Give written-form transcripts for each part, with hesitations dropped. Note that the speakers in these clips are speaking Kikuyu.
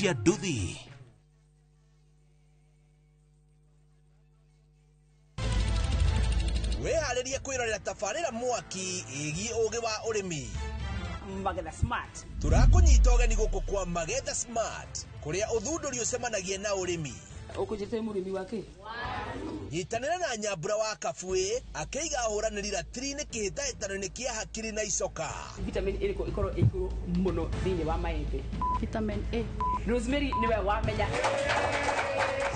Cia nduthi. Wĩharĩrie kwĩrorera tabarĩra mwaki ĩgiĩ ũgĩ wa ũrĩmi. Magetha Smart. Tũrakũnyita ũgeni gũkũ kwa Magetha Smart, kũrĩa ũthundũri ũcemanagia na ũrĩmi. Ũkũnjĩte mũrĩmi wa kĩ? Nyitanĩra na Nyambura wa Kabuĩ akĩiga ahũranĩri ratiri-inĩ kĩhĩtahĩtano-inĩ kĩa hakiri na icoka. Vitamin ĩrĩkũ ĩkorwo ĩ igũrũ mũno thĩinĩ wa maembe? Vitamin A. Rosemary nĩwe wamenya.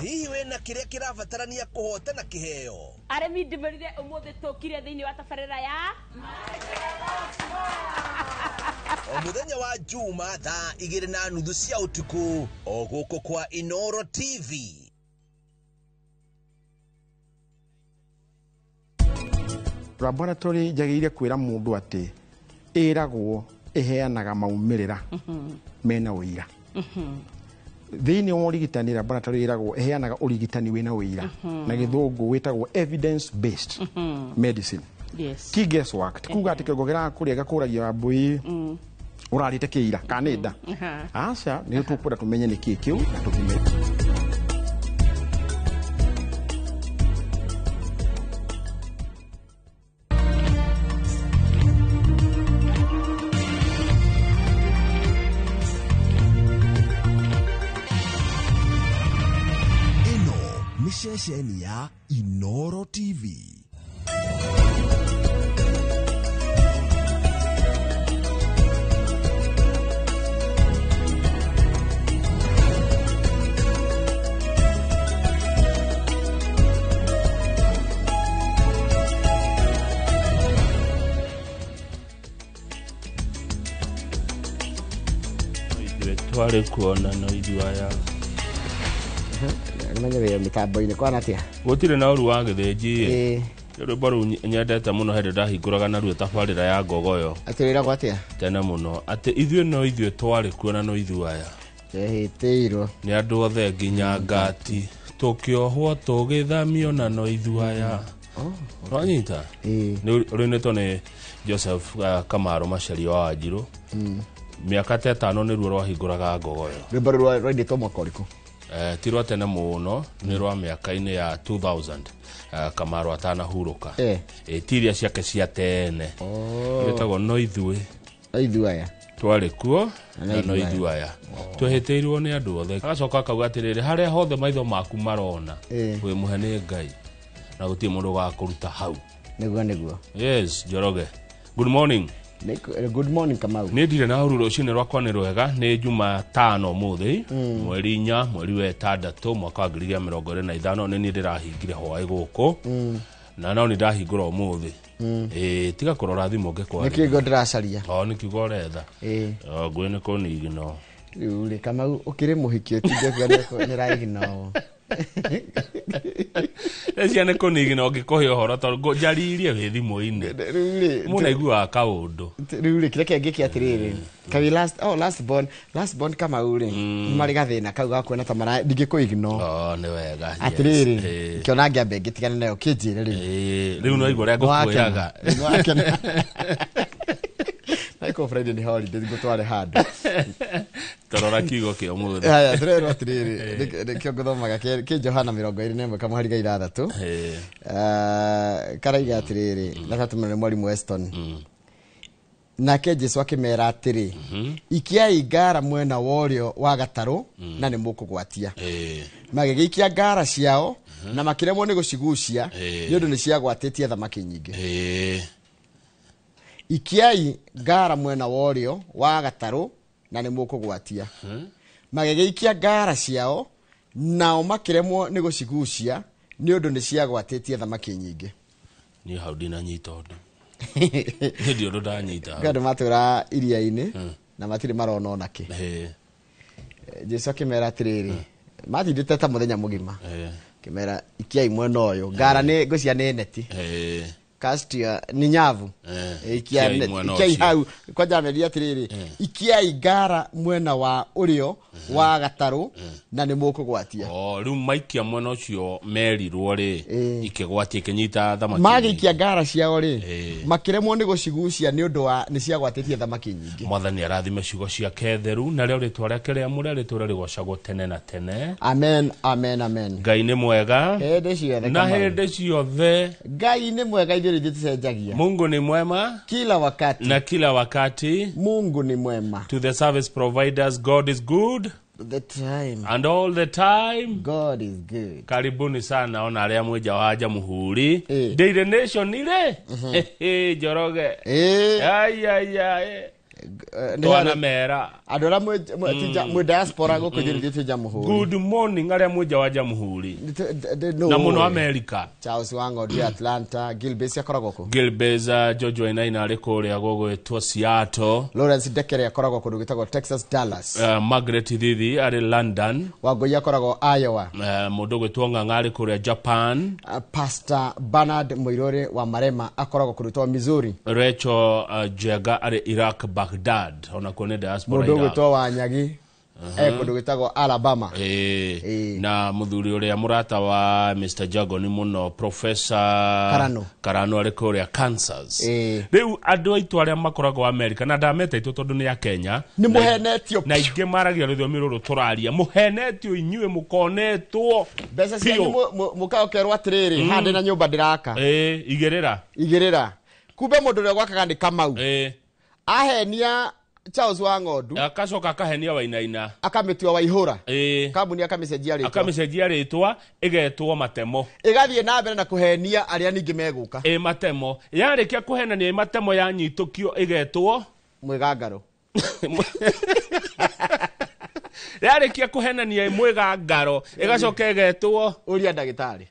Hihi wĩna kĩrĩa kĩrabatarania kũhotana kĩheo? Arĩmi ndĩmerire ũmũthĩ tũkire thĩinĩ wa tabarĩra ya O mũthenya wa Juma thaa 2:30 cia ũtukũ o gũkũ kwa Inoro TV. Laboratory njagĩrĩire kwĩra mũndũ atĩ ĩragwo ĩheanaga maumĩrĩra mena ũira. Thĩinĩ wa ũrigitani laboratory ĩragwo ĩheanaga ũrigitani wĩna ũira, na gĩthũngũ wĩtagwo evidence based medicine. Yes. Ti guesswork, ti kuga atĩ kĩongo kĩrakũrĩa gakũragia wambũi ũrarĩte kĩira kana nĩ nda. Aca, nĩ tũkwenda tũmenye nĩ kĩĩ kĩu na tũthime. Ĩno nĩ ceceni ya Inoro TV. Ithuĩ twarĩ kuona no ithuĩ aya. Menye wĩ mĩtambo-inĩ kwana atĩa? Gũtirĩ na ũru wa gĩthĩnji. Ĩĩ. Nĩ rwĩmbo rũu nyendete mũno hĩndĩ ndahingũraga naruo tabarĩra ya ngogoyo. Atĩ wĩragwo atĩa? Tene mũno atĩ ithuĩ no ithuĩ twarĩ kuo na no ithuĩ aya. Ehĩtĩirwo. Nĩ andũ othe nginya ngati tũkĩohwo tũgĩthamio na no ithuĩ aya. Wanyita? Ĩĩ. Nĩ rũinĩtwo nĩ Joseph Kamaro Macharia wa Wanjirũ. Mĩaka ta ĩtano nĩruo rwahingũraga ngogoyo. Rwĩmbo rũu rwainĩtwo mwaka ũrĩkũ? Ti rwa tene mũno, nĩ rwa mĩaka-inĩ ya 2000, Kamaro atanahurũka. Ti iria ciake cia tene. Rwĩtagwo no ithuĩ. No ithuĩ aya. Twarĩ kuo Na na no ithuĩ aya. ithuĩ aya. Twehĩtĩirwo nĩ andũ othe. Agacoka akauga atĩrĩrĩ, harĩa hothe maitho maku marona, wĩ mũhe nĩ Ngai na gũtirĩ mũndũ ũgakũruta hau. Nĩguo, nĩguo. Yes, Njoroge. Good morning. Good morning Kamau. Nĩ ndirĩ na ũru, rũcinĩ rwakwa nĩ rwega, nĩ Jumatano ũmũthĩ, mweri 4, mweri wa 6, mwaka wa 2025, nĩ niĩ ndĩrahingire hwaĩ gũkũ. Na no nĩ ndahingũra ũmũthĩ. Ĩĩ, tiga kũrora thimũ ngĩkwaria. Nĩ kiugo ndĩracaria. O, nĩ kiugo ũretha. Ĩĩ. O, ngũĩ nĩ kũnigino. Rĩu rĩ, Kamau ũkĩrĩ mũhiki ũtinde ũkiuga nĩ ũraigino. Cia nĩ kũnigina ũngĩkũhe ũhoro tondũ njaririe wĩ thimũ-inĩ. Rĩu rĩ, Mũndũ aiguaga kaũndũ. Rĩu rĩ, kĩrĩa kĩngĩ kĩa atĩrĩrĩ, kaĩ last, oh, last born, last born Kamau rĩ, nĩ marĩ gathĩna kau ga kuona ta mara, ndingĩkũignore. Oh, nĩ wega. Yes. Atĩrĩrĩ, Ĩĩ. kĩona ngĩambe ngĩtigane nayo, kĩnjĩre rĩu. Ĩĩ, rĩu no igua ũrĩa ngũkwĩraga. Nĩ wakena. Na iko Friday nĩ holiday, ngũtware handũ. Torora kiugo kĩa ũmũthĩ. Haya, tũrerwo atĩrĩrĩ, nĩkĩo ngũthomaga kĩ Johana 21 kamũhari ga 6. Karaiga atĩrĩrĩ, na tatũmĩra nĩ mwarimũ Weston. Nake Jesu akĩmera atĩrĩ, ikiai ngara mwena wa ũrĩo wa gatarũ na nĩ mũkũgwatia. Magĩgĩikia ngara ciao na makĩremwo nĩ gũcigucia nĩ ũndũ nĩ ciagwatĩtie thamaki nyingĩ. Ikiai ngara mwena wa ũrĩo wa gatarũ na nĩ mũkũgwatia. Magĩgĩikia ngara ciao nao makĩremwo nĩ gũcigucia nĩ ũndũ nĩ ciagwatĩtie thamaki nyingĩ. Niĩ hau ndinanyita ũndũ. Niĩ ndirĩ ũndũ ndanyita hau. Andũ matũra iria-inĩ na matirĩ marona ona kĩ. Jesu akĩmera atĩrĩrĩ, matindĩte ta mũthenya mũgima. Akĩmera ikiai mwena ũyũ. Ngara nĩ ngũcia nĩ neti. Cast ni nyavu. Ikiai mwena ikiai ũcio. Hau kwanja ameria atiriri, ikiai ngara mwena wa ũrĩo wa gatarũ na nĩ mũkũgwatia. O rĩu maikia mwena ũcio merirwo rĩ, ikĩgwatia, ikĩnyita thamaki. Magĩikia ngara ciao rĩ, makĩremwo nĩ gũcigucia nĩ ũndũ wa nĩ ciagwatĩtie thamaki nyingĩ. Mwathani arathime ciugo ciake theru, na rĩo rĩtwa rĩake rĩamũre rĩtũre rĩgocagwo tene na tene. Amen, amen, amen. Ngai nĩ mwega hĩndĩ ciothe. Na Kamau. Hĩndĩ ciothe. Ngai nĩ mwega, ithuĩ ithuĩ tũcenjagia. Mungu ni mwema kila wakati na kila wakati. Mungu ni mwema. To the service providers, God is good the time and all the time. God is good. Karibuni sana ona arĩa mwenja wa Jamhuri Daily Nation ire Njoroge. Ai ai ai. Twana mera. Andũ arĩa mwĩ diaspora gũkũ, ithuĩ ithuĩ twĩ Jamhuri. Good morning arĩa mwenja wa Jamhuri na mũno America. Charles Wang'ondu Atlanta, Gilbase akoragwo kũ? Gilbeza George Wainaina arĩ kũrĩa gũgwĩtwo Seattle. Lawrence Dekere akoragwo kũndũ gwĩtagwo Texas, Dallas. Margaret Thithi arĩ London. Wangũi akoragwo Iowa. Mũndũ ũgwĩtwo Ng'ang'a arĩ kũrĩa Japan. Pastor Bernard Mũirũrĩ wa Marema akoragwo kũndũ gwĩtagwo Missouri. Rachel Jega arĩ Iraq, Baghdad, onakuo nĩ diaspora Mũndũ Iraq. ũgwĩtwo Wanyagi e kũndũ gwĩtagwo Alabama. Na mũthuri ũrĩa mũrata wa Mr. Jagon mũno, Professor Karano. Karano arĩ kũrĩa Kansas. Rĩu andũ aitũ arĩa makoragwo America, na ndameta aitũ tondũ nĩ a Kenya. Nĩ mũhenetio. Na aingĩ maragia rũthiomi rũrũ tũraria, mũhenetio inyuĩ, mũkonetwo mbeca cianyu. Biũ. Mũkaokerwo atĩrĩrĩ, hande na nyũmba ndĩraka. Igĩrĩra. Igĩrĩra, kumbe mũndũ ũrĩa gwakaga nĩ Kamau. Ahenia Charles wa Ng'ondu. Akacoka akahenia Wainaina. Akamĩtua Waihũra kambuni, akamĩcenjia rĩtwa. Akamĩcenjia rĩtwa, ĩgetwo Matemo. Ĩgathiĩ na mbere na kũhenia arĩa ningĩ megũka. Ĩ Matemo yarĩkia kũhenania, ĩ Matemo yanyitũkio ĩgetwo Mwĩgangaro. Yarĩkia kũhenania ĩ Mwĩgangaro, ĩgacoka ĩgetwo Ũria Ndagĩtarĩ.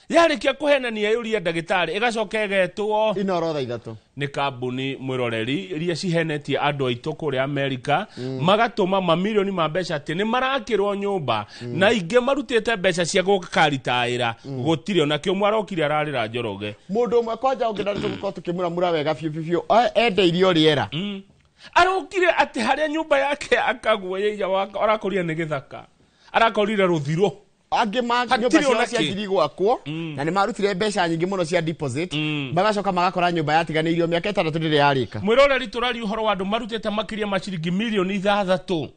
Yarĩkia kũhenania ĩũria ndagĩtarĩ, ĩgacoka ĩgetwo Inooro thaa 3. Nĩ kambuni, mwĩroreri, iria cihenetie andũ aitũ kũrĩa Amerika, magatũma mamirioni ma mbeca atĩ nĩ marakĩrwo nyũmba, na ingĩ marutĩte mbeca cia gũkaritaĩra, gũtirĩ onakĩo. Mwarokire ararĩra, Njoroge. Mũndũ ũmwe kwanja ũngĩ na tũgũkorwo tũkĩmuramura wega biũ biũ biũ, endeirio rĩera. Arokire atĩ harĩa nyũmba yake akagwo yaiya arakorire nĩ gĩthaka, arakorire rũthiro. Angĩ ma Hatirĩ nyũmba ciao ona kĩ. cianjirie gwakwo na nĩ marutire mbeca nyingĩ mũno cia deposit, magacoka magakora nyũmba yatiganĩirio mĩaka 6 ndĩrĩ yarĩka. Mwĩroreri, tũraria ũhoro wa andũ marutĩte makĩria ma ciringi mirioni 6,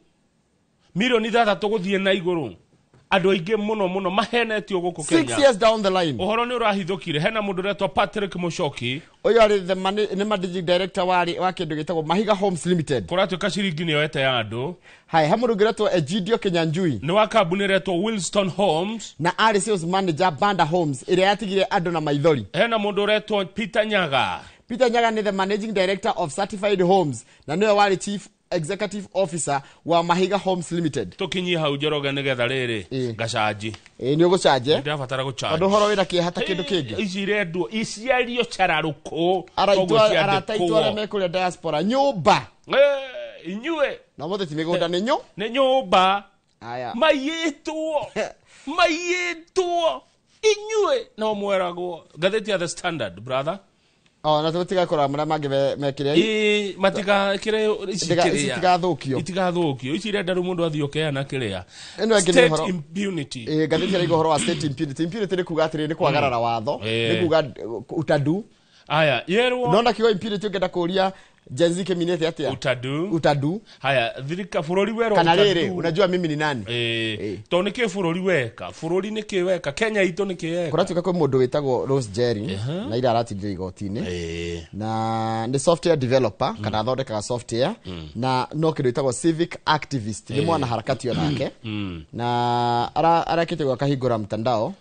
mirioni 6 gũthiĩ na igũrũ, andũ aingĩ mũno mũno mahenetio gũkũ 6 Kenya. years down the line. Ũhoro nĩ ũrahithũkire, hena mũndũ ũretwo Patrick Mũcoki. Ũyũ arĩ the nĩ managing director wa kĩndũ gĩtagwo Mahiga Homes Limited. Kũratuĩka ciringi nĩ yoete ya andũ. Haya, he mũndũ ũngĩ ũretwo Egidio Kinyanjui. Nĩ wa kambuni ĩretwo Wilston Homes. Na arĩ sales manager Banda Homes, ĩrĩa yatigire andũ na maithori. Hena mũndũ ũretwo Peter Nyaga. Peter Nyaga nĩ the managing director of Certified Homes na nĩwe warĩ chief executive officer wa Mahiga Homes Limited. Tũkinyie hau, Njoroge, nĩgetha rĩrĩ ngacanji. Ĩ nĩ ũgũcanje. Ndĩrabatara gũchanji. Tondũ ũhoro wĩna kĩeha ta kĩndũ kĩngĩ. Ici irendwo iciario cararũkũ. Arata aitũ arĩa me kũrĩa diaspora, nyũmba Inyuĩ na mũthĩ ti mĩgũnda, nĩ nyũ nĩ nyũmba. Aya. Maiyĩtwo, maiyĩtwo inyuĩ no mweragwo. Ngathĩti ya The Standard, brother. O na tũtigakora marĩa mangĩ mekĩre. Ĩ matigakĩre ici. Ici kĩrĩa itigathũkio. Itigathũkio, ici irenda rĩu mũndũ athiĩ ũkeana kĩrĩa. Ĩno ĩngĩ nĩ State ũhoro impunity. Ĩ ngathĩti ĩraiga ũhoro wa state impunity. Impunity nĩ kuga atĩrĩrĩ, nĩ kwagarara watho, nĩ kuga utadu. Aya yerwo. Nona kiugo impunity, ũngĩenda kũria Gen Z kĩminĩte atĩa? Utadu. Utadu. Haya, thirika bũrũri werwo Kana utadu. rĩrĩ, unajua mimi ni nani? Tondũ nĩkĩ bũrũri weka, bũrũri nĩkĩ weka, Kenya itũ nĩkĩ yeka? Kũratuĩka kwĩ mũndũ wĩtagwo Rose Jerry na ira aratindire igoti-inĩ, na nĩ software developer kana athondekaga software, na no kĩndũ gĩtagwo civic activist, nĩ mwanaharakati onake, na arekĩte gwakahingũra mtandao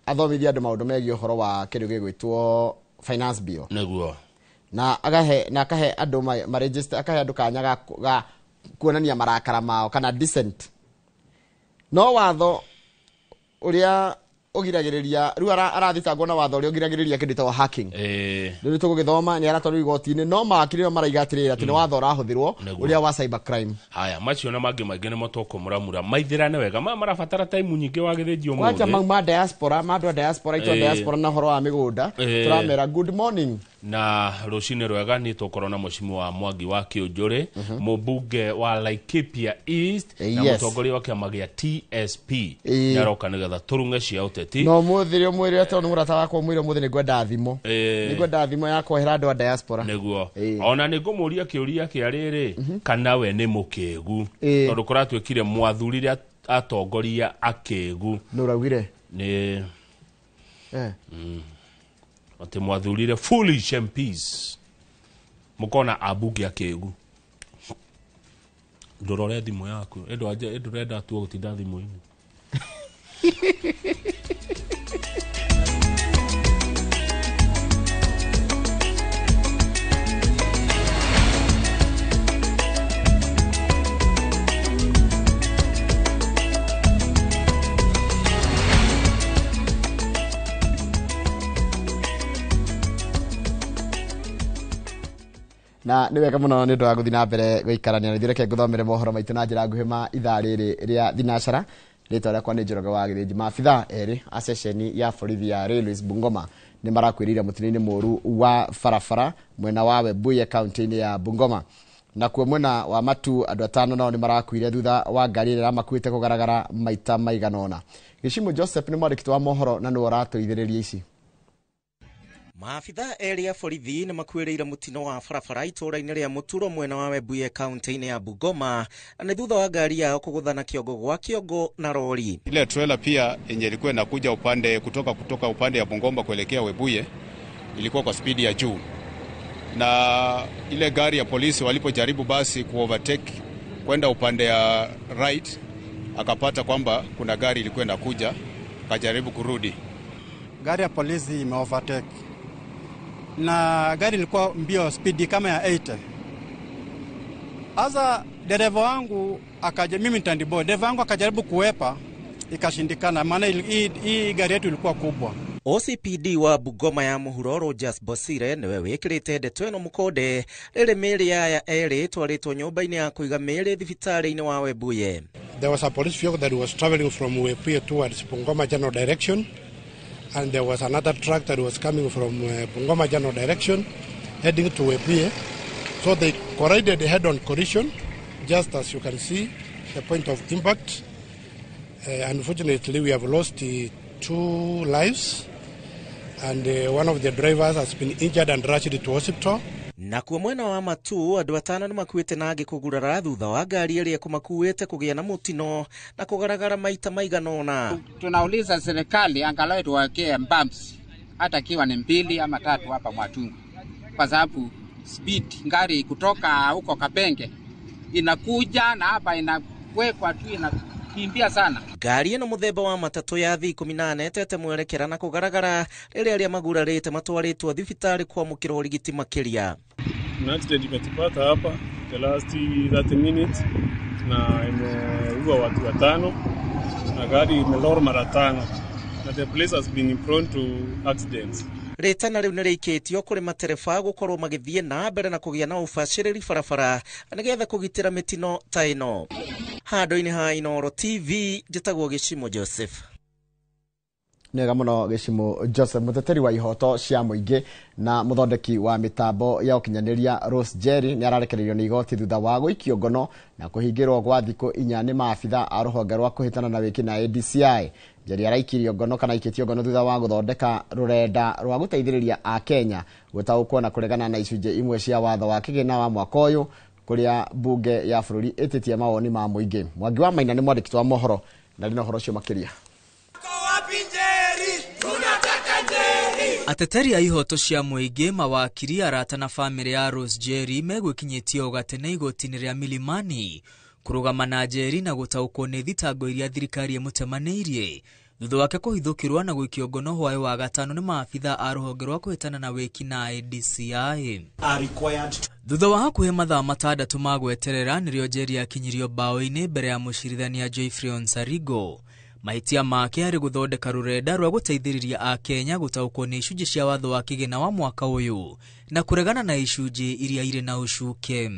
athomithie andũ maũndũ megiĩ ũhoro wa kĩndũ gĩgwĩtwo finance bill. Na agahe na akahe andũ ma register, akahe andũ kanya ga kuonania marakara mao kana dissent, no watho ũrĩa Ũgiragĩrĩria rĩu arathitangwo na watho ũrĩa ũgiragĩrĩria kĩndũ gĩtagwo hacking. Rĩu nĩtũgũgĩthoma nĩ aratwarwo igoti-inĩ, no mawakiri nĩo maraiga atĩrĩrĩ atĩ nĩ watho ũrahũthĩrwo ũrĩa wa cyber crime. Haya, macio na mangĩ maingĩ nĩmo tũkũmũramura maithĩrane wega. Maya marabatara time nyingĩ wa gĩthĩnji Kwanja ũmũthĩ. mau ma diaspora, ma andũ a diaspora, itũ a diaspora na ũhoro wa mĩgũnda, tũramera good morning na rũcinĩ rwega. Nĩ tũkorwo na mũcimu wa Mwangi wa Kĩũnjũrĩ, mũmbunge wa Laikipia East na mũtongoria wa kĩama gĩa TSP, nĩaroka nĩgetha tũrung'e cia ũteti. No mũthĩ rĩ ũmwĩre tondũ nĩ mũrata wakwa, ũmwĩre ũmũthĩ nĩ ngwenda thimũ, nĩ ngwenda thimũ ya kwehera andũ a diaspora. Nĩguo ona nĩ ngũmũria kĩũria kĩa rĩrĩ, kana we nĩ mũkĩgu, tondũ kũratuĩkire mwathurire atongoria akĩgu. Nĩ ũraugire? Nĩ atĩ mwathurire foolish MPs, mũkona ambunge akĩgu. Ndũrore thimũ yaku ĩndũrenda tu gũtinda thimũ-inĩ. Na nĩ wega mũno nĩ ũndũ wa gũthiĩ na mbere gũikarania na ithuĩ. Reke ngũthomere mohoro maitũ na njĩra nguhĩ ma ithaa rĩrĩ rĩa thinacara. Rĩtwa rĩakwa nĩ Njoroge wa Gĩthĩnji. Maabithaa erĩ a ceceni ya borithi ya Railways Bungoma nĩ marakuĩrĩire mũtino-inĩ mũũru wa barabara mwena wa Webuye kaunti-inĩ ya Bungoma. Nakuo mwena wa Matu andũ 5 nao nĩ marakuire thutha wa ngari ĩrĩa ĩramakuĩte kũgaragara maita maigana ũna. Gĩcimo Joseph nĩ mwandĩki wa mohoro na nĩwe ũratũithĩrĩria ici. Maabithaa erĩ a borithi nĩ makuĩrĩire mũtino wa barabara itũũra-inĩ rĩa Mũturo mwena wa Webuye kaunti-inĩ ya Bungoma, na nĩ thutha wa ngari yao kũgũthana kĩongo gwa kĩongo na rori. Ile trailer pia yenye ilikuwa inakuja upande kutoka upande ya Bungoma kuelekea Webuye ilikuwa kwa spidi ya juu, na ile gari ya polisi walipojaribu basi kuovertake kwenda upande ya right, akapata kwamba kuna gari ilikuwa inakuja, akajaribu kurudi. Gari ya polisi ime overtake na gari ilikuwa mbio speed kama ya 80. Asa dereva wangu akaja, mimi ntandiboy, dereva wangu akajaribu kuwepa ikashindikana, maana hii gari yetu ilikuwa kubwa. OCPD wa Bungoma ya Mũhuro Rogers Bosire nĩwe wĩkĩrĩte ndeto ĩno mũkonde rĩrĩ mĩĩrĩ aya erĩ ĩtwarĩtwo nyũmba-inĩ ya kũiga mĩĩrĩ thibitarĩ-inĩ wa Webuye. There was a police vehicle that was traveling from Webuye towards Bungoma General direction, and there was another truck that was coming from Bungoma General direction heading to Webuye. So they collided head-on collision, just as you can see the point of impact. Unfortunately, we have lost 2 lives, and one of the drivers has been injured and rushed to hospital. Nakuo mwena wa Matu andũ 5 nĩ makuĩte na angĩ kũgurara thutha wa ngari ĩrĩa ĩkũmakuĩte kũgĩa na mũtino na kũgaragara maita maigana ũna. Tunauliza serikali angalau tuwekee bumps hata kiwa ni 2 ama 3 hapa Mwatungu, kwa sababu speed ngari kutoka huko Kapenge inakuja na hapa inawekwa tu inakimbia sana. Ngari ĩno mũthemba wa matatũ ya V18 ĩtete mwerekera na kũgaragara rĩrĩa arĩa magurarĩte matwarĩtwo thibitarĩ kwamũkĩra ũrigiti makĩria. Kuna accident imetupata hapa the last 30 minutes na imeua watu 5 na gari imelora mara 5 na the place has been prone to accidents. Rĩtana rĩu nĩrĩikĩtio kũrĩ matereba gũkorwo magĩthiĩ na mbere na kũgĩa na ũbacĩrĩri barabara nĩgetha kũgitĩra mĩtino ta ĩno. Handũ-inĩ ha Inooro TV njĩtagwo Gĩcimo Joseph. Nĩwega mũno Gĩcimo Joseph. Mũteteri wa ihoto cia mũingĩ na mũthondeki wa mĩtambo ya ũkinyanĩria Rose Jerry nĩ ararekereirio nĩ igoti thutha wa gũikio ngono na kũhingĩrwo gwa thikũ 4 nĩ maabitha a rũhonge rwa kũhĩtana na wĩki na DCI. Jerry araikirio ngono kana aikĩtio ngono thutha wa gũthondeka rũrenda rwa gũteithĩrĩria a Kenya gũtaũkwo na kũregana na icunjĩ imwe cia watho wa kĩgĩna wa mwaka ũyũ kũrĩa bunge ya bũrũri ĩtĩtie mawoni ma mũingĩ. Mwangi wa Maina nĩ mwandĩki wa mohoro na rĩ na ũhoro ũcio makĩria. Ateteri a ihoto cia mũingĩ, mawakiri, arata na bamĩrĩ ya Rose Jerry megwĩkinyĩtie o gatene igoti-inĩ rĩa Milimani kũrũgama na Jerry na gũtaũkwo nĩ thitango iria thirikari ĩmũtemanĩirie thutha wake kũhithũkĩrwo na gũikio ngono hwaĩ wa gatano nĩ maabitha a rũhonge rwa kũhĩtana na wĩki na DCI. Thutha wa hakuhĩ mathaa 6 ma gweterera nĩrĩo Jerry akinyirio mbaũ-inĩ mbere ya mũcirithania Geoffrey Onsarigo. Mahĩtia make harĩ gũthondeka rũrenda rwa gũteithĩrĩria Akenya gũtaũkwo nĩ icunjĩ cia watho wa kĩgĩna wa mwaka ũyũ na kũregana na icunjĩ iria irĩ na ũcuke.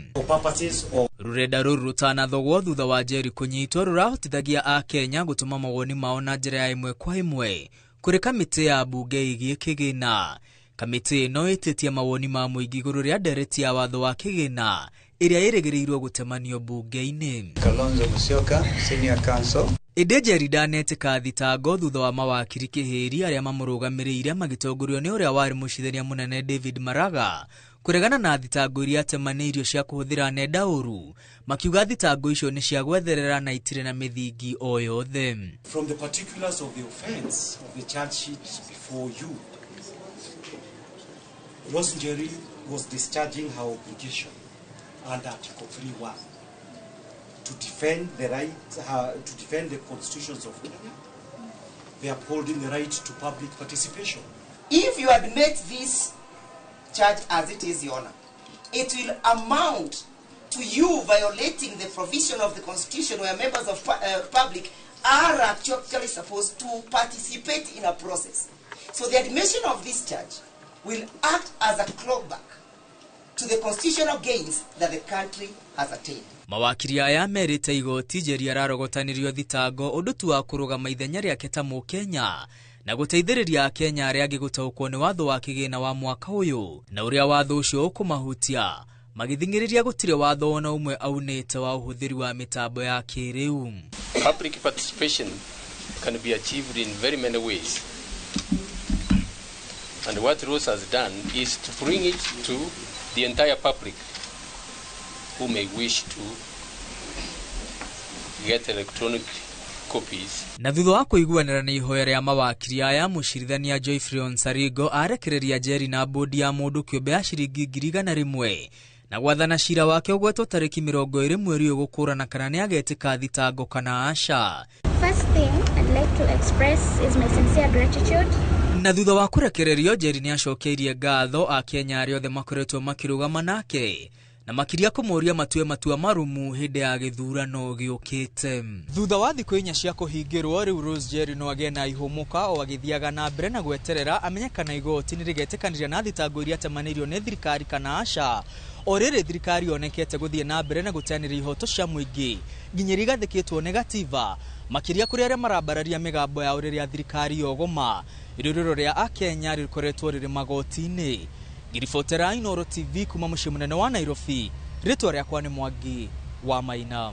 Rũrenda rũrũ rũtanathogwo thutha wa Njeri kũnyitwo rũrahotithagia Akenya gũtũma mawoni mao na njĩra ya ĩmwe kwa ĩmwe kũrĩ kamĩtĩ ya mbunge ĩgiĩ kĩgĩna. Kamĩtĩ ĩno ĩtĩtie mawoni ma mũingĩ igũrũ rĩa ndereti ya watho wa kĩgĩna ĩrĩa ĩrĩgĩrĩirwo gũtemanio mbunge-inĩ. Kalonzo Musyoka, Senior Counsel. Ĩndĩ Njeri ndanetĩka thitango thutha wa mawakiri Kĩhĩri arĩa mamũrũgamĩrĩire magĩtongorio nĩ ũrĩa warĩ mũcirithania mũnene David Maraga kũregana na thitango iria atemanĩirio cia kũhũthĩra nenda ũru, makiuga thitango icio nĩ cia gwetherera na itirĩ na mĩthingi o yothe. From the particulars of the offense of the charge sheet before you, Rose Njeri was discharging her obligation under Article 3.1 to defend the right, to defend the constitutions of Kenya, the upholding the right to public participation. If you admit this charge as it is, Your Honor, it will amount to you violating the provision of the Constitution where members of public are actually supposed to participate in a process. So the admission of this charge will act as a clawback to the constitutional gains that the country has attained. Mawakiri aya merĩte igoti Njeri ararogotanirio thitango ũndũ tu wa kũrũgama ithenya rĩake ta Mũkenya na gũteithĩrĩria Akenya arĩa angĩ gũtaũkwo nĩ watho wa kĩgĩna wa mwaka ũyũ na ũrĩa watho ũcio ũkũmahutia, magĩthing'ĩrĩria gũtirĩ watho ona ũmwe aunĩte wa ũhũthĩri wa mĩtambo ya kĩrĩu. Public participation can be achieved in very many ways. And what Rose has done is to bring it to the entire public who may wish to get electronic copies. Na thutha wa kũiguanĩra na ihoya rĩa mawakiri aya, mũcirithania Geoffrey Onsarigo arekereria Njeri na bodi ya mũndũ kĩũmbe ya ciringi 100,000 na gwathana cira wake ũgwetwo tarĩki 20 mweri ũyũ gũkũrana kana nĩagetĩka thitango kana aca. First thing I'd like to express is my sincere gratitude. Na thutha wa kũrekererio Njeri nĩacokeirie ngatho Akenya arĩa othe makoretwo makĩrũgama nake na makiria kũmũria matue matua marumu hĩndĩ ya gĩthurano gĩũkĩte. Thutha wa thikũ 4 cia kũhingĩrwo, rĩu Rose Njeri no agĩe na ihũmũka o agĩthiaga na mbere na gweterera amenye kana igoti nĩrĩgetĩkanĩria na thitango iria atemanĩirio nĩ thirikari kana aca. O rĩrĩ thirikari yonekete gũthiĩ na mbere na gũteanĩria ihoto cia mũingĩ nginya iria igathĩkĩtwo nĩ gatiba, makĩria kũrĩ arĩa marambararia mĩgambo yao rĩrĩa thirikari yogoma. Irũrĩro rĩa Akenya rĩkoretwo rĩrĩ magoti-inĩ. Ngiribotera Inooro TV kuma mũciĩ mũnene wa Nairobi, rĩtwa rĩakwa nĩ Mwangi wa Maina.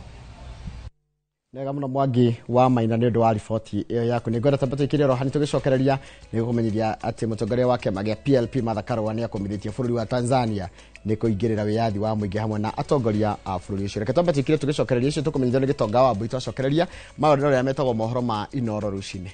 Nega muno Mwangi wa Maina nĩ ũndũ wa riboti ĩyo yaku. Nĩ ngwenda tamba tũikĩrie rohani tũgĩcokereria nĩ gũkũmenyithia atĩ mũtongoria wa kĩama gĩa PLP Martha Karua nĩ akũmithĩtie bũrũri wa Tanzania nĩ kũingĩrĩra wĩyathi wa mũingĩ hamwe na atongoria a bũrũri ũcio. Reke twambe tũikĩrie tũgĩcokereria icio tũkũmenyithio nĩ Gĩtonga wa Mbui twacokereria maũndũ marĩa metagwo mohoro ma Inooro rũcinĩ.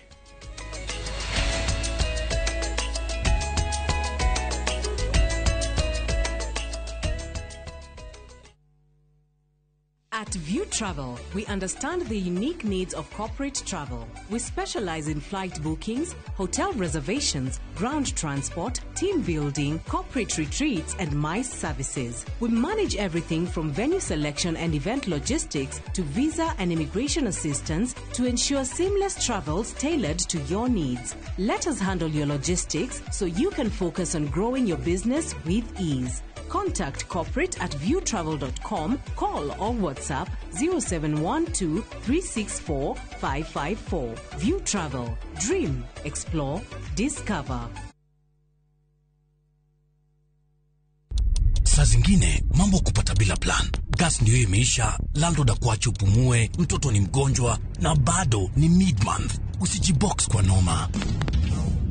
At View Travel, we understand the unique needs of corporate travel. We specialize in flight bookings, hotel reservations, ground transport, team building, corporate retreats, and MICE services. We manage everything from venue selection and event logistics to visa and immigration assistance to ensure seamless travels tailored to your needs. Let us handle your logistics so you can focus on growing your business with ease. Contact corporate at viewtravel.com, call or WhatsApp 0712 364 554. View Travel. Dream, explore, discover. Saa zingine mambo kupata bila plan. Gas ndio imeisha, landlord akuache upumue, mtoto ni mgonjwa na bado ni mid-month. Usijibox kwa noma.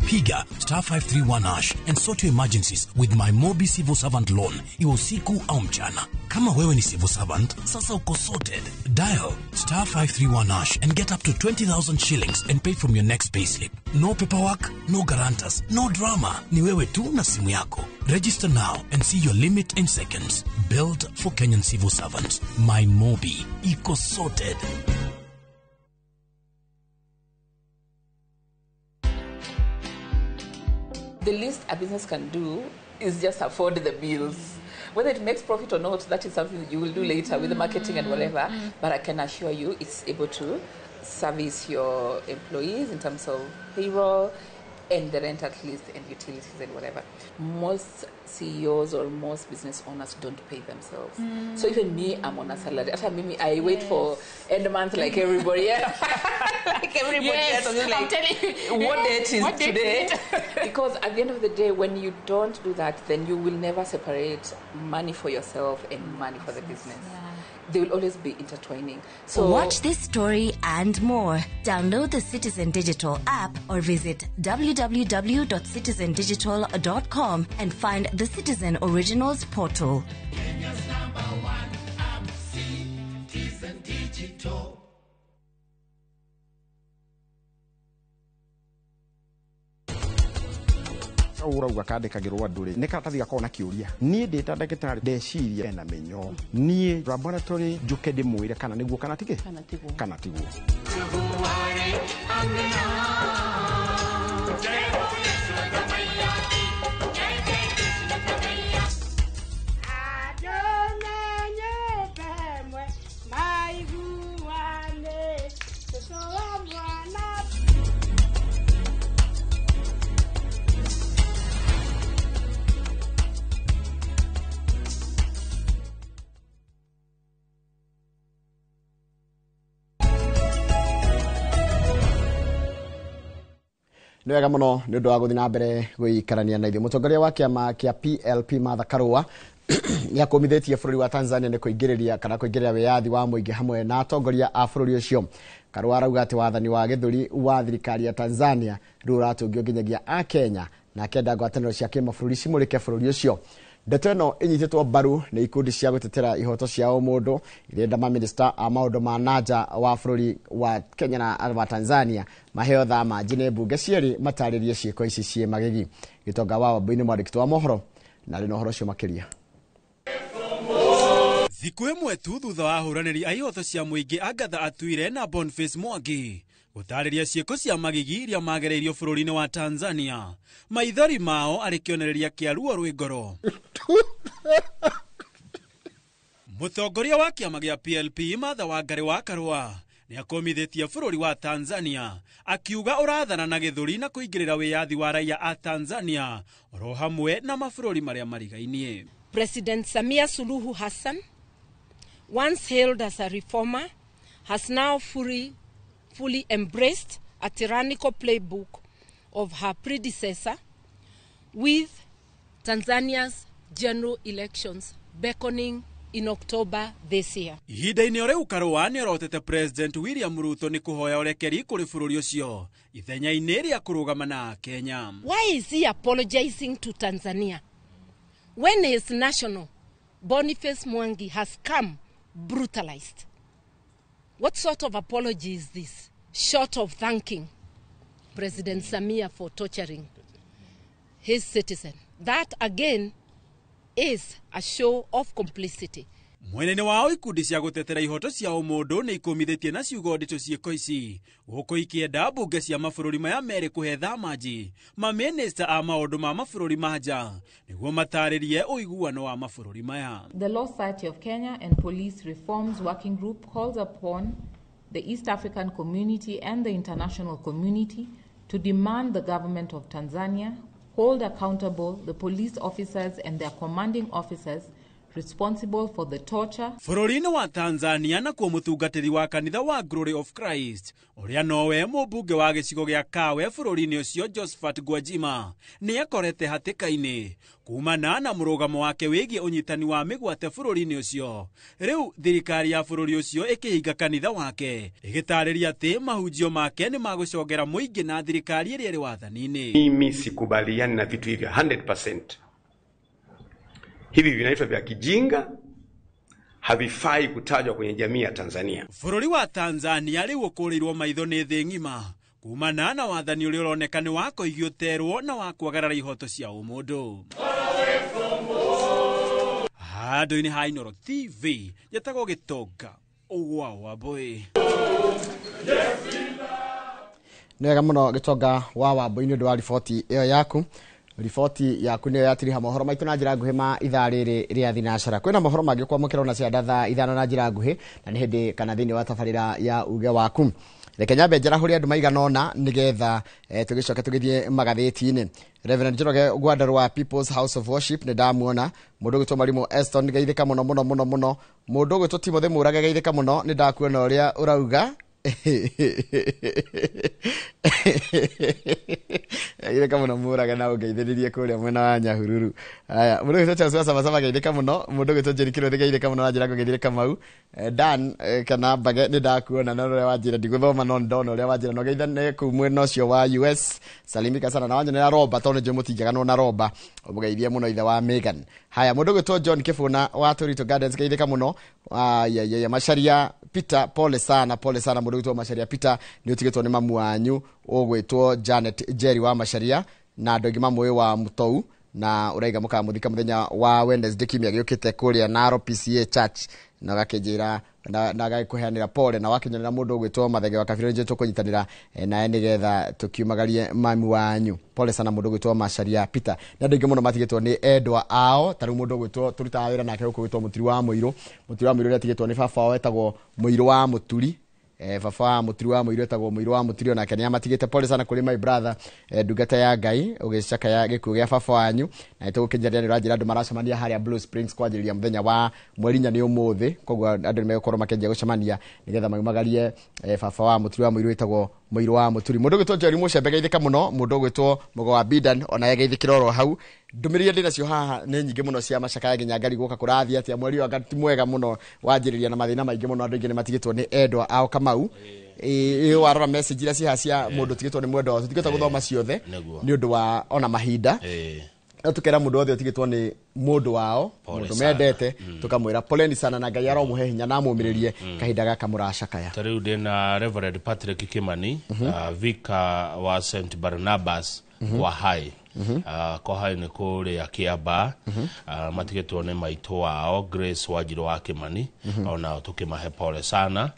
Piga star 531 hash and sort your emergencies with my Mobi Civil Servant Loan. Iwe usiku au mchana. Kama wewe ni civil servant, sasa uko sorted. Dial star 531 hash and get up to 20,000 shillings and pay from your next payslip. No paperwork, no guarantors, no drama. Ni wewe tu na simu yako. Register now and see your limit in seconds. Built for Kenyan civil servants. My Mobi. Iko sorted. The least a business can do is just afford the bills. Whether it makes profit or not, that is something that you will do later with the marketing and whatever. But I can assure you it's able to service your employees in terms of payroll and the rent at least and utilities and whatever. Most CEOs or most business owners don't pay themselves. So even me, I'm on a salary. After me, I wait for end month like everybody else. Like everybody else. I'm just like, I'm telling you. What date is What date today? is it? Because at the end of the day, when you don't do that, then you will never separate money for yourself and money for the business. They will always be intertwining. So watch this story and more. Download the Citizen Digital app or visit www.citizendigital.com and find the Citizen Originals portal. Kenya's number one app, Citizen Digital. Urauga kandĩkagĩrwo andũ rĩ nĩ karatathi gakoragwo na kĩũria niĩ ndĩ ta ndagĩtarĩ ndeciria ena mĩnyoo niĩ laboratory njũke ndĩmwĩre kana nĩguo kana tigĩ kana tiguo. Nĩ wega mũno nĩ ũndũ wa gũthiĩ na mbere gũikarania na ithuĩ. Mũtongoria wa kĩama kĩa PLP Martha Karua nĩ akũmithĩtie bũrũri wa Tanzania nĩ kũingĩrĩria kana kũingĩrĩra wĩyathi wa mũingĩ hamwe na atongoria a bũrũri ũcio. Karua arauga atĩ wathani wa gĩthũri wa thirikari ya Tanzania rĩu ũratũngio nginyagia a Kenya na akenda ngwatanĩro cia kĩmabũrũri cimũrĩke bũrũri ũcio. Ndeto ĩno ĩnyitĩtwo mbaru nĩ ikundi cia gũtetera ihoto cia ũmũndũ irenda mamĩnĩsta a maũndũ ma nanja wa bũrũri wa Kenya na wa Tanzania maheo thama nĩ mbunge cierĩ matarĩrie ciĩko ici ciĩ magigi. Gĩtonga wa Wambui-nĩ mwandĩki wa mohoro na arĩ na ũhoro ũcio makĩria. Thikũ ĩmwe tu thutha wa ahũranĩri a ihoto cia mũingĩ Agatha Atuire na Boniface Mwangi gũtarĩria ciĩko cia magigi iria magereirio bũrũri-inĩ wa Tanzania, maithori mao arĩ kĩonereria kĩa ruo rwĩ ngoro. Mũtongoria wa kĩama gĩa PLP Martha Wangari wa Karua nĩ akũmithĩtie bũrũri wa Tanzania akiuga ũrathana na gĩthũri na kũingĩrĩra wĩyathi wa raia a Tanzania oro hamwe na mabũrũri marĩa marigainie. President Samia Suluhu Hassan, once hailed as a reformer, has now fully embraced a tyrannical playbook of her predecessor, with Tanzania's general elections beckoning in October this year. Ihinda-inĩ o rĩu Karua nĩorotete President William Ruto nĩ kũhoya ũrekeri kũrĩ bũrũri ũcio ithenya-inĩ rĩa kũrũgama na Kenya. Why is he apologizing to Tanzania when his national Boniface Mwangi has come brutalized? What sort of apology is this, short of thanking President Samia for torturing his citizen? That again is a show of complicity. Mwena-inĩ wao ikundi cia gũtetera ihoto cia ũmũndũ nĩ ikũmithĩtie na ciugo nditũ ciĩko ici gũkũ ikĩenda mbunge cia mabũrũri maya merĩ kũhe thamanji mamĩnĩsta a maũndũ ma mabũrũri ma nja nĩguo matarĩrie ũiguano wa mabũrũri maya. The Law Society of Kenya and Police Reforms Working Group calls upon the East African community and the international community to demand the government of Tanzania hold accountable the police officers and their commanding officers responsible for the torture. Bũrũri-inĩ wa Tanzania nakuo mũtungatĩri wa kanitha wa Glory of Christ ũrĩa nowe mũmbunge wa gĩcigo gĩa Kawe bũrũri-inĩ ũcio Josephat Gwajima nĩ akorete hatĩka-inĩ kumana na mũrũgamo wake wĩgiĩ ũnyitani wa mĩgwate bũrũri-inĩ ũcio. Rĩu thirikari ya bũrũri ũcio ĩkĩhinga kanitha wake ĩgĩtarĩria atĩ mahunjio make nĩ magũcongera mũingĩ na thirikari ĩrĩa ĩrĩ wathani-inĩ. Mimi sikubaliani na vitu hivyo 100%. Hivi vinaitwa vya kijinga, havifai kutajwa kwenye jamii ya Tanzania. Bũrũri wa Tanzania rĩu ũkũrĩirwo maitho nĩ thĩ ng'ima kumana na wathani ũrĩa ũroneka nĩ wa kũigio na wa kwagarara ihoto cia ũmũndũ. Handũ-inĩ ha Inooro TV njetagwo Gĩtonga wa Wambui. Nĩ wega mũno Gĩtonga wa Wambui nĩ ũndũ wa riboti ĩyo yaku. Riboti yaku nĩyo yatiriha mohoro maitũ na njĩra nguhĩ ma ithaa rĩrĩ rĩa thinacara. Kwĩna mohoro mangĩ kwamũkĩra ona cia thaa 5 na njĩra nguhĩ na nĩ hĩndĩ kana thĩinĩ wa tabarĩra ya uge waku. Reke nyambe njarahũre andũ maigana ũna nĩgetha tũgĩcoke tũgĩthiĩ magathĩti-inĩ. Reverend Njoroge Gwandarũa People's House of Worship nĩ ndamuona. Mũndũ ũgwĩtwo Marimũ Eston geithĩka mũno mũno mũno mũno. Mũndũ ũgwĩtwo Timothy Mũrage geithĩka mũno, nĩ ndakuona ũrĩa ũrauga. Geithĩka mũno Mũrage na ũngeithĩrĩrie kũrĩa mwena wa Nyahururu. Aya, mũndũ ũgwĩtwo Charles wa Sabasaba geithĩka mũno. Mũndũ ũgwĩtwo Jerry Kĩrũthĩ geithĩka mũno na njĩra ngũgeithĩre Kamau. Dan kana Mbage nĩ ndakuona na ũrĩa wanjĩra ndigũthoma no ndona ũrĩa wanjĩra no geithane kũu mwena ũcio wa US. Salimika sana na wanyonera Roba tondũ nĩnjũĩ mũtingĩaganwo na Roba, ũmũgeithie mũno ithe wa Megan. Haya, mũndũ ũgwĩtwo John Kĩbũna wa Torito Gardens geithĩka mũno. Aya, Macharia Peter, pole sana, pole sana mũndũ ũgwĩtwo Macharia Peter, nĩ ũtigĩtwo nĩ mamu wanyu ũgwĩtwo Janet Jerry wa Macharia na andũ aingĩ mamũĩ wa Mũtou, na ũraiga mũkamũthika mũthenya wa Wednesday kiumia gĩũkĩte kũrĩa Naro PCA Church, na ũgakĩnjĩra na agakũheanĩra pole, na wakĩnyonera mũndũ ũgwĩtwo Mathenge wa Kabiro nĩnjũĩ tũkũnyitanĩra naye nĩgetha tũkiumagarie mami wanyu. Pole sana mũndũ ũgwĩtwo Macharia Peter. Nĩ andũ aingĩ mũno matigĩtwo nĩ endwa ao, ta rĩu mũndũ ũgwĩtwo tũrutaga wĩra nake gũkũ ũgwĩtwo Mũturi wa Mũirũ. Mũturi wa Mũirũ nĩ atigĩtwo nĩ baba wao etagwo Mũirũ wa Mũturi. Baba wa Mũturi wa Mũirũ etagwo Mũirũ wa Mũturi, onake nĩ amatigĩte. Pole sana kũrĩ my brother, ndungata ya Ngai ũgĩcakaya gĩkuũ gĩa baba wanyu, na nĩtũgũkĩnjĩra nĩ ũranjĩra andũ maracemania harĩa Blue Springs kwanjĩrĩria mũthenya wa mweri 4 nĩ ũmũthĩ, koguo andũ nĩ megũkorwo makĩanjia gũcemania nĩgetha maumagarie baba wa Mũturi wa Mũirũ wĩtagwo Mũirũ wa Mũturi. Mũndũ ũgwĩtwo Njeri Mũcembe geithĩka mũno. Mũndũ ũgwĩtwo Mũgo wa Bidan onaye geithĩkĩra oro hau. Ndũmĩrĩri iria ndĩnacio haha nĩ nyingĩ mũno cia macakaya nginya ngari gũka kũrathiĩ atĩa mweri ũyũ, anga ti mwega mũno, wanjĩrĩria na mathĩna maingĩ mũno, andũ aingĩ nĩ matigĩtwo nĩ endwa ao Kamau. Ĩ warora message iria cihaha cia mũndũ ũtigĩtwo nĩ mwendwa wao, tũtigĩtwo gũthoma ciothe nĩ ũndũ wa ona mahinda. No tũkera mũndũ wothe ũtigĩtwo nĩ mũndũ wao, mũndũ mendete, tũkamwĩra poleni sana na Ngai aromũhe hinya na amũmĩrĩrie kahinda gaka mũracakaya. Ta rĩu ndĩna Reverend Patrick Kimani, vicar wa St Barnabas kwa Hai. Kwa Hai nĩ kũrĩa Kĩambaa. Matigĩtwo nĩ maitũ wao Grace Wanjirũ wa Kimani, onao tũkĩmahe pole sana.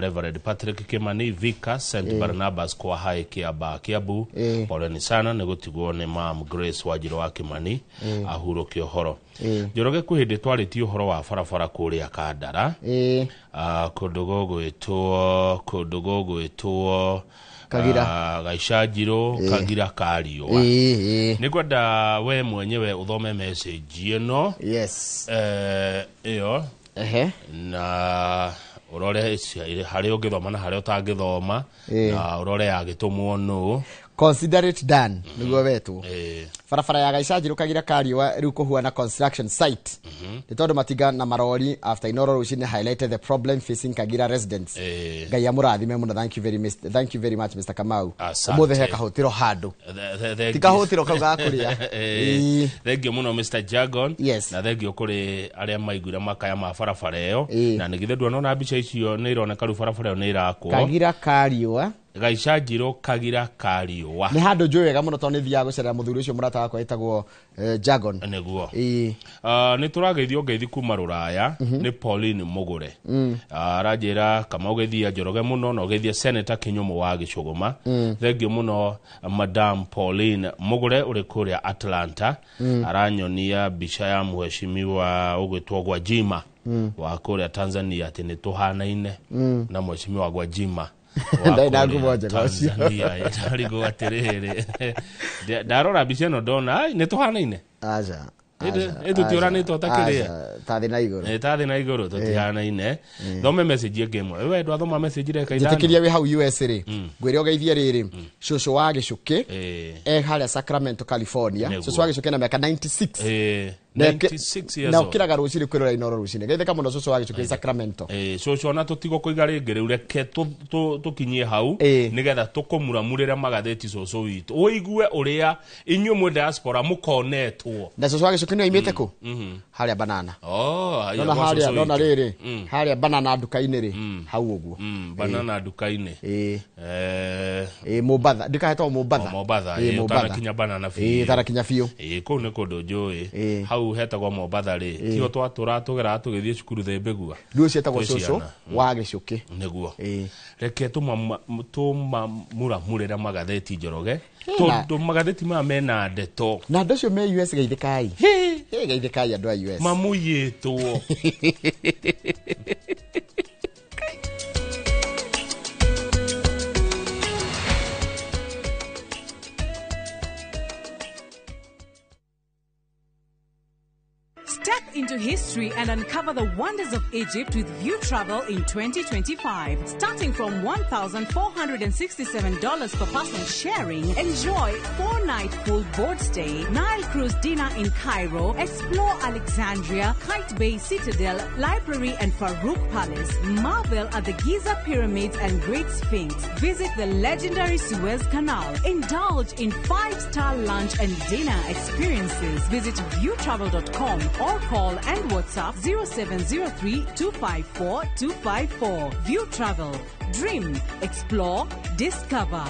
Reverend Patrick Kimani, vicar St Barnabas kwa Hai Kĩambaa Kiambu, poleni sana nĩ gũtigwo nĩ mam Grace Wanjirũ wa Kimani, ahurũke ũhoro. Njoroge kwĩ hĩndĩ twarĩtie ũhoro wa barabara kũrĩa Kandara, kũndũ gũgwĩtwo Kagira. Gaicanjirũ, Kagira Kariũa. Nĩ ngwenda we mwenyewe ũthome message ĩno. Yes. Ĩyo. Na ũrore harĩa ũngĩthoma na harĩa ũtangĩthoma, na ũrore yagĩtũmwo nũ. Consider it done nĩguo wetwo. Barabara ya Gaicanjirũ Kagira Kariũa rĩu kũhuana construction site. Nĩ tondũ matinga na marori after Inoro rũcinĩ highlighted the problem facing Kagira residents. Ngai amũrathime mũno. Thank you very much Mr. Kamau. Ũmũthĩ he kahũtĩro handũ. Ti kahũtĩro kau ga kũrĩa. Thengio mũno Mr. Jagon. Na thengio kũrĩ arĩa maiguire makaya ma barabara ĩyo, na nĩ githĩ nduona mbica icio nĩ ironeka rĩu barabara ĩyo nĩ ĩrakwo. Kagira Kariũa, Gaicanjirũ Kagira Kariũa. Nĩ handũ njũĩ wega mũno tondũ nĩ thiaga gũcerera mũthuri ũcio mũrata wakwa wĩtagwo Jagon. Nĩguo. Nĩ tũrageithio ngeithi kuma Rũraya nĩ Pauline Mũgũre. Aranjĩra kama ũgeithia Njoroge mũno na ũgeithie Senator Kĩnyũmũ wa Gĩcũgũma. Thengio mũno Madam Pauline Mũgũre ũrĩ kũrĩa Atlanta. Aranyonia mbica ya mheshimiwa ũgwĩtwo Gwajima wa kũrĩa Tanzania atĩ nĩ tũhanaine na mheshimiwa Gwajima. Ndarigwo atĩrĩrĩ, ndarora mbica ĩno ndona nĩ tũhanaine. Aca. Tũtiũranĩtwo ta kĩrĩa ta thĩ na igũrũ. Ta thĩ na igũrũ tũtihanaine. Thome message ĩngĩ ĩmwe. We ndwathoma message reka ithano. Njĩtĩkĩria wĩ hau US rĩ, ngwĩre ũgeithie rĩrĩ cũcũ wa Gĩcũkĩ e harĩa Sacramento California. Cũcũ wa Gĩcũkĩ na mĩaka 96. 96 years na old. ũkĩraga rũcinĩ kwĩrora Inoro rũcinĩ. Geithĩka mũno cũcũ wa Gĩcũkĩ Sacramento. Cũcũ ona tũtigũkũiga rĩngĩ rĩu, reke tũkinyie hau nĩgetha tũkũmuramurĩre magathĩti cũcũ witũ, ũigue ũrĩa inyuĩ mwĩ diaspora mũkonetwo. Na cũcũ wa Gĩcũkĩ nĩ oimĩte kũ? Harĩa Banana. Nona harĩa, nona rĩrĩ harĩa Banana nduka-inĩ rĩ, hau ũguo. Banana nduka-inĩ. Mombatha, ndikahetwo Mombatha. Mombatha, ũtanakinya Banana biũ. Ũtanakinya biũ. Kũu nĩ kũndũ njũĩ. Hau hetagwo Mombatha rĩ, tiho twatũraga tũgeraga tũgĩthiĩ cukuru Thĩmbĩgua. Rĩu ũcio etagwo cũcũ wa Gĩcũkĩ. Nĩguo. Reke tũmamuramurĩre magathĩti Njoroge, tondũ magathĩti maya mena ndeto. Na andũ acio me US geithĩkai. Geithĩkai andũ a US. Mamuyĩtwo. into history and uncover the wonders of Egypt with View Travel in 2025. Starting from $1,467 per person sharing, enjoy 4-night full board stay, Nile cruise dinner in Cairo, explore Alexandria, Kite Bay Citadel, Library and Farouk Palace, marvel at the Giza Pyramids and Great Sphinx, visit the legendary Suez Canal, indulge in 5-star lunch and dinner experiences. Visit viewtravel.com or call and WhatsApp 0703 254 254. View Travel. Dream, explore, discover.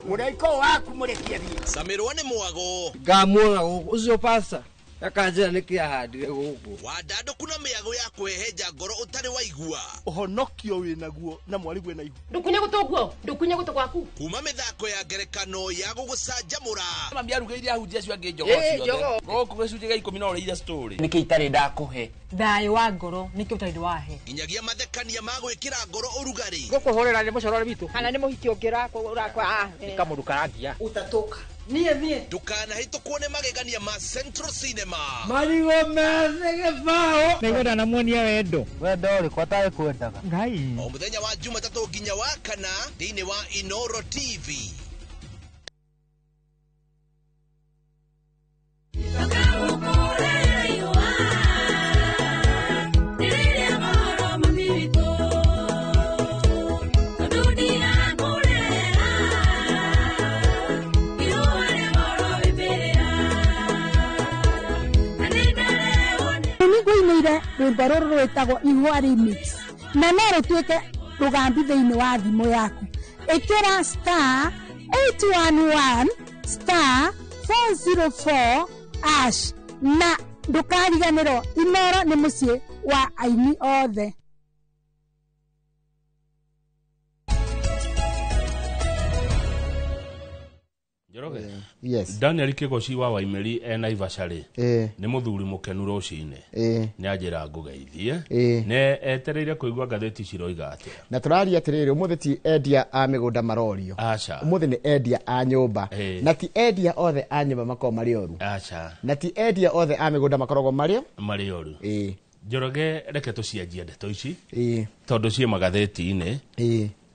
Mũraiko waku mũrekie thiĩ. Camirwo nĩ mwago. Ngamuona gũkũ ũcio pasta akanjĩra nĩkĩ ahandire gũkũ. Wandandũku na mĩago ya kwĩhenja ngoro ũtarĩ waigua. Ũhonokio wĩnaguo na mwarĩguo na ihu. Ndukunye gũtũ guo, ndukunye gũtũ gwaku. Kuma mĩthako ya ngerekano ya gũgũcanjamũra. Mami arugĩire ahunjia acio angĩ njogoo ciothe. Gũkũ gĩcunjĩ gĩa 10 no ũrĩire story. Nĩkĩ itarĩ ndakũhe? Thayũ wa ngoro nĩkĩ ũtarĩ wahe. Nginyagia mathekania ma gwĩkĩra ngoro ũrugarĩ. Gũkũhũrĩra nĩ mũcorore witũ. Kana nĩ mũhiki ũngĩ ũrakwa. Nĩ kamũndũ karangia. Utatoka. Niĩ niĩ. Ndũkanahĩtũkwo nĩ magegania ma Central Cinema. Marigũ methĩ gĩbaũ. Nĩngwenda namuonia wendo. Wendo ũrĩkũ atarĩ kwendaga. Ngai. O mũthenya wa Jumatatũ nginya wa kana thĩinĩ wa Inoro TV. Nĩngũinĩire rwĩmbo rũrũ rwĩtagwo Ihũa Remix na no rũtuĩke rũgambi thĩinĩ wa thimũ yaku. Ĩkĩra star 811 star 404 hash na ndũkariganĩrwo Inoro nĩ mũciĩ wa aini othe. Njoroge. Yes. Daniel Kigoci wa Waimeri e Naivasha rĩ nĩ mũthuri mũkenu rũcinĩ nĩ anjĩra ngũgeithie nĩ etereire kũigua ngathĩti ciroiga atĩa. Na tũraria atĩrĩrĩ ũmũthĩ ti endia a mĩgũnda marorio. Aca. Ũmũthĩ nĩ endia a nyũmba. Na ti endia othe a nyũmba makoragwo marĩ oru. Aca. Na ti endia othe a mĩgũnda makoragwo marĩ oru. Njoroge reke tũcianjie ndeto ici tondũ ciĩ magathĩti-inĩ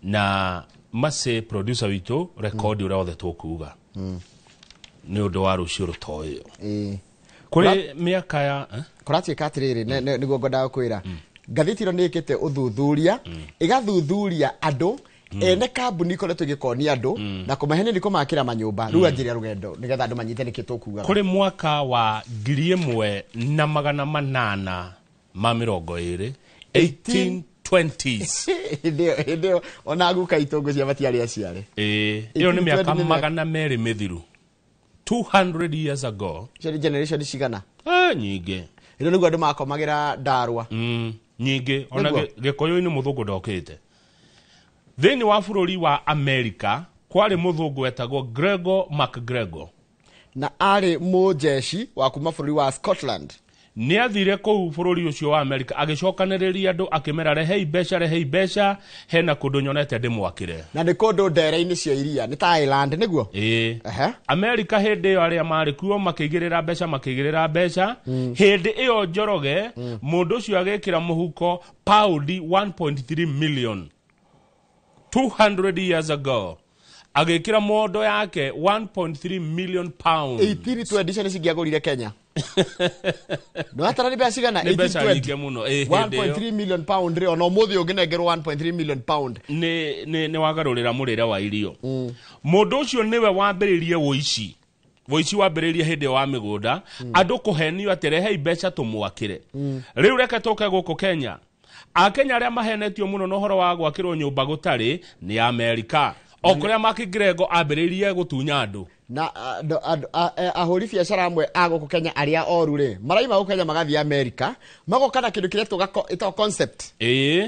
na Mace producer witũ rekondi ũrĩa othe tũkuga nĩ ũndũ wa rũciũ rũtoĩo. Kũrĩ mĩaka ya kũratuĩka atĩrĩrĩ nĩguo ngwendaga kwĩra ngathĩti ĩno nĩ ĩkĩte ũthuthuria ĩgathuthuria andũ ene kambuni ikoretwo ĩgĩkonia andũ na kũmaheneria kũmakĩra manyũmba rĩu anjĩria rũgendo nĩgetha andũ manyite nĩkĩ tũkugaga. Kũrĩ mwaka wa 1820 1820s. Hĩndĩ ĩyo ona guka itũ ngũcia matiarĩ aciare. Ĩyo nĩ mĩaka 200 mĩthiru. 200 years ago. Icio nĩ generation cigana? Nyingĩ. Ĩno nĩguo andũ makomagĩra ndarwa. Nyingĩ. Ona Gĩkũyũ-inĩ mũthũngũ ndokĩte. Thĩinĩ wa bũrũri wa Amerika kwarĩ mũthũngũ wetagwo Gregor MacGregor. Na arĩ mũjeshi wa kuma bũrũri wa Scotland. Nĩ athire kũu bũrũri ũcio wa Amerika agĩcokanĩrĩria andũ akĩmera rehei mbeca rehei mbeca hena kũndũ nyonete ndĩmwakĩre. Na nĩ kũndũ ndere-inĩ cia iria nĩ ta Island nĩguo? Amerika hĩndĩ ĩyo arĩa marĩ kuo makĩigĩrĩra mbeca makĩigĩrĩra mbeca. Hĩndĩ ĩyo Njoroge mũndũ ũcio agĩkĩra mũhuko paundi 1.3 million 200 years ago. Agĩkĩra mondo yake 1.3 million pounds. 1820 icio nĩ cingĩagũrire Kenya. Nĩ mbeca cigana? Nĩ mbeca nyingĩ mũno. 1.3 million pound rĩ ona ũmũthĩ ũngĩnengerwo 1.3 million pound nĩ wagarũrĩra mũrĩre wa irio. Mũndũ ũcio nĩwe wambĩrĩrie ũici. Ũici wambĩrĩrie hĩndĩ wa mĩgũnda andũ kũhenio atĩ rehei mbeca tũmwakĩre. Rĩu reke tũke gũkũ Kenya. Akenya arĩa mahenetio mũno na ũhoro wa gwakĩrwo nyũmba gũtarĩ nĩ Amerika. O kũrĩa MacGregor ambĩrĩirie gũtunya andũ. Na ahũri biacara amwe a gũkũ Kenya arĩa oru rĩ maraima gũkũ Kenya magathiĩ Amerika magoka na kĩndũ kĩrĩa ĩtagwo concept.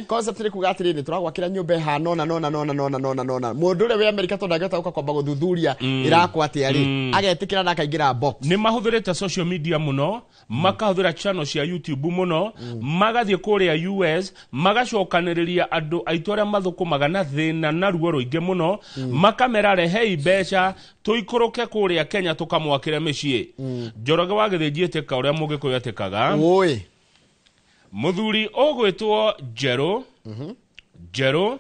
Concept nĩ kuga atĩrĩrĩ tũragwakĩra nyũmba ĩhana ũna nona nona nona nona nona mũndũ ũrĩa wĩ Amerika tondũ angĩhota gũka kwamba gũthuthuria ĩrakwo atĩa rĩ agetĩkĩra na akaingĩra box. Nĩ mahũthĩrĩte social media mũno makahũthĩra channel cia YouTube mũno magathiĩ kũrĩa US magacokanĩrĩria andũ aitũ arĩa mathũkũmaga na thĩna na ruo rũingĩ mũno makamera rehei mbeca Tũikũrũke kũrĩa Kenya tũkamwakĩre mĩciĩ. Njoroge wa Gĩthĩnji ĩtĩka ũrĩa Mũgĩkũyũ etĩkaga. Ũĩ. Mũthuri ũgwĩtwo Njerũ Njerũ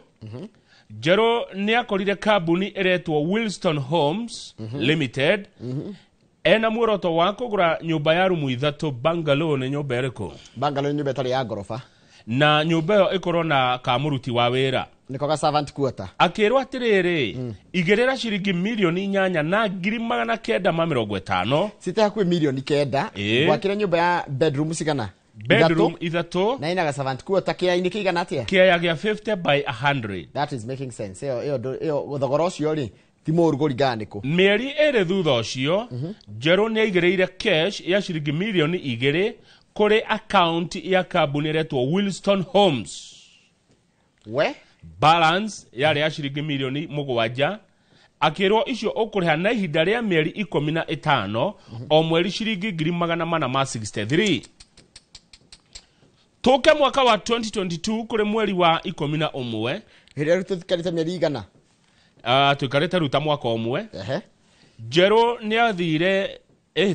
Njerũ nĩ akorire kambuni ĩretwo Wilston Homes Limited ena muoroto wa kũgũra nyũmba ya rumu 3 bungalow. Nĩ nyũmba ĩrĩkũ? Bungalow nĩ nyũmba ĩtarĩ ya ngoroba. Na nyũmba ĩyo ĩkorwo na kamũruti wa wĩra. Nĩko ga servant quarter. Akĩrwo atĩrĩrĩ, igĩrĩra ciringi 8,950,000. Cite hakuhĩ 9 million. Gwakĩra nyũmba ya bedroom cigana? Bedroom 3. Na ina ga servant quarter kĩaya-inĩ kĩigana atĩa? Kĩaya gĩa 50 by 100. That is making sense. Ĩyo thogora ũcio rĩ ti mũũru kũringana nĩkũ. Mĩeri 2 thutha ũcio, Njerũ nĩ aigĩrĩire cash ya ciringi 2 million kũrĩ account ya kambuni ĩretwo Wilston Homes. We balance yarĩ ya ciringi 7 million. Akĩrwo icio ũkũrĩha na ihinda rĩa mĩeri 15, o mweri ciringi 463,000. Tũke mwaka wa 2022 kũrĩ mweri wa 11. Hĩndĩ ĩrĩa tũikarĩte mĩeri igana? Tũikarĩte rĩu ta mwaka ũmwe. Njerũ nĩ athire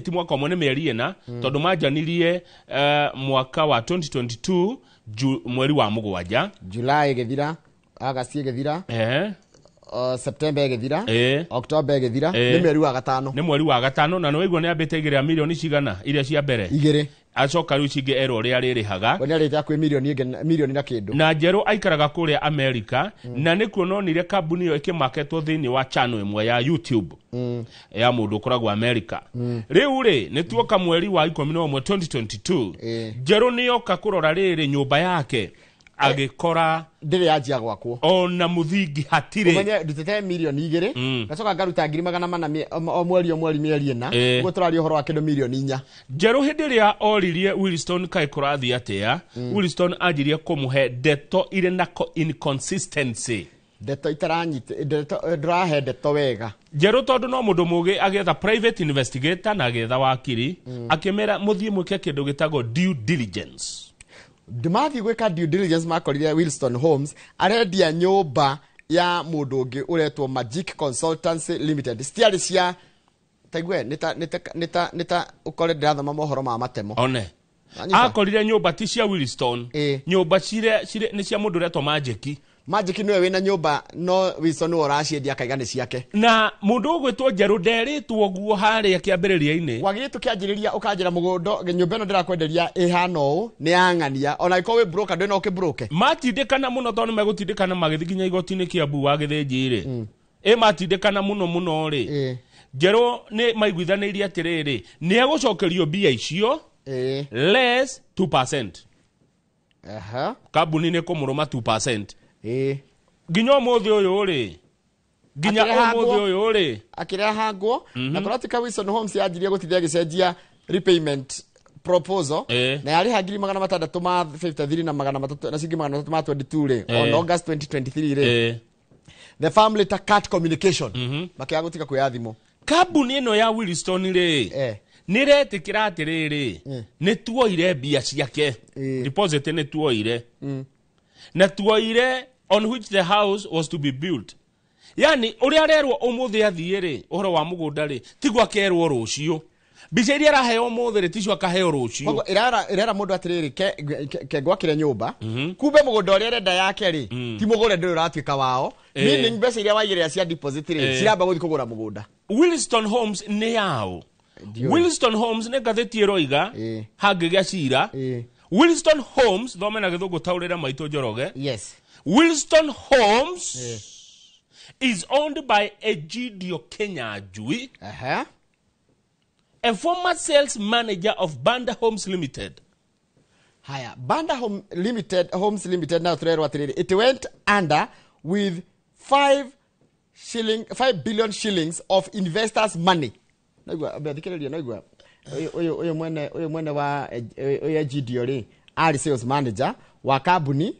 ti mwaka ũmwe, nĩ mĩeri 4, tondũ manjanirie mwaka wa 2022 mweri wa 7. July ĩgĩthira, August ĩgĩthira, September ĩgĩthira, October ĩgĩthira, nĩ mweri wa 5. Nĩ mweri wa 5. Na nĩ waigua nĩ ambĩte igĩrĩa milioni cigana iria cia mbere? 2. Acoka rĩu cingĩ erwo ũrĩa arĩrĩhaga. We nĩ arĩte hakuhĩ milioni ĩngĩ, milioni na kĩndũ. Na Njerũ aikaraga kũrĩa Amerika, na nĩkuo nonire kambuni ĩyo ĩkĩmaketwo thĩinĩ wa channel ĩmwe ya YouTube ya mũndũ ũkoragwo Amerika. Rĩu rĩ, nĩ tuoka mweri wa 11 2022. Njerũ nĩoka kũrora rĩrĩ nyũmba yake, agĩkora ndĩrĩ yanjia gwakwo. Ona mũthingi hatirĩ. Ũmenye ndutĩte 2 million, ngacoka ngaruta 400,000 o mweri o mweri mĩeri 4, ũguo tũraria ũhoro wa kĩndũ 4 million. Njerũ hĩndĩ ĩrĩa oririe Wilston kaĩ kũrathiĩ atĩa, Wilston anjirie kũmũhe ndeto irĩ na inconsistency. Ndeto itaranyita, ndeto ndũrahe ndeto wega. Njerũ tondũ no mũndũ mũgĩ, agĩetha private investigator na agĩetha wakiri, akĩmera mũthiĩ mwĩke kĩndũ gĩtagwo due diligence. Mathiĩ gwĩka due diligence, makorire Wilston Homes arendia nyũmba ya mũndũ ũngĩ ũretwo Magic Consultancy Limited. Citiarĩ cia taigue nĩ ta ũkore ndĩrathoma mohoro ma matemo. One. Wanyita? Akorire nyũmba ti cia Wilston, nyũmba cirĩ nĩ cia mũndũ ũretwo Majeki. Magic nĩwe wĩna nyũmba, no Wilson nĩwe ũraciendia akaiga nĩ ciake. Na mũndũ ũgwĩtwo Njerũ nderĩtwo guo harĩa kĩambĩrĩria-inĩ. Wagĩrĩire tũkĩanjĩrĩria ũkanjĩra mũgũndo nyũmba ĩno ndĩrakwenderia ĩhana ũũ nĩ yang'ania, ona ĩkorwo wĩ broker ndwĩ na ũkĩbroke. Matindĩkana mũno, tondũ nĩ megũtindĩkana magĩthiĩ nginya igoti-inĩ Kiambu wa Gĩthĩnji rĩ, ĩ matindĩkana mũno mũno rĩ, Njerũ nĩ maiguithanĩirie atĩrĩrĩ, nĩ egũcokerio mbia icio less 2%. Kambuni nĩ kũmũrũma 2% nginya ũmũthĩ ũyũ rĩ, nginya ũmũthĩ ũyũ rĩ. Akĩrehangwo na kũratuĩka Wilson Homes yanjirie gũtithia gĩcenjia repayment proposal, na yarĩha 653,300 na 300 na ciringi 322 rĩ, on August 2023 rĩ, the family ta cut communication, makĩaga gũtiga kuoya thimũ. Kambuni ĩno ya Wilston rĩ, nĩ retĩkĩra atĩrĩrĩ, nĩ tuoire mbia ciake deposit, nĩ tuoire na tuoire on which the house was to be built. Yani ũrĩa arerwo ũmũthĩ athiĩ rĩ, ũhoro wa mũgũnda rĩ, tiguo akerwo rũciũ. Mbica iria araheo ũmũthĩ rĩ, ticio akaheo rũciũ. Koguo ĩrera mũndũ atĩrĩrĩ, ke ngwakĩre nyũmba, kumbe mũgũnda ũrĩa arenda yake rĩ, ti mũgũre, ndũrĩ ũratuĩka wao. Meaning mbeca iria waigĩrĩra cia deposit rĩ, ciramba gũthiĩ kũgũra mũgũnda. Wilston Homes nĩ yao? Ndiũĩ. Wilston Homes nĩ ngathĩti ĩroiga hangĩgĩa cira. Wilston Homes, thome na gĩthũngũ, taũrĩra maitũ Njoroge. Yes. Wilston Homes is owned by Egidio Kenyanjui, a former sales manager of Banda Homes Limited. Haya, Banda Home Limited, Homes Limited nayo tũrerwo atĩrĩrĩ, it went under with 5 shilling 5 billion shillings of investors money. Naigua thikĩrĩria, naigua ũyũ mwene wa ũyũ Egidio rĩ, arĩ sales manager wa kambuni,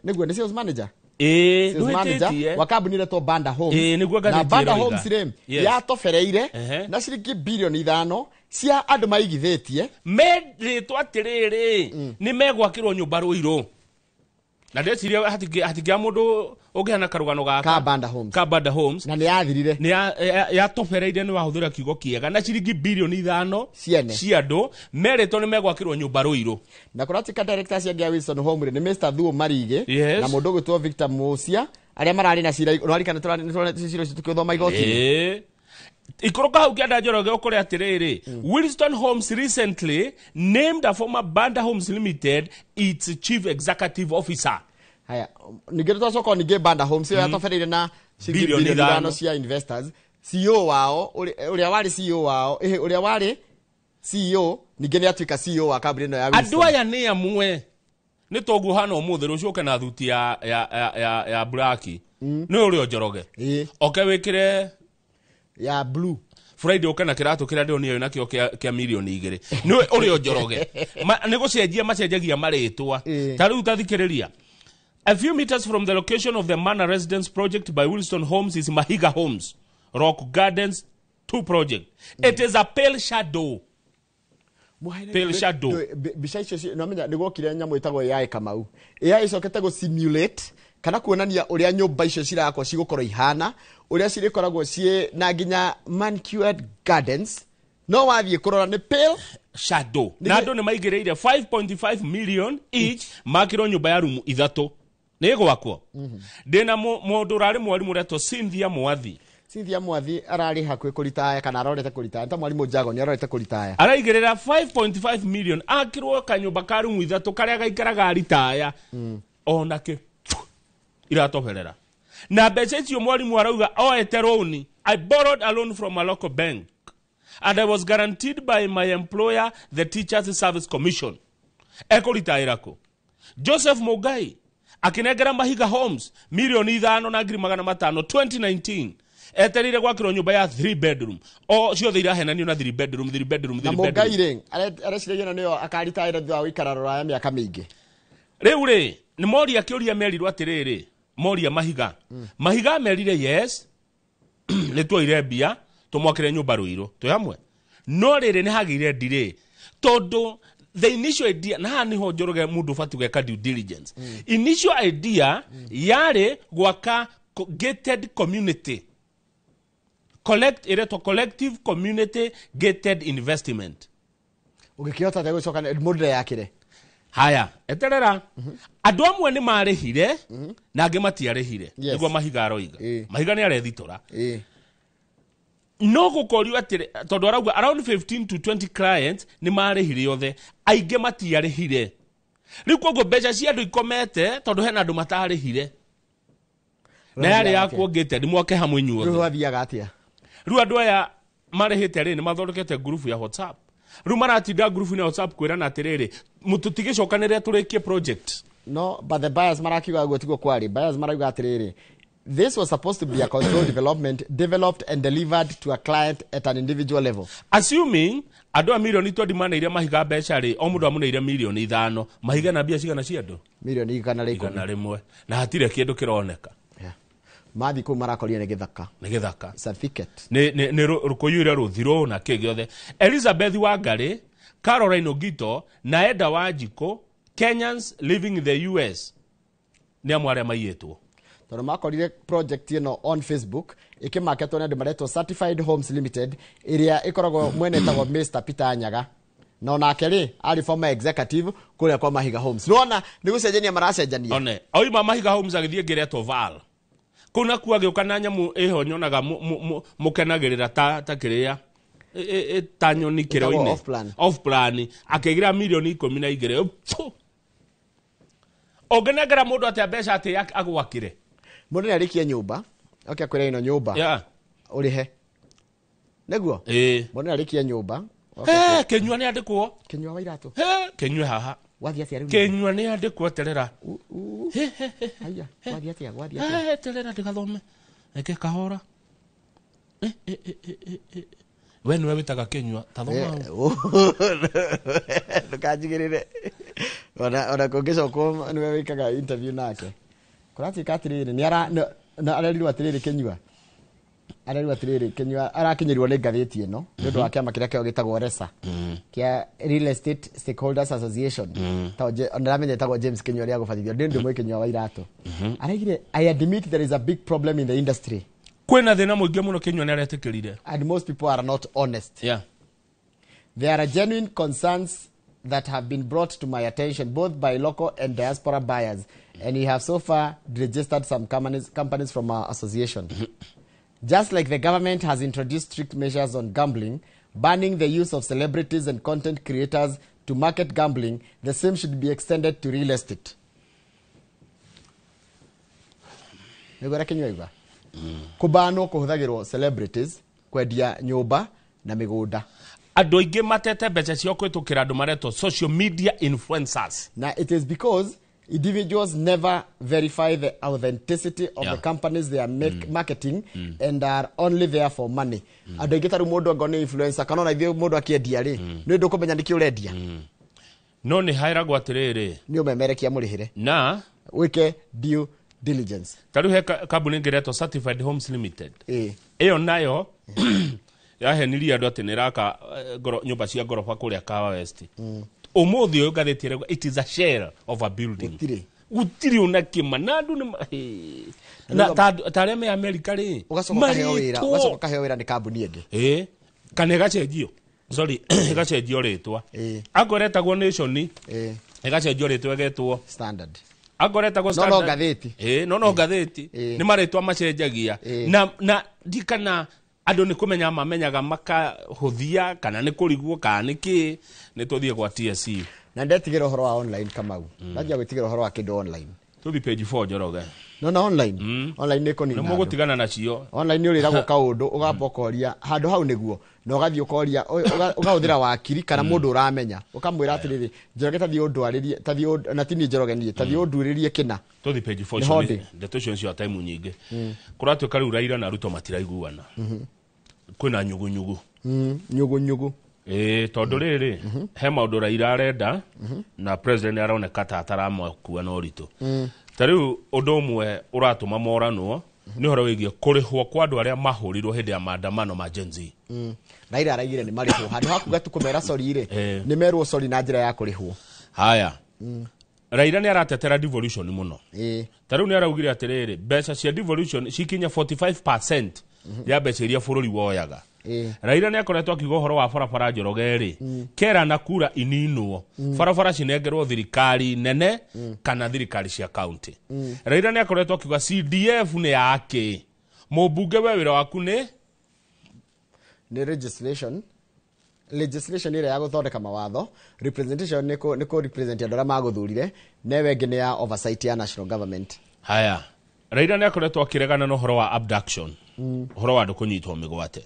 nĩguo nĩ sales manager. Sales manager Ndũhĩtĩtie. wa kambuni ĩretwo Banda Homes. Ĩĩ, nĩguo na ngathĩti Banda ĩroiga. Homes rĩ, yatobereire na ciringi 5 billion cia andũ maigithĩtie. Merĩtwo atĩrĩrĩ, nĩ megwakĩrwo nyũmba Rũirũ. Na ndeciria hatingĩa mũndũ ũngĩhana karũgano gaka Ka Banda Homes. Ka Banda Homes. Na nĩ yathirire. Nĩ yatobereire nĩ wahũthĩra kiugo kĩega na ciringi bilioni 5 Ciene. Cia andũ merĩtwo nĩ megwakĩrwo nyũmba Rũirũ. Na kũratuĩka directors angĩ a Wilson Home rĩ nĩ Mr Thuo Marige Yes. na mũndũ ũgwĩtwo Victor Musia arĩa mararĩ na cira nĩwarikana cira ũcio tũkĩũthoma igoti-inĩ. Ĩĩ. Ikũrũka hau kĩanda Njoroge ũkore atĩrĩrĩ, Wilston Homes recently named a former Banda Homes Limited its chief executive officer. Haya, ningĩ twacoka o ningĩ Banda Homes ĩyo yatobereire na ciringi Bilioni bilioni 5 ithano cia investors. CEO wao ũrĩa warĩ CEO wao ũrĩa warĩ CEO ningĩ nĩ atuĩka CEO wa kambuni ĩno ya Andũ Wilson. aya nĩ amwe nĩ toguo hana ũmũthĩ rũciũ ũke na thuti ya buraki nĩ ũrĩa Njoroge oke wĩkĩre ya blue. Friday ũke na kĩratũ kĩrĩa ndĩronire nakĩo kĩa milioni 2 nĩ ũrĩa Njoroge. Nĩ gũcenjia macenjagia marĩtwa. Ta rĩu tathikĩrĩria. A few meters from the location of the Manor Residence project by Wilson Homes is Mahiga Homes Rock Gardens 2 project. It is a pale shadow. Pale shadow. Mbica icio nĩwamenya nĩ gwokire nyamũ ĩtagwo AI Kamau. AI ĩcokete gũ simulate kana kuonania ũrĩa nyũmba icio cirakwo cigũkorwo ihana, ũrĩa cirĩkoragwo ciĩ na nginya manicured gardens. No wathiĩ kũrora nĩ pale shadow. Na andũ nĩ maigĩrĩire 5.5 million each makĩrwo nyũmba ya rumu 3 nĩ gwakwo. Ndĩna mũndũ ũrarĩ mwarimũ ũretwo Cynthia Mwathi. Cynthia Mwathi ararĩ hakuhĩ kũritaya kana arorete kũritaya ta mwarimũ Jago nĩ arorete kũritaya. Araigĩrĩra 5.5 million akĩrwo kanyũmba ka rumu 3 karĩa gaikaraga aritaya ona kĩ iratoberera. Na mbeca icio mwarimũ arauga oete loan. I borrowed a loan from a local bank and I was guaranteed by my employer, the Teachers Service Commission. Ekũritaĩra kũ? Joseph Mugai akinengera Mahiga Homes 5,500,000 2019 eterire gwakĩrwo nyũmba ya 3 bedroom o ciothe irahenanio na 3 bedroom 3 bedroom Na 3 bedroom. Mũngai rĩ areciragia ĩno nĩyo akaritaĩra thutha wa gũikara rũraya mĩaka mĩingĩ. Rĩu rĩ nĩ moria kĩũria merirwo atĩrĩrĩ, moria Mahiga. Mahiga merire yes nĩ tuoire mbia tũmwakĩre nyũmba Rũirũ twĩ hamwe, no rĩrĩ nĩ hagĩire delay tondũ the initial idea, na haha nĩho Njoroge mũndũ ũbatiĩ gwĩka due diligence. Initial idea yarĩ gwaka gated community collect ĩretwo collective community gated investment. Ũngĩkĩhota atĩa gũcoka mũndũ ndeyakĩre? Haya, eterera. Andũ amwe nĩ marĩhire na angĩ matiarĩhire. Yes. Nĩguo Mahiga aroiga. Mahiga nĩ arethitora. No gũkorio atĩrĩ tondũ arauga around 15 to 20 clients nĩ marĩhire othe, aingĩ matiarĩhire. Rĩu koguo mbeca cia andũ ikomete tondũ hena andũ matarĩhire. Na yarĩ yakwo gated mwake hamwe inyuothe. Rĩu gwathiaga atĩa? Rĩu andũ aya marĩhĩte rĩ nĩ mathondekete ngurubu ya WhatsApp. Rĩu maratinda ngurubu-inĩ ya WhatsApp kwĩrana atĩrĩrĩ, tũtigĩcokanĩrĩre tũrĩkie project. No, but the buyers marakiuga guo tiguo kwarĩ. Buyers marauga atĩrĩrĩ, this was supposed to be a controlled development developed and delivered to a client at an individual level. Assuming andũ a milioni 20 maneire Mahiga mbeca rĩ, o mũndũ amũneire milioni 5, Mahiga na mbia cigana cia andũ? Milioni igana rĩa ikũmi. 100. Na hatirĩ kĩndũ kĩroneka. Mathiĩ kũu marakorire nĩ gĩthaka. Nĩ gĩthaka. Certificate. Nĩ rũkũiyũire rũthirũ na kĩ gĩothe. Elizabeth Wangari, Caroline Ogito na Eda Wanjikũ, Kenyans living in the US nĩ amwe arĩa maiyĩtwo. Tondũ makorire project ĩno on Facebook ĩkĩmaketwo nĩ andũ maretwo Certified Homes Limited ĩrĩa ĩkoragwo mwene ĩtagwo Mr Peter Nyaga. Na onake rĩ arĩ former executive kũrĩa kwa Mahiga Homes. Nĩwona nĩ gũcenjania maracenjania. One, oima Mahiga Homes agĩthiĩ ngĩretwo Val. Kũu nakuo agĩũka na nyamũ ĩho nyonaga mũkenagĩrĩra ta kĩrĩa ta nyoni kĩro-inĩ. Off plan. Off plan. Akĩgĩra milioni 12. Ũngĩnengera mũndũ atĩa mbeca atĩ agwakĩre? Mũndũ nĩ arĩkie nyũmba, oke akwĩre ĩno nyũmba. Yeah. Ũrĩhe. Nĩguo? Ĩĩ. Mũndũ nĩ arĩkie nyũmba. Kĩnyua nĩ andĩkwo. Kĩnyua wa iratũ. Kĩnyue haha. Wathiĩ atĩa rĩu? Kĩnyua nĩ andĩkwo eterera. Haiya, wathiĩ atĩa, wathiĩ atĩa? Eterera ndĩgathome. Reke kahora. We nĩwe wĩtaga Kĩnyua, ta thoma hau. Ndũkanjigĩrĩre. Ona kũngĩcokwo nĩwe wĩkaga interview nake. Kũratuĩka atĩrĩrĩ, nĩ arerirwo atĩrĩrĩ Kĩnyua. Arerwo atiriri, Kinyua arakinyirwo nĩ ngathĩti ĩno nĩ ũndũ wa kĩama kĩrĩa kĩao gĩtagwo RESA, kĩa Real Estate Stakeholders Association. Ndĩramenya ĩtagwo James Kinyua rĩa gũbatithio ndĩ ndĩ mwĩ Kinyua wa iratũ. Araigire, "I admit there is a big problem in the industry." Kwĩna thĩna mũingĩ mũno, Kinyua nĩ aretĩkĩrire. "And most people are not honest. There are genuine concerns that have been brought to my attention both by local and diaspora buyers, and we have so far registered some companies from our association. Just like the government has introduced strict measures on gambling, banning the use of celebrities and content creators to market gambling, the same should be extended to real estate." Nĩguo ũrĩa Kinyua auga. Kũbanwo kũhũthagĩrwo celebrities kwendia nyũmba na mĩgũnda. Andũ aingĩ matete mbeca ciao kũhĩtũkĩra andũ maretwo social media influencers. Na it is because individuals never verify the authenticity of the companies they are marketing and are only there for money. Andũ aingĩ ta rĩu mũndũ angorwo nĩ influencer kana ona ithuĩ mũndũ akĩendia rĩ, nĩ ndũkũmenya nĩkĩ ũrendia. No nĩ haĩragwo atĩrĩrĩ, nĩ ũmemerekia mũrĩhĩre na wĩke due diligence. Ta rĩu he kambuni ĩngĩ ĩretwo Certified Homes Limited. Ĩyo nayo yahenirie andũ atĩ nĩ ĩraka nyũmba cia ngoroba kũrĩa Kahawa West. Ũmũthĩ ũyũ ngathĩti ĩrauga it is a shell of a building. Gũtirĩ. Gũtirĩ ona kĩma na andũ nĩ na ta arĩa me Amerika rĩ, ũgacoka ũkaheo wĩra, marĩtwo. Ũgacoka ũkaheo wĩra nĩ kambuni ĩngĩ. Ĩ, kana ĩgacenjio, sorry, ĩgacenjio rĩtwa. Akorwo ĩretagwo Nation, ĩgacenjio rĩtwa ĩgetwo Standard. Akorwo ĩretagwo No, no Standard. ngathĩti. Ĩ, no ngathĩti. Nĩ marĩtwa macenjagia. Na ndikana andũ nĩ kũmenya mamenyaga makahũthia kana nĩ kũrigwo kana nĩ kĩ. Nĩ tũthiĩ gwa TSC. Na ndetigĩra ũhoro wa online, Kamau. Ndanjia gwĩtigĩra ũhoro wa kĩndũ online. Tũthiĩ page 4, Njoroge. No online, online nĩ kũnina Nĩ andũ. mũgũtigana nacio. Online nĩ ũrĩragwo kaũndũ, ũgamba ũkoria handũ hau nĩguo, na ũgathiĩ ũkoria, ũkahũthĩra wakiri kana mũndũ ũramenya, ũkamwĩra atĩrĩrĩ, Njoroge, tathiĩ ũndwarĩrie, tathiĩ na ti niĩ Njoroge niĩ, tathiĩ ũnduĩrĩrie kĩna. Tũthiĩ page 4. Nĩho Icio ndĩ. ndeto icio nĩcio time nyingĩ. Kũratuĩka rĩu Raila na Ruto matiraiguana. Kwĩna nyugunyugu. Nyugu nyugu. Ĩĩ, tondũ rĩrĩ he maũndũ Raila arenda na president aroneka ta ataramakua na ũritũ. Ta rĩu ũndũ ũmwe ũratũma moranwo nĩ ũhoro wĩgiĩ kũrĩhwo kwa andũ arĩa mahũrirwo hĩndĩ ya maandamano ma Gen Z. Raila araigire nĩ marĩhwo handũ ha kuga tu kũmera sorry rĩ, nĩ merwo sorry na njĩra ya kũrĩhwo. Haya, Raila nĩ aratetera devolution mũno. Ta rĩu nĩ araugire atĩrĩrĩ, mbeca cia devolution cikinya 45% ya mbeca iria bũrũri woyaga. Raila nĩ akoretwo akiuga ũhoro wa barabara, Njoroge rĩ, kera na kura ininwo, barabara cinengerwo thirikari nene kana thirikari cia county. Raila nĩ akoretwo akiuga CDF nĩ yake mũmbunge, we wĩra waku nĩ Nĩ legislation ĩrĩa ya gũthondeka mawatho. Representation nĩ kũ represent andũ arĩa magũthurire, newe ĩngĩ nĩ ya oversight ya national government. Haya, Raila nĩ akoretwo akĩregana na ũhoro wa abduction, ũhoro wa andũ kũnyitwo mĩgwate.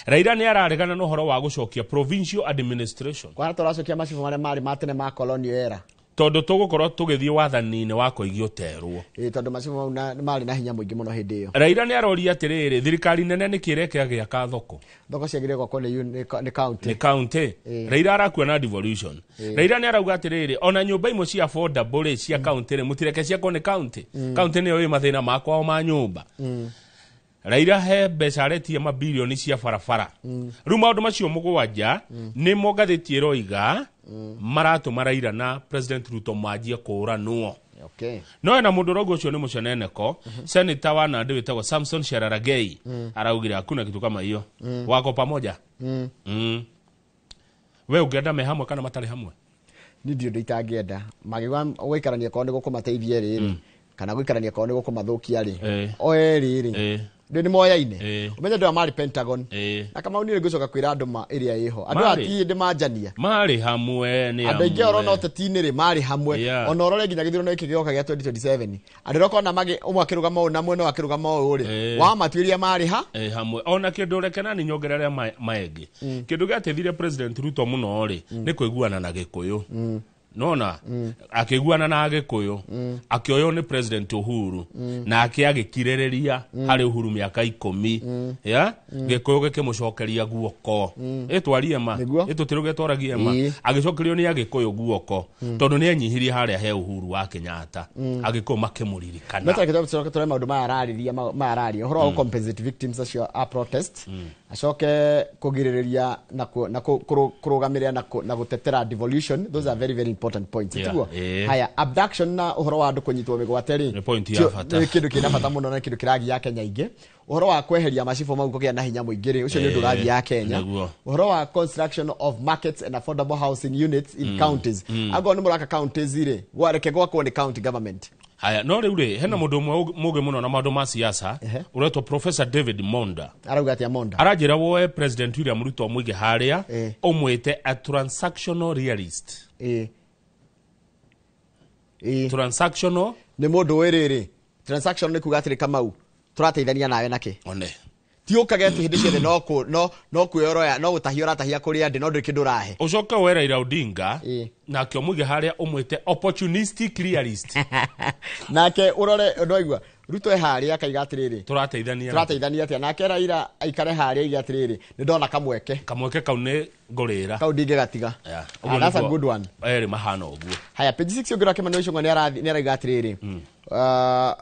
Raila nĩ araregana na ũhoro wa gũcokia provincial administration. Kwana tũracokia macibũ marĩa marĩ ma tene ma colonial era. Tondũ tũgũkorwo tũgĩthiĩ wathani-inĩ wa koigi ũterwo. Ĩĩ, tondũ macibũ mau marĩ na hinya mũingĩ mũno hĩndĩ ĩyo. Raila nĩ aroria atĩrĩrĩ, thirikari nene nĩ kĩreke gĩaka thoko? Thoko ciagĩrĩire gwakwo nĩ county. Nĩ county. Raila arakua na devolution. Raila nĩ arauga atĩrĩrĩ, ona nyũmba imwe cia affordable rĩ, cia county rĩ, mũtireke ciakwo nĩ county. County nĩyo ĩ mathĩna makwao ma nyũmba. Raila he mbeca aretie mabilioni cia barabara. Rĩu maũndũ macio 7 nĩmo ngathĩti ĩroiga maratũma Raila na President Ruto manjie kũũranwo. No ena mũndũ ũrauga ũcio nĩ mũceneneko, senator wa Nandi wĩtagwo Samson Cherargei. Araugire hakuna kitu kama hiyo. Wako pamoja. We ũngĩenda me hamwe kana matarĩ hamwe? Ni ndiũ ũndũ itangĩenda magiuga gũikarania kwao nĩ gũkũmateithia rĩrĩ kana gũikarania kwao nĩ gũkũmathũkia rĩ, o erĩ rĩ, ndĩ nĩ moyaine. Ũmenye andũ aya marĩ Pentagon. Na Kamau, niĩ ngũcoka kwĩra andũ ma ĩrĩa ĩho andũ aya ti ndĩ manjania. Marĩ hamwe nĩ Andũ aingĩ amwe. orona ũteti-inĩ rĩ, marĩ hamwe. Ona ũrore nginya gĩthurano gĩkĩ gĩgoka gĩa 2027, andũ arĩa ũkona ũmwe akĩrũgama ũũ na mwena ũyũ akĩrũgama ũũ rĩ, wamatuĩria marĩ ha Hamwe. Ona kĩndũ reke nani nyongerere maengĩ, kĩndũ gĩateithirie President Ruto mũno rĩ, nĩ kũiguana na Gĩkũyũ. Nona akĩiguana na Agĩkũyũ, akĩoywo nĩ President Uhuru, nake agĩkirĩrĩria harĩ Uhuru mĩaka 10, ya Gĩkũyũ gĩkĩmũcokeria guoko. Ĩtwarie ma, ĩtũtirũge twaragie ma. Agĩcokerio nĩ Agĩkũyũ guoko tondũ nĩ enyihirie harĩa he Uhuru wa Kenyatta. Agĩkũyũ makĩmũririkana. No tareke tũcoke tũrore maũndũ maya ararĩria, maya araria ũhoro wa compensate victims acio a protest, acoke kũgirĩrĩria na kũrũgamĩrĩra na gũtetera devolution. Those are very, very important points. Tiguo? Haya, abduction na ũhoro wa andũ kũnyitwo mĩgwate rĩ, Nĩ point ya bata. Nĩ kĩndũ kĩna bata mũno na kĩndũ kĩragia Kenya aingĩ. Ũhoro wa kweheria macibũ mau kũgĩa na hinya mũingĩ rĩ, ũcio nĩ ũndũ ũragia Kenya. Ũhoro wa construction of markets and affordable housing units in counties, angorwo nĩ mũraka counties rĩ, reke gwakwo nĩ county government. Haya, no rĩu rĩ, hena mũndũ ũmwe mũgĩ mũno na maũndũ ma siasa ũretwo Professor David Monda. Arauga atĩa Monda? Aranjĩra woe President William Ruto mũige harĩa, ũmwĩte a transactional realist. Transactional. Nĩ mũndũ wĩ rĩrĩ, transaction nĩ kuga atĩrĩ, Kamau, tũrateithania nawe nakĩ? One. Ti ũkage atĩ hĩndĩ ciothe no kwĩoroya, no gũtahia ũratahia kũrĩ andĩ, no ndũrĩ kĩndũ ũrahe. Ũcoke woe Raila Odinga nake ũmũige harĩa, ũmwĩte opportunistic realist. Nake ũrore ndwaigua Ruto e harĩa akaiga atĩrĩrĩ, tũrateithania. Tũrateithania atĩa? Nake Raila aikare harĩa aige atĩrĩrĩ, nĩ ndona kamweke. Kamweke kau nĩ ngũrĩra. Kau ndingĩgatiga. Ũguo. That's a Nĩguo good one. Erĩ mahana ũguo. Haya, page 6 ũngĩrora, Kĩmani Ichung'wa nĩ arauga atĩrĩrĩ,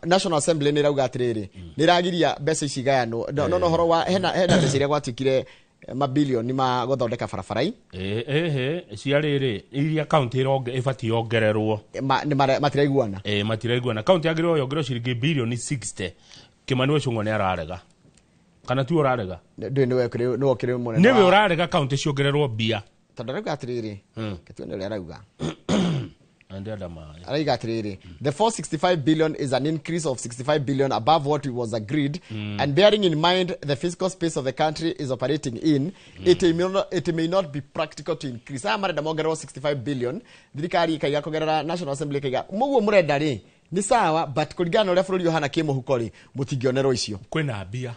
National Assembly nĩ ĩrauga atĩrĩrĩ, nĩ ĩragiria mbeca ici igayanwo. No ũhoro wa hena mbeca iria gwatuĩkire, mabilioni ma gũthondeka barabara-i. Ĩhĩ, cia rĩrĩ iria kaunti ĩbatiĩ yongererwo. Matiraiguana. Matiraiguana. Kaunti yagĩrĩirwo yongererwo ciringi bilioni 60. Kĩmani wa Ichung'wa nĩ ararega, kana tu ũrarega? Ndũĩ, nĩwe ũkĩrĩ mũnene. Nĩwe ũrarega kaunti ciongererwo mbia. Tondũ arauga atĩrĩrĩ, kĩtuone ũrĩa arauga. Na ndĩrenda maĩ. Arauga atĩrĩrĩ, the 465 billion is an increase of 65 billion above what was agreed, and bearing in mind the fiscal space of the country is operating in, it may not be practical to increase. Aya marenda mongererwo 65 billion, thirikari ikaiga kũgerera National Assembly ikaiga mũguo mũrenda rĩ nĩ sawa, but kũringana na ũrĩa bũrũri ũhana kĩmũhuko rĩ, mũtingĩonerwo icio. Kwĩna mbia.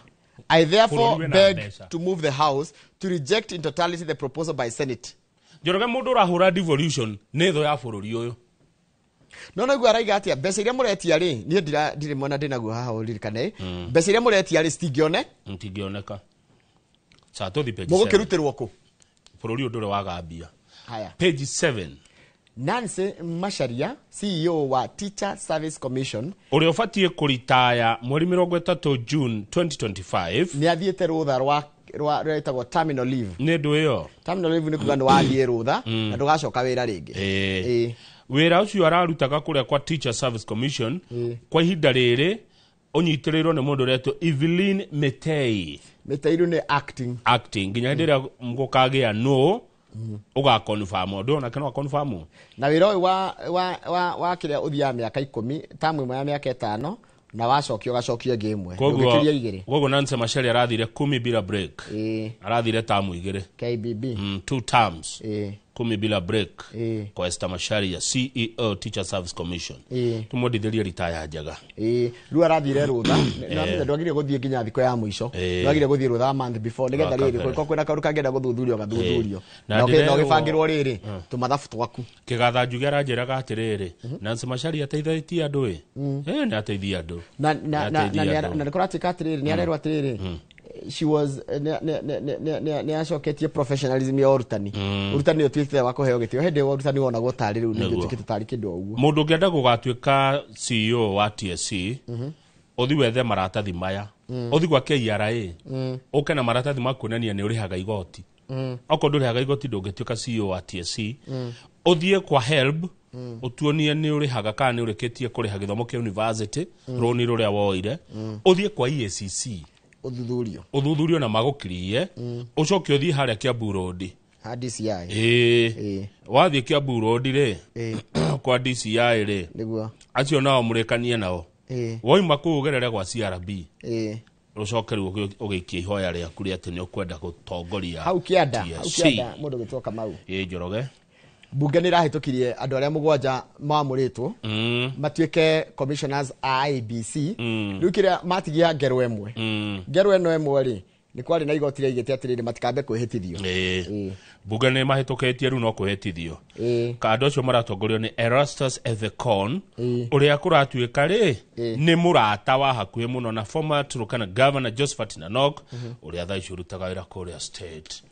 I therefore Bũrũri wĩna beg mbeca. to move the House to reject in totality the proposal by Senate. Njoroge, mũndũ ũrahũra devolution nĩ thũ ya bũrũri ũyũ. No naiguo araiga atia, mbeca iria mũretia rĩ, niĩ ndirĩ mwena ndĩnaguo haha ũririkane, mbeca iria mũretia rĩ citingĩone. Itingĩoneka. Sa tũthi page 7. Mũgũkĩrutĩrwo kũ? Bũrũri ũyũ ndũrĩ waga mbia. Haya. Page 7. Nancy Macharia, CEO wa Teacher Service Commission, ũrĩa ũbatiĩ kũritaya mweri 30 June 2025, nĩ athiĩte rũtha rwa rwetagwo terminal leave. Nĩ ndũ ĩyo? Terminal leave nĩ kuga nĩ wathiĩ rũtha na ndũgacoka wĩra rĩngĩ. Ĩĩ. Wĩra ũcio ararutaga kũrĩa kwa Teacher Service Commission kwa ihinda rĩrĩ ũnyitĩrĩirwo nĩ mũndũ ũretwo Evelyn Mitei. Mitei rĩu nĩ acting. Acting nginya hĩndĩ ĩrĩa gũkagĩa no ũgakonfirm ũndũ onake no akonfirm. Na wĩra ũyũ wa kĩrĩa ũthiaga mĩaka 10, tamu ĩmwe ya mĩaka 5, na wacokio ũgacokio ĩngĩ ĩmwe. Ndũngĩkĩria 2. Koguo Nancy Macharia arathire 10 bila break, arathire tamu 2. KBB. Two terms 10 bila break kwa Esther Macharia, CEO Teacher Service Commission. Tumwendithĩrie ritaya njega. Ĩĩ, rĩu arathire rũtha na ndwagire gũthiĩ nginya thikũ ya mũico. Ndwagire gũthiĩ rũtha month before nĩgetha Rwa rĩrĩ kabere. kũngĩkorwo kwĩna kaũndũ kangĩenda gũthuthurio gathuthurio. Na Na ndĩrerwo- ũgĩbangĩrwo rĩrĩ tũmathabu twaku. Kĩgatha Njuge aranjĩraga atĩrĩrĩ, Nancy Macharia ateithĩtie andũ ĩ. Nĩ ateithia andũ. Na Nĩ ateithia andũ. na nĩ kũratuĩka atĩrĩrĩ, nĩ arerwo atĩrĩrĩ, she was nĩ acoketie professionalism ya ũrutani. Ũrutani ũtuĩkĩte wa kũheo gĩtĩo, hĩndĩ ĩyo ũrutani wonagwo tarĩ rĩu ningĩ ũtuĩkĩte tarĩ kĩndũ o ũguo. Mũndũ ũngĩenda gũgatuĩka CEO wa TSC, ũthi wethe maratathi maya, ũthi gwa KRA, ũke na maratathi ma kuonania nĩ ũrĩhaga igoti. Okorwo ndũrĩhaga igoti, ndũngĩtuĩka CEO wa TSC. Ũthiĩ kwa HELB, ũtuonie nĩ ũrĩhaga kana nĩ ũrĩkĩtie kũrĩha gĩthomo kĩa university, rũni rũrĩa woire. Ũthiĩ kwa EACC, ũthuthurio. Ũthuthurio na magũkirie. Ũcoke ũthiĩ harĩa Kiambu Road. Ha DCI. Ĩĩ, wathiĩ Kiambu Road rĩ, kwa DCI rĩ, nĩguo acio nao mũrĩkanie nao. Woima kũu ũgerere gwa CRB, ũcoke rĩu ũgĩikie ihoya rĩaku rĩa atĩ nĩ ũkwenda gũtongoria Hau kĩanda, hau TSC. kĩanda mũndũ gwĩtwo Kamau. Ĩĩ, Njoroge. Mbunge nĩ ĩrahĩtũkirie andũ arĩa 7 mamũrĩtwo matuĩke commissioners a IEBC. Rĩu kĩrĩa matigia ngerwa ĩmwe, ngerwa ĩno ĩmwe rĩ, Nĩ kwarĩ na igoti rĩaigĩte atĩrĩrĩ matikambe kwĩhĩtithio. Bunge nĩ mahĩtũkĩtie rĩu no kwĩhĩtithio. Ka andũ acio maratongorio nĩ Erastus Ethekon, ũrĩa kũratuĩka rĩ nĩ mũrata wa hakuhĩ mũno na former Turkana Governor Josephat Nanok, ũrĩa thaa ici ũrutaga wĩra kũrĩa state.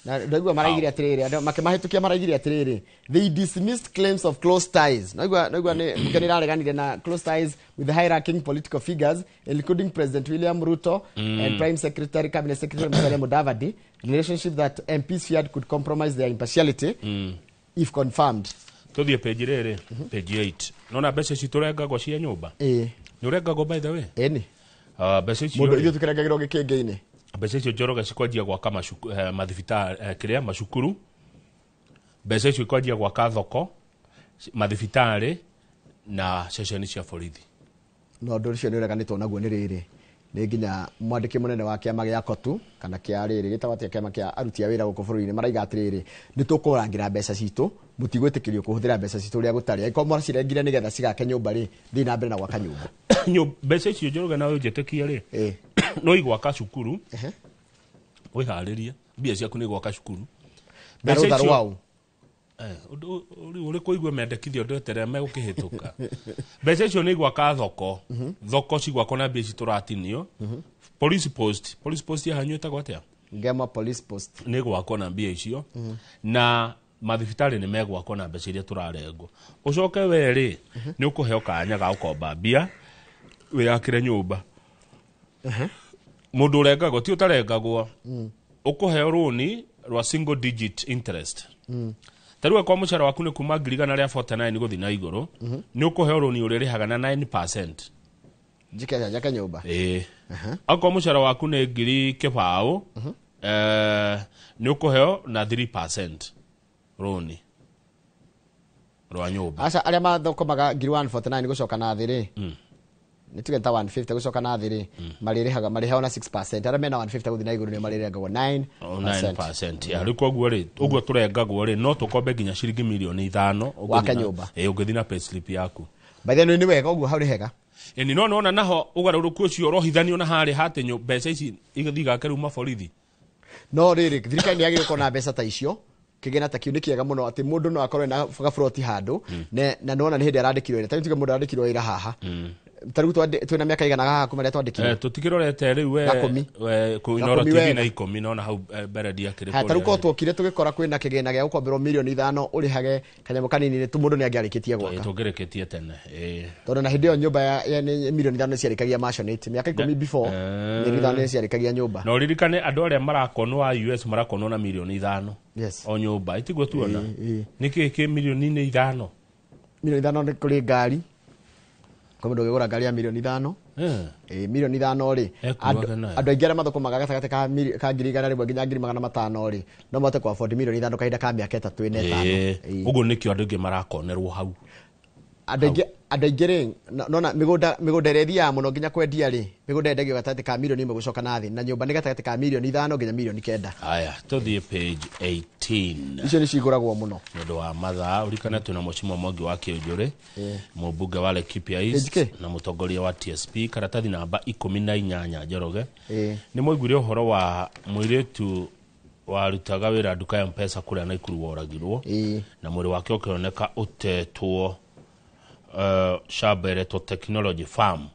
Na ndaigua maraigire atĩrĩrĩ, andũ makĩmahĩtũkia maraigire atĩrĩrĩ, they dismissed claims of close ties. Naigua nĩ bunge nĩrareganire na close ties with high ranking political figures including President William Ruto and Prime Secretary, Cabinet Secretary Musalia Mudavadi, relationship that MPs feared could compromise their impartiality if confirmed. Tũthiĩ page rĩrĩ, page 8. Nona mbeca ici tũrengagwo cia nyũmba. Nĩ ũrengagwo by the way? Ĩni. Mbeca icio Mũndũ rĩ, ithuĩ tũkĩrengagĩrwo gĩkĩngĩ-inĩ. Mbeca icio Njoroge cikwanjia gwaka mathibitarĩ, kĩrĩa macukuru. Mbeca icio ikwanjia gwaka thoko, mathibitarĩ na ceceni cia borithi. No ũndũ ũcio nĩ ũreganĩtwo naguo nĩ rĩrĩ, nĩ nginya mwandĩki mũnene wa kĩama gĩa KOTU kana kĩa rĩrĩ gĩtagwo atĩa, kĩama kĩa aruti a wĩra gũkũ bũrũri-inĩ, maraiga atĩrĩrĩ, nĩ tũkũrangĩra mbeca citũ, mũtigwĩtĩkĩrio kũhũthĩra mbeca citũ ũrĩa gũtarĩ. Angĩkorwo mũracirengire nĩgetha cigake nyũmba rĩ, thiĩ na mbere na gwaka nyũmba. Mbeca icio Njoroge nawe ũnjĩtĩkie rĩ, no igwaka cukuru, wĩharĩrie mbia ciaku nĩ gwaka cukuru. Na Mbeca rũtha icio- rwaũ. Ũndũ rĩu ũrĩ kũigua mendekithio ndweterera megũkĩhĩtũka. Mbeca icio nĩ igwaka thoko, thoko cigwakwo na mbia ici tũratinio. Police post, police post ya hanyu ĩtagwo atĩa? Ngema police post. Nĩ gwakwo na mbia icio, na mathibitarĩ nĩ megwakwo na mbeca iria tũrarengwo. Ũcoke we rĩ, nĩ ũkũheo kanya ga gũkomba mbia wĩyakĩre nyũmba. Mũndũ ũrengagwo ti ũtarengagwo, ũkũheo rũni rwa single digit interest. Ta rĩu kwa mũcara waku nĩ kuma 149,000 gũthiĩ na igũrũ, nĩ ũkũheo rũni ũrĩrĩhaga na 9%. Njike njake nyũmba. Ĩĩ. Akorwo mũcara waku nĩ 20,000, nĩ ũkũheo na 3% rũni rwa nyũmba. Aca arĩa mathũkũmaga 149,000 gũcoka na thĩ rĩ, nĩ tuge ta 150 gũcoka na thĩ rĩ, marĩrĩhaga marĩheo na 6%. Arĩa mena 150 gũthiĩ na igũrũ nĩo marĩrengagwo 9%. O 9%. Ya, rĩu koguo rĩ, ũguo tũrengagwo rĩ, no tũkombe nginya ciringi mirioni 5 Wake nyũmba. Ĩĩ, ũngĩthiĩ na payslip yaku. By the way, nĩ wega ũguo hau nĩ hega. Ĩni no nona naho ũgarũrũku ũcio ũrohithanio na harĩa hatĩ mbeca ici igĩthiĩ igake rĩu maborithi. No rĩrĩ, thirikari nĩ yagĩrĩirwo gũkorwo na mbeca ta icio. Kĩgĩna ta kĩu nĩ kĩega mũno atĩ mũndũ no akorwo ena gaburoti handũ, na nĩwona nĩ hĩndĩ arandĩkirwo wĩra. Ta rĩu tuge mũndũ arandĩkirwo wĩra haha, ta rĩu twĩna mĩaka igana haha kuma rĩrĩa twandĩkirwo. Tũtikĩrorete rĩu we, Gakũmi. we, Gakũmi Inooro TV wega. na 10 nona hau mbere ndiakĩrĩ Ha, ta rĩu kũrĩa. korwo tuokire tũgĩkora kwĩna kĩgĩna gĩa gũkomberwo 5 mirioni ũrĩhage kanyamũ kanini tu, mũndũ nĩ angĩarĩkĩtie gwaka. Tũngĩrĩkĩtie tene. Tondũ na hĩndĩ ĩyo nyũmba ya nĩ 5 mirioni nĩ ciarĩkagia maisonette mĩaka 10 before, 5 mirioni nĩ ciarĩkagia nyũmba. Na ũririkane andũ arĩa marakonwo a US marakonwo na 5 mirioni. Yes. O nyũmba itiguo tuona. Nĩkĩ kĩ 5 mirioni? 5 mirioni nĩ kũrĩ ngari, kwa mũndũ ũngĩgũra ngari ya 5 mirioni. Ĩĩ, 5 mirioni rĩ, Ekuaga nayo. andũ aingĩ arĩa mathũkũmaga gatagatĩ ka 100,000 nginya 500,000 rĩ, no mahote kũ afford 5 mirioni kahinda ka mĩaka 3, 4, 5. Ũguo nĩkĩo andũ aingĩ marakonerwo hau. Andũ aingĩ rĩ, nona mĩgũnda ĩrĩa ĩthiaga mũno nginya kwendia rĩ, mĩgũnda yendagio gatagatĩ ka 1 mirioni gũcoka na thĩ, na nyũmba nĩ gatagatĩ ka 5 mirioni nginya 9 mirioni. Haya, tũthiĩ page 18. Icio nĩ cigũragwo mũno. Nĩ ũndũ wa mathaa, ũririkane twĩna mũcimo Mwangi wa Kĩũnjũrĩ, mũmbunge wa Laikipia East Page na mũtongoria wa TSP. Karatathi namba 18, Njoroge. Nĩ mwaiguire ũhoro wa mũirĩtu warutaga wĩra nduka ya Mpesa kũrĩa Naikuru woragirwo, na mwĩrĩ wake ũkĩoneka ũtetwo shamba ĩretwo Technology Farm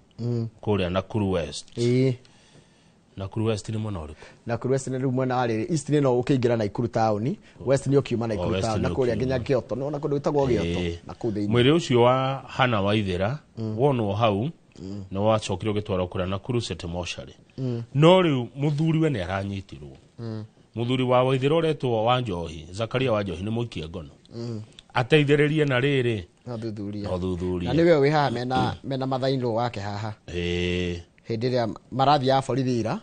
kũrĩa Nakuru West. Nakuru West nĩ mwena ũrĩkũ? Nakuru West nĩ rĩu mwena wa rĩrĩ, East nĩ no ũkĩingĩra Naikuru taũni, West nĩ ũkiuma Naikuru West taũni nĩ na kũrĩa ũkiuma. nginya Kyoto, nĩwona kũndũ gwĩtagwo Gĩoto na kũu thĩinĩ. Mwĩrĩ ũcio wa Hana Waithera wonwo hau nĩ wacokire ũgĩtwarwo kũrĩa Nakuru City Mortuary. No rĩu mũthuriwe nĩ aranyitirwo. Mũthuri wa Waithera ũretwo wa Njohi, Zakaria wa Njohi, nĩ mũikie ngono ateithĩrĩrie na rĩrĩ No thuthuria. No thuthuria. Na nĩwe wĩ haha mena mathainũ wake haha hĩndĩ ĩrĩa marathiaga borithi ira.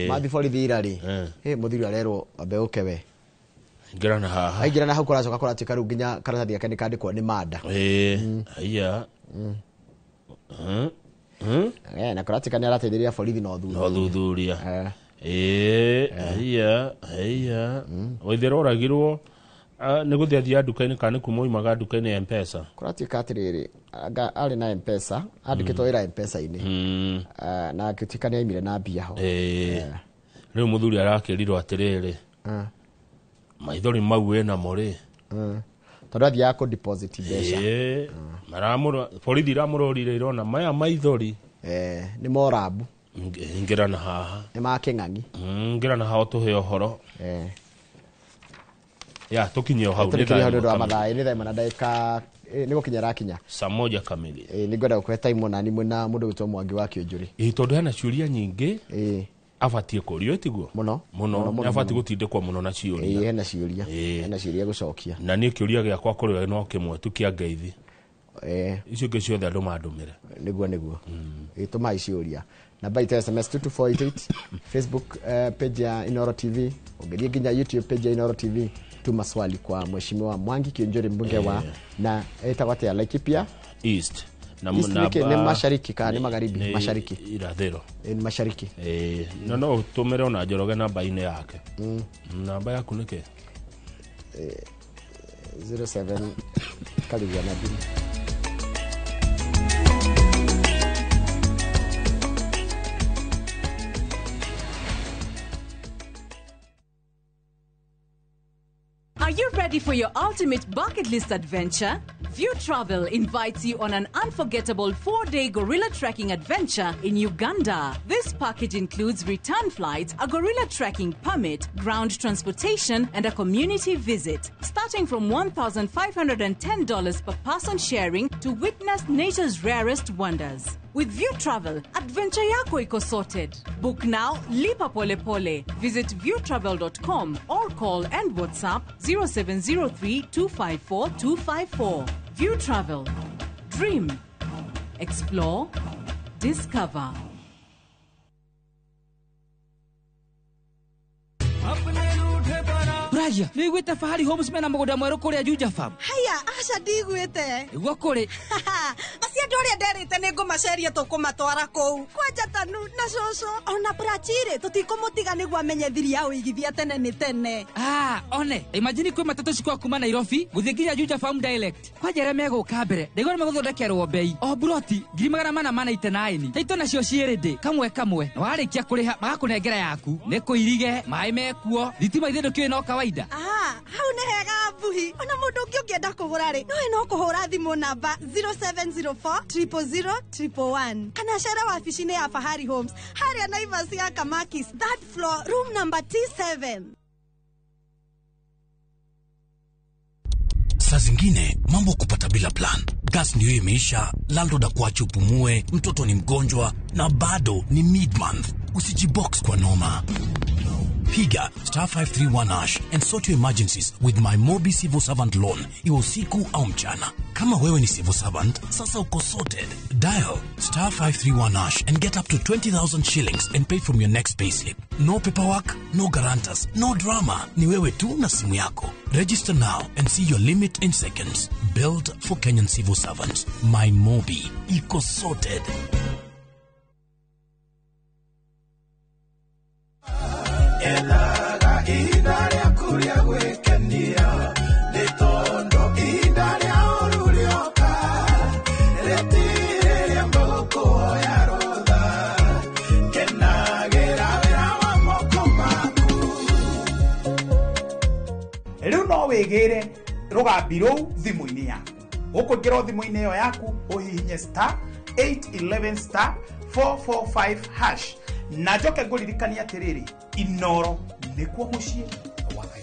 Mathiĩ borithi ira rĩ, mũthuri arerwo ambe ũke we. Ingĩra na haha. Aingĩra na hau kũracoka kũratuĩka rĩu nginya karatathi gake nĩ kandĩkwo nĩ manda. Aya. Na kũratuĩka nĩ arateithĩrĩria borithi na ũthuthuria. No thuthuria. Aya, aya. Waithera oragirwo nĩ gũthiĩ athiaga nduka-inĩ kana nĩ kuma oimaga nduka-inĩ ya Mpesa? Kũratuĩka atĩrĩrĩ, anga arĩ na Mpesa, andĩkĩtwo wĩra Mpesa-inĩ. Na agĩtuĩka nĩ aimire na mbia ho. Rĩu mũthuri arakĩrirwo atĩrĩrĩ, maithori mau wĩnamo rĩ, tondũ athiaga kũ deposit mbeca. Ĩĩ, maramũro borithi iramũrorire irona maya maithori nĩ morabu. Ingĩra na haha. Nĩ ma kĩng'ang'i. Ngĩra na haha ũtũhe ũhoro. Ya tũkinye o hau. Nĩ thaa ĩmwe wa mathaa, nĩ thaa 1 na ndagĩka nĩ gũkinya rakinya saa 1 kamili. Nĩ ngwenda gũkũhe time nani mwĩna mũndũ gwĩtwo Mwangi wa Kĩũnjũrĩ. Ĩĩ, tondũ hena ciũria nyingĩ abatiĩ kũrio, tiguo? Mũno. Mũno, Mũno, abatiĩ mũno. gũtindĩkwo mũno na ciũria. Ĩĩ, hena ciũria. Hena ciũria gũcokia. Na niĩ kĩũria gĩakwa kũrĩ we no kĩmwe tu kĩa ngeithi. Icio ingĩ ciothe andũ mandũmĩre. Nĩguo, nĩguo. Ĩĩ, tũmai ciũria. Namba itũ ya SMS 22488, Facebook page ya Inooro TV, ũngĩthiĩ nginya YouTube page ya Inooro TV, tuma swali kwa Mheshimiwa Mwangi Kiunjuri, mbunge wa na etagwo atĩa, Laikipia East. Na East nĩ mashariki kana nĩ magharibi? Mashariki. Irathĩro. Nĩ mashariki. No no ũtũmĩre ona Njoroge namba-inĩ yake. Namba yaku nĩ kĩ? 07 karigwa na thimũ. Are you ready for your ultimate bucket list adventure? View Travel invites you on an unforgettable 4-day gorilla trekking adventure in Uganda. This package includes return flights, a gorilla trekking permit, ground transportation, and a community visit. Starting from $1,510 per person sharing to witness nature's rarest wonders. With View Travel, adventure yako iko sorted. Book now, lipa pole pole. Visit viewtravel.com or call and WhatsApp 0703 254 254. View Travel. Dream. Explore. Discover. Ragia, nĩ iguĩte Fahari Homes mena mũgũnda mwerũ kũrĩa Juja Farm? Haya, aca ndigwĩte. Nĩguo kũrĩ. Acio andũ arĩa nderĩte nĩ ngũmaceria tũkũmatwara kũu. Kwanja Tanu na cũcũ ona Prachire tũtikũmũtiga nĩguo amenye thiri ya ũigithia tene nĩ tene. Ah, one, imagine kwĩ matatũ cikwa kuma Nairobi gũthiĩ nginya Juja Farm direct. Kwanja arĩa megũka mbere, ndaigua nĩ megũthondekerwo bei. O buroti 489. Taitũ nacio ciĩ ready kamwe kamwe. Na warĩkia kũrĩha magakũnengera yaku. Nĩ kũirige, maĩ mekuo, thitima ithe ndũkĩũĩ no kawaida. Ah, hau nĩ hega mbuhi. Ona mũndũ ũngĩ ũngĩenda kũgũra rĩ, no no kũhũra thimũ namba 0704 000 111 kana cere wabici-inĩ ya Fahari Homes harĩa Naivas ya Kamakis, third floor, room number T7. Saa zingine mambo kupata bila plan. Gas ndio imeisha, landlord akuache upumue, mtoto ni mgonjwa na bado ni mid-month. Usijibox kwa noma. Piga star 531 hash and sort your emergencies with my Mobi Civil Servant Loan, iwe usiku au mchana. Kama wewe ni civil servant, sasa uko sorted. Dial star 531 hash and get up to 20,000 shillings and pay from your next payslip. No paperwork, no guarantors, no drama. Ni wewe tu na simu yako. Register now and see your limit in seconds. Built for Kenyan civil servants. My Mobi. Iko sorted. Rĩu no wĩgĩre rũgambi rũu thimũ-inĩ yaku. Ũkũingĩra thimũ-inĩ ĩyo yaku ũhihinye star 811 star 445 hash. Na njoke ngũririkanie atĩrĩrĩ, Inooro nĩkuo mũciĩ wa Ngai.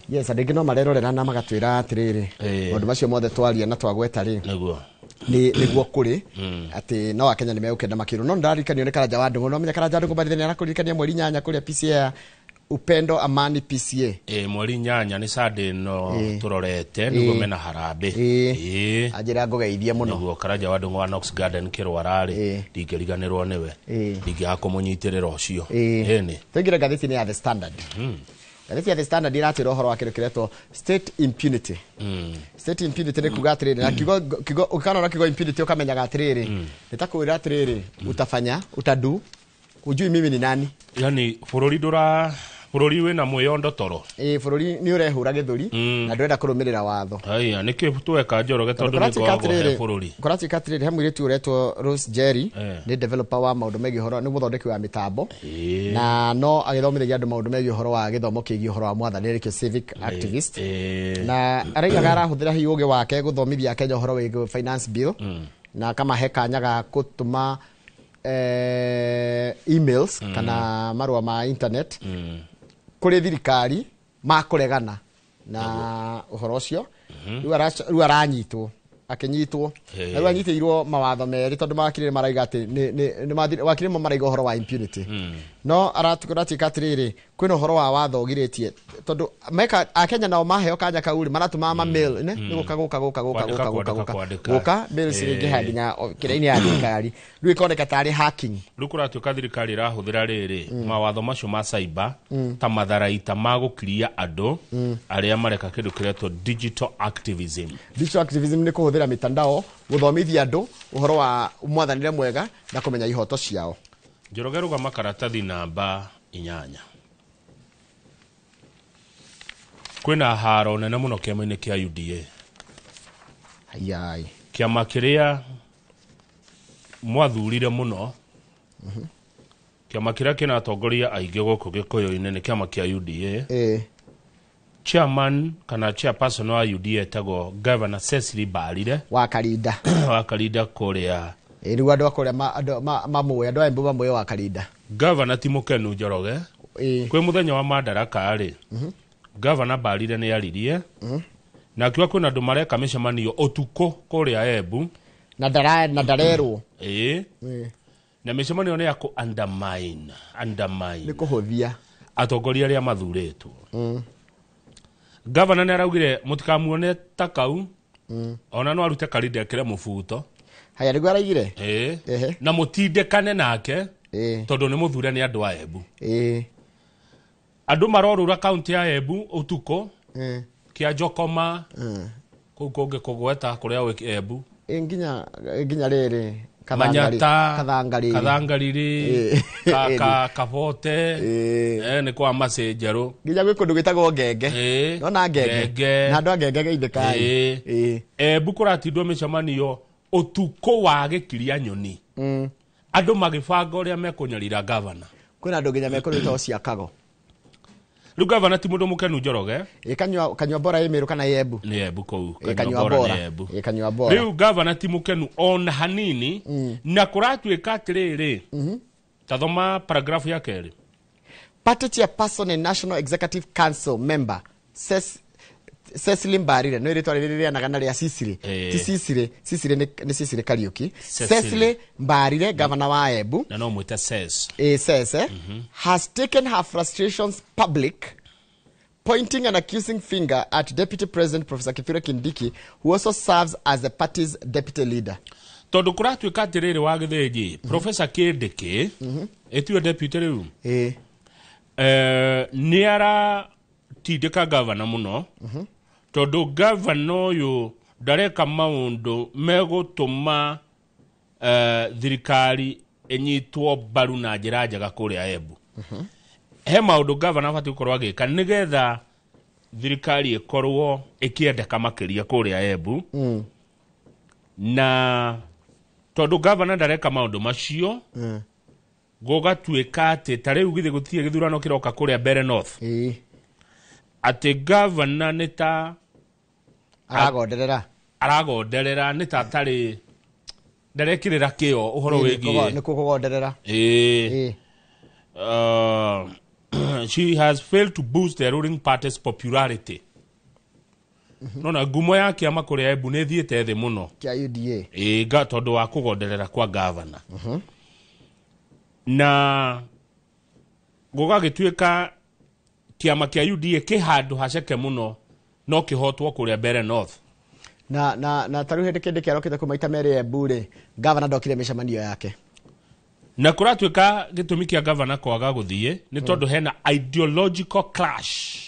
Yes, andũ aingĩ no marerorera na magatwĩra atĩrĩrĩ, maũndũ macio mothe twaria na twagweta rĩ, nĩguo nĩguo kũrĩ atĩ no Akenya nĩ megũkenda makĩrwo. No nĩndaririkanio nĩ Karanja wa Ndũng'ũ. No menya Karanja wa Ndũng'ũ by the way nĩarakũririkania mweri 8 kũrĩa PCA Upendo Amani PCA. Mweri 8 nĩ Sunday no tũrorete nĩguo mena harambĩ. Anjĩra ngũgeithie mũno. Nĩguo Karanja wa Ndũng'ũ wa Knox Garden Kĩrwara rĩ, ndingĩriganĩrwo nĩwe. Ndingĩaga kũmũnyitĩrĩra ũcio. Ĩni. Tũingĩre ngathĩti-inĩ ya The Standard. Ngathĩti ya The Standard iratwĩra ũhoro wa kĩndũ kĩretwo state impunity. State impunity nĩ kuga atĩrĩrĩ, na kiugo ũkanona kiugo impunity ũkamenyaga atĩrĩrĩ, nĩ ta kwĩra atĩrĩrĩ, utafanya, utadu, hujui mimi ni nani. Yani bũrũri Bũrũri wĩna mwĩyondo toro. Ĩĩ, bũrũri nĩ ũrehũra gĩthũri na ndũrenda kũrũmĩrĩra watho. Haya, nĩkĩ tweka Njoroge tondũ nĩ ngoragwo he bũrũri. Kũratuĩka atĩrĩrĩ, he mũirĩtu ũretwo Rose Jerry, nĩ developer wa maũndũ megiĩ ũhoro, nĩ mũthondeki wa mĩtambo, na no agĩthomithagia andũ maũndũ megiĩ ũhoro wa gĩthomo kĩgiĩ ũhoro wa mwathanĩre, nĩkĩo civic activist, na araigaga arahũthĩra hihi ũgĩ wake gũthomithia Kenya ũhoro wĩgiĩ finance bill, na akamahe kanya ga gũtũma emails kana marũa ma internet kũrĩ thirikari makũregana na ũhoro ũcio. Rĩu aranyitwo, akĩnyitwo, na rĩu anyitĩirwo mawatho merĩ tondũ mawakiri maraiga atĩ wakiri mo maraiga ũhoro wa impunity, no aratuĩka atĩrĩrĩ, kwĩna ũhoro wa watho ũgirĩtie tondũ meka Akenya nao maheo kanya kau rĩ, maratũma ma mail nĩ gũka gũka gũka gũka gũka gũka gũka gũka mail ciringĩha nginya kĩrĩa-inĩ ya thirikari, rĩu ĩkoneka tarĩ hacking. Rĩu kũratuĩka thirikari ĩrahũthĩra rĩrĩ mawatho macio ma cyber ta matharaita ma gũkiria andũ arĩa mareka kĩndũ kĩretwo digital activism. Digital activism nĩ kũhũthĩra mitandao gũthomithia andũ ũhoro wa mwathanĩre mwega na kũmenya ihoto ciao. Njoroge, rũgama karatathi namba 8. Kwĩna haro nene mũno kĩama-inĩ kĩa UDA. Ayai. Kĩama kĩrĩa mwathurire mũno, kĩama kĩrĩa kĩna atongoria aingĩ gũkũ Gĩkũyũ-inĩ nĩ kĩama kĩa UDA. Chairman kana chairperson wa UDA etagwo Governor Cecily Mbarire wa Karinda. Wa Karinda kũrĩa. Rĩu andũ a kũrĩa mamũĩ, andũ a Embu mamũĩ wa Karinda. Governor ti mũkenu Njoroge. Kwĩ mũthenya wa Madaraka rĩ, Governor Mbarire nĩ aririe na akiuga kwĩna andũ mareka mĩcemanio ũtukũ kũrĩa Embu na ndarerwo. Na mĩcemanio nĩ ya kũ undermine nĩ kũhũthia atongoria arĩa mathurĩtwo. Governor nĩ araugire mũtikamuone ta kau, ona no arute Karinda ekĩre mũbuto. Haya, nĩguo araigire. Na mũtindĩkane nake tondũ nĩ mũthure nĩ andũ a Embu. Andũ marorũra kaunti ya Embu ũtukũ, kĩa Njokoma, kũu kũngĩ kũgweta kũrĩa Embu, nginya rĩrĩ Manyata, Kathangariri, Kabote, nĩ kwa Macĩ Njerũ, nginya gwĩ kũndũ gwĩtagwo Ngenge, nona Ngenge, na andũ a Ngenge geithĩkai. Embu kũratindwo mĩcemanio ũtukũ wa gĩkiria nyoni, andũ magĩbanga ũrĩa mekũnyarira gavana. Kwĩna andũ nginya mekũrĩtwo ciakago. Rĩu gavana ti mũndũ mũkenu Njoroge. Kanyua bora ĩ Meru kana ĩ Embu? Nĩ Embu kũu. Kanyua bora nĩ Embu. Kanyua bora. Rĩu gavana ti mũkenu ona hanini, na kũratuĩka atĩrĩrĩ, tathoma paragraph ya kerĩ. Party chairperson and National Executive Council member Cecily Mbarire, no rĩtwa rĩrĩ rĩanaga na rĩa Cecily, ti Cecily, Cecily nĩ Cecily Kariuki. Cecily Mbarire, governor wa Embu, na no mwĩte Ces. Ces, has taken her frustrations public, pointing an accusing finger at Deputy President Professor Kithure Kindiki, who also serves as the party's deputy leader. Tondũ kũratuĩka atĩrĩrĩ wa Gĩthĩnji, Professor Kindiki ĩtiwe deputy rĩu, nĩ aratindĩka governor mũno, tondũ governor ũyũ ndareka maũndũ megũtũma thirikari ĩnyitwo mbaru na njĩra njega kũrĩa Embu. He maũndũ governor abatiĩ gũkorwo agĩka nĩgetha thirikari ĩkorwo ĩkĩendeka makĩria kũrĩa Embu. Na tondũ governor ndareka maũndũ macio, gũgatuĩka atĩ ta rĩu githĩ gũtirĩ gĩthurano kĩroka kũrĩa Mbere North, atĩ governor nĩ ta aragonderera, nĩ ta atarĩ ndarekĩrĩra kĩo ũhoro wĩgiĩ nĩ kũgonderera. She has failed to boost the ruling party's popularity. Nona ngumo ya kĩama kũrĩa Embu nĩ ĩthiĩte thĩ mũno kĩa UDA, tondũ wa kũgonderera kwa governor. Na gũgagĩtuĩka kĩama kĩa UDA kĩ handũ haceke mũno no kĩhotwo kũrĩa Mbere North. Na tarĩu hĩndĩ kĩndĩ kĩarokĩte kuma maita merĩ Embu rĩ, governor ndokire mĩcemanio yake. Na kũratuĩka gĩtũmi kĩa governor kwaga gũthiĩ nĩ tondũ hena ideological clash.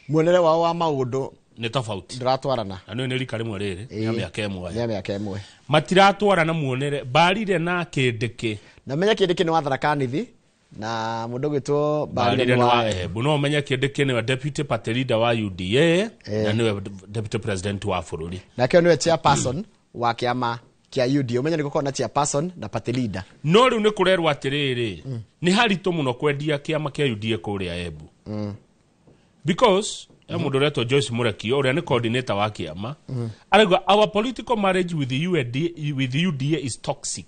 Muonere wao wa maũndũ nĩ tofauti, ndũratwarana. Na nĩ rika rĩmwe rĩrĩ, nĩ mĩaka ĩmwe. Nĩ mĩaka ĩmwe. Matiratwarana muonere, Mbarire na Kindiki. Na menya Kindiki nĩ wa Tharaka Nithi, Na mũndũ ũgwĩtwo Mbarire nĩ wa Embu. No ũmenye Kindiki nĩwe deputy party leader wa UDA na nĩwe deputy president wa bũrũri. Nake nĩwe chairperson wa kĩama kĩa UDA. Ũmenye nĩ gũkorwo na chairperson na party leader. No rĩu nĩ kũrerwo atĩrĩrĩ, nĩ haritũ mũno kwendia kĩama kĩa UDA kũrĩa Embu. Because he mũndũ ũretwo Joyce Murekio ũrĩa nĩ coordinator wa kĩama arauga our political marriage with the UDA, with UDA is toxic.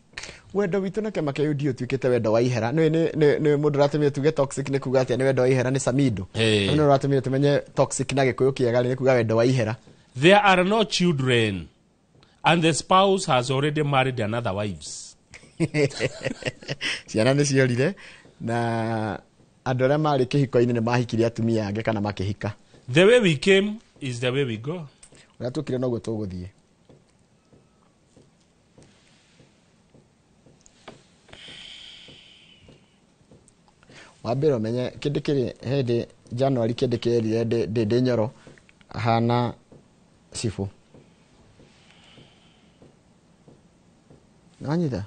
Wendo witũ na kĩama kĩa UDA ũtuĩkĩte wendo wa ihera. Nĩ nĩ nĩ mũndũ ũratũmire tuge toxic nĩ kuga atĩa? Nĩ wendo wa ihera nĩ Samido. Nĩ ũratũmire tũmenye toxic na Gĩkũyũ kĩega nĩ kuga wendo wa ihera. There are no children and the spouse has already married another wives. Ciana nĩ ciorire na andũ arĩa marĩ kĩhiko-inĩ nĩ mahikirie atumia angĩ kana makĩhika. The way we came is the way we go. Ũrĩa tũkire noguo tũgũthiĩ. Wambere ũmenye kĩndũ kĩrĩ hĩndĩ January kĩndũ kĩerire Ndĩndĩ Nyoro ahana cibũ. Nĩwanyita?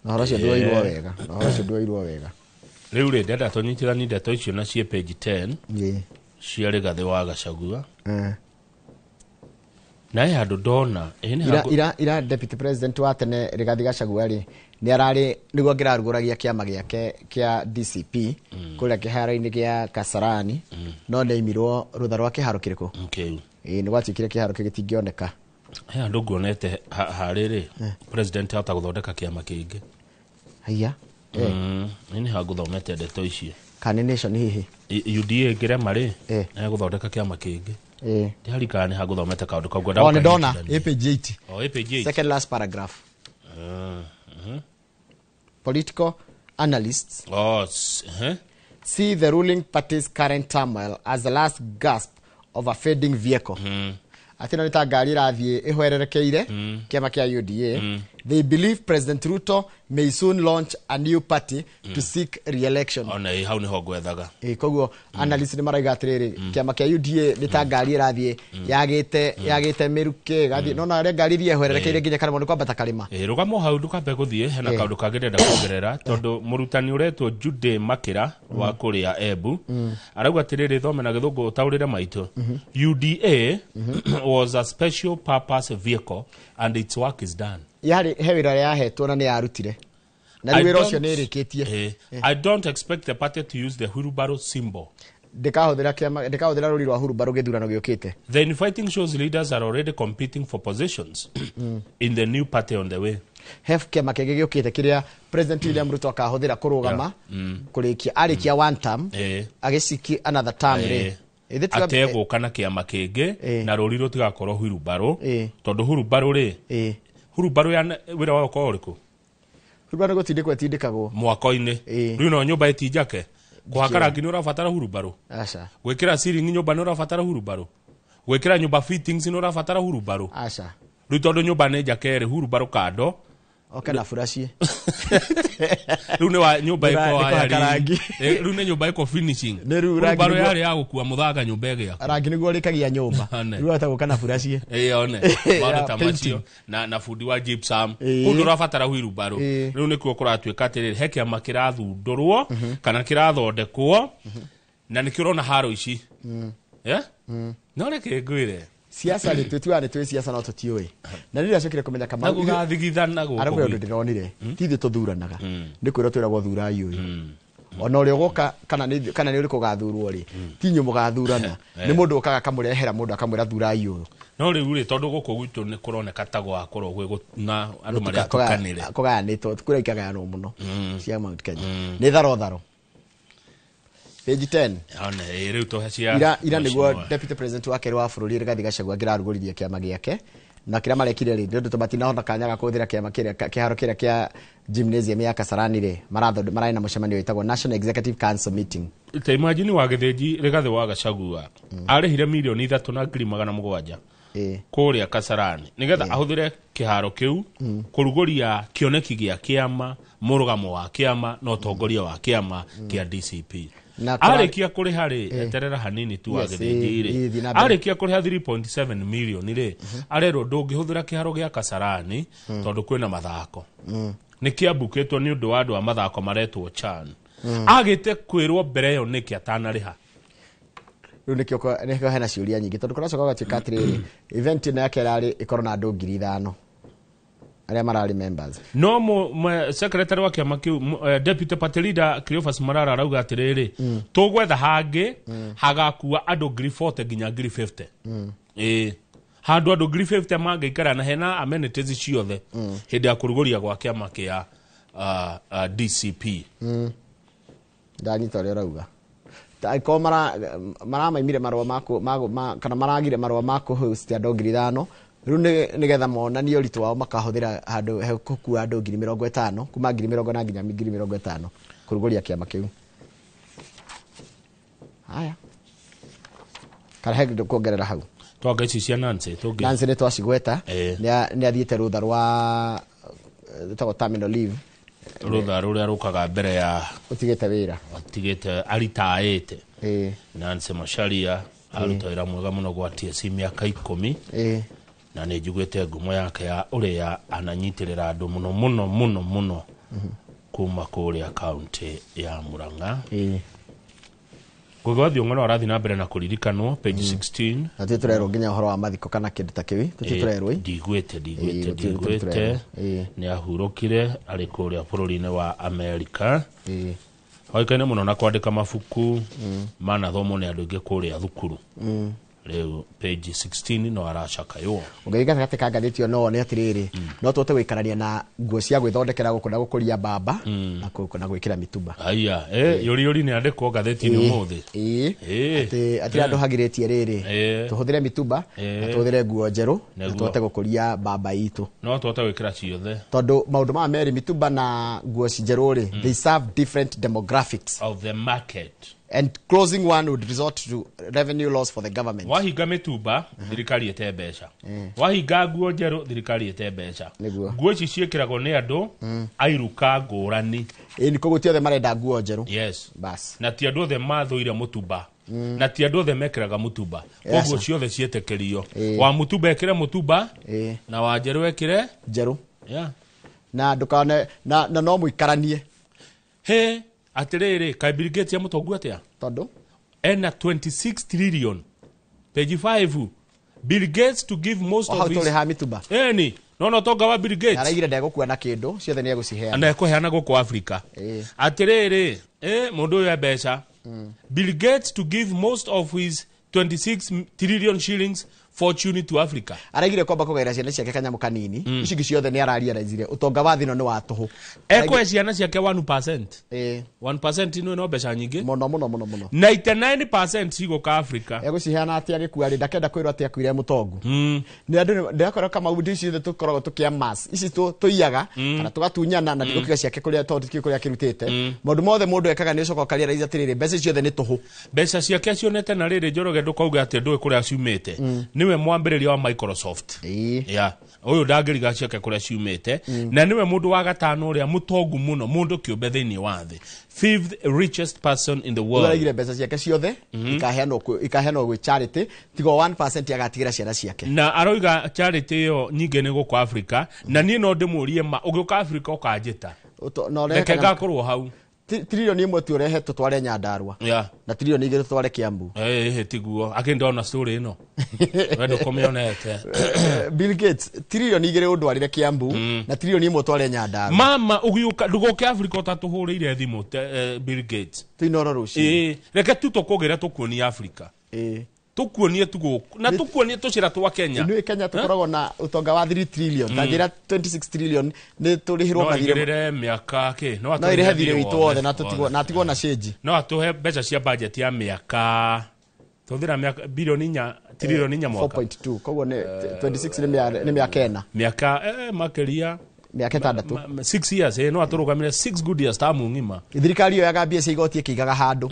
Na ũhoro ũcio ndwoirwo wega. Na ũhoro ũcio ndwoirwo wega. Rĩu rĩ ndenda tũnyitithanie ndeto icio na ciĩ page 10 cia Rigathĩ wa Gachagua. Na he handũ ndona ira ira deputy president wa tene Rigathĩ Gachagua rĩ nĩ ararĩ nĩguo angĩrarugũragia kĩama gĩake kĩa DCP kũrĩa kĩharo-inĩ gĩa Kasarani, no nĩ aimirwo rũtha rwa kĩharo kĩrĩkũ? Ĩĩ nĩ gwatuĩkire kĩharo kĩu gĩtingĩoneka. He handũ nguonete harĩ rĩ president ahota gũthondeka kĩama kĩngĩ. Haiya. Nĩ hangũthomete ndeto icio. Kana nation hihi UDA ĩngĩrema rĩ egũthondeka kĩama kĩngĩ. Ndiharikana nĩ hangũthomete kaũndũ kau. Oh, nĩ ndona ĩ page 8. Oh, ĩ page 8. Second last paragraph. Political analysts see the ruling party's current turmoil as the last gasp of a fading vehicle. Atĩ no nĩ ta ngari ĩrathiĩ ĩhwererekeire kĩama kĩa UDA. They believe President Ruto may soon launch a new party to seek re-election. Ona hau nĩho ngwethaga. Koguo analysts nĩ marauga atĩrĩrĩ, kĩama kĩa UDA nĩ ta ngari ĩrathiĩ yagĩte mĩrukĩ ĩgathiĩ, no na ngari ĩthiĩ ĩhwererekeire nginya karĩma nĩ kwambata karĩma. Rũgamo hau ndũkambe gũthiĩ, hena kaũndũ kangĩ ndĩrenda kuongerera tondũ mũrutani ũretwo Jude Makĩra wa kũrĩa Embu arauga atĩrĩrĩ, thome na gĩthũngũ ũtaũrĩre maitũ. UDA was a special purpose vehicle and its work is done. Yarĩ he wĩra ũrĩa yahetwo na nĩ yarutire. Na rĩu wĩra ũcio nĩ ĩrĩkĩtie. I don't expect the party to use the wheelbarrow symbol. Ndĩkahũthĩra kĩama, ndĩkahũthĩra rũri rwa hurumbarũ gĩthurano gĩũkĩte. The infighting shows leaders are already competing for positions in the new party on the way. He kĩama kĩngĩ gĩũkĩte kĩrĩa President William Ruto akahũthĩra kũrũgama kũrĩkia arĩkia one term agĩciki another term rĩ. Ategũka na kĩama kĩngĩ na rũri rũtigakorwo hurumbarũ tondũ hurumbarũ rĩ hurumbarũ ya wĩra wayo ũkoragwo ũrĩkũ? Hurumbarũ gũtindĩkwo ĩtindĩkagwo mwako-inĩ. Rĩu no nyũmba ĩtinjake kũhaka rangi nĩ ũrabatara hurumbarũ, aca gwĩkĩra ceiling nyũmba nĩ ũrabatara hurumbarũ, gwĩkĩra nyũmba fittings nĩ ũrabatara hurumbarũ, aca rĩu tondũ nyũmba nĩ njake rĩ hurumbarũ kando oke na buraci. Rĩu nĩ wa nyũmba ĩko rangi, rĩu nĩ nyũmba ĩko finishing. Hurumbarũ yarĩ ya gũkua mũthanga nyũmba ĩgĩakwo, rangi nĩguo ũrĩkagia nyũmba, rĩu wahota gũka na buraci. One maũndũ ta macio na bundi wa gypsum kũu ndũrabatara hurumbarũ. Rĩu nĩkuo kũratuĩka atĩrĩrĩ, he kĩama kĩrathundũrwo kana kĩrathondekwo na nĩkĩo ũrona haro ici. No reke ngwĩre siasa rĩ twĩtuaga nĩ twĩ siasa no tũtiũĩ. Na rĩrĩa acokire kũmenya Kamau na gũgathigithana gũkũ arauga ũndũ ndĩronire ti ithuĩ tũthuranaga nĩ kwĩrwo twĩragwo thurai ũyũ ona ũrĩa ũgoka kana nĩ ũrĩkũ ũgathurwo rĩ ti inyuĩ mũgathurana, nĩ mũndũ ũkaga akamũrehera mũndũ akamwĩra thurai ũyũ. No rĩu rĩ tondũ gũkũ gwitũ nĩ kũroneka ta gwakorwo gwĩ na andũ marĩa tukanĩre kũgayanĩtwo kũrĩa ikagayanwo mũno cia Mount Kenya nĩ tharo tharo. Page 10. One rĩu tũhe cia ira nĩguo deputy president wa kerĩ wa bũrũri Rigathĩ Gachagua angĩrarugũririe kĩama gĩake na kĩrĩa marekire rĩ nĩ ũndũ matinahota kanya ga kũhũthĩra kĩama kĩrĩa kĩharo kĩrĩa kĩa gymnasium ya Kasarani rĩ mararĩ na mũcemanio wĩtagwo National Executive Council meeting. Ta imagine wa Gĩthĩnji Rigathĩ wa Gachagua arĩhire mirioni 3,700 kũrĩa Kasarani nĩgetha ahũthĩre kĩharo kĩu kũrugũria kĩoneki gĩa kĩama, mũrũgamo wa kĩama na ũtongoria wa kĩama kĩa DCP. Arĩkia kũrĩha rĩ eterera hanini tu wa Gĩthĩnji rĩ arĩkia kũrĩha 3.7 million rĩ arerwo ndũngĩhũthĩra kĩharo gĩa Kasarani tondũ kwĩna mathako. Nĩ kĩambukĩtwo nĩ ũndũ wa andũ a mathako maretwo CHAN. Agĩte kwĩrwo mbere ĩyo nĩkĩ atanarĩha. Rĩu nĩkĩo hena ciũria nyingĩ tondũ kũracoka gũgatuĩka atĩrĩrĩ, event ĩno yake ĩrarĩ ĩkorwo na andũ 5,000 arĩa mararĩ members. No secretary wa kĩama kĩu, deputy party leader Cleophas Malala arauga atĩrĩrĩ, tũgwetha hangĩ hagakua andũ 40,000 nginya 50,000. Ĩĩ, handũ andũ 50,000 mangĩikara na hena amenities ciothe hĩndĩ ya kũrugũria gwa kĩama kĩa DCP. Ndanyita ũrĩa ũrauga. Angĩkorwo maramaimire marũa kana maragire marũa ma kũhost andũ 5,000 rĩu nĩgetha monanie ũritũ wao makahũthĩra handũ he gũkua andũ 50,000 kuma 40,000 nginya 50,000 kũrugũria kĩama kĩu. Haya, kana he kĩndũ kuongerera hau? Twanga ici cia Nancy tũngĩ. Nancy nĩ twacigweta, nĩ athiĩte rũtha rwa rwĩtagwo terminal leave, rũtha rũrĩa rũkaga mbere ya ũtigĩte wĩra, atigĩte aritaĩte. Nancy Macharia aruta wĩra mwega mũno gwa TSC mĩaka 10, na nĩ njiguĩte ngumo yake ya ũrĩa ananyitĩrĩra andũ mũno mũno mũno mũno kuma kũrĩa kaunti ya Murang'a. Ngugi wa Thiong'o no arathiĩ na mbere na kũririkanwo page 16. Na tũtirĩ tũrerwo nginya ũhoro wa mathiko kana kĩndũ ta kĩu, tũtirĩ tũrerwo. Ndiguĩte nĩ ahurũkire arĩ kũrĩa bũrũri-inĩ wa Amerika. Oĩkaine mũno na kwandĩka mabuku manathomwo nĩ andũ aingĩ kũrĩa thukuru. Rĩu page 16 no aracakaywo. Ũngĩthiĩ gatagatĩ ka ngathĩti ĩyo no wone atĩrĩrĩ, no tũhote gũikarania na nguo cia gwĩthondekera gũkũ na gũkũria mbamba na gwĩkĩra mĩtumba. Aya, yũri nĩ andĩkwo ngathĩti-inĩ ũmũthĩ. Atĩ atĩ andũ hagirĩtie rĩrĩ, tũhũthĩre mĩtumba na tũhũthĩre nguo njerũ na tũhote gũkũria mbamba itũ. No tũhote gwĩkĩra ciothe. Tondũ maũndũ maya merĩ, mĩtumba na nguo njerũ rĩ, they serve different demographics of the market. And closing one would result to revenue loss for the government. Wahinga mĩtumba, thirikari ĩte mbeca. Wahinga nguo njerũ, thirikari ĩte mbeca. Nguo ici ciĩkĩragwo nĩ andũ airuka ngũrani. Ĩĩ, koguo ti othe marenda nguo njerũ. Yes. Bas. Na ti andũ othe mathũire mũtumba. Na ti andũ othe mekĩraga mũtumba. Koguo ciothe ciĩtĩkĩrio. Wa mũtumba ekĩre mũtumba, na wa njerũ ekĩre njerũ. Yeah. Na ndũkane na no mũikaranie. He, atĩrĩrĩ, kaĩ Bill Gates ya mũtongu atĩa? Tondũ ena 26 trillion. Page 5. Bill Gates to give most of his. Hau mĩtumba. Eni, no tonga wa Bill Gates. Araigire ndegũkua na kĩndũ, ciothe nĩ egũciheana. Na ekũheana gũkũ Africa. Atĩrĩrĩ, mũndũ ũyũ e mbeca. Bill Gates to give most of his 26 trillion shillings fortune to Africa. Araigire kwamba kũgaĩra ciana ciake kanyamũ kanini, ici ingĩ ciothe nĩ ararealizire ũtonga wa thĩ ĩno nĩ wa tũhũ. Ekũhe ciana ciake 1%. 1% ĩno no mbeca nyingĩ. Mũno mũno mũno mũno. 99% cigũka Africa. Egũciheana atĩ agĩkua rĩ, ndakenda kwĩrwo atĩ akuire mũtongu. Nĩ andũ ndĩrakora kama ici ithuĩ tũkoragwo tũkĩa mass, ici tũiyaga kana tũgatunyana na ndigũkiuga ciake kũrĩa tondũ tikĩũĩ kũrĩa akĩrutĩte. Maũndũ mothe mũndũ ekaga nĩ ũcoka ũkarealize atĩrĩrĩ, mbeca ici ciothe nĩ tũhũ. Mbeca ciake cionete na rĩrĩ Njoroge ndũkauge atĩ ndũĩ kũrĩa ciumĩte. Nĩwe mwambĩrĩria wa Microsoft. Yeah. Ũyũ ndangĩriga ciake kũrĩa ciumĩte. Na nĩwe mũndũ wa gatano ũrĩa mũtongu mũno, mũndũ kĩũmbe thĩinĩ wa thĩ. Fifth richest person in the world. Araigire mbeca ciake ciothe ikaheanwo gwĩ charity, tiga 1% agatigĩra ciana ciake. Na aroiga charity ĩyo nyingĩ nĩ gũkũ Africa, na niĩ no ndĩmũrie ma ũgĩũka Africa ũkanjĩta. Reke ngakorwo hau. Trilioni 1 tu ũrehe tũtware Nyandarua. Na trilioni 2 tũtware Kiambu. Tiguo. Akĩndona story ĩno. We ndũkũmĩonete. Bill Gates trilioni 2 ũndwarire Kiambu na trilioni 1 ũtware Nyandarua. Mama ũgĩũka ndũgoke Africa ũtatũhũrĩire thimũ Bill Gates. Tũinoro rũciũ. Reke tu tũkũgĩra tũkuonie Africa. Tũkuonie tu gũkũ na tũkuonie tũcĩra twa Kenya. Ithuĩ Kenya tũkoragwo na ũtonga wa 3 trillion. Ta njĩra 26 trillion nĩ tũrĩhĩrwo mathirĩ. No ĩigĩrĩre mĩaka kĩ? No ĩrĩhe thirĩ witũ wothe na tũtigwo na atigwo na cĩnji. No atũhe mbeca cia budget ya mĩaka tũthĩra mĩaka bilioni 4 trilioni 4 mwaka. 4.2 koguo nĩ 26 nĩ mĩaka 4. Mĩaka makĩria mĩaka 6. 6 years no atũrũgamĩre 6 good years ta mũng'ima. Thirikari yoyaga mbia cia igoti ĩkĩigaga handũ.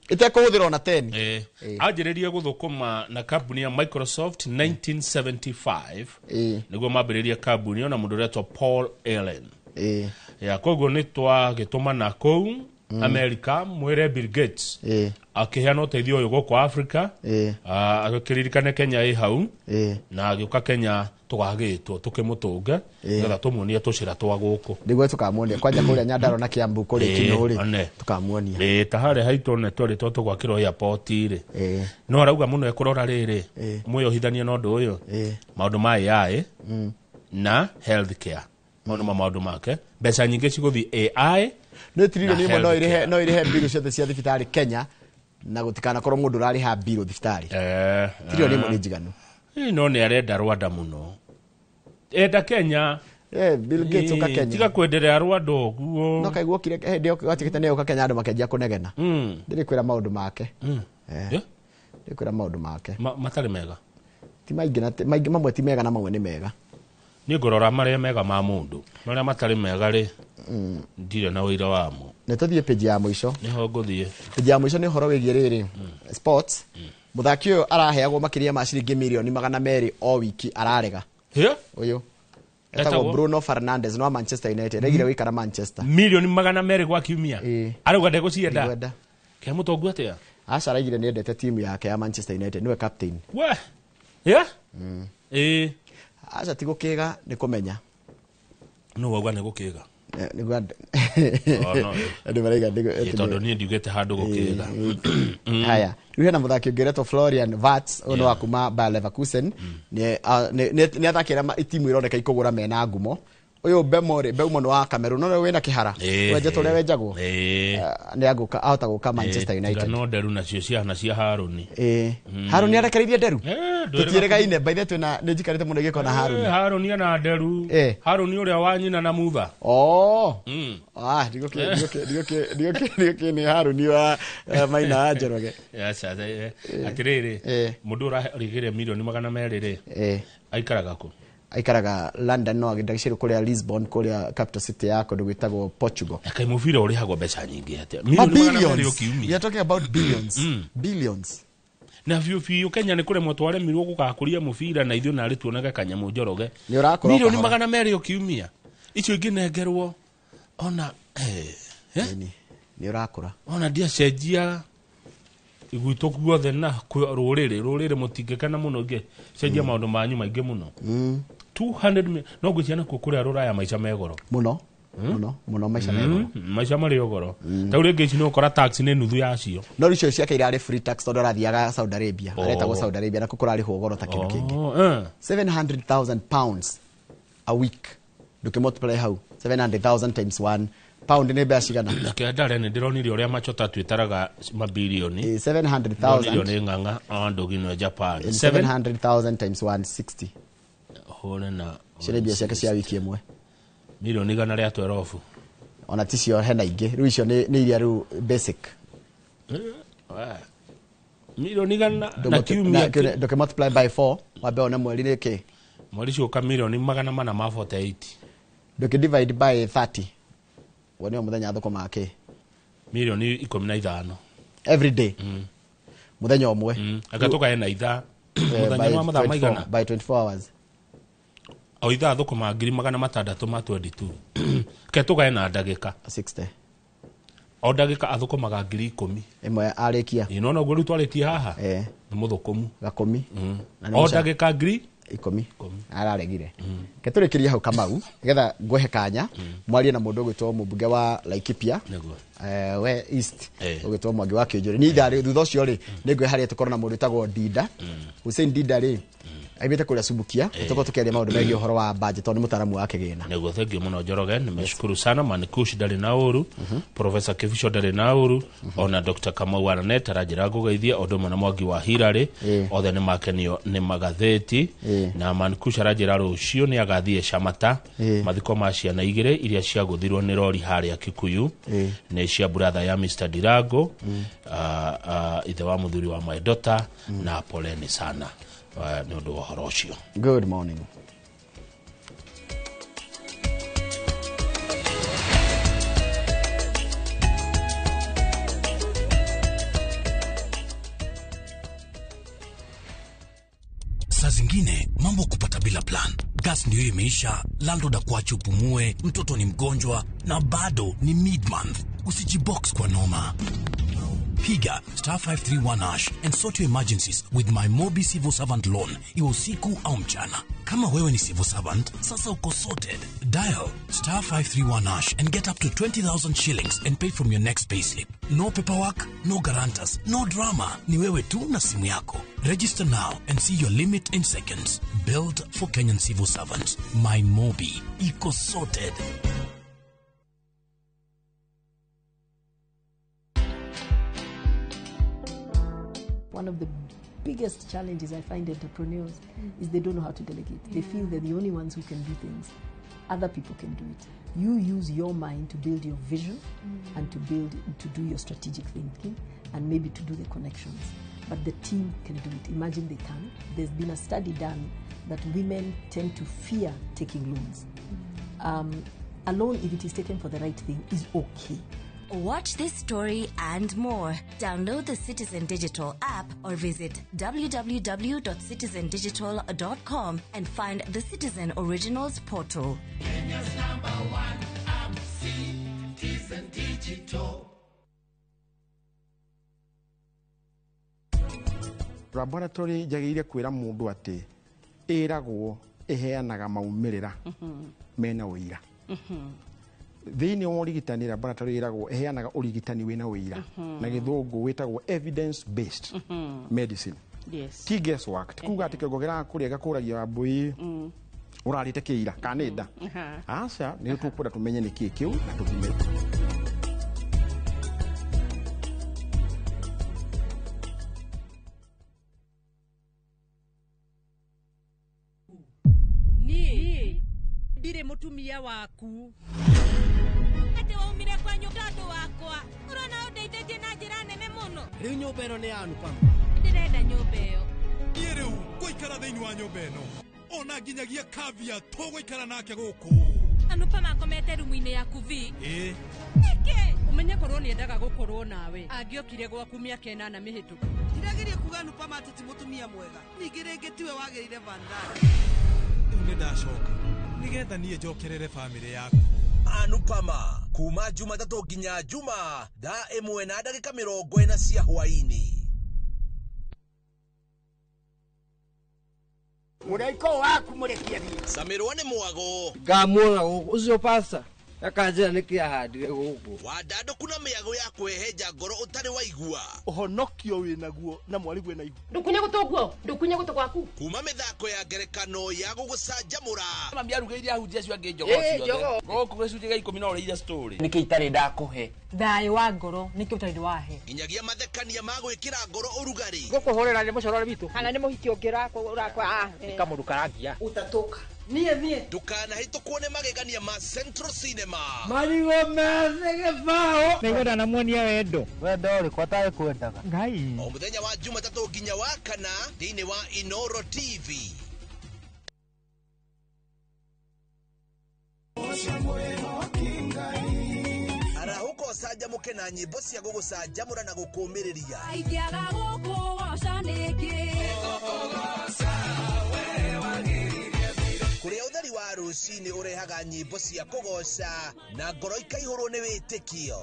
Ĩtekũhũthĩra ona 10. Anjĩrĩrie gũthũkũma na kambuni ya Microsoft 1975. Nĩguo mambĩrĩrie kambuni ĩyo na mũndũ ũretwo Paul Allen. Ya koguo nĩ twagĩtũmana kũu America mwĩre Bill Gates akĩheana ũteithio ũyũ gũkũ Africa, agĩkĩririkane Kenya ĩ hau, na agĩũka Kenya Tũgagĩtwo tũkĩmũtũnge nĩgetha tũmuonie tũcĩra twa gũkũ. Nĩguo tũkamuonia kwanja kũrĩa Nyandarua na Kiambu kũrĩa Kinũ rĩ tũkamuonia. Ĩĩ ta harĩa haitũ nĩ twerĩtwo tũgwakĩrwo airport rĩ. No arauga mũno ekũrora rĩrĩ mwĩyohithanie na ũndũ ũyũ maũndũ ma AI na healthcare mau nĩmo maũndũ make mbeca nyingĩ cigũthiĩ AI nĩ trilioni ĩmwe no ĩrĩhe mbirũ ciothe cia thibitarĩ Kenya na gũtikanakorwo mũndũ ũrarĩha mbirũ thibitarĩ. Trilioni ĩmwe nĩ njiganu. No nĩ arenda Rwanda mũno. Enda Kenya. Bill Gates ũka Kenya. Tiga kwenderea Rwanda ũguo. No kaigua okire hĩndĩ ĩyo gwatigĩte nĩ ũka Kenya andũ makĩanjia kũnegena. Ndĩrĩ kwĩra maũndũ make. Ndĩrĩ kwĩra maũndũ make. Matarĩ mega. Ti maingĩ na maingĩ mamwe ti mega na mamwe nĩ mega. Niĩ ngũrora marĩa mega ma mũndũ. Marĩa matarĩ mega rĩ ndirĩ na ũira wamo. Nĩ tũthiĩ page ya mũico. Nĩho ngũthiĩ. Page ya mũico nĩ ũhoro wĩgiĩ rĩrĩ sports. Mũthaki ũyũ araheagwo makĩria ma ciringi mirioni 200 o wiki ararega. Ũyũ etagwo Bruno Fernandes no Manchester United regire gũikara Manchester. Mirioni 200 gwa kiumia. Arauga ndegũcienda. Kĩa mũtongu atĩa? Aca araigire nĩ endete timu yake ya Manchester United niwe captain. We. Yeah? Aca ti gũkĩga nĩ kũmenya. No wauga nĩ gũkĩga. Nĩguo andũ maraiga tondũ niĩ ndiugĩte handũ gũkĩga. Haya, rĩu hena mũthaki ũngĩ ũretwo Florian Wirtz ũyũ nĩ wa kuma Bayer Leverkusen nĩ athakĩra timu ironeka ikũgũra mena ngumo. Ũyũ Bemo rĩ Beumo nĩ wa Cameroon no wĩna kĩhara wenjetwo ũrĩa wenjagwo nĩ agũka ahota gũka Manchester United. No nderu nacio ciana cia Harũni. Harũni arekereirie nderu tũtiĩrĩgaine by the way twĩna nĩ njikarĩte mũno igĩkona Harũni. Harũni ana nderu. Harũni ũrĩa wa nyina na Mutha. Ndigũkĩ nĩ Harũni wa Maina wa Njoroge. Atĩrĩrĩ mũndũ ũrarĩgĩre mirioni 200 rĩ aikaraga kũ? Aikaraga London no agĩndagicĩrwo kũrĩa Lisbon kũrĩa capital city ya kũndũ gwĩtagwo Portugal. Kaĩ mũbira ũrĩhagwo mbeca nyingĩ atĩa? Mirioni 200 kiumia. We are talking about billions. Billions. Na biũ biũ Kenya nĩ kũremwo twaremirwo gũgakũria mũbira na ithuĩ narĩ tuonaga kanyamũ Njoroge. Nĩ ũrakũra mirioni 200 kiumia. Icio ingĩnengerwo ona nĩ ũrakũra. Ona ndiacenjia gwitũ guothe na rũrĩrĩ mũtingĩkena mũno ngĩcenjia maũndũ manyu maingĩ mũno. 200 no ngwĩciria nakuo kũrĩa rũraya maica me goro mũno mũno mũno maica me goro maica marĩ goro ta rĩu rĩngĩ ici nĩ ũkora tax nĩ nuthu yacio no rĩu icio ciake irarĩ free tax tondũ arathiaga Saudi Arabia aretagwo Saudi Arabia nakuo kũrarĩhwo goro ta kĩndũ kĩngĩ. 700,000 pounds a week ndũkĩ multiply hau 700,000 times 1 pound nĩ mbeca cigana? Kĩandare nĩ ndĩronire ũrĩa machota twĩtaraga mabilioni 700,000 nĩ ng'ang'a andũgino Japan 700,000 times 160 hũre na ciĩ mbia ciake cia wiki ĩmwe mirioni 112 ona ticio hena ingĩ rĩu icio nĩ iria rĩu basic mirioni 100 na kiumia ndũkĩ multiply by 4 wambe one mweri nĩ kĩ mweri cioka mirioni 448 ndũkĩ divide by 30 wone mũthenya thũkũma kĩ mirioni 15 every day mũthenya ũmwe aka tũkae na ithaa mũthenya wa mathaa maigana by 24 hours o ithaa thũkũma 622 ke tũkae na ndagĩka 60 o ndagĩka athũkũmaga 10,000 ĩmwe arĩkia ĩ no ũguo rĩu twarĩtie haha nĩ mũthũkũmu gakũmi o ndagĩka 10,000 araregire ke tũrĩkĩrie hau Kamau nĩgetha ngũhe kanya mwarie na mũndũ ũgwĩtwo mũmbunge wa Laikipia we East ũgwĩtwo Mwangi wa Kĩũnjũrĩ ni ithaa thutha ũcio rĩ nĩ ngwĩhe harĩa tũkorwo na mũndũ wĩtagwo Dinda Hussein Dinda rĩ aimĩte kũrĩa Subukia tũkorwo tũkĩaria maũndũ megiĩ ũhoro wa budget tondũ nĩ mũtaaramu wa kĩgĩna. Nĩguo thengiũ mũno Njoroge nimeshukuru sana Manikush ndarĩ na ũru Professor Kibicho ndarĩ na ũru ona Dr. Kamau Aranet aranjĩra ngũgeithie o ũndũ ũmwe na Mwangi wa Hillary othe nĩ makenio nĩ magathĩti na Manikush aranjĩra rũciũ nĩ agathiĩ Shamata mathiko ma ciana igĩrĩ iria ciagũthirwo nĩ rori harĩa Kikuyu nĩ cia brother ya Mr. Dirago ithe wa mũthuri wa my daughter na poleni sana nĩ ũndũ wa ũhoro ũcio. Good morning. Saa zingine mambo kupata bila plan. Gas ndio imeisha, landlord akuache upumue, mtoto ni mgonjwa na bado ni mid-month. Usijibox kwa noma. Piga star 531 hash and sort your emergencies with my Mobi Civil Servant Loan, iwe usiku au mchana. Kama wewe ni civil servant, sasa uko sorted. Dial star 531 hash and get up to 20,000 shillings and pay from your next payslip. No paperwork, no guarantors, no drama. Ni wewe tu na simu yako. Register now and see your limit in seconds. Built for Kenyan civil servants. My Mobi. Iko sorted. One of the biggest challenges I find entrepreneurs is they don't know how to delegate. They feel they're the only ones who can do things. Other people can do it. You use your mind to build your vision and to do your strategic thinking and maybe to do the connections. But the team can do it. Imagine they can. There's been a study done that women tend to fear taking loans. A loan, if it is taken for the right thing, is okay. Watch this story and more. Download the Citizen Digital app or visit www.citizendigital.com and find the Citizen Originals portal. Kenya's number one app, Citizen Digital. Laboratory njagĩrĩire kwĩra mũndũ atĩ ĩragwo ĩheanaga maumĩrĩra mena ũira. Thĩinĩ wa ũrigitani laboratory ĩragwo ĩheanaga ũrigitani wĩna ũira na gĩthũngũ wĩtagwo evidence based medicine. Yes. Ti guesswork. Ti kuga atĩ kĩongo kĩrakũrĩa gĩkũragia wambũi ũrarĩte kĩira kana nĩ nda. Aca, nĩ tũkwenda tũmenye nĩ kĩĩ kĩu na tũthime. Ndirĩ mũtumia waku. Atĩ waumire kwa nyũmba tondũ wakwa. Ũrona ũndeithĩtie na njĩra nene mũno. Rĩu nyũmba ĩno nĩ ya Anupama. Ndĩrenda nyũmba ĩyo. Niĩ rĩu ngũikara thĩinĩ wa nyũmba ĩno. Ona nginyagia Kavya tũgũikara nake gũkũ. Anupama akomete rumu-inĩ yaku vi. Ĩĩ. Nĩkĩ? Ũmenye korwo nĩendaga gũkorwo nawe. Angĩokire gwaku mĩaka 8 mĩhĩtũku. Ndirageria kuga Anupama atĩ ti mũtumia mwega. Ningĩ rĩngĩ tiwe wagĩrĩire Vandana. Rĩu nĩndacoka. Nigetha niĩ njokerere famĩlĩ yaku. Anupama kuma Jumatatũ nginya Juma thaa 1:40 cia hwaĩ-inĩ. Mũraika waku mũrekie thiĩ. Camirwo nĩ mwago. Ngamuona gũkũ ũcio pasta akanjĩra nĩkĩ ahandire gũkũ. Wandandũku na mĩago ya kwĩhenja ngoro ũtarĩ waigua. Ũhonokio wĩnaguo na mwarigwe na ihu. Ndũkunye gũtũ guo, ndũkunye gũtũ gwaku. Kuma mĩthako ya ngerekano ya gũgũcanjamũra. Mami arugĩire ahunjia acio angĩ njogoo ciothe. Gũkũ gĩcunjĩ gĩa 10 no ũrĩire story. Nĩkĩ itarĩ ndakũhe? Thayũ wa ngoro nĩkĩo ũtarĩ wahe. Nginyagia mathekania ma gwĩkĩra ngoro ũrugarĩ. Ngũkũhũrĩra nĩ mũcoro witũ. Kana nĩ mũhiki ũngĩ ũrakwa. Nĩ kamũndũ karangia. Ũtatũka. Niĩ niĩ. Ndũkanahĩtũkwo nĩ magegania ma Central Cinema. Marigũ methĩ gĩbaũ. Nĩngwenda namuonia wendo. Wendo ũrĩkũ atarĩ kwendaga. Ngai. O mũthenya wa Jumatatũ nginya wa kana thĩinĩ wa Inoro TV. Arahũka ũcanjamũke na nyĩmbo cia gũgũcanjamũra na gũkũũmĩrĩria. Ingĩaga gũkũgoca nĩkĩ? Kũrĩa ũtheri wa rũcinĩ ũrehaga nyĩmbo cia kũgoca na ngoro ikaihũrwo nĩ wĩtĩkio.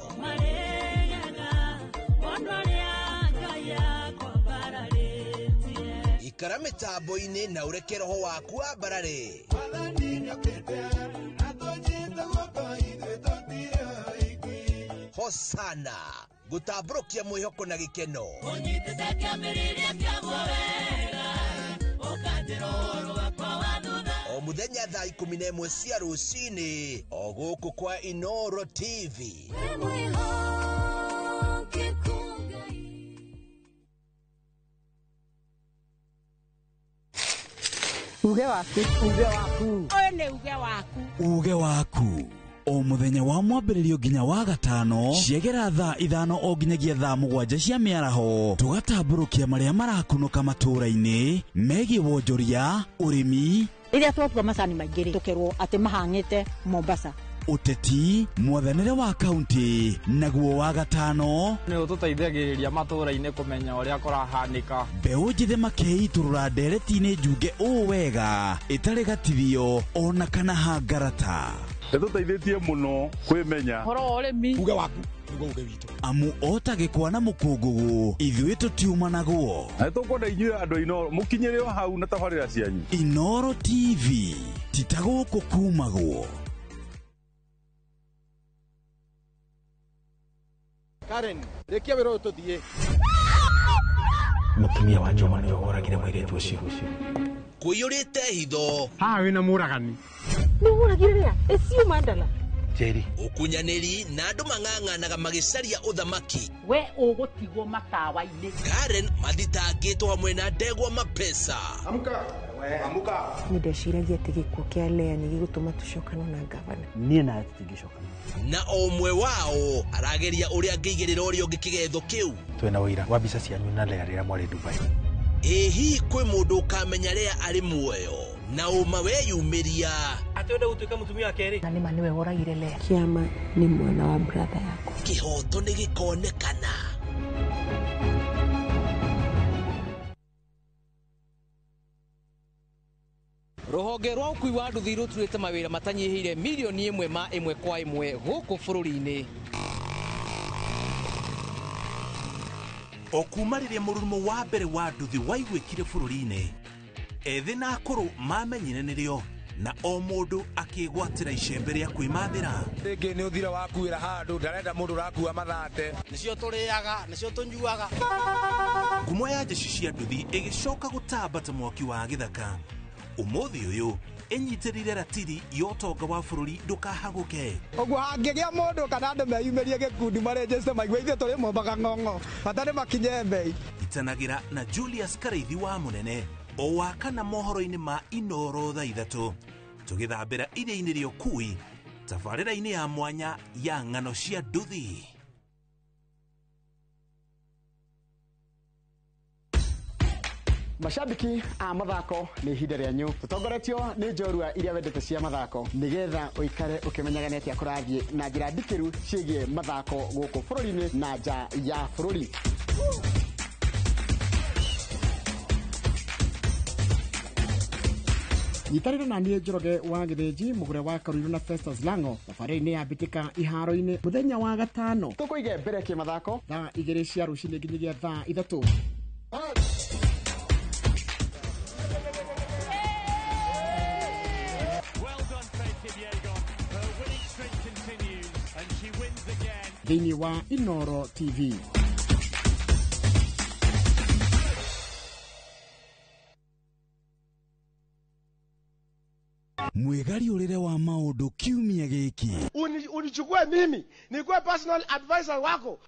Ikara mĩtambo-inĩ na ũreke roho waku wambarare. Hosana gũtambũrũkia mwĩhoko na gĩkeno. Ũnyitĩte kĩambĩrĩria kĩaguo wega, ũkanjĩra ũhoro wakwa wa thutha. O mũthenya thaa 11 cia rũcinĩ o gũkũ kwa Inoro TV. Uge waku, uge waku. Ũyũ nĩ uge waku. Uge waku. O mũthenya wa mwambĩrĩrio nginya wa gatano ciegera thaa 5 o nginyagia thaa 7 cia mĩaraho tũgatambũrũkia marĩa marakunũka matũũra-inĩ megiĩ wonjoria, ũrĩmi, rĩrĩa twatua macani maingĩ rĩ tũkerwo atĩ mahang'ĩte Mombasa, ũteti, mwathanĩre wa kaunti, naguo wa gatano nĩ ũtũteithagĩrĩria matũũra-inĩ kũmenya ũrĩa kũrahanĩka. Mbeũ njĩthĩ makeitũrũra ndereti-inĩ njunge ũũ wega ĩtarĩ gatithio ona kana hangarata. Ĩtũteithĩtie mũno kwĩmenya ũhoro wa ũrĩmi. Uge waku. Nĩguo uge witũ. Amu ota gĩkwa na mũkũngũgũ ithuĩ tũtiumanagwo. Na tũkwenda inyuĩ andũ a Inooro mũkinyĩre o hau na tabarĩra cianyu. Inooro TV ti ta gũkũ kumagwo. Karen, rĩkia wĩra ũyũ tũthiĩ. Mũtumia wa Juma nĩwe woragire mũirĩtu ũcio. Kũiyũrĩte hitho. Haha wĩna mũragani. Nĩ woragire rĩa? Ĩcio Mandala. Njeri. Ũkunyanĩri na andũ mang'ang'anaga magĩcaria ũthamaki. We ũgũtigwo matawa-inĩ. Karen mathitangĩtwo hamwe na ndegwa mapesa. Amka. Amka. Nĩ ndeciragia atĩ gĩkuũ kĩa Lea nĩ gĩgũtũma tũcokane na ngavana. Niĩ nawe tũtingĩcokana. Na o ũmwe wao arageria ũrĩa angĩigĩrĩra ũrĩa ũngĩ kĩgetho kĩu. Twĩna ũira wa mbica cianyu na Lea rĩrĩa mwarĩ Dubai. Ĩ hihi kwĩ mũndũ ũkamenya Lea arĩ muoyo na ũma weyumĩria? Atĩ wenda gũtuĩka mũtumia wa kerĩ? Na nĩma nĩwe woragire Lea. Kĩama nĩ mwana wa brother yakwa. Kĩhoto nĩ gĩkonekana. Rũhonge rwa ũkui wa nduthi rũturĩte mawĩra matanyihĩire mirioni ĩmwe ma ĩmwe kwa ĩmwe gũkũ bũrũri-inĩ. O kuma rĩrĩa mũrurumo wa mbere wa nduthi waiguĩkire bũrũri-inĩ, ethĩ na akũrũ mamenyire nĩrĩo na o mũndũ akĩgwatĩra icembe rĩa kwĩmathĩra. Rĩngĩ nĩ ũthira wakuĩra handũ ndarenda mũndũ ũrakua mathate. Nĩcio tũrĩaga, nĩcio tũnyuaga. Ngumo ya njeci cia nduthi ĩgĩcoka gũtamba ta mwaki wa gĩthaka. Ũmũthĩ ũyũ ĩnyitĩrĩire ratiri ya ũtonga wa bũrũri ndũkahagũke. Ũguo hangĩgĩa mũndũ kana andũ meyumĩrie gĩkundi marenjeste maigue ithuĩ tũrĩ mombaga ng'ong'o bata nĩ makinye mbei. Itanagĩra na Julius Karaithi wa Mũnene o wa kana mohoro-inĩ ma Inooro thaa 3 tũgĩthambĩra iria-inĩ rĩa ũkui tabarĩra-inĩ ya mwanya ya ng'ano cia nduthi. Mashabiki a mathako nĩ ihinda rĩanyu tũtongoretio nĩ njorua iria wendete cia mathako nĩgetha ũikare ũkĩmenyaga nĩ atĩa kũrathiĩ na njĩra ndikĩru ciĩgiĩ mathako gũkũ bũrũri-inĩ na nja ya bũrũri. Nyitanĩra na niĩ Njoroge wa Gĩthĩnji mũgũre wa Karuiru na Festus Lango thabarĩ-inĩ ya mbĩtĩka iharo-inĩ mũthenya wa gatano tũkũige mbere kĩmathako thaa 2 cia rũcinĩ nginyagia thaa 3. Thĩinĩ wa Inooro TV. Mwĩgariũrĩre wa maũndũ kiumia gĩkĩ. Unichukue mimi nikuwe personal advisor wako.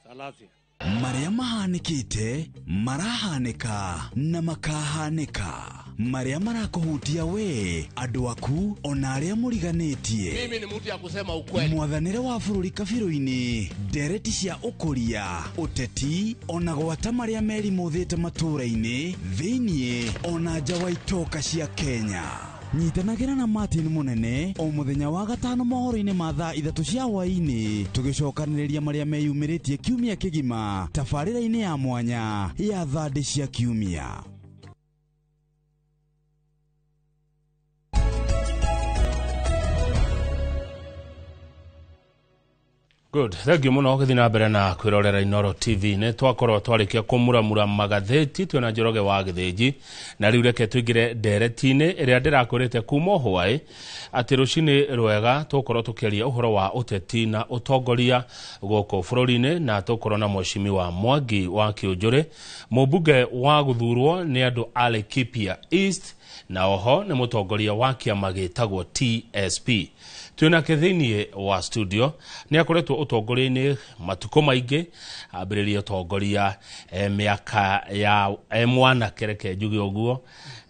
Salasia. Marĩa mahanĩkĩte, marahanĩka na makahanĩka. Marĩa marakũhutia we, andũ aku ona arĩa mũriganĩtie. Mimi ni mtu ya kusema ukweli. Mwathanĩre wa bũrũri kabirũ-inĩ, ndereti cia ũkũria, ũteti ona gwata marĩa merimũthĩte matũũra-inĩ, thĩiniĩ ona nja wa itoka cia Kenya. Nyitanagĩra na Martin Mũnene o mũthenya wa gatano mohoro-inĩ ma thaa 3 cia hwaĩ-inĩ tũgĩcokanĩrĩria marĩa meyumĩrĩtie kiumia kĩgima tabarĩra-inĩ ya mwanya ya thandĩ cia kiumia. Good. Thank you muno gũthiĩ na mbere na kwĩrorera Inooro TV. Nĩ twakorwo twarĩkia kũmuramura magathĩti twĩna Njoroge wa Gĩthĩnji na rĩu reke tũingĩre ndereti-inĩ ĩrĩa ndĩrakwĩrĩte kuma hwaĩ atĩ rũcinĩ rwega tũgũkorwo tũkĩaria ũhoro wa ũteti na ũtongoria gũkũ bũrũri-inĩ na tũgũkorwo na Mheshimiwa Mwangi wa Kĩũnjũrĩ mũmbunge wa gũthurwo nĩ andũ a Laikipia East na oho nĩ mũtongoria wa kĩama gĩtagwo TSP. Twĩnake thĩiniĩ wa studio nĩ akoretwo ũtongoria-inĩ matukũ maingĩ, ambĩrĩria ũtongoria mĩaka ya mwanake reke njuge ũguo,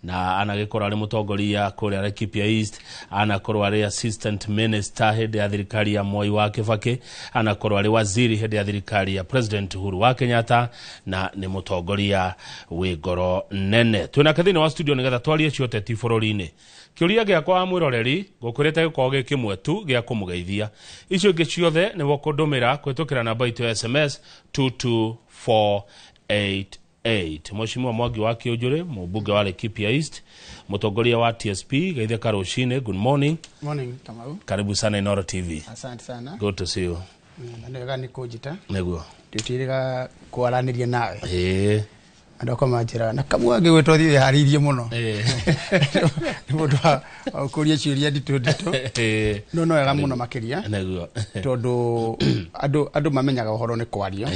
na anagĩkorwo arĩ mũtongoria kũrĩa Laikipia East, anakorwo arĩ assistant minister hĩndĩ ya thirikari ya Moi wa Kibaki, anakorwo arĩ waziri hĩndĩ ya thirikari ya President Uhuru wa Kenyatta, na nĩ mũtongoria wĩ ngoro nene. Twĩnake thĩiniĩ wa studio nĩgetha twarie cioteti bũrũri-inĩ. Kĩũria gĩakwa mwĩroreri ngũkwĩrĩte gĩkorwo gĩ kĩmwe tu gĩa kũmũgeithia, icio ingĩ ciothe nĩguo kũndũmĩra kũhĩtũkĩra namba itũ ya SMS 22488. Mheshimiwa Mwangi wa Kĩũnjũrĩ, mũmbunge wa Laikipia East, mũtongoria wa TSP, geithĩka rũcinĩ. Good morning. Morning, Kamau. Karibu sana Inooro TV. Asante sana. Good to see you. Na nĩ wega nĩ kũnjĩta. Nĩguo. Ndĩtĩrĩga kwaranĩria nawe. Ĩĩ. Andũ akwa manjĩraga na kamwe angĩgwĩtwo thiĩ wĩharĩirie mũno. Nĩ mũndũ wa kũria ciũria nditũ nditũ. No no wega mũno makĩria. Nĩguo. Tondũ andũ mamenyaga ũhoro nĩ kwario.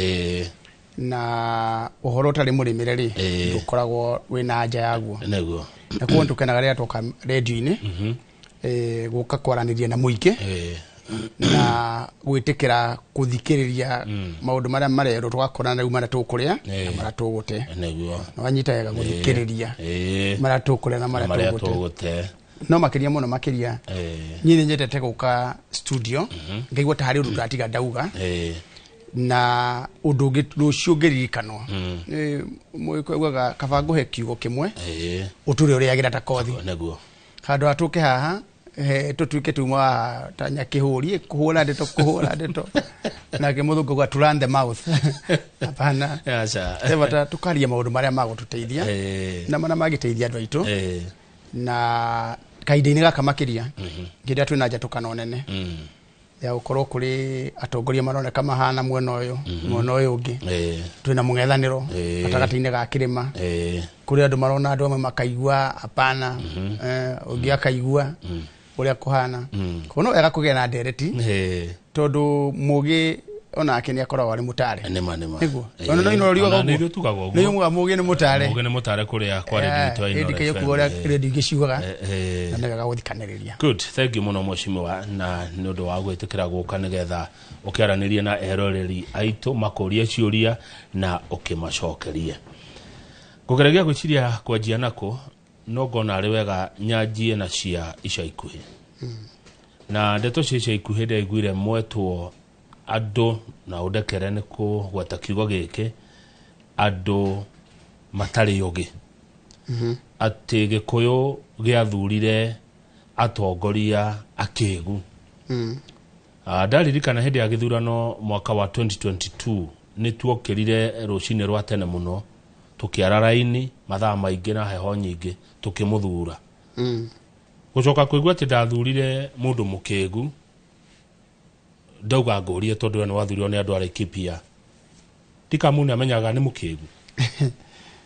Na ũhoro ũtarĩ mũrĩmĩre rĩ, ndũkoragwo wĩna anja yaguo. Nĩguo. Na koguo nĩtũkenaga rĩrĩa twoka rendio-inĩ gũka kwaranĩria na mũingĩ na gwĩtĩkĩra gũthikĩrĩria maũndũ marĩa marerwo tũgakorana rĩu marĩa tũkũrĩa na marĩa tũgũte. Nĩguo. Na wanyita wega gũthikĩrĩria marĩa tũkũrĩa na marĩa tũgũte. No makĩria mũno makĩria niĩ nĩ nyendete gũka studio ngaigua ta harĩ ũndũ ndatiga ndauga na ũndũ ũngĩ rũciũ ngĩririkanwo. Mũgĩkũyũ augaga kaba ngũhe kiugo kĩmwe ũtũre ũrĩagĩra ta kothi. Nĩguo. Handũ ha tũke haha tũtuĩke tuma ta nyakĩhũri kũhũra ndeto kũhũra ndeto nake mũthũngũ auga to run the mouth. Hapana. He bata tũkaria maũndũ marĩa magũtũteithia na marĩa mangĩteithia andũ aitũ na kahinda-inĩ gaka makĩria hĩndĩ ĩrĩa twĩna njatũkano nene ya gũkorwo kũrĩ atongoria maroneka mahana mwena ũyũ mwena ũyũ ũngĩ twĩna mũng'ethanĩro gatagatĩ-inĩ ga kĩrĩma kũrĩ andũ marona andũ amwe makaigua hapana ũngĩ akaigua ũrĩa kũhana. Koguo no wega kũgĩa na ndereti tondũ mũgĩ onake nĩ akoragwo arĩ mũtare. Nĩma nĩma. Nĩguo. Ona no ino riugaga Ona ũguo. nĩ ithuĩ tugaga ũguo. Nĩ ugaga mũgĩ nĩ mũtare. Mũgĩ nĩ mũtare kũrĩa kwa redio itũ ya Inooro Ĩndĩ FM. kuga ũrĩa redio ingĩ ciugaga na nĩ wega gũthikanĩrĩria. Good, thank you mũno mheshimiwa na nĩ ũndũ wa gwĩtĩkĩra gũka nĩgetha ũkĩaranĩrie na eroreri aitũ makũrie ciũria na ũkĩmacokerie. Ngũgeregia gwĩciria kwanjia nako no ngona arĩ wega nyanjie na cia ica ikuhĩ. Na ndeto cia ica ikuhĩ ndaiguire mwetwo andũ na ũndekere nĩ kũgweta kiugo gĩkĩ andũ matarĩ ũgĩ. Atĩ Gĩkũyũ gĩathurire atongoria akĩgu. Ndaririkana hĩndĩ ya gĩthurano mwaka wa 2022 nĩ tuokĩrire rũcinĩ rwa tene mũno tũkĩara raini mathaa maingĩ na heho nyingĩ tũkĩmũthura. Gũcoka kũigua atĩ ndathurire mũndũ mũkĩgu ndauga ngũrie tondũ we nĩ wathurirwo nĩ andũ a Laikipia ndikamu nĩ amenyaga nĩ mũkĩgu.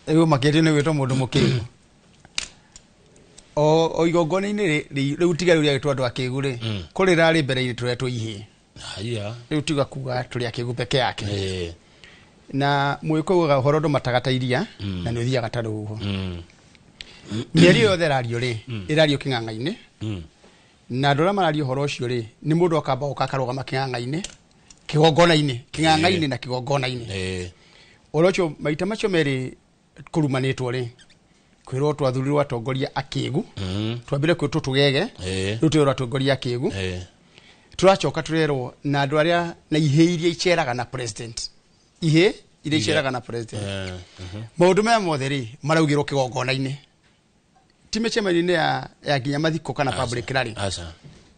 Rĩu makĩria nĩ gwĩtwo mũndũ mũkĩgu. O igongona-inĩ rĩu tiga rĩu rĩagĩtwo andũ akĩgu rĩ kũrĩ rarĩ mbere-inĩ tũretwo ihĩĩ. Haya. Rĩu tiga kuga tũrĩ akĩgu peke yake. Na mũgĩkũyũ augaga ũhoro ndũmataga ta iria na nĩ ũthiaga ta rũhuho. Mĩario yothe ĩrario rĩ ĩrario kĩng'ang'a-inĩ na andũ arĩa mararia ũhoro ũcio rĩ nĩ mũndũ akamba gũka akarũgama kĩng'ang'a-inĩ kĩgongona-inĩ kĩng'ang'a-inĩ na kĩgongona-inĩ. Ũhoro ũcio maita macio merĩ kũrumanĩtwo rĩ kwĩrwo twathurirwo atongoria akĩgu twambire kwĩtwo tũgege rĩu twĩrwo atongoria akĩgu tũracoka tũrerwo na andũ arĩa na ihĩ iria iceraga na president ihĩ iria iceraga na president maũndũ maya mothe rĩ maraugĩrwo kĩgongona-inĩ ti mĩcemanio-inĩ ya nginya mathiko kana public rally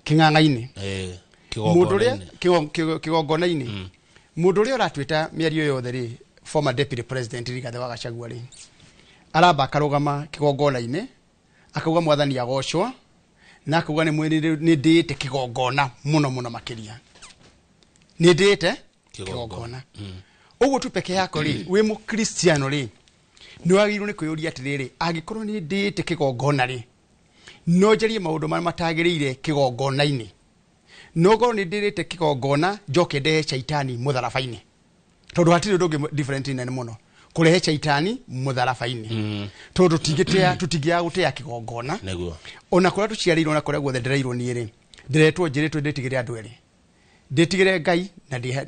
kĩng'ang'a-inĩ mũndũ ũrĩa kĩgongona-inĩ mũndũ ũrĩa ũratwĩta mĩario yothe rĩ former deputy president Rigathi wa Gachagua rĩ aramba akarũgama kĩgongona-inĩ akauga mwathani agocwo na akauga nĩ ndĩĩte kĩgongona mũno mũno makĩria nĩ ndĩĩte kĩgongona. Ũguo tu peke yako rĩ wĩ mũkristiano rĩ nĩ wagĩrĩirwo nĩ kwĩyũria atĩrĩrĩ angĩkorwo nĩ ndĩĩte kĩgongona rĩ no njarie maũndũ marĩa matagĩrĩire kĩgongona-inĩ no ngorwo nĩ ndĩrĩte kĩgongona njoke ndehe caitani mũtharaba-inĩ tondũ hatirĩ ũndũ ũngĩ different nene mũno kũrehe caitani mũtharaba-inĩ tondũ tũtingĩaga gũtĩa kĩgongona. Nĩguo. Ona kũrĩa tũciarĩirwo na kũrĩa guothe ndĩreirwo niĩ rĩ ndĩretwo njĩrĩtwo ndĩtigĩre andũ erĩ ndĩtigĩre Ngai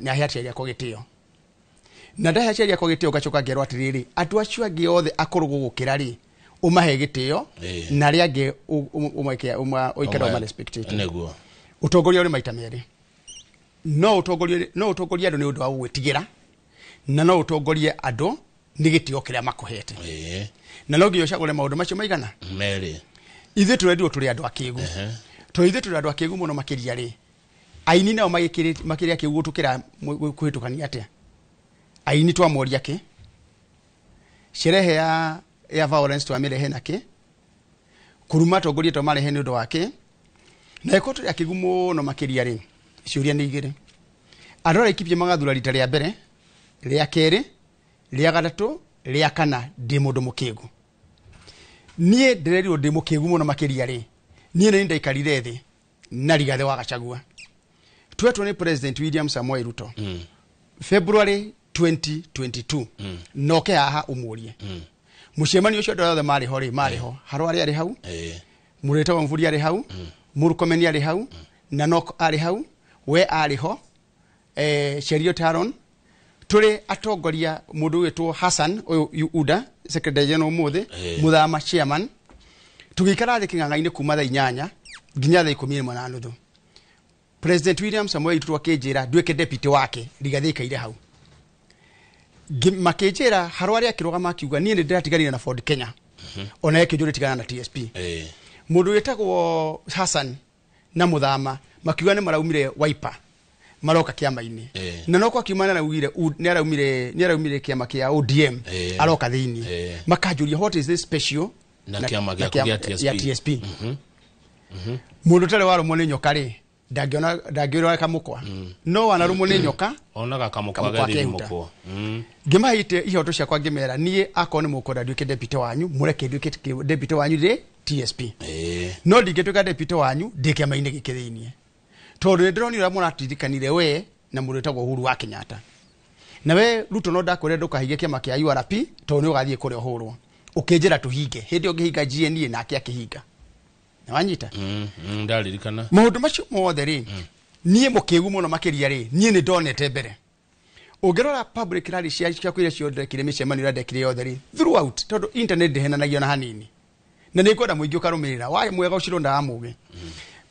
na he aciari akwa gĩtĩo na ndahe aciari akwa gĩtĩo ngacoka ngerwo atĩrĩrĩ andũ acio angĩ othe akũrũ gũgũkĩra rĩ ũmahe gĩtĩo na arĩa angĩ ũikare ũmarespectĩte. Nĩguo. Ũtongoria ũrĩ maita merĩ no ũtongorie andũ nĩ ũndũ wa gũgwĩtigĩra na no ũtongorie andũ nĩ gĩtĩo kĩrĩa makũhete na no nginya ũcagũre maũndũ macio maigana merĩ. Ithuĩ tũrendirwo tũrĩ andũ akĩgu tondũ ithuĩ tũrĩ andũ akĩgu mũno makĩria rĩ aini nao makĩrĩ akĩgu gũtũkĩra kũhĩtũkania atĩa aini twamoria kĩ sherehe ya violence twamĩrehe na kĩ kuruma atongoria twamarehe nĩ ũndũ wa kĩ na ĩkorwo tũrĩ akĩgu mũno makĩria rĩ ciũria nĩ igĩrĩ Andũ a Laikipia magathura rita rĩa mbere, rĩa kerĩ, rĩa gatatũ, rĩa kana ndĩ mũndũ mũkĩgu. Niĩ ndĩrerirwo ndĩ mũkĩgu mũno makĩria rĩ, niĩ nĩ ndaikarire thĩ na Rigathĩ wa Gachagua. Twetwo nĩ President William Samoei Ruto. February 2022. Noke haha ũmũrie. Mũcemanio ũcio andũ othe marĩ ho rĩ, marĩ ho. Harũ arĩ arĩ hau, Mũrĩta wa Mvuri arĩ hau, Murkomen arĩ hau, Nanok arĩ hau, we arĩ ho, Cheruiyot Haron, tũrĩ atongoria mũndũ wĩtwo Hassan ũyũ Uda secretary general ũmũthĩ, Muthama chairman, tũgĩikara thĩ kĩng'ang'a-inĩ kuma thaa 8 nginya thaa 11:30. President William Samoei Ruto akĩnjĩra nduĩke deputy wake, Rigathĩ aikaire hau. Makĩnjĩra Harũ arĩa akĩrũgama akiuga niĩ nĩ ndĩratiganire na Ford Kenya. Ona yake njũrĩ tigana na TSP. Mũndũ wĩtagwo Hassan na Muthama makiuga nĩ maraumire Wiper maroka kĩama-inĩ. Na noko akiuma nĩ araumire kĩama kĩa ODM aroka thĩinĩ. Makanjũria what is this special na kĩama gĩaku gĩa TSP. Ya TSP. Mũndũ ũtarĩ warũmwo nĩ nyoka rĩ, ndangĩona ndangĩũra kamũkwa. No wanarũmwo nĩ nyoka onaga kamũkwa kamũkwa gathiĩ kehuta. mũkwa. Ngĩmaheite ihoto ciakwa ngĩmera niĩ akorwo nĩ mũkwenda nduĩke deputy wanyu mũreke nduĩke deputy wanyu ndĩ TSP. No ndingĩtuĩka deputy wanyu ndĩ kĩama-inĩ gĩkĩ thĩiniĩ. Tondũ nĩ ndĩronire ũrĩa mũratirikanire we na mũndũ wĩtagwo Uhuru wa Kenyatta. Na we Ruto no ndakwĩrire ndũkahinge kĩama kĩa URP tondũ nĩ ũgathiĩ kũrĩa ũhũrwo. Ũkĩnjĩra tũhinge. Hĩndĩ ĩyo ngĩhinga GNA nake akĩhinga. Na wanyita? Ndaririkana. Maũndũ macio mothe rĩ, niĩ mũkĩgu mũno makĩria rĩ, niĩ nĩ ndonete mbere. Ũngĩrora public rally ciakwa iria ciothe ndekire, mĩcemanio ĩrĩa ndekire yothe rĩ, throughout, tondũ internet ndĩhenanagia ona hanini. Na nĩ ngwenda mũingĩ ũkarũmĩrĩra, wa mwega ũcironda wa mũgĩ.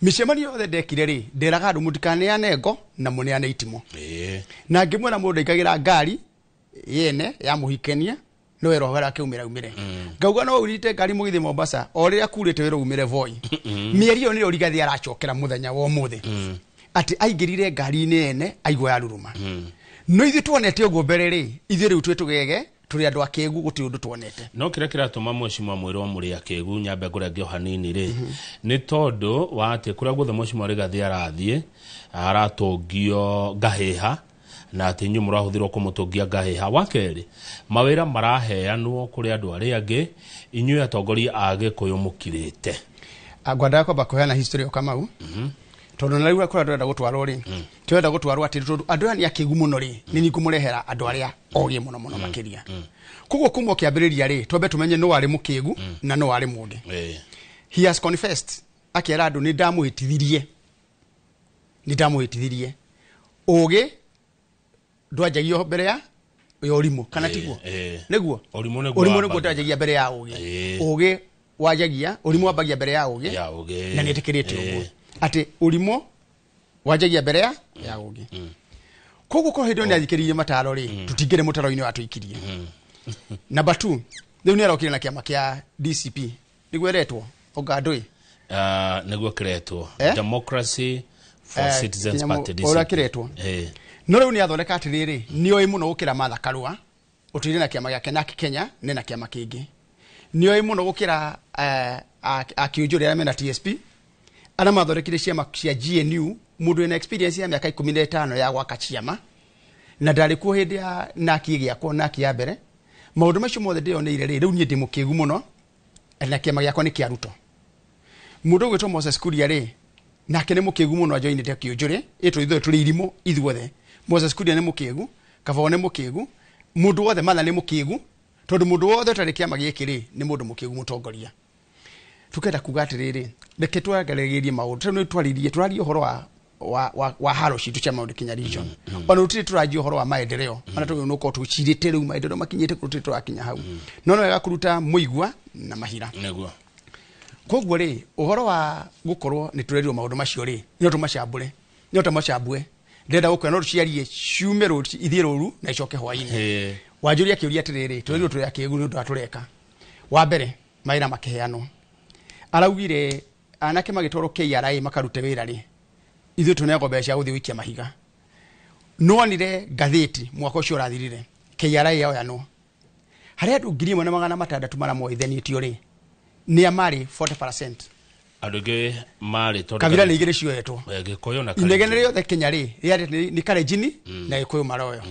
Mĩcemanio yothe ndekire rĩ, nderaga andũ mũtikaneane ngo na mũneane itimũ. Na ngĩmwĩra mũndũ ndaingagĩra ngari yene ya mũhikania no wĩra ũhoro akĩumĩra umĩre. Ngauga no ũrite ngari mũgĩthiĩ Mombasa o rĩrĩa kurĩte wĩra umĩre Voi. Mĩeri ĩyo nĩyo Rigathĩ aracokera mũthenya wa ũmũthĩ. Atĩ aingĩrire ngari-inĩ ene aigua yaruruma. No ithuĩ tuonete ũguo mbere rĩ, ithuĩ rĩu twĩ tũgege, tũrĩ andũ akĩgu gũtirĩ ũndũ tuonete. No kĩrĩa kĩratũma mheshimiwa mwĩrwo mũrĩ akĩgu nyambe ngũrenge o hanini rĩ, nĩ tondũ wa atĩ kũrĩa guothe mheshimiwa Rigathĩ arathiĩ aratũngio ngahĩha na atĩ inyuĩ mũrahũthĩrwo kũmũtũngia ngahĩha. Wa kerĩ, mawĩra maraheanwo kũrĩ andũ arĩa angĩ, inyuĩ atongoria a Gĩkũyũ mũkirĩte. Ngwendaga kwamba kũheana history o Kamau. Tondũ na rĩu kũrĩa tũrenda gũtwarwo rĩ, tũrenda gũtwarwo atĩ tondũ andũ aya nĩ akĩgu mũno rĩ, nĩ niĩ ngũmũrehera andũ arĩa ogĩ mũno mũno makĩria. Koguo kuma kĩambĩrĩria rĩ, twambe tũmenye nũ warĩ mũkĩgu na nũ warĩ mũũgĩ. He has confessed, akĩra andũ nĩ ndamũhĩtithirie. Nĩ ndamũhĩtithirie. Ũgĩ ndwanjagio mbere ya ũrimũ, kana tiguo? Nĩguo? Ũrimũ nĩguo Ũrimũ nĩguo wambagia. ndwanjagia mbere ya ũgĩ. Ũgĩ wanjagia, ũrimũ wambagia mbere ya ũgĩ. Ya ũgĩ. Na nĩetĩkĩrĩte ũguo. Atĩ ũrimũ wanjagia mbere ya ũgĩ. Koguo korwo hĩndĩ ĩyo nĩathikĩrĩirie mataro rĩ, tũtingĩrĩ mũtaro-inĩ watũikirie. Number 2, rĩu nĩarokire na kĩama kĩa DCP. Nĩguo ĩretwo, onga ndũĩ? Nĩguo kĩretwo. Democracy for Citizens Party, DCP. Ũrĩa kĩretwo. No rĩu nĩathondeka atĩrĩrĩ, nĩoĩ mũno gũkĩra Martha Karua, ũtũire na kĩama gĩake nake Kenya, nĩ na kĩama kĩngĩ. Nĩoĩ mũno gũkĩra akĩũnjũrĩ arĩa mena TSP, arĩa mathondekire ciama cia GNU, mũndũ wĩna experience ya mĩaka 15 ya gwaka ciama, na ndarĩ kuo hĩndĩ ya naki ĩgĩakwo, naki ya mbere. Maũndũ macio mothe ndĩyoneire rĩ, rĩu niĩ ndĩ mũkĩgu mũno, na kĩama gĩakwa nĩ kĩa Ruto. Mũndũ ũgwĩtwo Moses Kuria rĩ, nake nĩ mũkĩgu mũno ajoinĩte kĩũnjũrĩ, ĩtũ ithuĩ tũrĩ irimũ ithuothe. Moses Kuria nĩ mũkĩgu, Kavao nĩ mũkĩgu, mũndũ wothe Martha nĩ mũkĩgu, tondũ mũndũ wothe ũtarĩ kĩama gĩkĩ rĩ, nĩ mũndũ mũkĩgu mũtongoria. Tukenda kuga atĩrĩrĩ, reke twagarĩrĩrie maũndũ, tondũ nĩ twaririe, tũraria ũhoro wa haro citũ cia maũndũ Kenya region. Ona tũtirĩ tũranjia ũhoro wa maendeleo, ona tũgĩ nĩ ũkorwo tũcirĩte rĩu maendeleo makinyĩte kũrĩa tũtirĩ tũrakinya hau. No nĩ wega kũruta mũigua na mahira. Nĩguo. Koguo rĩ, ũhoro wa gũkorwo nĩ tũrerirwo maũndũ macio rĩ, no tũmacambũre, no tũmacambue. Ndĩrenda gũkwĩra no tũciarie ciume rũciũ, ithiĩ rũru na icoke hwaĩ-inĩ. Wanjũria kĩũria atĩrĩrĩ, tũrerirwo tũrĩ akĩgu nĩ ũndũ wa tũreka. Wa mbere, mawĩra makĩheanwo. Araugire anake magĩtwarwo KRA makarute wĩra rĩ, ithuĩ tũneagwo mbeca cia gũthiĩ gũikia mahiga. Nĩwonire ngathĩti mwaka ũcio ũrathirire, KRA yoyanwo. Harĩ andũ 1600 maramoithanĩtio rĩ, nĩa marĩ 40%. Andũ aingĩ marĩ tondũ Kabira nĩ igĩrĩ cioetwo. Gĩkũyũ na Inegene rĩothe Kenya rĩ rĩarĩ nĩ Kalenjin na Gĩkũyũ maroyo.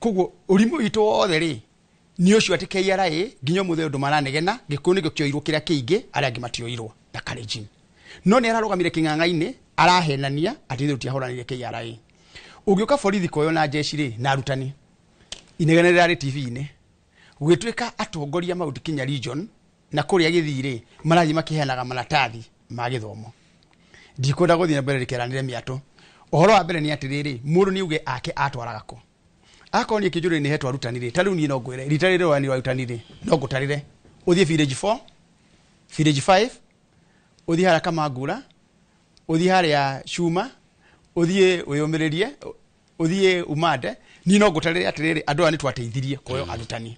Koguo ũrimũ witũ wothe rĩ nĩ ũcio atĩ KRA nginya ũmũthĩ ũndũ maranegena Gĩkũyũ nĩkĩo kĩoirwo kĩrĩa kĩingĩ, arĩa angĩ matioirwo na Kalenjin. No nĩ ararũgamire kĩng'ang'a-inĩ arahenania atĩ ithuĩ tũtiahũranire KRA. Ũngĩũka borithi koyo na jeshi rĩ na arutani, inegene rĩrarĩ TV-inĩ gũgĩtuĩka atongoria Mount Kenya region na kũrĩa Gĩthii rĩ marathiĩ makĩheanaga maratathi ma gĩthomo. Ndikwenda gũthiĩ na mbere rĩkeranĩre mĩatũ. Ũhoro wa mbere nĩ atĩrĩrĩ, mũndũ nĩ auge ake atwaraga kũ. Akorwo niĩ kĩnjũrĩ nĩ hetwo arutani rĩ, ta rĩu niĩ no ngwĩre rita rĩrĩ rĩroyanirwo arutani rĩ, no ngũtarĩre ũthiĩ village 4, village 5, ũthiĩ harĩa Kamangura, ũthiĩ harĩa Cuma, ũthiĩ wĩyũmĩrĩrie, ũthiĩ Umande. Niĩ no ngũtarĩre atĩrĩrĩ, andũ aya nĩ twateithirie kuoyo arutani.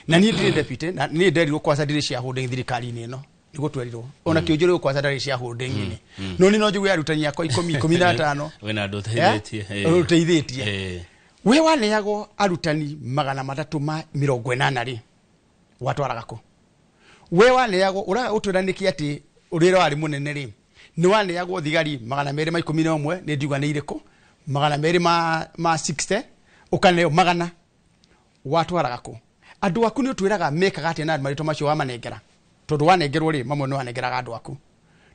Na niĩ ndirĩ deputy, na niĩ nderirwo kwaca ndirĩ shareholding thirikari-inĩ ĩno. Nĩguo twerirwo. Ona kĩũnjũrĩ kwanja ndarĩ shareholding-inĩ. No niĩ no njigue arutani akwa 10, 15. Wĩna andũ ũteithĩtie. Ũteithĩtie. We waneagwo arutani 380 rĩ, watwaraga kũ? We waneagwo ũraga ũtwĩra nĩkĩ atĩ ũrĩa warĩ mũnene rĩ, nĩ waneagwo thigari 211, nĩ ndiuga nĩ irĩkũ, 260, ũkaneo 100, watwaraga kũ? Andũ aku nĩ ũtwĩraga mekaga atĩa na marĩtwa macio wamanengera? Tondũ wanengerwo rĩ, mamwe nĩ wanengeraga andũ aku.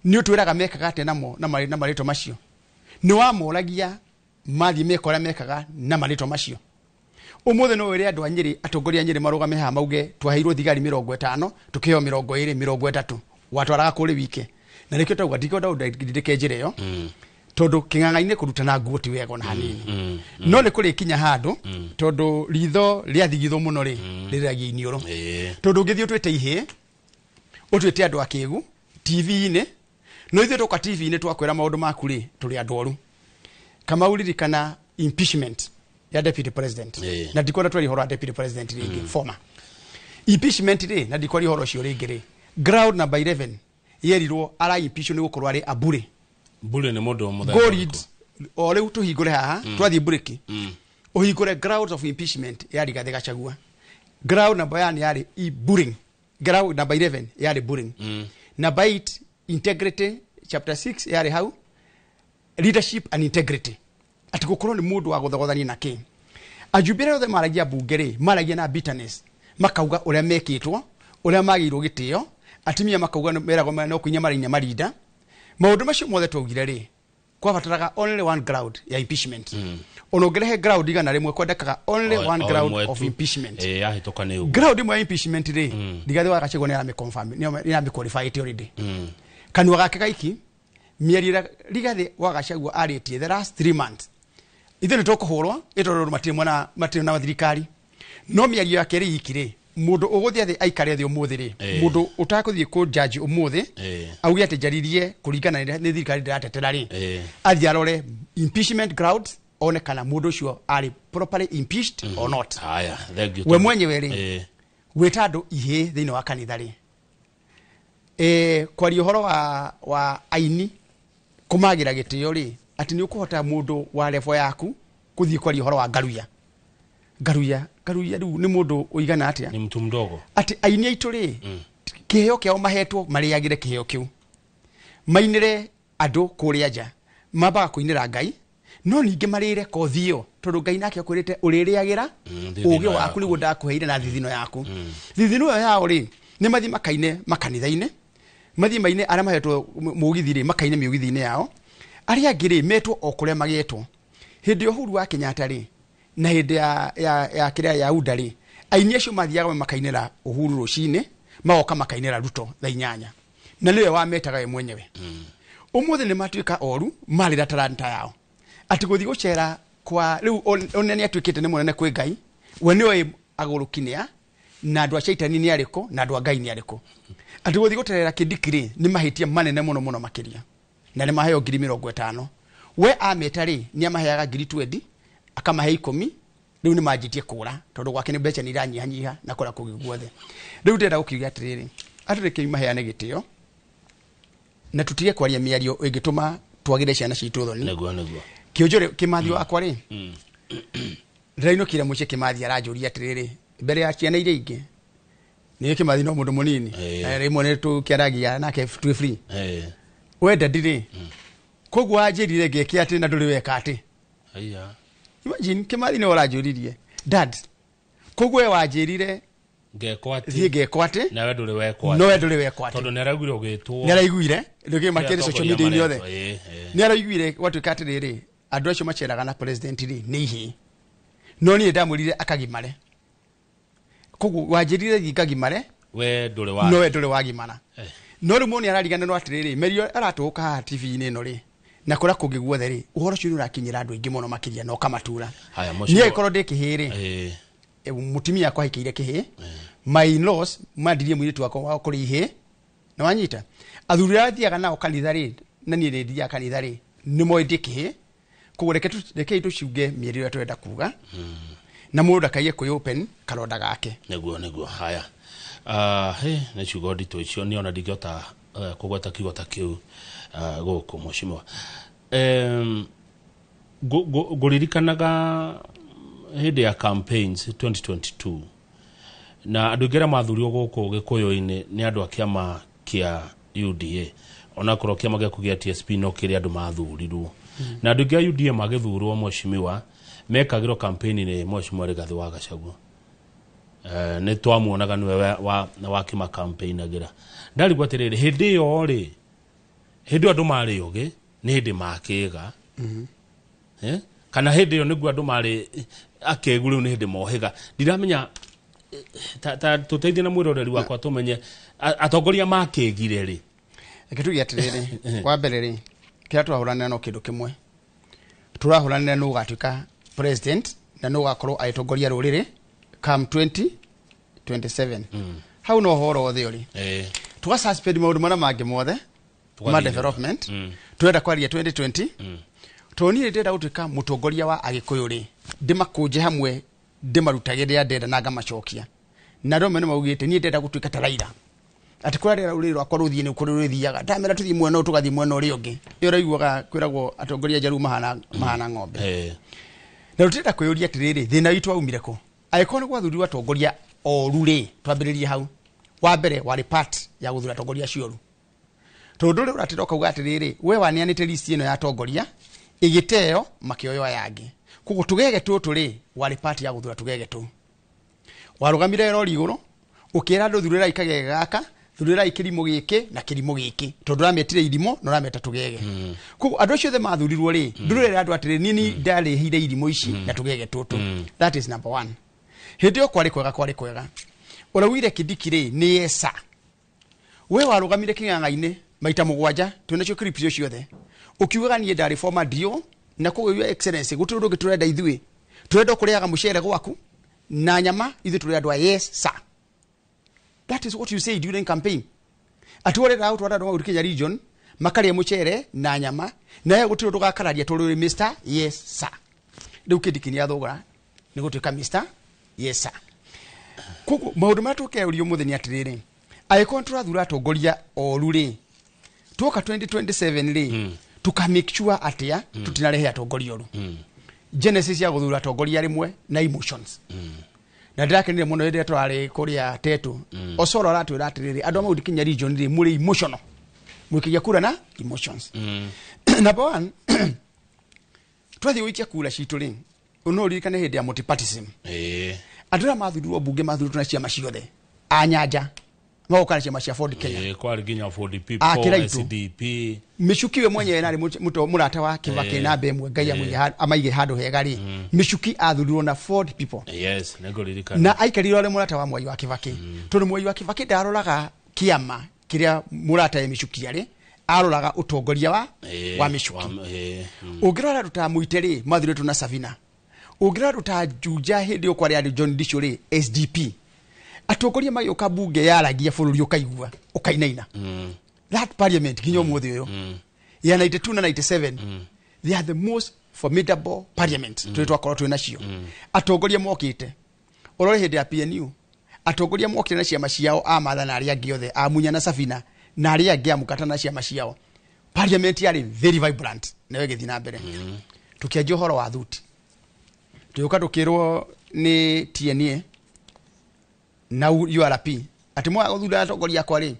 Nĩ ũtwĩraga mekaga atĩa namo na marĩtwa macio? Nĩ wamoragia mathiĩ meka ũrĩa mekaga na marĩtwa macio? Ũmũthĩ no wĩre andũ a Nyĩrĩ, atongoria a Nyĩrĩ marũgame haha mauge twaheirwo thigari 50, tũkĩheo 20, 30. Watwaraga kũrĩ wike. Na nĩkĩo tauga ndikwenda ũndindĩke njĩra ĩyo, tondũ kĩng'ang'a-inĩ kũrutana nguo ti wega ona hanini. No nĩ kũrĩkinya handũ, tondũ ritho rĩathigithwo mũno rĩ, rĩrĩragia iniũrũ. Tondũ ũngĩthiĩ ũtwĩte ihĩĩ, ũtwĩte andũ akĩgu TV-inĩ, no ithuĩ twoka TV-inĩ twakwĩra maũndũ maku rĩ, tũrĩ andũ oru. Kamau ririkana impeachment ya deputy president. Na ndikwenda twarie ũhoro wa deputy president rĩngĩ, former. Impeachment rĩ, na ndikwaria ũhoro ũcio rĩngĩ rĩ, ground number 11 yerirwo ara impeach nĩ gũkorwo arĩ abure. Mbure nĩ mũndũ mũthemba. Go read o rĩu tũhingũre haha, twathiĩ break. Ũhingũre grounds of impeachment ya Rigathĩ Gachagua. Ground number 1 yarĩ bullying. Ground number 11 yarĩ bullying. Number 8 integrity, chapter 6 yarĩ hau leadership and integrity. Ati gũkorwo nĩ mũndũ wa gũthogothania na kĩ. Ajumbe arĩa othe maragia mbunge rĩ, maragia na bitterness, makauga ũrĩa mekĩtwo, ũrĩa magĩirwo gĩtĩo, atumia makauga meragwo no kũinya marainya marinda. Maũndũ macio mothe twaugire rĩ, kwabataraga only one ground ya impeachment. Ona ũngĩrehe ground 100 kwendekaga only one ground of impeachment. Yahĩtũka nĩ ũguo. Ground ĩmwe ya impeachment rĩ, Rigathĩ wa Gachagua nĩ aramĩ-confirm, nĩ aramĩ-qualify already. Kanua gake gaiki, mĩario ĩrĩa Rigathĩ wa Gachagua arĩtie the last 3 months. Ithuĩ nĩ tũkũhũrwo, ĩ tondũ matirĩ mwena, matirĩ na thirikari. No mĩario yake rĩ iki rĩ, mũndũ ũgũthiĩ thĩ aikare thĩ ũmũthĩ rĩ, mũndũ ũtakũthiĩ kũ judge ũmũthĩ, auge atĩ njaririe kũringana na nĩ thirikari ndĩratetera rĩ, athiĩ arore impeachment grounds, one kana mũndũ ũcio arĩ properly impeached or not. Haya, thank you. We mwenyewe rĩ, gwĩta andũ ihĩĩ thĩinĩ wa kanitha rĩ, kwaria ũhoro wa aini kũmagĩra gĩtĩo rĩ, atĩ nĩ ũkũhota mũndũ wa level yaku kũthiĩ kwaria ũhoro wa Ngaruiya. Ngaruiya, Ngaruiya rĩu nĩ mũndũ ũigana atĩa? Ni mtu mdogo. Atĩ aini aitũ rĩ, kĩheo kĩao mahetwo marĩagĩre kĩheo kĩu. Mainĩre andũ kũrĩa nja, mambaga kũinĩra Ngai, no ningĩ marĩre kothi ĩyo, tondũ Ngai nake akwĩrĩte ũrĩrĩagĩra ũũgĩ waku nĩguo ndakũheire na thithino yaku. Thithino ĩyo yao rĩ, nĩ mathiĩ makaine makanitha-inĩ, mathiĩ maine arĩa mahetwo mũgithi rĩ, makaine mĩũgithi-inĩ yao, arĩa angĩ rĩ, metwo o kũrĩa magetwo. Hĩndĩ ya Uhuru wa Kenyatta rĩ, na hĩndĩ ya kĩrĩa ya UDA rĩ, aini acio mathiaga makainĩra Uhuru rũcinĩ, magoka makainĩra Ruto thaa 8. Na nĩwe wametaga we mwenyewe. Ũmũthĩ nĩ matuĩka oru, marĩra taranta yao. Atĩ gũthiĩ gũcera kwa rĩu one nĩ atuĩkĩte nĩ mũnene kwĩ Ngai, we nĩoĩ agũrũki nĩa, na andũ a caitani nĩ arĩkũ, na andũ a Ngai nĩ arĩkũ. Atĩ gũthiĩ gũterera Kindiki rĩ, nĩ mahĩtia manene mũno mũno makĩria. Na nĩ maheo ngiri 50. We ameta rĩ, nĩ amaheaga ngiri 20, akamahe 10, rĩu nĩ manjĩtie kũra, tondũ gwake nĩ mbeca nĩ iranyihanyiha na kũrĩa kũngĩ guothe. Rĩu ndĩrenda gũkiuga atĩrĩrĩ, andũ reke maheane gĩtĩo, na tũtige kwaria mĩario ĩngĩtũma twagĩre ciana citũ thoni. Nĩguo, nĩguo. Kĩũnjũrĩ Kĩmathi wakwa rĩ, ndĩrainũkire mũciĩ Kĩmathi aranjũria atĩrĩrĩ, mbere ya ciana iria ingĩ, nĩ Kĩmathi no mũndũ mũnini. Rĩmwe nĩ tũkĩaragia nake twĩ free. We dadi rĩ, koguo wanjĩrire ngeke atĩ na ndũrĩ weka atĩ. Aya. Imagine Kĩmathi nĩ ũranjũririe, "Dad, koguo we wanjĩrire ngekwo atĩ thiĩ ngekwo atĩ nawe ndũrĩ wekwo atĩ." No we ndũrĩ wekwo atĩ. Tondũ nĩ araiguire ũgĩtwo. Nĩ araiguire ndũgĩ makĩrĩ social media -inĩ yothe. Ĩĩ, ĩĩ. Nĩ araiguire gwatuĩka atĩrĩrĩ, andũ acio maceraga na president rĩ nĩ ihĩĩ, no niĩ ndamwĩrire akagimare, koguo wanjĩrire thiĩ ngagimare. We ndũrĩ wa No we ndũrĩ wagimara. No rĩu mũndũ nĩ arariganĩrwo atĩrĩrĩ, mĩario aratũgũka haha TV-inĩ ĩno rĩ na kũrĩa kũngĩ guothe rĩ, ũhoro ũcio nĩ ũrakinyĩra andũ aingĩ mũno makĩria na ũkamatura. Haya. Niĩ angĩkorwo ndĩ kĩhĩĩ rĩ, mũtumia akwa ahikĩire kĩhĩĩ, my in-laws mandirie mũirĩtu wakwa wa kũrĩ ihĩĩ, na wanyita athuri arĩa thiaga nao kanitha rĩ, na niĩ nĩ thiaga kanitha rĩ, nĩ moĩ ndĩ kĩhĩĩ. Koguo rekei tũciunge mĩario ĩrĩa tũrenda kuga na mũndũ ndakaige kwĩ open karonda gake. Nĩguo haya. Ah, he nĩ ciugo nditũ icio, niĩ ona ndingĩhota kũgweta kiugo ta kĩu gũkũ, mheshimiwa. Ngũririkanaga hĩndĩ ya campaigns 2022 na andũ aingĩ arĩa mathurirwo gũkũ gĩkũyũ-inĩ nĩ andũ a kĩama kĩa UDA, onakorwo kĩama gĩaku gĩa TSP no kĩrĩ andũ mathurirwo, na andũ aingĩ a UDA magĩthurwo, mheshimiwa, mekagĩrwo campaign-inĩ mheshimiwa Rigathĩ wa Gachagua. Nĩ twamuonaga nĩwe wa kĩma-campaign-agĩra. Ndarigwo atĩrĩrĩ, hĩndĩ ĩyo rĩ, hĩndĩ ĩyo andũ marĩ ũgĩ nĩ hĩndĩ makĩga, eh? Kana hĩndĩ ĩyo nĩguo andũ marĩ akĩgu, rĩu nĩ hĩndĩ mohĩga? Ndiramenya, ta tũteithie na mwĩroreri wakwa tũmenye atongoria makĩgire rĩ. Reke tuge atĩrĩrĩ, wa mbere rĩ, kĩrĩa tũrahũranĩra no kĩndũ kĩmwe tũrahũranĩra, nũ ũgatuĩka president na nũ ũgakorwo agĩtongoria rũrĩrĩ come 2027. Hau no ũhoro wothe ũrĩ. Tũga suspend maũndũ marĩa mangĩ mothe Tũgathiĩ ma development. Tũrenda kwaria 2020, tondũ niĩ ndĩrenda gũtuĩka mũtongoria wa Agĩkũyũ rĩ, ndĩmakũnje hamwe, ndĩmarutage rĩrĩa ndenda na ngamacokia, na andũ amwe nĩ maugĩte niĩ ndĩrenda gũtuĩka ta Raila, atĩ kũrĩa rĩera rũrĩrĩ rwakwa rũthiĩ nĩ kũrĩ rũthiaga, ndamera tũthiĩ mwena ũyũ, tũgathiĩ mwena ũrĩa ũngĩ. Ĩyo ũraiguaga kwĩragwo atongoria njaru mahana ng'ombe. Na tũtirenda kwĩyũria atĩrĩrĩ, thĩna witũ waumire kũ? Angĩkorwo nĩ gwathurirwo atongoria oru rĩ, twambĩrĩrie hau. Wa mbere warĩ part ya gũthura atongoria acio oru, tondũ ndũrĩ ũratĩra ũkauga atĩrĩrĩ, we waneanĩte list ĩno ya atongoria ĩgĩteo, makĩoywo aya angĩ. Koguo tũgege tũtũ rĩ, warĩ part ya gũthura tũgege tũu. Warũgamire rori igũrũ ũkĩra andũ, "Thurĩrai kagege gaka, thurĩrai kĩrimũ gĩkĩ na kĩrimũ gĩkĩ," tondũ ũrametire irimũ na ũrameta tũgege. Koguo andũ acio othe mathurirwo rĩ, ndũrĩra andũ atĩrĩ, niĩ nĩ ndarĩhire irimũ ici na tũgege tũtũ. That is number one. Hĩndĩ ĩyo kwarĩ kwega, kwarĩ kwega. Ũraugire Kindiki rĩ nĩ yesa, we warũgamire kĩng'ang'a-inĩ maita 7, twĩnacio clip icio ciothe, ũkiugaga niĩ ndarĩ former DO, na koguo Your Excellency gũtirĩ ũndũ ũngĩ tũrenda, ithuĩ tũrenda kũrĩaga mũcere gwaku na nyama, ithuĩ tũrĩ andũ a yes sir. That is what you say during campaign, atĩ ũrenda gũtwara andũ a Mount Kenya region makarĩa mũcere na nyama, nawe gũtirĩ ũndũ ũgakararia tondũ ũrĩ Mr Yes Sir. Rĩu Kindiki nĩ athũgũra nĩ gũtuĩka Mr Yes Sir. Koguo maũndũ marĩa tũkeyũria ũmũthĩ nĩ atĩrĩrĩ, angĩkorwo nĩ tũrathura atongoria oru rĩ, tuoka 2027 rĩ, tuka make sure atĩa tutinarehe atongoria oru? Genesis ya gũthura atongoria rĩmwe na emotions, na ndĩrakenire mũno rĩrĩa tũrarĩ kũrĩa Tetu, Osoro aratwĩra atĩrĩrĩ, andũ a Mount Kenya region rĩ, mũrĩ emotional, mũikagia kura na emotions. Number one, twathiĩ gũikia kura citũ rĩ, no ũririkane hĩndĩ ya multipartism, andũ arĩa mathurirwo bunge mathurirwo na ciama ciothe, a Nyanja magoka na ciama cia Ford Kenya. Ĩĩ, kwarĩ nginya Ford A People, Kĩraitũ. SDP. Michuki we mwenyewe narĩ mũrata wa Kibaki, namba ĩmwe, Ngai amaige handũ hega rĩ, Michuki athurirwo na Ford People. Yes, nĩngũririkana. Na aikarire arĩ mũrata wa Mwai wa Kibaki, tondũ Mwai wa Kibaki ndaroraga kĩama kĩrĩa mũrata ye Michuki arĩ, aroraga ũtongoria wa wa Michuki. Ũngĩrora andũ ta Mũite rĩ, mathurirwo na Savina. Ũngĩrora andũ ta Juja, hĩndĩ ĩyo kwarĩ andũ John Ndichu rĩ, SDP. Atongoria magĩũka bunge yaragia bũrũri ũkaigua ũkainaina. That parliament nginya ũmũthĩ ũyũ ya 92 na 97, they are the most formidable parliament tũrĩ twakorwo twĩ nacio. Atongoria mokĩte, ũrore hĩndĩ ya PNU, atongoria mokire na ciama ciao, a Matha na arĩa angĩ othe, a Munya na Safina na arĩa angĩ, a Mũkata na ciama ciao. Parliament yarĩ very vibrant nayo ĩgĩthiĩ na mbere. Tũkĩanjia ũhoro wa thuti, tũgĩũka tũkĩrwo nĩ TNA na URP atĩ mwaga gũthura atongoria akwa rĩ,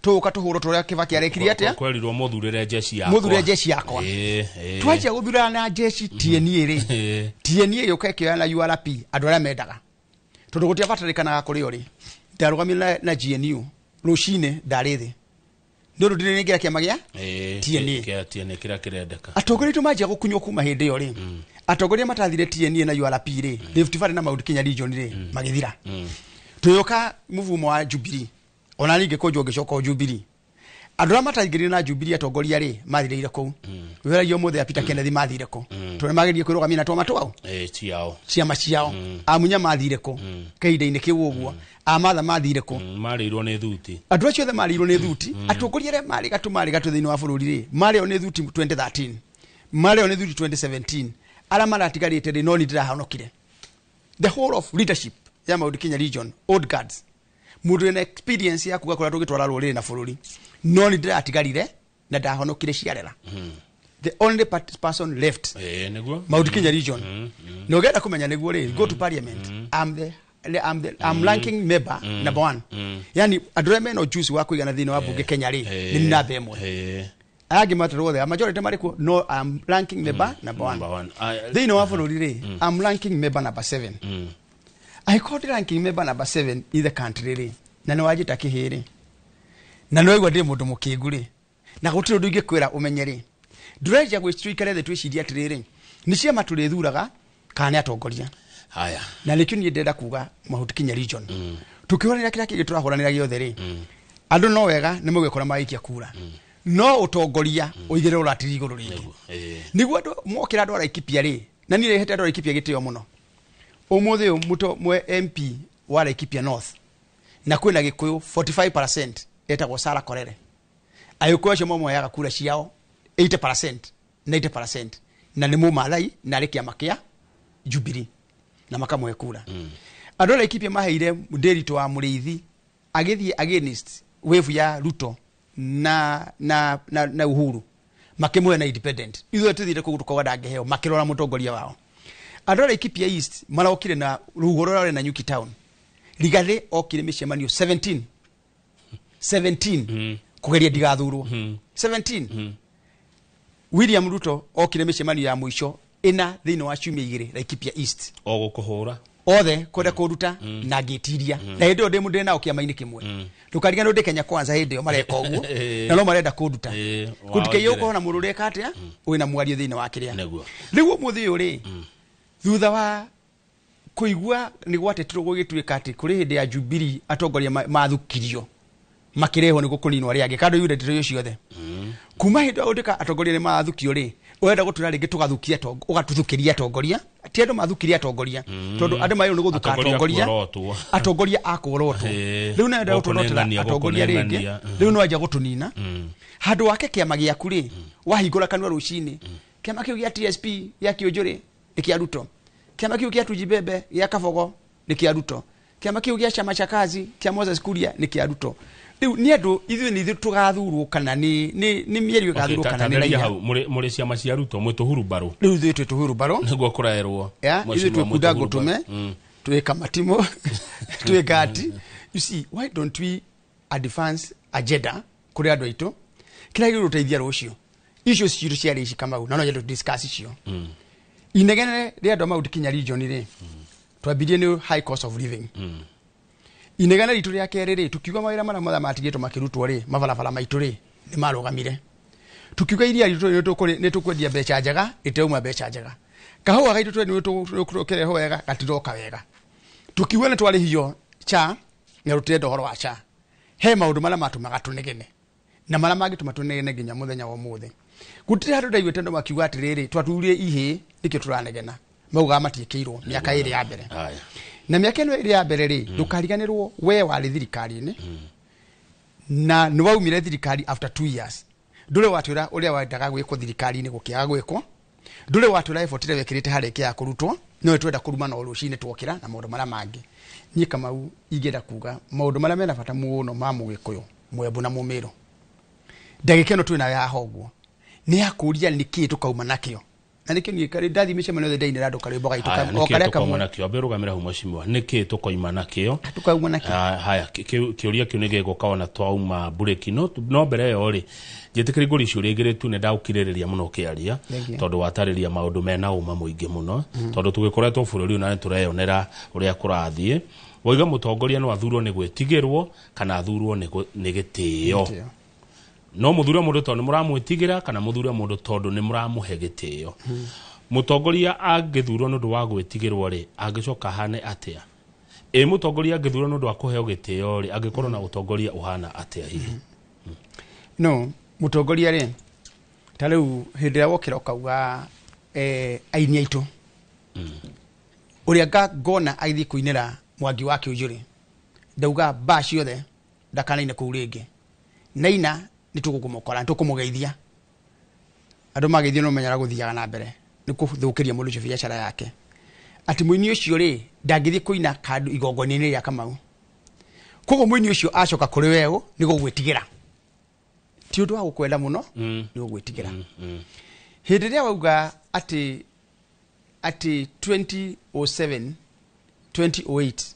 Tũgũka tũhũrwo tũrĩa Kibaki arekire atĩa? Kwerirwo muthurire jeshi yakwa. Muthurire jeshi yakwa. Twanjia gũthurana na jeshi TNA rĩ, TNA yũka ĩkĩoya na URP andũ arĩa mendaga, tondũ gũtiabatarĩkanaga kũrĩ o rĩ. Ndarũgamire na GNU rũcinĩ ndarĩ thĩ nĩ ũndũ ndirĩ nĩngĩra kĩama gĩa TNA. Kĩa TNA kĩrĩa kĩrendeka. Atongoria aitũ manjia gũkunywo kuma hĩndĩ ĩyo rĩ, atongoria matathire TNA na URP rĩ, Rift Valley na Mount Kenya region rĩ, magĩthira. Tũgĩũka mũvumo wa Jubilee, ona ningĩ kũnjwo ngĩcoka o Jubilee, andũ arĩa mataingĩrire na Jubilee atongoria rĩ mathirĩire kũu. Wĩragia ũmũthĩ ya Peter Kenneth mathire kũ? Tondũ nĩmageririe kwĩrũgamia na twama twao, ciao, ciama ciao. Amunya mathire kũ kahinda-inĩ kĩu ũguo? Amatha mathire kũ? Marĩirwo nĩ thuti. Andũ acio othe marĩirwo nĩ thuti. Atongoria arĩa marĩ gatũ, marĩ gatũ thĩinĩ wa bũrũri rĩ, marĩo nĩ thuti 2013, marĩo nĩ thuti 2017. Arĩa maratigarĩte rĩ, no ni ndĩrahonokire. The whole of leadership ya Mount Kenya region, old guards, mũndũ wĩna experience ya kuga kũrĩa tũgĩtwara rũrĩrĩ na bũrũri, no ni ndĩratigarire na ndahonokire ciarera, the only person left. Nĩguo. Mount Kenya region, na ũngĩenda kũmenya nĩguo rĩ, go to parliament. I'm ranking member number one. Yani andũ arĩa mena ujuzi wa kũigana thĩinĩ wa bunge Kenya rĩ, nĩ namba ĩmwe. Aya angĩ matarĩ othe, a majority marĩ kuo, no I'm ranking member number one. Number one. Ah, thĩinĩ wa bũrũri rĩ, I'm ranking member number 7. Angĩkorwo ndĩ ranking member number 7 in the country rĩ, na nĩ wanjĩta kĩhĩ rĩ, na nĩ waigua ndĩ mũndũ mũkĩngu rĩ, na gũtirĩ ũndũ ingĩkwĩra ũmenye rĩ, ndũrenjia gwĩtuikare thĩ twĩcirie atĩrĩrĩ, nĩ ciama tũrĩthuraga kana nĩ atongoria? Haya. Na nĩkĩo niĩ ndĩrenda kuga Mount Kenya region, tũkĩhũranĩra kĩrĩa kĩngĩ tũrahũranĩra gĩothe rĩ, andũ no wega nĩ mũgĩkora magĩikia kura, no ũtongoria ũigĩrĩre ũratiri igũrũ rĩngĩ, nĩguo andũ mokĩra. Andũ a Laikipia rĩ, na niĩ rĩhete andũ a Laikipia gĩtĩo mũno. Ũmũthĩ ũyũ mũto mwe MP wa Laikipia North, na kwĩna Gĩkũyũ 45%, etagwo Sara Korere. Agĩkũyũ acio mamoyaga kura ciao 80%, 90%, na nĩ Mũmathai na arĩ kĩama kĩa Jubilee, na makamũhe kura. Andũ a Laikipia maheire Ndĩritũ wa Mũrĩithi agĩthiĩ against wave ya Ruto na Uhuru, makĩmũhe na independent. Ithuĩ tũthire kũu tũkauga ndangĩheo, makĩrora mũtongoria wao. Andũ a Laikipia East marokire na rũhuho rũrĩa rũrĩ na Nyuki Town. Rigathĩ okire mĩcemanio 17 17 kũgeria ndigathurwo 17. William Ruto okire mĩcemanio ya mũico ĩna thĩinĩ wa ciumia 2 Laikipia East. O gũkũhũra. Othe kwenda kũruta na ngĩtiria, na hĩndĩ ĩyo ndĩ nao kĩama-inĩ kĩmwe. Ndũkariganĩrwo ndĩ Kenya Kwanza hĩndĩ ĩyo mareka ũguo, na no marenda kũnduta kũndikĩia. Ũkorwo na mũndũ ũreka atĩa wĩna mwario thĩinĩ wa kĩrĩa. Rĩu ũmũthĩ ũyũ rĩ, thutha wa kũigua nĩ gwatetirwo gũgĩtuĩka atĩ kũrĩ hĩndĩ ya Jubilee atongoria mathukirio makĩrehwo nĩguo kũninwo arĩa angĩ, kando yure ndeto icio ciothe kuma hĩndĩ ĩyo gũtuĩka atongoria nĩ mathukio rĩ, ũrenda gũtwĩra rĩngĩ tũgathukia ũgatũthukĩria atongoria? Ti andũ mathukirie atongoria, tondũ andũ magĩrĩirwo nĩ gũthuka Atongoria atongoria. kuorotwo. Atongoria a kuorotwo. Rĩu nayo Gũkũ gũtũrotera nĩ ng'ania, gũkũ atongoria nĩ rĩngĩ. ng'ania. Rĩu no anjia gũtũnina handũ wake kĩama gĩaku rĩ, wahingũra kanua rũcinĩ, kĩama kĩu gĩa TSP gĩa Kĩũnjũrĩ nĩ kĩa Ruto, kĩama kĩu kĩa Tujibebe gĩa Kabogo nĩ kĩa Ruto, kĩama kĩu gĩa Chama cha Kazi kĩa Moses Kuria nĩ kĩa Ruto. Rĩu nĩ andũ ithuĩ nĩ ithuĩ tũgathurwo kana nĩ mĩario ĩgathurwo kana nĩ tatheria raia? Hau mũrĩ ciama cia Ruto mwĩ tũhurumbarũ. Rĩu ithuĩ twĩ tũhurumbarũ. Nĩguo kũraerwo. Ya ithuĩ Mheshimiwa twĩ kunda mwĩ ngũtũme, tũhurumbarũ. twĩ kamatimo, twĩ ngati. You see, why don't we advance agenda kũrĩ andũ aitũ kĩrĩa gĩgũteithia rũciũ? Icio citũ ciarĩ ici, Kamau, na no nyende discuss icio. Inegene rĩa andũ a Mount Kenya region rĩ, twambirie nĩ high cost of living. Inegene ritũ rĩa kerĩ rĩ, tukiuga mawĩra marĩa mothe matigĩtwo makĩrutwo rĩ, mabarabara maitũ rĩ, nĩ marũgamire. Tukiuga iria ritũ nĩ tũkwendia mbeca njega, ĩtirauma mbeca njega. Kahũa gaitũ twe nĩ tũkĩrehwo wega, gatiroka wega. Tukiuga nĩ twarĩhio cha na rũtirenda ũhoro wa cha. He maũndũ marĩa matũmaga tũnegene na marĩa mangĩtũma tũnegene nginya mũthenya wa ũmũthĩ. Gũtirĩ handũ ndaiguĩte andũ makiuga atĩrĩrĩ, twathurie ihĩĩ nĩkĩo tũranegena. Maugaga matiĩkĩirwo mĩaka 2 ya mbere. Na mĩaka ĩno 2 ya mbere rĩ, ndũkariganĩrwo we warĩ thirikari-inĩ na nĩ waumire thirikari after 2 years. Ndũrĩ watwĩra ũrĩa wendaga gwĩkwo thirikari-inĩ gũkĩaga gwĩkwo. Ndũrĩ watwĩra effort ĩrĩa wekĩrĩte harĩa ĩkĩaga kũrutwo. No twenda kũruma no rũcinĩ twokĩra na maũndũ marĩa mangĩ. Niĩ Kamau ingĩenda kuga maũndũ marĩa mena bata mũno ma Mũgĩkũyũ, Mwembu na Mũmĩrũ, ndagĩka ĩno twĩ nayo haha ũguo nĩ ya kũũria nĩkĩĩ tũkauma nakĩo Na nĩkĩo niĩ karĩ ndathiĩ mĩcemanio yothe ndainĩra andũ karwĩmbo gaitũ o karĩa kamwe. Nakĩo ambe rũgamĩra hau mheshimiwa, nĩkĩ tũkoima nakĩo? Tũkauma nakĩo. Haya, kĩũria kĩu nĩ gĩgũka ona twauma mburĩki, no mbere ĩyo rĩ, njĩtĩkĩri ngũri ciũria igĩrĩ tu, nĩ ndagũkirĩrĩria mũno ũkĩaria tondũ watarĩria maũndũ mena ũma mũingĩ mũno, tondũ tũgĩkoretwo bũrũri ũyũ na nĩ tũreyonera ũrĩa kũrathiĩ. Waiga mũtongoria no athurwo nĩ gwĩtigĩrwo kana athurwo nĩ gĩtĩo. No mũthure mũndũ tondũ nĩ mũramwĩtigĩra kana mũthure mũndũ tondũ nĩ mũramũhe gĩtĩo. Mũtongoria angĩthurwo nĩ ũndũ wa gwĩtigĩrwo rĩ, angĩcoka ahane atĩa? Ĩ mũtongoria angĩthurwo nĩ ũndũ wa kũheo gĩtĩo rĩ, angĩkorwo na ũtongoria ũhana atĩa hihi? No mũtongoria rĩ, ta rĩu hĩndĩ ĩrĩa wokĩra ũkauga aini aitũ ũrĩa ngona agĩthiĩ kũinĩra Mwangi wa Kĩũnjũ rĩ, ndauga mbaa ciothe ndakanaine kũu rĩngĩ, naina nĩ tũgũkũmũkora, nĩ tũkũmũgeithia. Andũ mageithio no menyera gũthiaga na mbere nĩ kũthũkĩria mũndũ ũcio biacara yake. Atĩ mũini ũcio rĩ, ndangĩthiĩ kũina kandũ igongona-inĩ rĩa Kamau. Koguo mũini ũcio acoka kũrĩ weũ nĩ gũgwĩtigĩra, ti ũndũ wa gũkwenda mũno, nĩ gũgwĩtigĩra. Hĩndĩ ĩrĩa wauga atĩ 2007 2008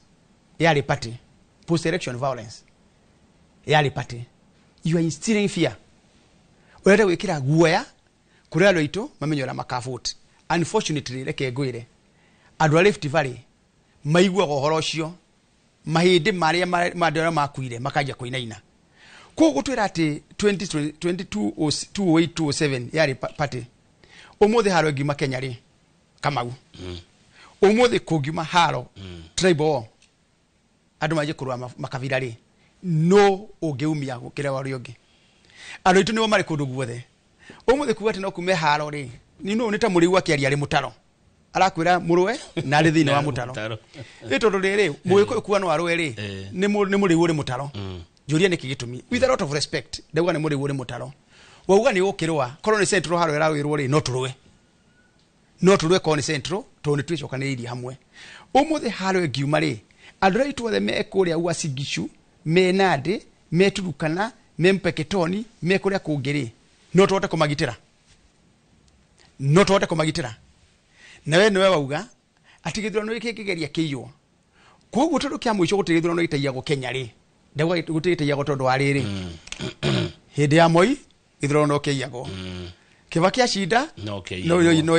yarĩ party, post election violence yarĩ party, you are instilling fear. Ũrenda gwĩkĩra guoya kũrĩ andũ aitũ mamenye ũrĩa makavote. Unfortunately, reke ngwĩre, andũ a Rift Valley maiguaga ũhoro ũcio, mahĩndĩ marĩa ma andũ arĩa makuire makanjia kũinaina. Koguo gũtwĩra atĩ 2008 2007 yarĩ party, ũmũthĩ haro ĩngiuma Kenya rĩ, Kamau, ũmũthĩ kũngiuma haro tribal war, andũ manjie kũrũa makabira rĩ, no ũngĩumia gũkĩra ũrĩa ũngĩ. Andũ aitũ nĩo marĩ kũndũ guothe. Ũmũthĩ kuga atĩ no kume haro rĩ, no nĩ ta mũrĩu akĩaria arĩ mũtaro, arakwĩra mũrũe na arĩ thĩinĩ wa mũtaro. Ĩ tondũ rĩrĩ, mũgĩkũyũ kuga no arũe rĩ, nĩ mũrĩu ũrĩ mũtaro. Njũria nĩkĩ gĩtũmi? With a lot of respect, ndauga nĩ mũrĩu ũrĩ mũtaro. Wauga nĩ ũkĩrũa, korwo nĩ central haro ĩrarũĩrwo rĩ, no tũrũe. No tũrũe korwo nĩ central, tondũ nĩ twĩcokanĩrĩirie hamwe. Ũmũthĩ haro ĩngiuma rĩ, andũ arĩa aitũ othe me kũrĩa Uasin Gishu, me Nandi, me Turukana, me Mpeketoni, me kũrĩa kũngĩ rĩ, no tũhote kũmagitĩra. No tũhote kũmagitĩra. Na we nĩwe wauga atĩ gĩthurano gĩkĩ kĩgeria kĩiywo. Koguo tondũ kĩa mũico gũtirĩ gĩthurano gĩtaiyagwo Kenya rĩ, ndauga gũtirĩ gĩtaiyagwo tondũ wa rĩrĩ, hĩndĩ ya Moi gĩthurano no kĩiyagwo. Kibaki acinda no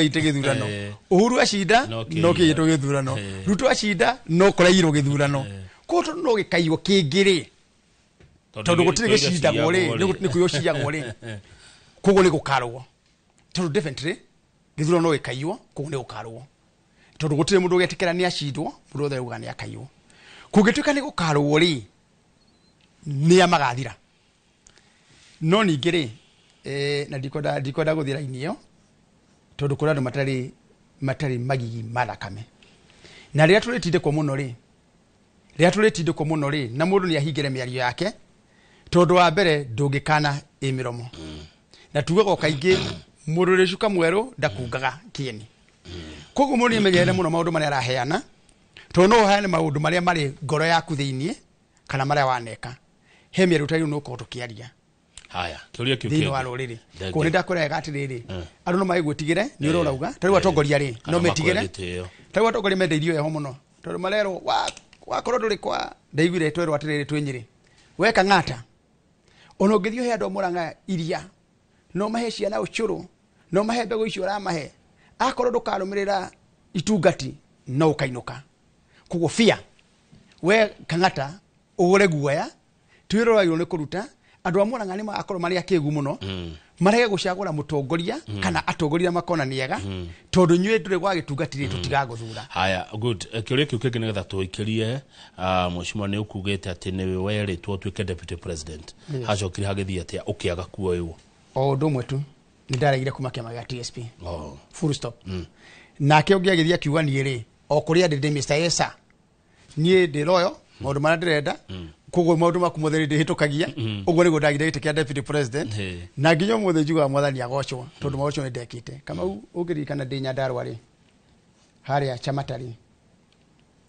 ite gĩthurano, Uhuru acinda no kĩiyĩtwo gĩthurano, Ruto acinda no kũraiyirwo gĩthurano. Koguo tondũ no gĩkaiywo kĩngĩ rĩ, tondũ gũtirĩ gĩcindagwo rĩ, nĩ kũiywo ciyagwo rĩ, koguo nĩ gũkarũo. Tondũ definitely gĩthurano no gĩkaiywo, koguo nĩ gũkarũo. Tondũ gũtirĩ mũndũ ũgetĩkĩra nĩ acindwo, mũndũ wothe auga nĩ akaiywo. Kũngĩtuĩka nĩ gũkarũo rĩ, nĩa magathira. No ningĩ rĩ, na ndikwenda gũthiĩ raini ĩyo, tondũ kũrĩ andũ matarĩ magigi ma thakame. Na rĩrĩa tũrĩtindĩkwo mũno rĩ, na mũndũ nĩ ahingĩre mĩario yake, tondũ wa mbere ndũngĩkana ĩ mĩromo. Na tugaga o kaingĩ mũndũ ũrĩ cuka mwerũ ndakungaga kĩeni. Koguo mũndũ nĩamenyerere mũno maũndũ marĩa araheana, tondũ no ũheane maũndũ marĩa marĩ ngoro yaku thĩiniĩ kana marĩa waneka. He mĩario ta rĩu nĩ ũkorwo tũkĩaria Haya, kĩũria kĩu thĩinĩ wa rũrĩrĩ. Koguo nĩ ndakwĩra atĩrĩrĩ, andũ no magĩgwĩtigĩre nĩ ũrĩa ũrauga. Ta rĩu atongoria rĩ, no metigĩre. Ta rĩu atongoria menda irio heho mũno, tondũ marerwo wakorwo ndũrĩ kwa, ndaiguire twerwo atĩrĩrĩ twĩ Nyĩrĩ, weka ng'ata, ona ũngĩthiĩ ũhe andũ a Mũrang'a iria, no mahe ciana ũcũrũ, no mahe mbegũ icio ũramahe, akorwo ndũkarũmĩrĩra itungati no ũkainũka. Koguo fear, we kang'ata ũgũre guoya, twĩroragĩrwo nĩ kũruta andũ a Mũrang'a nĩ magakorwo marĩ akĩgu mũno, marege gũcagũra mũtongoria kana atongoria makona nĩ ega, tondũ inyuĩ ndũrĩ gwa gĩtungati rĩ, tũtigagũthura. Haya, good. Kĩũria kĩu kĩngĩ nĩgetha tũikĩrie, mheshimiwa nĩ ũkugĩte atĩ nĩwe werĩtwo ũtuĩke deputy president. Hacokire hagĩthiĩ atĩa ũkĩaga kuoywo? O ũndũ ũmwe tu, nĩ ndaregire kuma kĩama gĩa TSP. Full stop. Nake ũngĩ agĩthiĩ akiuga niĩ rĩ, o kũrĩa ndĩ Mr. Esa, niĩ ndĩ loyal, maũndũ marĩa ndĩrenda, koguo maũndũ maku mothe ndĩhĩtũkagia. Ũguo nĩguo ndagire gĩtĩ kĩa deputy president, na nginya ũmũthĩ njugaga mwathani agocwo, tondũ maũndũ macio nĩ ndekĩte. Kamau ũngĩririkana ndĩ Nyandarua rĩ, harĩa Chamata rĩ,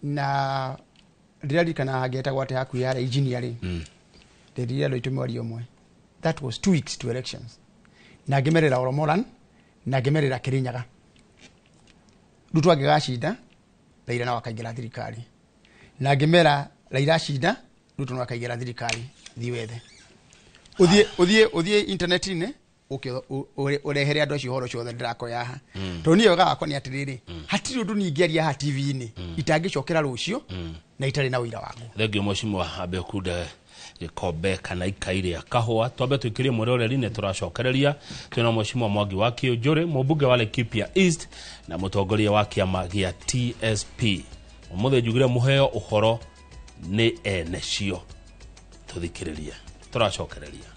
na ndĩraririkana hangĩetagwo atĩ hakuhĩ harĩa engineer rĩ, nderire andũ aitũ mwaria ũmwe. That was 2 weeks to elections. Na ngĩmerĩra Oromoran, na ngĩmerĩra Kirinyaga. Ruto angĩgacinda Raila no akaingĩra thirikari, na ngĩmera Raila acinda Ruto no akaingĩra thirikari. Thiĩ wethe, ũthiĩ internet-inĩ ũke ũrehere andũ acio ũhoro ũcio wothe ndĩrakoya haha. Tondũ niĩ wega wakwa nĩ atĩrĩrĩ, hatirĩ ũndũ niĩ ingĩaria haha TV-inĩ itangĩcokera rũciũ na itarĩ na ũira waguo. Thengio mheshimiwa. Ambe ũkunde gĩkombe kana ikai rĩa kahũa, twambe tũikĩrie mwĩroreri. Nĩ tũracokereria twĩna mheshimiwa Mwangi wa Kĩũnjũrĩ, mũmbunge wa Laikipia East na mũtongoria wa kĩama gĩa TSP. Ũmũthĩ njugire mũheo ũhoro nĩ ene cio. Tũthikĩrĩrie, tũracokereria.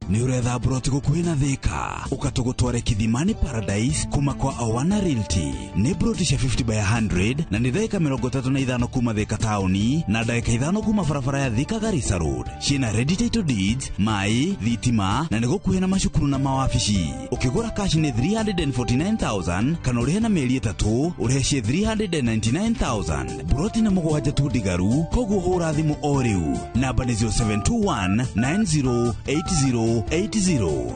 Nĩ ũretha mburoti gũkuhĩ na Thika? Ũka tũgũtware Kithimani Paradise kuma kwa Awana Realty. Nĩ mburoti cia 50 by 100 na nĩ ndagĩka 35 kuma Thika taũni na ndagĩka 5 kuma barabara ya Thika Garissa Road. Ciĩna ready title deeds, maĩ, thitima na nĩ gũkuhĩ na macukuru na mawabici. Ũkĩgũra cash nĩ 349,000 kana ũrĩhe na mĩeri 3 ũrĩhe ciĩ 399,000. Mburoti nĩ 7 tu ndigaru, koguo hũra thimũ o rĩu. Namba nĩ 0721 9080 80.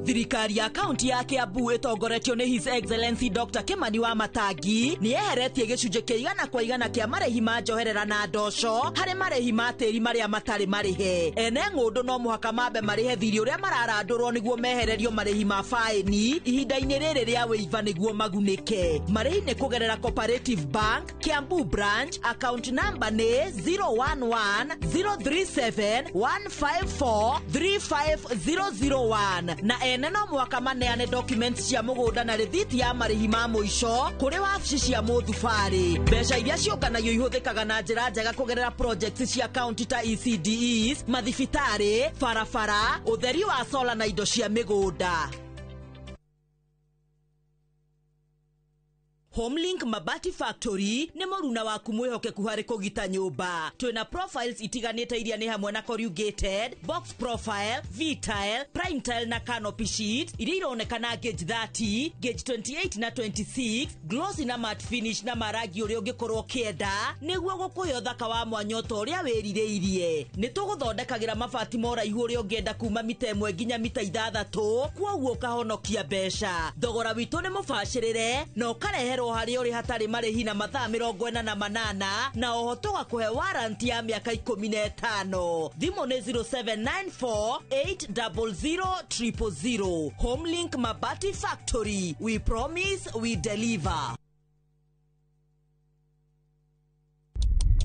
Thirikari ya kaunti ya Kiambu ĩtongoretio nĩ His Excellency Dr. Kimani wa Matangi nĩ yeheretie gĩcunjĩ kĩa 100% kĩa marĩhi ma njoherera na ndoco harĩ marĩhi ma tĩri marĩa matarĩ marĩhe. Ene ng'ũndũ no mũhaka mambe marĩhe thirĩ ũrĩa mararandũrwo nĩguo mehererio marĩhi ma faĩni ihinda-inĩ rĩrĩ rĩa wĩiva nĩguo magunĩke. Marĩhi nĩ kũgerera Cooperative Bank Kiambu branch, account number nĩ 011 037 154 35001 na ene no mwaka maneane documents cia mũgũnda na rĩthiti ya marĩhi ma mũico kũrĩ wabici cia mũthubarĩ. Mbeca iria ciũnganagio ihũthĩkaga na njĩra njega kũgerera projects cia county ta ECDEs, mathibitarĩ, barabara, ũtheri wa sola na indo cia mĩgũnda. Homelink Mabati Factory nĩ mũruna waku mwĩhokeku harĩ kũgita nyũmba. Twĩna profiles itiganĩte iria nĩ hamwe na corrugated, box profile, V-tile, prime tile na canopy sheet iria ironekana gauge 30, gauge 28 na 26, glossy na matte finish na marangi ũrĩa ũngĩkorwo ũkĩenda nĩguo gũkũhe ũthaka wa mwanya ota ũrĩa wĩrirĩirie. Nĩ tũgũthondekagĩra mabati ma ũraihu ũrĩa ũngĩenda kuma mita 1 nginya mita 6, kwoguo ũkahonokia mbeca. Thogora witũ nĩ mũbacĩrĩre na ũkareherwo harĩ ũrĩ hatarĩ marĩhi na mathaa 48 na oho tũgakũhe warranty ya mĩaka 15. Thimũ nĩ 0794 800 000. Homelink Mabati Factory, we promise we deliver.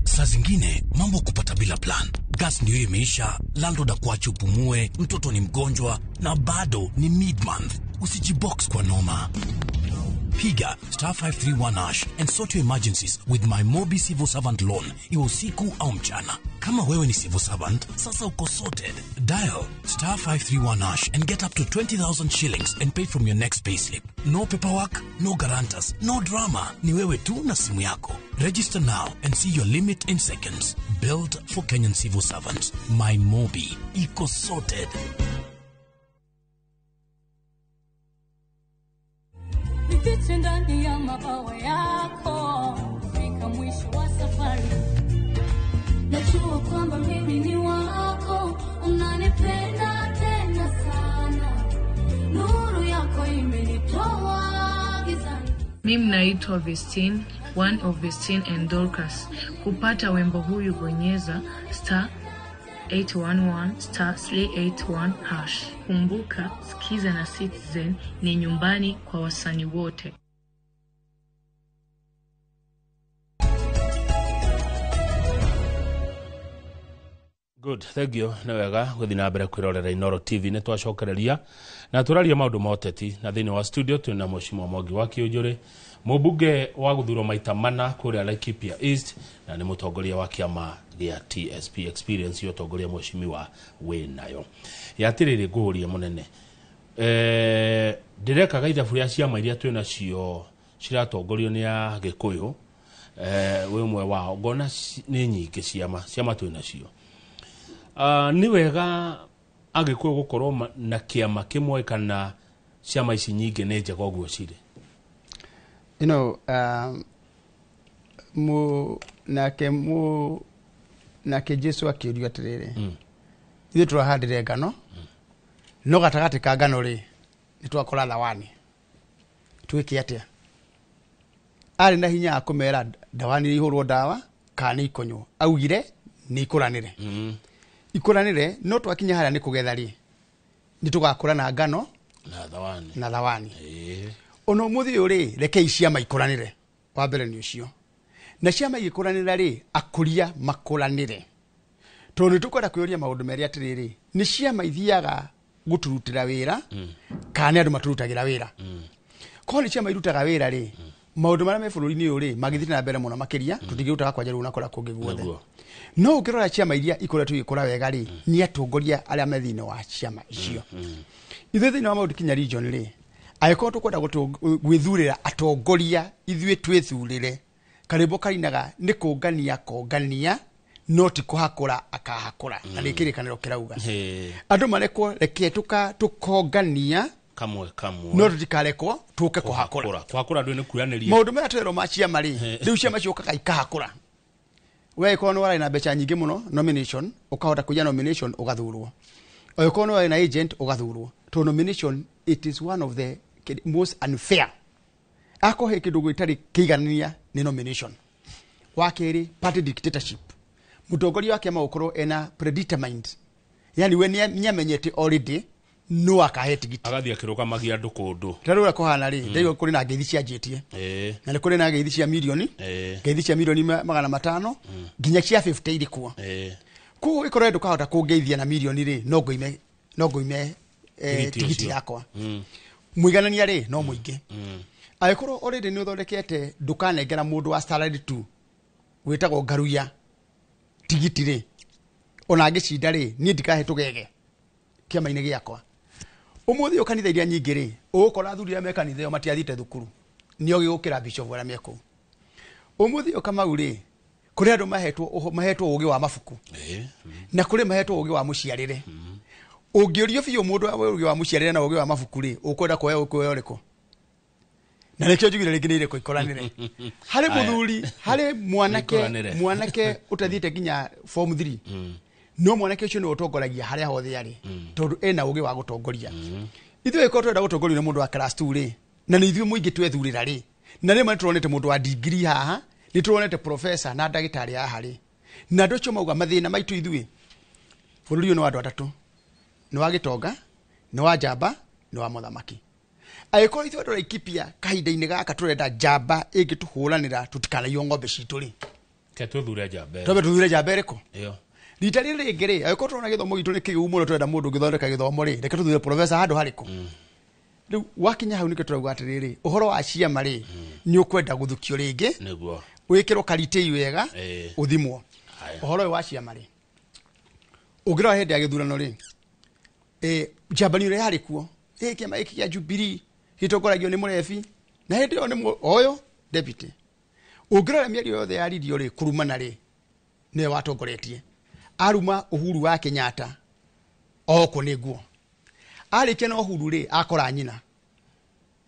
Saa zingine mambo kupata bila plan. Gas ndio imeisha, landlord akuache upumue, mtoto ni mgonjwa na bado ni mid-month. Usijibox kwa noma. Piga star 531 hash and sort your emergencies with my Mobi Civil Servant Loan, iwe usiku au mchana. Kama wewe ni civil servant, sasa uko sorted. Dial star 531 hash and get up to 20,000 shillings and pay from your next payslip. No paperwork, no guarantors, no drama. Ni wewe tu na simu yako. Register now and see your limit in seconds. Built for Kenyan civil servants. My Mobi. Iko sorted. Nifiche ndani ya mabawa yako fika mwisho wa safari. Najua kwamba mimi ni wako, unanipenda tena sana. Nuru yako imenitoa gizani. Mimi naitwa Vestine, one of Vestine and Dorcas. Kupata wimbo huyu bonyeza star 811 star 381 hash. Kumbuka, Skiza na Citizen ni nyumbani kwa wasanii wote. Good, thank you. Nĩ wega gũthiĩ na mbere kwĩrorera Inooro TV. Nĩ twacokereria na tũraria maũndũ ma ũteti, na thĩinĩ wa studio twĩna Mheshimiwa Mwangi wa Kĩũnjũrĩ, mũmbunge wa gũthurwo maita mana kũrĩa Laikipia East na nĩ mũtongoria wa kĩama gĩa TSP. Experience ya ũtongoria mheshimiwa wĩ nayo. Ya atĩrĩrĩ, ngũũrie mũnene, ndĩrekaga ithabu rĩa ciama iria twĩ nacio ciratongorio nĩ Agĩkũyũ, wĩ ũmwe wao, ngona nĩ nyingĩ ciama twĩ nacio. Nĩ wega Agĩkũyũ gũkorwo na kĩama kĩmwe kana ciama ici nyingĩ nĩ njega ũguo cirĩ? You know, mu nake mu nake Jesu akĩũrio atĩrĩrĩ, ithuĩ tũrahandire ngano, no gatagatĩ ka ngano rĩ nĩ twakora thawani, twĩke atĩa? Arĩ na hinya wa kũmera ndawani ihũrwo ndawa kana nĩ ikonywo, augire nĩ ikũranĩre. Ikũranĩre, no twakinya harĩa nĩ kũgetha rĩ nĩ tũgakũra na ngano na thawani, na thawani. Ona ũmũthĩ ũyũ rĩ, rekei ciama ikũranĩre, wa mbere nĩ ũcio. Na ciama igĩkũranĩra rĩ, akũria makũranĩre, tondũ nĩ tũkwenda kwĩyũria maũndũ merĩ atĩrĩrĩ, nĩ ciama ithiaga gũtũrutĩra wĩra kana nĩ andũ matũrutagĩra wĩra? Korwo nĩ ciama irutaga wĩra rĩ, maũndũ marĩa me bũrũri-inĩ ũyũ rĩ magĩthiĩ na mbere mũno makĩria, tũtingĩrutaga kwanja rĩu na kũrĩa kũngĩ guothe. No ũngĩrora ciama iria ikoretwo igĩkũra wega rĩ, nĩ atongoria arĩa me thĩinĩ wa ciama icio. Ithuĩ thĩinĩ wa Mount Kenya region rĩ, angĩkorwo tũkwenda gwĩthurĩra atongoria, ithuĩ twĩthurĩre, karĩmbo karinaga nĩ kũngania kongania, no ti kũhakũra akahakũra. Na nĩ kĩrĩkanĩro kĩrauga andũ marekwo, reke tũkongania kamwe kamwe, no tũtikarekwo tũke kũhakũra. Kũhakũra andũ nĩ kuranĩria maũndũ maya twerwo ma ciama rĩ, rĩu ciama ciũkaga ikahakũra. We ĩkorwo nĩ warĩ na mbeca nyingĩ mũno nomination, ũkahota kũiya nomination ũgathurwo. Ũngĩkorwo nĩ warĩ na agent ũgathurwo, tondũ nomination it is one of the most unfair. Akorwo he kĩndũ gĩtarĩ kĩiganania nĩ nomination. Wa kerĩ, party dictatorship. Mũtongoria wa kĩama gũkorwo ena predetermined, yani we nĩamenyete already no akahe tigiti, agathiĩ akĩrũgamagia andũ kũndũ. Ta rĩu ũrĩa kũhana rĩ, ndaigua kũrĩ na ngeithi cianjĩtie, na nĩ kũrĩ na ngeithi cia mirioni, ngeithi cia mirioni 500 nginya cia 50 irĩ kuo. Koguo ĩkorwo ndũkahota kũngeithia na mirioni rĩ, no ngũime, no ngũime tigiti yakwa. Mũiganania rĩ no mũingĩ. Angĩkorwo already nĩ ũthondekete ndũkanengera mũndũ wa salary tu wĩtagwo Ngaruiya tigiti rĩ, ona angĩcinda rĩ, niĩ ndikahe tũgege kĩama-inĩ gĩakwa. Ũmũthĩ ũyũ kanitha iria nyingĩ rĩ, ũgũkora athuri arĩa me kanitha ĩyo matiathiĩte thukuru, nĩo gĩgũkĩra bishop arĩa me kũu. Ũmũthĩ ũyũ Kamau rĩ, kũrĩ andũ mahetwo ũgĩ wa mabuku, na kũrĩ mahetwo ũgĩ wa mũciarĩre. Ũngĩũrio biũ mũndũ wa ũgĩ wa mũciarĩre na ũgĩ wa mabuku rĩ, ũkwenda kuoya ũkuoya ũrĩkũ? Na nĩkĩo njugire rĩngĩ nĩ irĩkũ ikoranĩre. Harĩ mũthuri, harĩ mwanake, mwanake ũtathiĩte nginya form 3, no mwanake ũcio nĩwe ũtongoragia harĩa hothe arĩ, tondũ ena ũgĩ wa gũtongoria. Ithuĩ ĩkorwo tũrenda gũtongorio nĩ mũndũ wa class 2 rĩ, na nĩ ithuĩ mũingĩ twethurĩra rĩ, na rĩmwe nĩ tũronete mũndũ wa degree haha, nĩ tũronete professor na ndagĩtarĩ haha rĩ, na andũ acio mauga mathĩna maitũ ithuĩ bũrũri ũyũ nĩ wa andũ atatũ, nĩ wa gĩtonga, nĩ wa njamba, nĩ wa mũthamaki. Angĩkorwo ithuĩ andũ a Laikipia kahinda-inĩ gaka tũrenda njamba ĩngĩtũhũranĩra tũtikanaiywo ng'ombe citũ rĩ, ke twĩthure njamba ĩyo. Twambe tũthure njamba ĩrĩkũ? Ĩyo. Rita rĩrĩ rĩngĩ rĩ, angĩkorwo tũrona gĩthomo gitũ nĩ kĩgĩu mũno tũrenda mũndũ ũngĩthondeka gĩthomo rĩ, reke tũthure professor handũ harĩkũ? Rĩu wakinya hau nĩkĩo tũrauga atĩrĩrĩ, ũhoro wa ciama rĩ, nĩ ũkwenda gũthukio rĩngĩ, nĩguo wĩkĩrwo karitĩi wega, ũthimwo. Ũhoro ũyũ wa ciama rĩ, ũngĩrora hĩndĩ ya gĩthurano rĩ, njamba nĩ ũrĩa yarĩ kuo, kĩama gĩkĩ kĩa Jubilee gĩtongoragio nĩ mũrebi, na hĩndĩ ĩyo nĩ ũyũ deputy. Ũngĩrora mĩario yothe yaririo rĩ, kũrumana rĩ, nĩwe watongoretie. Aruma Uhuru wa Kenyatta okwo nĩ nguo, arĩkia na Uhuru rĩ, akora nyina.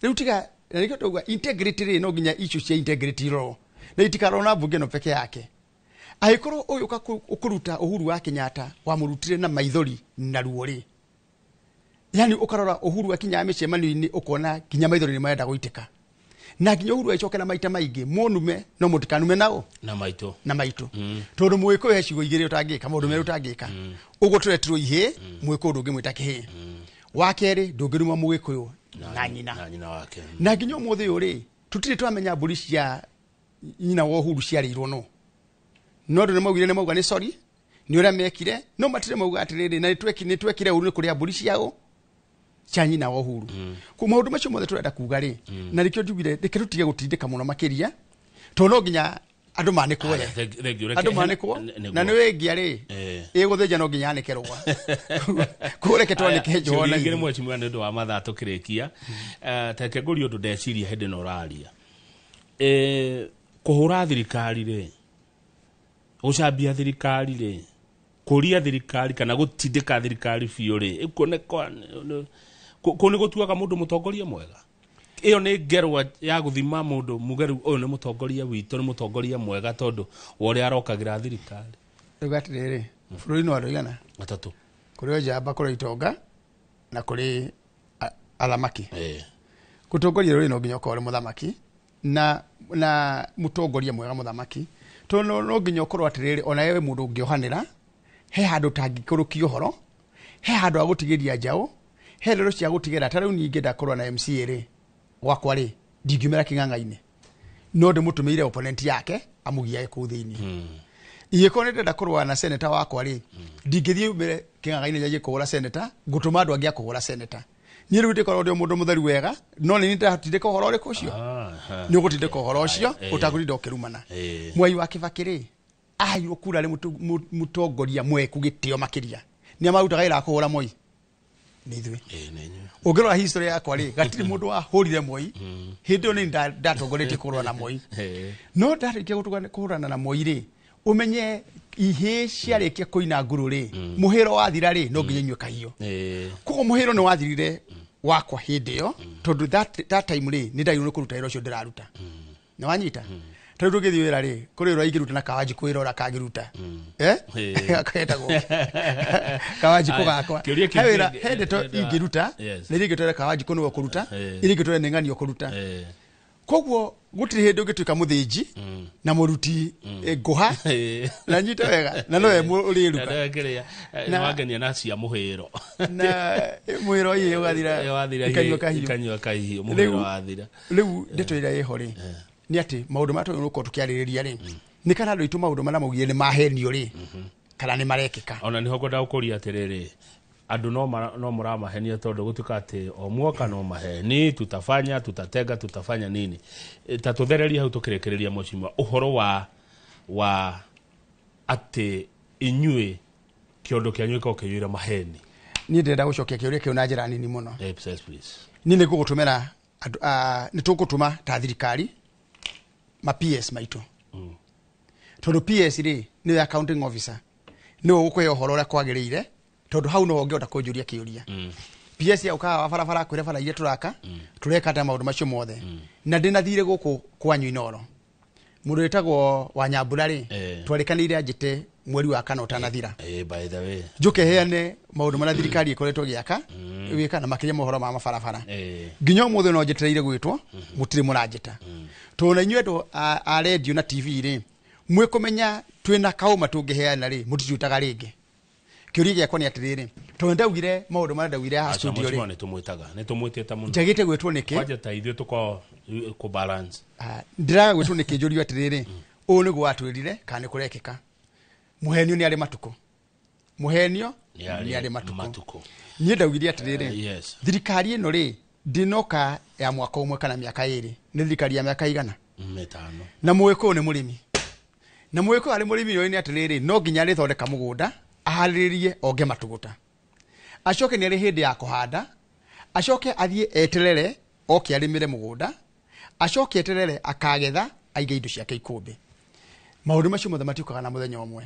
Rĩu tiga, na nĩkĩo tũrauga integrity rĩ, no nginya issue cia integrity irorwo, na itikarorwo na mbunge ĩno peke yake. Angĩkorwo ũyũ ũkũruta Uhuru wa Kenyatta wamũrutire na maithori na ruo rĩ, yani ũkarora Uhuru akinya mĩcemanio-inĩ ũkona nginya maithori nĩ marenda gũitĩka, na nginya Uhuru agĩcokera maita maingĩ, mũnume no mũtikanume nao na maitũ, na maitũ, tondũ mũgĩkũyũ he ciugo igĩrĩ ũtangĩka, maũndũ merĩ ũtangĩka. Ũguo tũretirwo ihĩĩ, mũgĩkũyũ ndũngĩmwĩta kĩhĩĩ. Wa kerĩ, ndũngĩruma mũgĩkũyũ na nyina, na nyina wake. Na nginya ũmũthĩ ũyũ rĩ, tũtirĩ twamenya mbũri cia nyina wa Uhuru ciarĩirwo no. No andũ nĩmaugire, nĩmauga nĩ sorry nĩ ũrĩa mekire, no matirĩ mauga atĩrĩrĩ, na nĩ twekire ũru nĩ kũrĩa mbũri ciao cia nyina wa Uhuru. Ko maũndũ macio mothe tũrenda kuga rĩ, na nĩkĩo njugire reke tũtige gũtindĩka mũno makĩria, tondũ no nginya andũ manĩkwo we. Andũ manĩkwo, na nĩ wĩngia rĩ, ĩgũthĩnja no nginya yanĩke rũa. Koguo reke twanĩke njohoro na Aya, ithuĩ. mheshimiwa, nĩ ũndũ wa mathaa tũkĩrĩkia, ta reke ngũrie ũndũ ndeciria hĩndĩ ĩno ũraria. Kũhũra thirikari rĩ, gũcambia thirikari rĩ, kũria thirikari kana gũtindĩka thirikari biũ rĩ, ĩkuoneka kũu nĩ gũtuaga mũndũ mũtongoria mwega? Ĩyo nĩ ngerwa ya gũthima mũndũ muge rĩu ũyũ nĩ mũtongoria witũ, nĩ mũtongoria mwega tondũ wa ũrĩa arokagĩra thirikari. Rĩu atĩrĩrĩ, bũrũri nĩ wa andũ aigana? Atatũ. Kũrĩ njamba, kũrĩ itonga na kũrĩ athamaki. Gũtongoria rũrĩrĩ no nginya ũkorwo ũrĩ mũthamaki na mũtongoria mwega mũthamaki, tondũ no nginya ũkorwo atĩrĩrĩ, ona wewe mũndũ ũngĩohanĩra, he handũ ũtangĩkũrũkia ũhoro, he handũ ha gũtigĩria njaũ, he ndeto cia gũtigĩra. Ta rĩu niĩ ingĩenda kũrũa na MCA rĩ, gwakwa rĩ, ndingiumĩra kĩng'ang'a-inĩ, no ndĩmũtũmĩire opponent yake amũgiage kũu thĩinĩ. Ingĩkorwo nĩ ndĩrenda kũrũa na senator wakwa rĩ, ndingĩthiĩ umĩre kĩng'ang'a-inĩ njanjie kũhũra senator, ngũtũma andũ angĩ a kũhũra senator. Niĩ rĩu ndĩkorwo ndĩ mũndũ mũtheru wega, no nĩ niĩ ndĩratindĩka ũhoro ũrĩkũ ũcio? Nĩ ũgũtindĩka ũhoro ũcio ũtakũrinda ũkĩrumana. Mwai wa Kibaki rĩ, aheirwo kura arĩ mũtongoria mweku gĩtĩo makĩria. Nĩ amarutaga wĩra wa kũhũra Moi? Nĩ ithuĩ. Ũngĩrora history yakwa rĩ, gatirĩ mũndũ wahũrire Moi. Hĩndĩ ĩyo nĩ ndatongoretie kũrũa na Moi. No ndarĩkia kũhũrana na Moi rĩ, ũmenye ihĩĩ ciarĩkia kũina nguru rĩ, mũhĩro wathira rĩ, no nginya inyue kahiũ. Koguo mũhĩro nĩ wathirire wakwa hĩndĩ ĩyo, tondũ that time rĩ, nĩ ndagĩrĩirwo nĩ kũruta wĩra ũcio ndĩraruta. Nĩ wanyita? Ta rĩu tũngĩthiĩ wĩra rĩ, kũrĩ wĩra ingĩruta na Kawanjikũ wĩra ũrĩa kangĩruta. Ketagwo Kawanjikũ gakwa. He wĩra, he ndeto ingĩruta, na iria ingĩtwara Kawanjikũ nĩwe ũkũruta, iria ingĩtwara nĩ ng'ani ũkũruta. Koguo gũtirĩ hĩndĩ ũngĩtuĩka mũthĩnji na mũruti ngũha, na nyite wega, na nowe ũrĩruka. Nĩ wangenia na cia mũhĩro. Na mũhĩro ĩĩ ũgathira, ikanyua kahiũ. Ikanyua kahiũ, mũhĩro wathira. Rĩu ndeto ĩrĩa ĩho rĩ, nĩ atĩ maũndũ marĩa tũgũkorwo tũkĩarĩrĩria rĩ, nĩ kana andũ aitũ maũndũ marĩa maugire nĩ mahenio rĩ, kana nĩ marekĩka. Ona nĩho ngwenda gũkũria atĩrĩrĩ, andũ no mũramahenia tondũ gũtuĩka atĩ o mwaka no maheni, tutafanya, tutatenga, tutafanya nini. Ta tũthererie hau tũkĩrĩkĩrĩria mheshimiwa, ũhoro wa atĩ inyuĩ kĩondo kĩanyu gĩkoragwo kĩiyũire maheni. Niĩ ndĩrenda gũcokia kĩũria kĩu na njĩra nini mũno. Yes, please. Niĩ nĩ ngũgũtũmĩra andũ, nĩ tũgũtũma ta thirikari ma PS maitũ. Tondũ PS rĩ, nĩwe accounting officer, nĩwe ũgũkũhe ũhoro ũrĩa kwagĩrĩire, tondũ hau no ũngĩhota kũnjũria kĩũria. PS ya ũkaga wa barabara kwĩra bara iria tũraka, tũreka atĩa maũndũ macio mothe. Na ndĩna thirĩ gũkũ kwanyu Inooro. Mũndũ wĩtagwo Wanyambura rĩ, twarĩkanĩire anjĩte mweri wa kana ũtanathira. By the way. Njũke heane maũndũ marĩa thirikari ĩkoretwo ĩgĩaka, ĩgĩka na makĩria mohoro ma mabarabara. Nginya ũmũthĩ no njetereire gwĩtwo, mũtirĩ mũranjĩta. Tondũ na inyuĩ andũ a radio na TV rĩ, mwĩkũmenya twĩna kaũma tũngĩheana rĩ, mũtitwĩtaga rĩngĩ. Kĩũria gĩakwa nĩ atĩrĩrĩ, tondũ ndaugire maũndũ marĩa ndaugire haha studio rĩ, nĩ tũmwĩtaga, nĩ tũmwĩtĩte mũno. Njagĩte gwĩtwo nĩkĩ? Kwanja ta ithuĩ tũkoragwo kũ balance. Ndĩraga gwĩtwo nĩkĩ njũrio atĩrĩrĩ, ũũ nĩguo watwĩrire kana nĩ kũrekĩka. Mũhenio nĩ arĩ matukũ. Mũhenio nĩ arĩ matukũ. Niĩ ndaugire atĩrĩrĩ, thirikari ĩno rĩ, ndĩnoka ya mwaka ũmwe kana mĩaka ĩrĩ, nĩ thirikari ya mĩaka igana? 5. Na mũgĩkũyũ nĩ mũrĩmi. Na mũgĩkũyũ arĩ mũrĩmi ũyũ nĩ atĩrĩrĩ, no nginya arĩthondeka mũgũnda, aharĩrĩrie onge matũgũta. Acoke nĩ arĩ hĩndĩ ya kũhanda, acoke athiĩ eterere oke arĩmĩre mũgũnda, acoke eterere akagetha aige indo ciake ikũmbĩ. Maũndũ macio mothe matiũkaga na mũthenya ũmwe.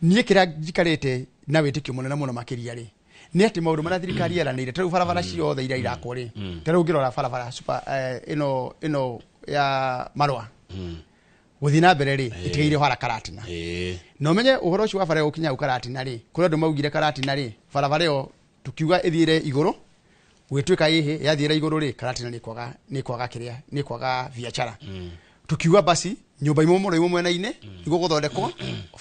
Niĩ kĩrĩa njikarĩte na wĩtĩkio mũnene mũno makĩria rĩ, nĩ atĩ maũndũ marĩa thirikari yeranĩire, ta rĩu barabara ciothe iria irakwo rĩ, ta rĩu ũngĩrora barabara super, ĩno ya Marũa, gũthiĩ na mbere rĩ, ĩtigaire hara Karatina. Na ũmenye ũhoro ũcio wa bara ĩyo gũkinya hau Karatina rĩ, kũrĩ andũ maugire Karatina rĩ, barabara ĩyo tukiuga ĩthiĩre igũrũ, gũgĩtuĩka ĩhĩ, yathiĩra igũrũ rĩ, Karatina nĩ kwaga kĩrĩa, nĩ kwaga biacara. Tukiuga basi, nyũmba imomorwo imwe mwena-inĩ, nĩguo gũthondekwo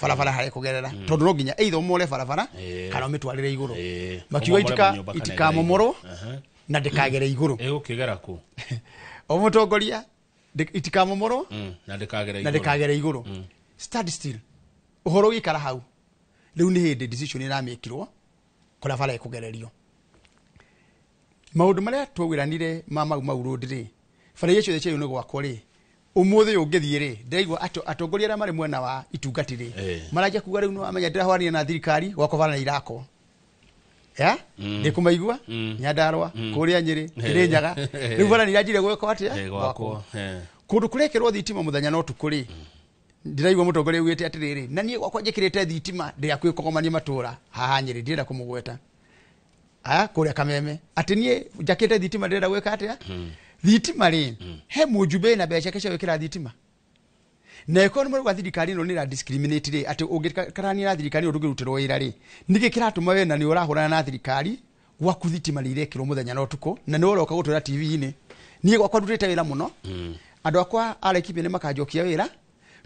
barabara harĩa kũgerera, tondũ no nginya either ũmomore barabara kana ũmĩtwarĩre igũrũ. Makiuga itikamomorwo na ndĩkagere igũrũ. Ĩgũkĩgera kũ? O mũtongoria itikamomorwo na ndĩkagere igũrũ. Na ndĩkagere igũrũ. Stand still. Ũhoro ũgĩikara hau. Rĩu nĩ hĩndĩ decision ĩramĩkirwo kũrĩa bara ĩkũgererio. Maũndũ marĩa twawĩranire ma Mau Mau Road rĩ, bara iria ciothe ciagĩrĩirwo nĩ gwakwo rĩ, ũmũthĩ ũyũ ũngĩthiĩ rĩ, ndĩraigua atongoria arĩa marĩ mwena wa itungati rĩ, maranjia kuga rĩu nĩwamenya ndĩrahũranire na thirikari gwakwa bara nĩ irakwo. Ya? Ndĩkũmaigua, Nyandarũa, kũrĩa Nyĩrĩ, Kĩrĩnyaga. Rĩu bara nĩ iranjire gwĩkwo atĩa? Gwakwo. Kũndũ kũrekĩrwo thitima mũthenya na ũtukũ rĩ, ndĩraigua mũtongoria augĩte atĩrĩrĩ, na niĩ gwakwa njĩkĩrĩte thitima ndĩrakuĩ kũgomania matũra haha Nyĩrĩ, ndirenda kũmũgweta. Aya kũrĩa Kameme, atĩ niĩ njakĩte thitima ndĩrenda gwĩka atĩa? Thitima rĩ, he mũjumbe na mbeca cia gwĩkĩra thitima. Na ĩkorwo nĩ mũrauga thirikari ĩno nĩ ĩra discriminate rĩ, atĩ ũngĩkarania na thirikari ĩno ndũngĩrutĩrwo wĩra rĩ, nĩkĩ kĩratũma we na nĩ ũrahũrana na thirikari gwaku thitima nĩ irekĩrwo mũthenya na ũtukũ, na nĩ ũroka gũtwĩra TV-inĩ. Niĩ gwakwa ndutĩte wĩra mũno, andũ akwa a Laikipia nĩ makanjokia wĩra,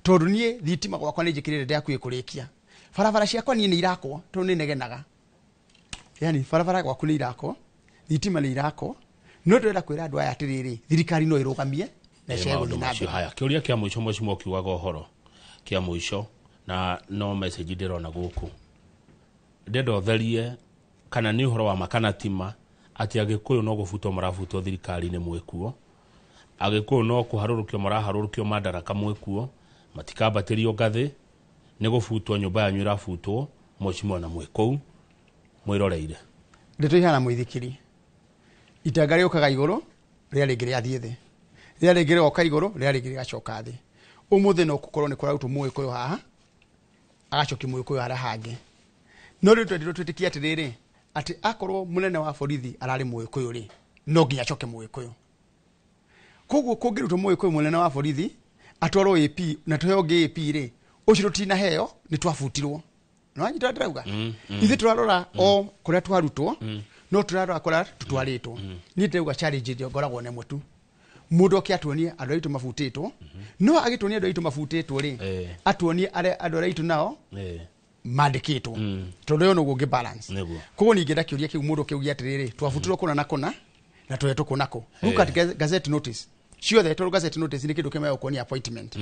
tondũ niĩ thitima gwakwa nĩ njĩkĩrĩte ndĩ hakuhĩ kũrĩkia. Barabara ciakwa niĩ nĩ irakwo tondũ nĩ negenaga. Yani barabara gwaku nĩ irakwo, thitima nĩ irakwo, no ndĩrenda kwĩra andũ aya atĩrĩrĩ, thirikari no ĩrũgamie na ĩcage maũndũ gũthiĩ na macio mbere. Haya, kĩũria kĩa mũico, mheshimiwa, ũkiugaga ũhoro kĩa mũico na no message ndĩrona gũkũ, ndĩrenda ũtherie kana nĩ ũhoro wa ma kana tima atĩ Agĩkũyũ no gũbutwo marabutwo thirikari-inĩ mwĩkuo, Agĩkũyũ no kũharũrũkio maraharũrũkio madaraka mwĩkuo, matikambatĩrio ngathĩ, nĩ gũbutwo nyũmba yanyu ĩrabutwo, mheshimiwa, na mwĩ kũu mwĩroreire. Ndeto ihana mũithikiri, itanga rĩũkaga igũrũ, rĩrĩa rĩngĩ rĩathiĩ thĩ, rĩrĩa rĩngĩ rĩgoka igũrũ, rĩrĩa rĩngĩ rĩgacoka thĩ. Ũmũthĩ no gũkorwo nĩ kũrarutwo Mũgĩkũyũ haha, agacokia Mũgĩkũyũ harĩa hangĩ. No rĩu twendirwo twĩtĩkie atĩrĩrĩ, atĩ akorwo mũnene wa borithi ararĩ Mũgĩkũyũ rĩ, no nginya acoke Mũgĩkũyũ. Koguo kũngĩrutwo Mũgĩkũyũ mũnene wa borithi atwarwo AP na tũheo ũngĩ AP rĩ, ũcio tũtinaheo nĩ twabutirwo. Nĩwanyita ndĩrauga? Ithuĩ tũrarora o kũrĩa twarutwo, no tũrarora kũrĩa tũtwarĩtwo. Niĩ ndĩrauga challenge ĩrĩa ngoragwo na ĩmwe tu, mũndũ oke atuonie andũ aitũ mabutĩtwo. No agĩtuonia andũ aitũ mabutĩtwo rĩ, atuonie arĩa andũ arĩa aitũ nao mandĩkĩtwo, tondũ ĩyo noguo ũngĩ balance. Koguo ningĩenda kĩũria kĩu mũndũ kĩugia atĩrĩrĩ, twabutirwo kũna na kũna na tũhetwo kũ na kũ. Look at gazette notice ciothe, tondũ gazette notice nĩ kĩndũ kĩmwe gũkuonia appointment.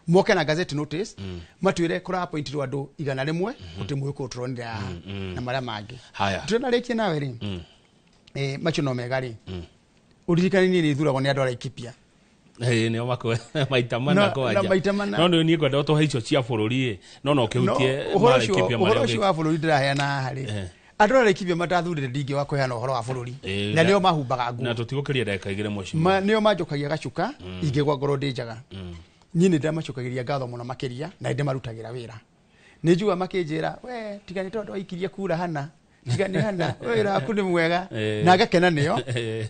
Moke na gazette notice matwĩre kũra appointirwo andũ 100, gũtirĩ Mũgĩkũyũ tũronire haha na marĩa mangĩ. Haya. Tũnarĩkia nawe rĩ, macio no mega rĩ, ũririkane niĩ nĩ thuragwo nĩ andũ a Laikipia. Nĩo makwe maita mana kwanja. Na maita mana. No nĩ niĩ ngwenda ũtũhe icio cia bũrũri ĩ, no ũkĩhutie No, ũhoro ma ũcio Laikipia ũhoro marĩa ũcio wa bũrũri ndĩraheana haha rĩ, andũ a Laikipia matathurire ndingĩ wa kũheana ũhoro wa bũrũri, na nĩo mahumbaga nguo. Na tũtigũkĩria ndagĩka 2, mheshimiwa. Nĩo manjokagia gacuka ingĩgwa ngorwo ndĩ njaga. Niĩ nĩ ndĩramacokagĩria ngatho mũno makĩria, na nĩ ndĩmarutagĩra wĩra. Nĩ njugaga makĩnjĩra, we tiga nĩ tondũ waikirie kura hana, tiga nĩ hana, we wĩra waku nĩ mwega, na ngakena nĩo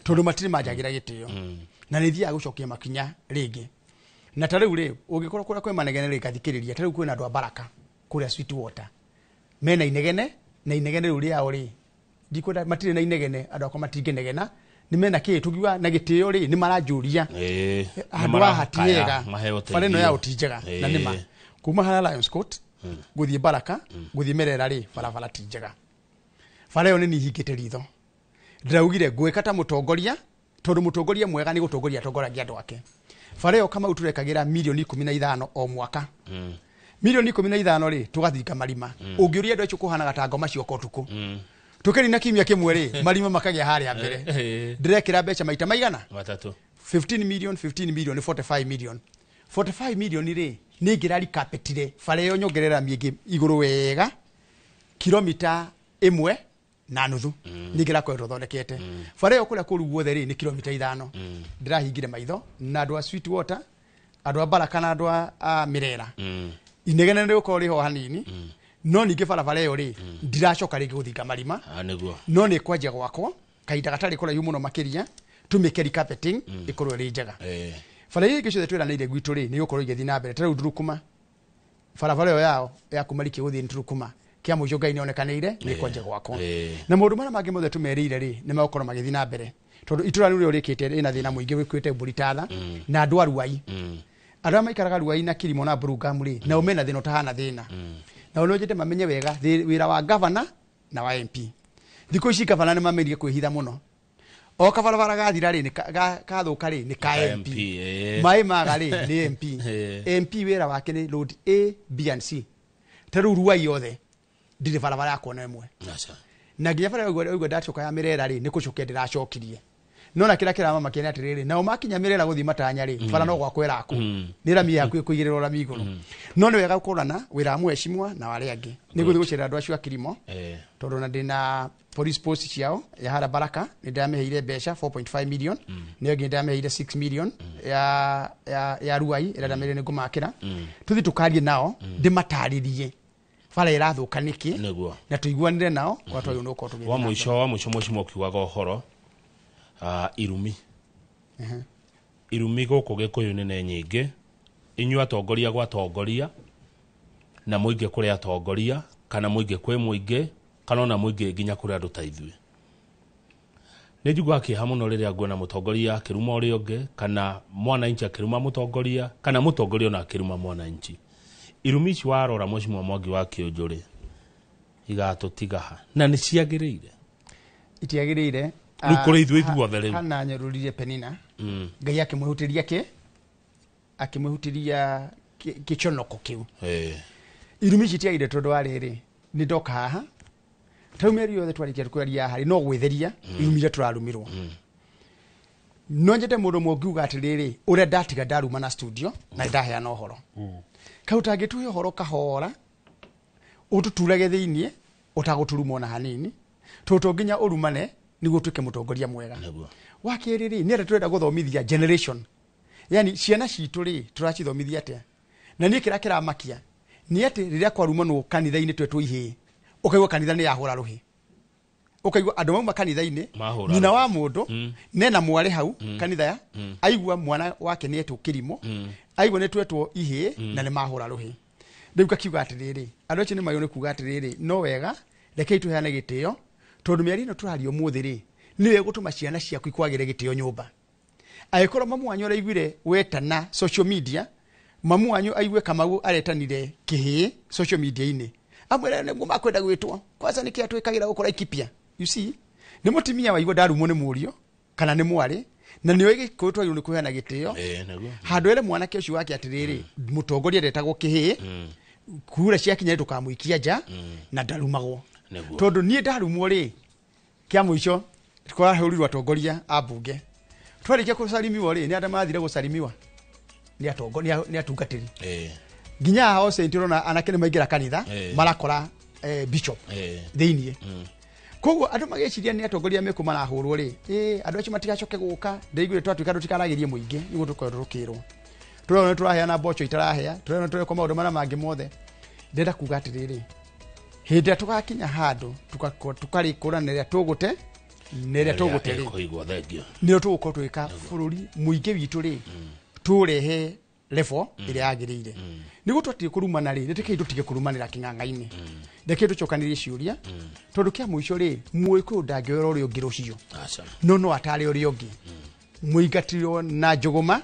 tondũ matirĩ manjagĩra gĩtĩo, na nĩ thiaga gũcokia makinya rĩngĩ. Na ta rĩu rĩ, ũngĩkorwo kũrĩa kwĩ manegene rĩ, ngathikĩrĩria. Ta rĩu kwĩna andũ a Baraka kũrĩa Sweetwater mena inegene, na inegene rĩu rĩao rĩ, ndikwenda, matirĩ na inegene, andũ akwa matingĩnegena, nĩ mena kĩ tũngiuga na gĩtĩo rĩ, nĩ maranjũria handũ haha ti nĩmarakaya, hega, maheo bara ĩno ũteithio. yao ti njega. Na nĩma kuma harĩa Lions Court gũthiĩ Baraka gũthiĩ Merera rĩ, barabara ti njega. Bara ĩyo nĩ niĩ hingĩte ritho, ndĩraugire ngwĩka ta mũtongoria, tondũ mũtongoria mwega nĩ gũtongoria atongoragia andũ ake. Bara ĩyo Kamau tũrekagĩra mirioni 15 o mwaka. Mirioni 15 rĩ, tũgathinga marima. Ũngĩũria andũ acio kũhanaga ta ngoma cioka ũtukũ. Tũkĩrina kiumia kĩmwe rĩ, marima makagĩa harĩa mbere. Ndĩrekĩra mbeca maita maigana? Matatũ. 15 million, 15 million, 45 million. 45 million rĩ, nĩ ingĩrarikapetire bara ĩyo, nyongerera mĩingĩ igũrũ wega, kilomita 1.5 nĩ ingĩrakoretwo thondekete bara ĩyo. Kũrĩa kũru guothe rĩ, nĩ kilomita 5. Ndĩrahingire maitho na andũ a Sweetwater, andũ a Baraka na andũ a Mirera. Inegene nĩ gũkorwo rĩho hanini, no ningĩ barabara ĩyo rĩ, ndiracoka rĩngĩ gũthinga marima. Ah, nĩguo. No nĩ kwanjia gwakwo kahinda gatarĩ kũraihu mũno makĩria, tũmĩke recarpeting ĩkorwo ĩrĩ njega. Bara iria ingĩ ciothe twĩranĩire gwitũ rĩ, nĩ gũkorwo igĩthiĩ na mbere. Ta rĩu Ndurukuma, barabara ĩyo yao ya kuma Rikia gũthiĩ Nturukuma, kĩa mũico Ngai nĩonekanĩire, nĩ kwanjia gwakwo. Na maũndũ marĩa mangĩ mothe tũmerĩire rĩ, nĩ megũkorwo magĩthiĩ na mbere, tondũ itũra rĩu rĩrĩkĩte rĩna thĩna mũingĩ wĩkuĩte mbũri tatha na andũ a Ruai, andũ arĩa maikaraga Ruai na Kirimo na Burungamu rĩ, nao mena thĩna ũtahana thĩna. Nao no nyende mamenye wega wĩra wa gavana na wa MP. Thikũ ici gavana nĩ mamenyire kwĩhitha mũno. O kabarabara gathira rĩ, nĩ kathũka rĩ, nĩ ka MP. Maĩ maga rĩ, nĩ MP. MP wĩra wake nĩ road A, B and C. Ta rĩu Ruai yothe ndirĩ barabara ya kuona ĩmwe. Aca. Na nginya bara ũguo ndacoka ya Mĩrera rĩ, nĩ kũcokia ndĩracokirie, no na kĩrĩa kĩramamakia nĩ atĩrĩrĩ, nao makinya Mĩrera gũthiĩ matanya rĩ, bara no gwakwo ĩrakwo, nĩ rami yaku ĩkũigĩrĩrwo rami igũrũ. No nĩ wega gũkũrana wĩra wa mheshimiwa na wa arĩa angĩ. Nĩ gũthiĩ gũcerera andũ acio a Kirimo, tondũ na ndĩna police post ciao ya hara Baraka, nĩ ndĩramĩheire mbeca 4.5 million, nĩyo ĩngĩ ndĩramĩheire 6 million ya Ruai ĩrĩa ndamĩrire nĩ ngũmakĩra. Tũthiĩ tũkarie nao, ndĩmatarĩrie bara ĩrathũka nĩkĩ, na tũiguanĩre nao kwa twagĩrĩirwo nĩ gũkorwo tũgĩthiĩ Wa na mbere. mũico, wa mũico, mheshimiwa, ũkiugaga ũhoro irumi. Irumi gũkũ Gĩkũyũ-inĩ nĩ nyingĩ. Inyuĩ atongoria gwa atongoria, na mũingĩ kũrĩ atongoria, kana mũingĩ kwĩ mũingĩ, kana ona mũingĩ nginya kũrĩ andũ ta ithuĩ. Nĩ njiguaga kĩeha mũno rĩrĩa nguona mũtongoria akĩruma ũrĩa ũngĩ, kana mwananchi akĩruma mũtongoria, kana mũtongoria ona akĩruma mwananchi. Irumi ici warora Mheshimiwa Mwangi wa Kĩũnjũrĩ igatũtiga ha? Na nĩ ciagĩrĩire? Itiagĩrĩire. Rĩu kũrĩ ithuĩ ithuothe rĩu. Hana nyũrũrire Penina. Ngai akĩmwĩhutĩria kĩ? Akĩmwĩhutĩria kĩconoko kĩu. Irumi ici itiagĩrĩire tondũ wa rĩrĩ, nĩ ndoka haha ta rĩu mĩario yothe twarĩkia kwaria haha rĩ, no gwĩtheria irumi iria tũrarumirwo. No nyende mũndũ ũmwe ũngiuga atĩrĩrĩ, ũrĩa ndatiga ndaruma na studio na ndaheana ũhoro. Kau ũtangĩtũhe ũhoro kahora, ũtũturage thĩiniĩ, ũtagũturuma ona hanini, tondũ to nginya ũrumane nĩguo ũtuĩke mũtongoria mwega. Wa kerĩ rĩ, nĩ atĩa tũrenda gũthomithia generation? Yani ciana citũ rĩ, tũracithomithia atĩa? Na niĩ kĩrĩa kĩramakia nĩ atĩ rĩrĩa kwarumanwo kanitha-inĩ twetwo ihĩĩ, ũkaigua kanitha nĩ yahũra rũhĩ. Ũkaigua andũ mauma kanitha-inĩ, nyina wa mũndũ nena mwarĩ hau kanitha ya, aigua mwana wake nĩ etwo kĩrimũ, aigua nĩ twetwo ihĩĩ na nĩ mahũra rũhĩ. Rĩu ngakiuga atĩrĩrĩ, andũ acio nĩ magĩrĩirwo nĩ kuga atĩrĩrĩ, no wega rekei tũheane gĩtĩo, tondũ mĩario ĩno tũraria ũmũthĩ rĩ, nĩyo ĩgũtũma ciana ciaku ikwagĩre gĩtĩo nyũmba. Angĩkorwo mamu wanyu araiguire wetana social media, mamu wanyu aigue Kamau aretanire kĩhĩĩ social media-inĩ, amwĩre nĩguo makwenda gwĩtwo, kwanza nĩkĩ atwĩkagĩra gũkũ Laikipia? You see, nĩ mũtumia waigua ndarumwo nĩ mũriũ kana nĩ mwarĩ, na nĩoĩ Gĩkũyũ twagĩrĩirwo nĩ kũheana gĩtĩo. Handũ ere mwanake ũcio wake atĩrĩrĩ, mũtongoria ndetagwo kĩhĩĩ, kura ciakinya ndũkamũikia nja na ndarumagwo. Tondũ niĩ ndarumwo rĩ, kĩa mũico kũrahũrirwo atongoria a mbunge. Twarĩkia kũcarimiwa rĩ, nĩ andũ mathire gũcarimiwa nĩ atongoria, nĩ atungatĩri. Nginya haha All Saints ũrona anake nĩ maingĩra kanitha, marakora bishop thĩiniĩ. Koguo andũ magĩciria nĩ atongoria mekũ marahũrwo rĩ, andũ acio matigacoke gũka, ndaiguire twatuĩka tũtikaragĩrie mũingĩ nĩguo tũkorwo tũkĩrwo. Tũrona nĩ tũraheana mboco itarahea, tũrona nĩ tũreka maũndũ marĩa mangĩ mothe. Ndĩrenda kuga atĩrĩrĩ, hĩndĩ ĩrĩa tũgakinya handũ tũkarĩkũra na ĩrĩa tũgũte, na ĩrĩa tũgũte rĩ, nĩyo tũgũkorwo tũgĩka bũrũri mũingĩ witũ rĩ, tũrehe level ĩrĩa yagĩrĩire. Nĩguo twatige kũrumana rĩ, nĩtũkei tũtige kũrumanĩra kĩng'ang'a-inĩ. Rekei tũcokanĩrie ciũria, tondũ kĩa mũico rĩ, Mũgĩkũyũ ndangĩoera ũrĩa ũngĩ rũhiũ. No no atare ũrĩa ũngĩ. Mũingatirwo na njũgũma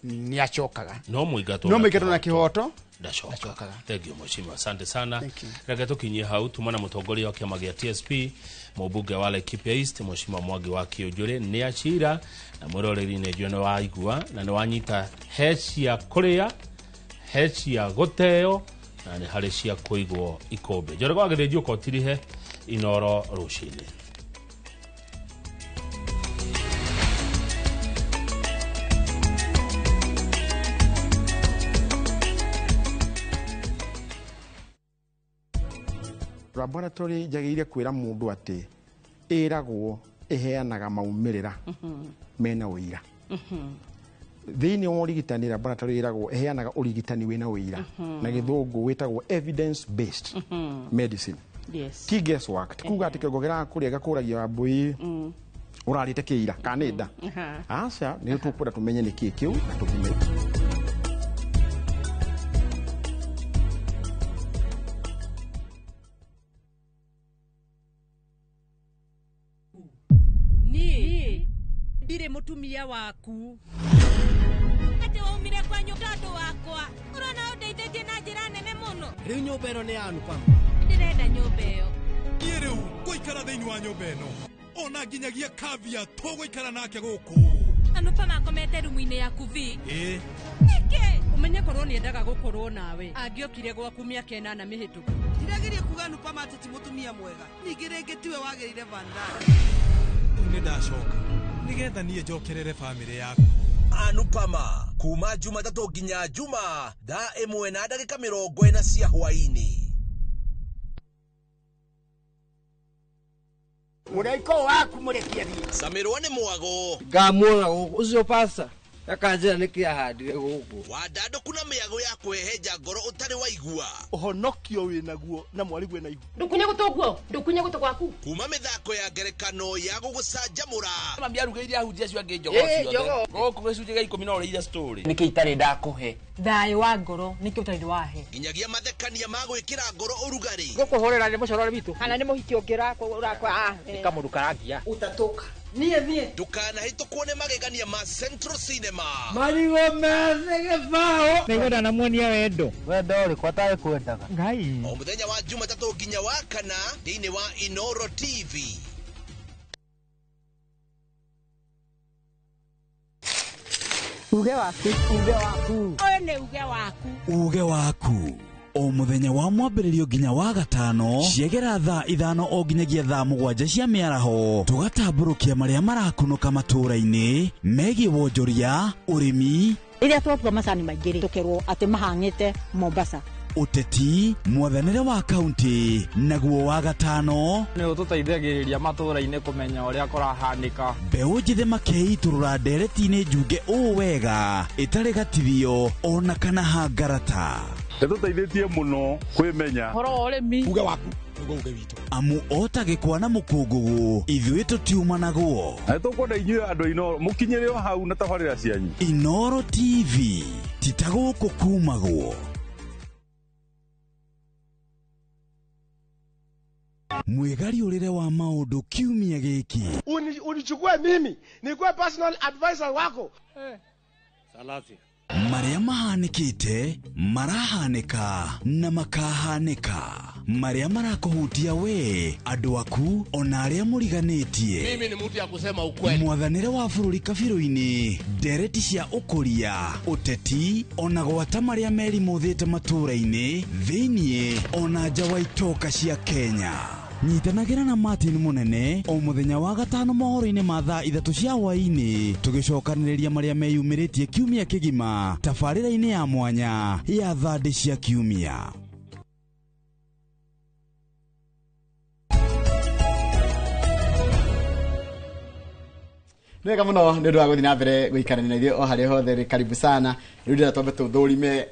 nĩ acokaga. No mũingatwo na kĩhoto ndacokaga. Thank you mheshimiwa, asante sana. Reke tũkinyie hau tuma na mũtongoria wa kĩama gĩa TSP, mũmbunge wa Laikipia East, Mheshimiwa Mwangi wa Kĩũnjũrĩ nĩ acira na mwĩroreri nĩ njũĩ nĩ waigua na nĩ wanyita he cia kũrĩa, he cia gũteo na nĩ harĩ cia kũigwo ikũmbĩ. Njoroge wa Gĩthĩnji ũkotirihe Inoro rũcinĩ. Laboratory njagĩrĩire kwĩra mũndũ atĩ ĩragwo ĩheanaga maumĩrĩra mena ũira. Thĩinĩ wa ũrigitani laboratory ĩragwo ĩheanaga ũrigitani wĩna ũira, na gĩthũngũ wĩtagwo evidence based medicine. Ti guesswork, ti kuga atĩ kĩongo kĩrakũrĩa gakũragia wambũi ũrarĩte kĩira kana nĩ nda. Aca, nĩ tũkwenda tũmenye nĩ kĩĩ kĩu na tũthime. Ndirĩ mũtumia waku. Atĩ waumire kwanyu tondũ wakwa. Ũrona ũndeithĩtie na njĩra nene mũno. Rĩu nyũmba ĩno nĩ ya Anupama. Ndĩrenda nyũmba ĩyo. Niĩ rĩu ngũikara thĩinĩ wa nyũmba ĩno. Ona nginyagia Kavya tũgũikara nake gũkũ. Anupama akomete rumu-inĩ yaku vi. Ĩĩ. Nĩkĩ? Ũmenye korwo nĩendaga gũkorwo nawe. Angĩokire gwaku mĩaka 8 mĩhĩtũku. Ndirageria kuga Anupama atĩ ti mũtumia mwega. Ningĩ rĩngĩ tiwe wagĩrĩire Vandana. Rĩu nĩ ndacoka. Nĩgetha niĩ njokerere bamĩrĩ yaku. Anupama kuma Jumatatũ nginya Juma thaa 1:40 cia hwaĩ-inĩ. Mũraiko waku mũrekie thiĩ. Camirwo nĩ mwago. Ngamuona gũkũ ũcio pasta. Akanjĩra nĩkĩ ahandire gũkũ. Wandandũku na mĩago ya kũhehenja ngoro ũtarĩ waigua. Ũhonokio wĩnaguo na mwarigwe na ihu. Ndukunye gũtũ guo, ndukunye gũtũ gwaku. Kuma mĩthako ya ngerekano ya gũgũcanjamũra. Mami arugĩire ahunjia acio angĩ njogoo ciothe. Gũkũ gĩcunjĩ gĩa 10 no ũrĩire story. Nĩkĩ itarĩ ndakũhe? Thayũ wa ngoro nĩkĩ ũtarĩ wahe? Nginyagia mathekania ma gwĩkĩra ngoro ũrugarĩ. Gũkũhũrĩra nĩ mũcorore witũ. Kana nĩ mũhiki ũngĩ ũrakwa. Nĩ kamũndũ karangia. Utatoka. Niĩ thiĩ. Ndũkanahĩtũkwo nĩ magegania ma Central Cinema. Marigũ methĩ gĩbaũ. Nĩngwenda namuonia wendo. Wendo ũrĩkũ atarĩ kwendaga? Ngai. O mũthenya wa Jumatatũ nginya wa kana thĩinĩ wa Inoro TV. Uge waku. Uge waku. Ũyũ nĩ uge waku. Uge waku. O mũthenya wa mwambĩrĩrio nginya wa gatano ciegera thaa 5 o nginyagia thaa 7 cia mĩaraho tũgatambũrũkia marĩa marakunũka matũũra-inĩ megiĩ wonjoria, ũrĩmi, rĩrĩa twatua macani maingĩ rĩ tũkerwo atĩ mahang'ĩte Mombasa, ũteti, mwathanĩre wa kaunti, naguo wa gatano nĩ ũtũteithagĩrĩria matũũra-inĩ kũmenya ũrĩa kũrahanĩka. Mbeũ njĩthĩ makeitũrũra ndereti-inĩ njunge ũũ wega ĩtarĩ gatithio ona kana hangarata. Nĩtũteithĩtie mũno kwĩmenya ũhoro wa ũrĩmi. Uge waku nĩguo uge witũ. Amu ota gĩkwa na mũkũngũgũ ithuĩ tũtiumanagwo. Na nĩtũkwenda inyuĩ andũ Inoro mũkinyĩre o hau na tabarĩra cianyu. Inoro TV ti ta gũkũ kumagwo. Mwĩgariũrĩre wa maũndũ kiumia gĩkĩ. Unichukue mimi nikuwe personal advisor wako. Salasi. Marĩa mahanĩkĩte, marahanĩka na makahanĩka. Marĩa marakũhutia we, andũ aku, ona arĩa mũriganĩtie. Mimi ni mtu ya kusema ukweli. Mwathanĩre wa bũrũri kabirũ-inĩ, ndereti cia ũkũria, ũteti, ona gwata marĩa merimũthĩte matũũra-inĩ, thĩiniĩ, ona nja wa itoka cia Kenya. Nyitanagĩra na Martin Mũnene o mũthenya wa gatano mohoro-inĩ ma thaa 3 cia hwaĩ-inĩ tũgĩcokanĩrĩria marĩa meyumĩrĩtie kiumia kĩgima tabarĩra-inĩ ya mwanya ya thandĩ cia kiumia. Nĩ wega mũno nĩ ũndũ wa gũthiĩ na mbere gũikarania na ithuĩ o harĩa hothe rĩ, karibu sana. Rĩu ndĩrenda twambe tũthũrime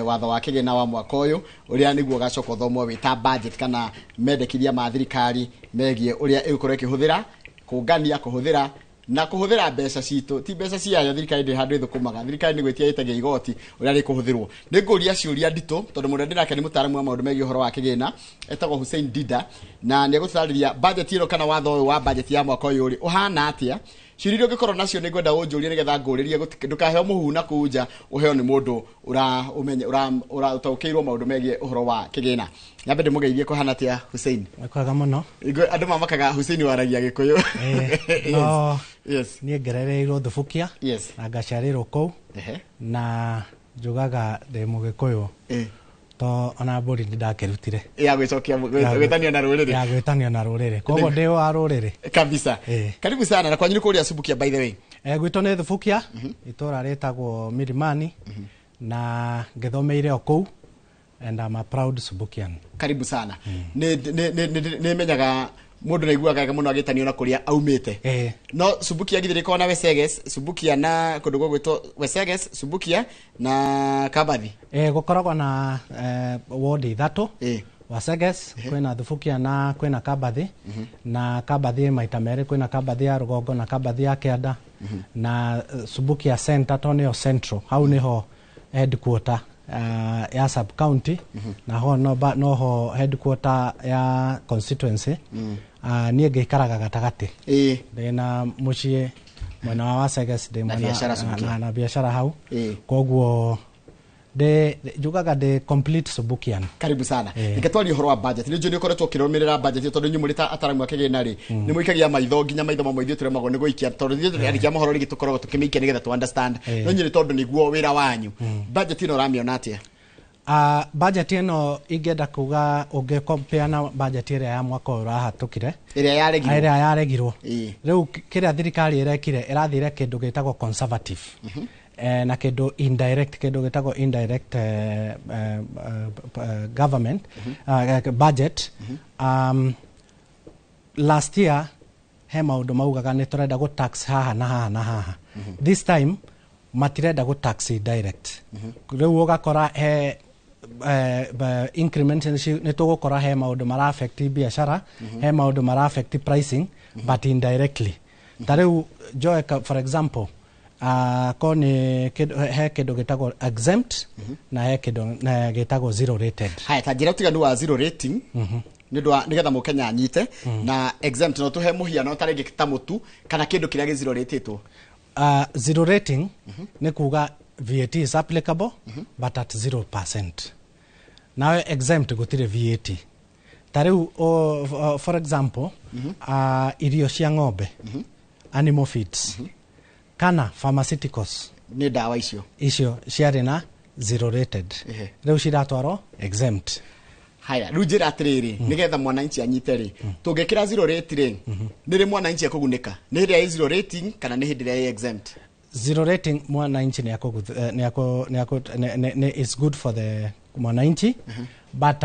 watho wa kĩgĩna wa mwaka ũyũ ũrĩa nĩguo ũgacoka ũthomwo wĩ ta budget kana mendekithia ma thirikari megiĩ ũrĩa ĩgũkorwo ĩkĩhũthĩra kũngania, kũhũthĩra na kũhũthĩra mbeca citũ. Ti mbeca ciayo thirikari ndĩ handũ ĩthũkũmaga, thirikari nĩ gwĩtia ĩtagia igoti ũrĩa rĩkũhũthĩrwo. Nĩ ngũria ciũria nditũ tondũ mũndũ ndĩnake nĩ mũtaaramu wa maũndũ megiĩ ũhoro wa kĩgĩna, etagwo Hussein Dida, na nĩ egũtũtarĩria budget ĩno kana watho ũyũ wa budget ya mwaka ũyũ rĩ ũhana atĩa. Ciũria iria ũngĩkorwo nacio nĩ ngwenda ũnjũrie nĩgetha ngũrĩrie, ndũkaheo mũhu na kũu nja, ũheo nĩ mũndũ ũtaũkĩirwo maũndũ megiĩ ũhoro wa kĩgĩna. Nyambe ndĩmũgeithie, kũhana atĩa Hussein? Kwega mũno. Andũ mamakaga Hussein waragia Gĩkũyũ. No, yes. Niĩ ngerereirwo Thubukia na ngaciarĩrwo kũu na njugaga ndĩ Mũgĩkũyũ to ona mbũri nĩ ndakĩrutire ya gwĩcokia gwĩtanio na rũrĩrĩ, ya gwĩtanio na rũrĩrĩ, koguo ndĩ wa rũrĩrĩ kabisa. Karibu sana. Na kwanyu nĩ kũrĩa Subukia by the way? Gwitũ nĩ Thubukia, itũra rĩtagwo Milimani, na ngĩthomeire o kũu and I'm a proud Subukian. Karibu sana. Nĩ menyaga mũndũ naiguaga wega mũno agĩtanio na kũrĩa aumĩte. No Subukia githĩ rĩkoragwo na Weseges, Subukia na kũndũ gũgwĩtwo Weseges, Subukia na Kabathi. Gũkoragwo na ward 3, Waseges, kwĩna Thubukia na kwĩna Kabathi, na Kabathi maita merĩ, kwĩna Kabathi ya rũgongo na Kabathi ya kĩanda, na Subukia Center to nĩyo central, hau nĩho headquarter ya sub county, na ho noho headquarter ya constituency. Niĩ ngĩikaraga gatagatĩ, ndĩna mũciĩ mwena wa Waseges, ndĩ mwena na biacara hau, koguo njugaga ndĩ complete Subukian. Karibu sana. Reke twarie ũhoro wa budget. Nĩ njũĩ nĩ ũkoretwo ũkĩrũmĩrĩra budget tondũ inyuĩ mũrĩ ta ataramu a kĩgĩna rĩ, nĩ mũikagia maitho nginya maitho mamwe ithuĩ tũremagwo nĩ gũikia tondũ ithuĩ tũrĩ mohoro rĩngĩ tũkoragwo tũkĩmĩikia nĩgetha tũ understand. No inyuĩ nĩ tondũ nĩguo wĩra wanyu. Budget ĩno ũramĩona atĩa? Budget ĩno ingĩenda kuga ũngĩcompare na budget ĩrĩa ya mwaka ũyũ ũrahatũkire, ĩrĩa yaregirwo. Rĩu kĩrĩa thirikari ĩrekire, ĩrathire kĩndũ gĩtagwo conservative, na kĩndũ indirect, kĩndũ gĩtagwo indirect government budget. Last year he maũndũ maugaga nĩ tũrenda gũ tax haha na haha na haha. This time Matirenda gå tax direct. Rĩu ũgakora he increment nĩ tũgũkora he maũndũ mara affect biacara, he maũndũ mara affect pricing, but indirectly. Ta rĩu njoe for example, ko nĩ he kĩndũ gĩtagwo exempt na he kĩndũ gĩtagwo zero rated. Haya, ta njĩra ũtiganu wa zero rating nĩ ũndũ wa nĩgetha mũkenya anyite, na exempt, no tũhe mũhiano ta rĩngĩ ta mũtu kana kĩndũ kĩrĩa gĩ zero ratĩtwo. Zero rating nĩ kuga VAT is applicable but at 0%. Nawe exempt gũtirĩ VAT. Ta rĩu for example, irio cia ng'ombe, animal feeds, kana pharmaceuticals, nĩ ndawa icio, icio ciarĩ na zero rated, rĩu ciratwarwo exempt. Haya, rĩu njĩra atĩrĩrĩ, nĩgetha mwananchi anyite rĩ, tũngĩkĩra zero rate rĩ, nĩ rĩ mwananchi ekũgunĩka? Nĩ hĩndĩ ĩrĩa ĩ zero rating kana nĩ hĩndĩ ĩrĩa ĩ exempt? Zero rating mwananchi nĩ akũgu- nĩ akũ nĩ akũ nĩ is good for the mwananchi, but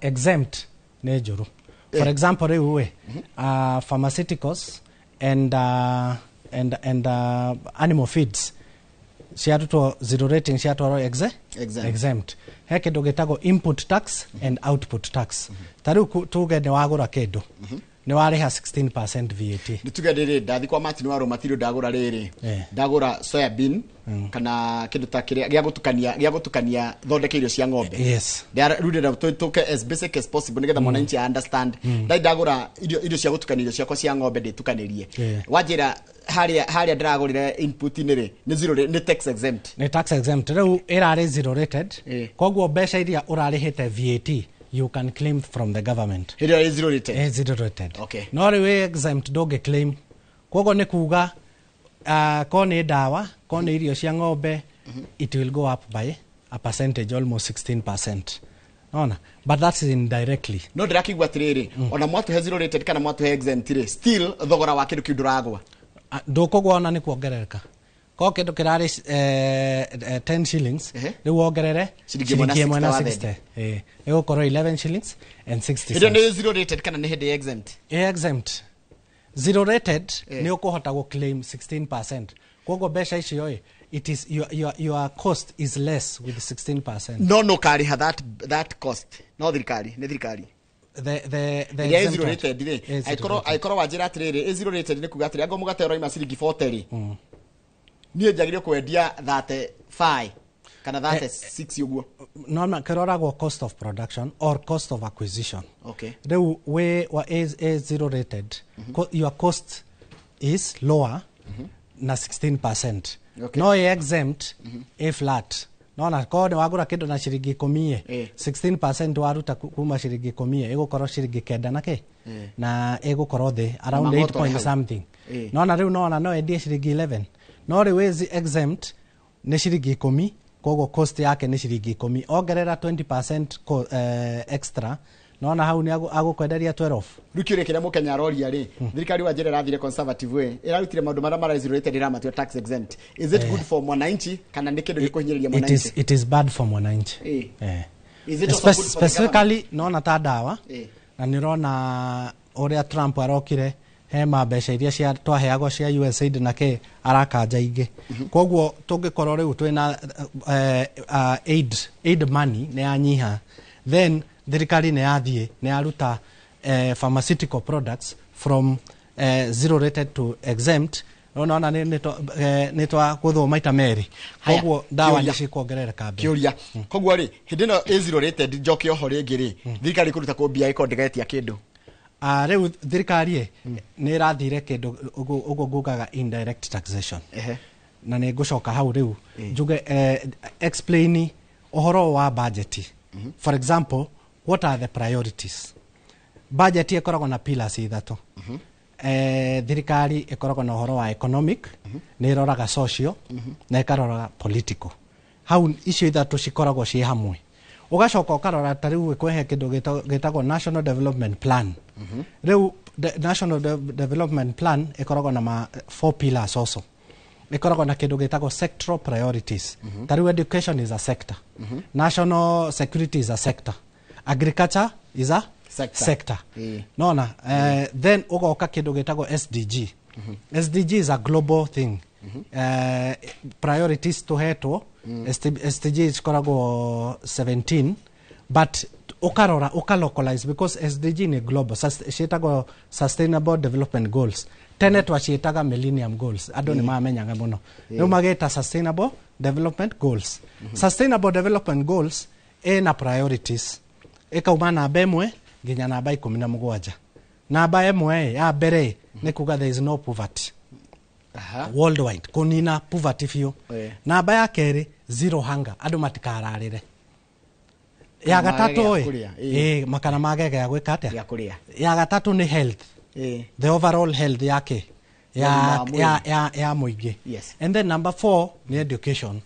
exempt nĩ njũru. For example, rĩu we pharmaceuticals and animal feeds ciarutwo zero rating, ciatwarwo Exempt. Exempt. He kĩndũ gĩtagwo input tax and output tax. Ta rĩu tuge nĩ wagũra kĩndũ, nĩ warĩha 16% VAT. Nĩ tuge rĩrĩ, ndathi kwa Martin wa Raw Material, ndagũra rĩrĩ, ndagũra soya bean kana kĩndũ ta kĩrĩa gĩa gũtukania thondeke irio cia ng'ombe. Rĩu ndĩrenda tũke as basic as possible nĩgetha mwananchi a understand. Ndagũra irio cia gũtukania irio ciakwa cia ng'ombe ndĩtukanĩrie. Wanjĩra harĩa ndĩragũrire input-inĩ rĩ, nĩ zero, nĩ tax exempt. Nĩ tax exempt. Rĩu ĩrarĩ zero rated, koguo mbeca iria ũrarĩhĩte VAT you can claim from the government. Hĩndĩ ĩrĩa ĩ zero rated. Ĩ zero rated. No rĩu ĩ exempt, ndũngĩ claim. Koguo nĩ kuga ko nĩ ndawa, ko nĩ irio cia ng'ombe, it will go up by a percentage almost 16%, nona, but that's indirectly. No ndĩrakĩigua atĩrĩrĩ, ona mwatũhe zero rated kana mwatũhe exempt rĩ, still thogora wa kĩndũ kĩu ndũragwa. Ndũkũgwa, ona nĩ kuongerereka. Ko kĩndũ kĩrarĩ 10 shillings, rĩu wongerere ciringi ĩmwe na ĩmwe na 60. 60. Ĩgũkorwo 11 shillings and 60 Hĩndĩ ĩyo cents. nĩ zero rated kana nĩ hĩndĩ ya exempt? Ĩ exempt. Zero rated nĩ ũkũhota gũ claim 16%, koguo mbeca icio ĩ it is your cost is less with 16%. No karĩha that cost, no thirikari, nĩ thirikari. The Ĩrĩa ĩ exempt zero one. rated rĩ, Ĩ zero angĩkorwo rated. angĩkorwo wanjĩra atĩrĩrĩ, ĩ zero rated nĩ kuga atĩrĩ, angĩkorwo mũgate ũraima ciringi 40 rĩ, niĩ njagĩrĩire kwendia 35 kana 36 ũguo. No, kĩroragwo cost of production or cost of acquisition. Rĩu wĩ wa a zero rated, your cost is lower na 16%. No ĩ exempt, ĩ flat. Nona korwo nĩ wagũra kĩndũ na ciringi 10 ĩ, 16% waruta kuma ciringi 10 ĩ, ĩgũkorwo ciringi 9 na kĩ, na ĩgũkorwo thĩ around Magotore 8 point hau. something. Nona rĩu nona no endie ciringi 11, no rĩu ĩ exempt nĩ ciringi 10, koguo cost yake nĩ ciringi 10, ongerera 20% extra, nona hau nĩ agũkwenderia 12. Rĩu kĩũria kĩrĩa mũkenya aroria rĩ, thirikari wa njĩra ĩrathire conservative way, ĩrarutire maũndũ marĩa mara zero rated ĩramatua tax exempt. Is it good for mwananchi kana nĩ kĩndũ gĩkũhinyĩrĩria mwananchi? It is bad for mwananchi. Is it also good for the Specifically nona ta ndawa, na nĩ ũrona ũrĩa Trump arokire, he ma mbeca iria cia twaheagwo cia USAID na kĩ, arakanja ingĩ. Koguo tũngĩkorwo rĩu twĩna aid money nĩ yanyiha, then thirikari nĩ yathiĩ nĩ yaruta pharmaceutical products from zero rated to exempt. Ũnaona nĩ twagũthwo maita merĩ. Haya, Koguo ndawa kĩũria. nĩ cikuongerereka mbei. Kĩũria, koguo rĩ, hĩndĩ ĩno ĩ zero rated, njoke oho rĩngĩ rĩ, thirikari ĩkũruta kũ mbia ĩkorwo ndĩgetia kĩndũ? Rĩu thirikari ĩ nĩ ĩrathire kĩndũ ũguo ngugaga indirect taxation. Na nĩ ngũcoka hau rĩu njuge, explain ũhoro wa budget. For example, what are the priorities? Budget ĩkoragwo na pillars ithatũ. Thirikari ĩkoragwo na ũhoro wa economic, nĩ ĩroraga social, na ĩkaroraga political. Hau icio ithatũ cikoragwo ciĩ hamwe. Ũgacoka ũkarora ta rĩu kwĩhe kĩndũ gĩtagwo national development plan. Rĩu the national development plan ĩkoragwo na ma four pillars also. Ĩkoragwo na kĩndũ gĩtagwo sectoral priorities. Ta rĩu education is a sector, national security is a sector, agriculture is a Sector. Sector. Nona then ũgoka kĩndũ gĩtagwo SDG. SDG is a global thing. Priorities tũhetwo SDG cikoragwo 17, but ukarora ukalocalize because SDG ni global, ciĩtagwo Sustainable Development Goals. Tene twaciĩtaga Millennium Goals, andũ nĩ mamenyaga mũno. Rĩu magĩta Sustainable Development Goals. Sustainable Development Goals ĩna priorities ĩkauma namba 1 nginya namba 17. Namba 1 ya mbere nĩ kuga there is no poverty worldwide, kũnina poverty biũ. Namba ya kerĩ, zero hunger, andũ matikararĩre. Ya Kana mage gatatũ gĩa ĩ kũrĩa, ĩ. Ĩ makana mage gĩa gwĩka atĩa? Gĩa kũrĩa. Ya gatatũ nĩ health, the overall health yake ya Ũgima wa mwĩrĩ. ya mũingĩ. And then number 4 nĩ education,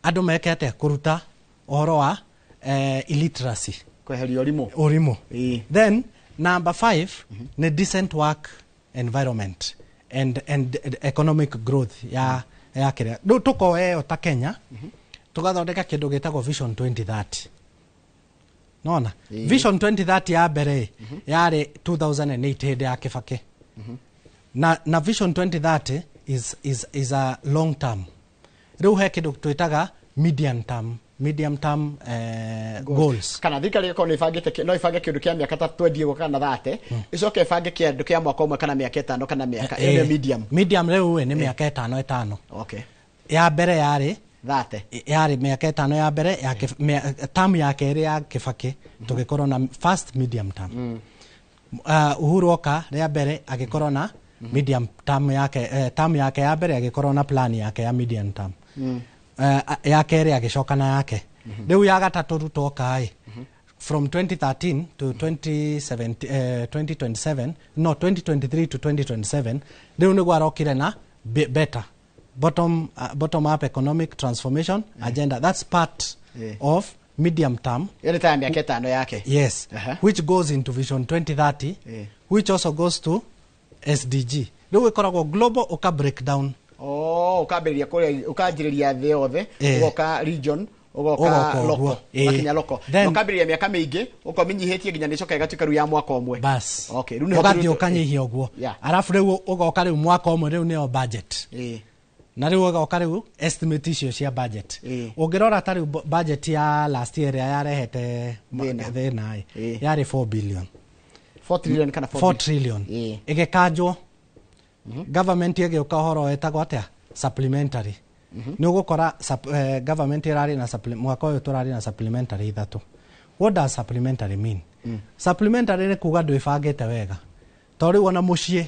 andũ meke atĩa kũruta ũhoro wa illiteracy, kweheria ũrimũ. Ũrimũ. Then number 5 nĩ decent work environment and economic growth ya kĩrĩa. Rĩu tũkoya ĩyo ta Kenya, tũgathondeka kĩndũ gĩtagwo Vision 2030, nona? Vision 2030 ya mbere yarĩ 2008 hĩndĩ ya Kĩbakĩ. Na Vision 2030 is a long term. Rĩu he kĩndũ twĩtaga medium term goals. Kana thirikari ĩkorwo nĩ ĩbangĩte no ĩbange kĩndũ kĩa mĩaka ta 20 ũguo kana 30, ĩcoke ĩbange kĩndũ kĩa mwaka ũmwe kana mĩaka 5 kana mĩaka ĩyo nĩyo medium. Medium rĩu ĩ nĩ mĩaka ĩtano ĩtano. Ya mbere yarĩ 30. Yarĩ mĩaka 5 ya mbere ya term ya kerĩ ya Kĩbakĩ, tũgĩkorwo na first medium term. Uhuru oka rĩa mbere agĩkorwo na medium term yake, term yake ya mbere agĩkorwo na plan yake ya medium term. Ya kerĩ agĩcoka na yake. Rĩu ya gatatũ Ruto oka ĩ from 2013 to 2017, 2027, no, 2023 to 2027, rĩu nĩguo arokire na better bottom up economic transformation agenda. That's part of medium term. Ĩyo nĩ ta ya mĩaka 5 yake. Yes. Which goes into Vision 2030, which also goes to SDG. Rĩu ĩkoragwo global, ũka break down. Oh, ũkambĩrĩria kũrĩa, ũkanjĩrĩria thĩ yothe, ũgoka region, ũgoka Ũgoka local, ũguo. Ũgakinya local. Then- Na ũkambĩrĩria mĩaka mĩingĩ, ũkorwo mĩnyihĩtie nginya nĩ ĩcoka ĩgatuĩka rĩu ya mwaka ũmwe. Bas. Okay, rĩu nĩho ũgathiĩ ũkanyihia ũguo. Arabu rĩu ũgoka rĩu mwaka ũmwe, rĩu nĩyo budget. Na rĩu ũgoka rĩu estimate icio cia budget. Ũngĩrora ta rĩu budget ya last year ĩrĩa yarehete Thĩna. thĩna ĩ, yarĩ 4 billion. 4 trillion kana 4 4 trillion. Ĩgĩkanjwo, government ĩgĩũka ũhoro wetagwo atĩa, supplementary. Nĩ ũgũkora government ĩrarĩ na mwaka ũyũ tũrarĩ na supplementary ithatũ. What does supplementary mean? Supplementary nĩ kuga ndwĩbangĩte wega, to rĩu ona mũciĩ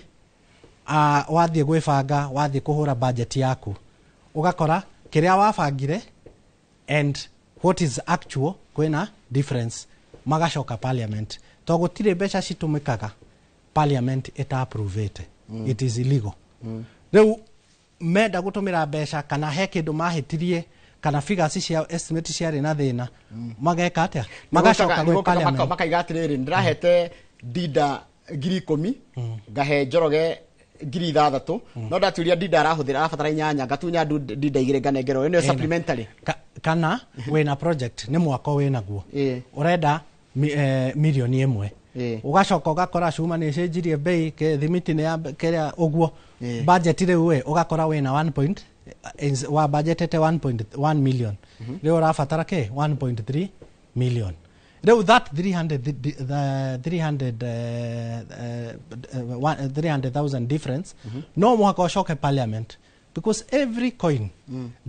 wathiĩ gwĩbanga, wathiĩ kũhũra budget yaku, ũgakora kĩrĩa wabangire and what is actual kwĩna difference. Magacoka parliament, to gũtirĩ mbeca citũmĩkaga parliament ĩta-approvĩte. It is illegal. Rĩu menda gũtũmĩra mbeca kana he kĩndũ mahĩtirie kana figures cia estimate ciarĩ na thĩna, mageka atĩa? Magacoka gwĩ parliament. Makaiga atĩrĩrĩ, ndĩrahete Ndinda 10,000, ngahe Njoroge 6,000, no ndaturia Ndinda arahũthĩra arabatara inyanya, ngatunya Ndinda igĩrĩ nganengerwo. Ĩyo nĩyo Ĩna. supplementary. Kana wĩna project, nĩ mwako wĩnaguo, ũrenda mirioni 1, ũgacoka ũgakora cuma nĩ ĩcenjirie bei, thimiti nĩ ya kĩrĩa ũguo. Budget rĩu ĩ ũgakora wĩna 1 point wa budgetete 1.1 million, rĩu ũrabatara kĩ 1.3 million. Rĩu that 300 the 300 300,000 difference no mũhaka ũcoke parliament, because every coin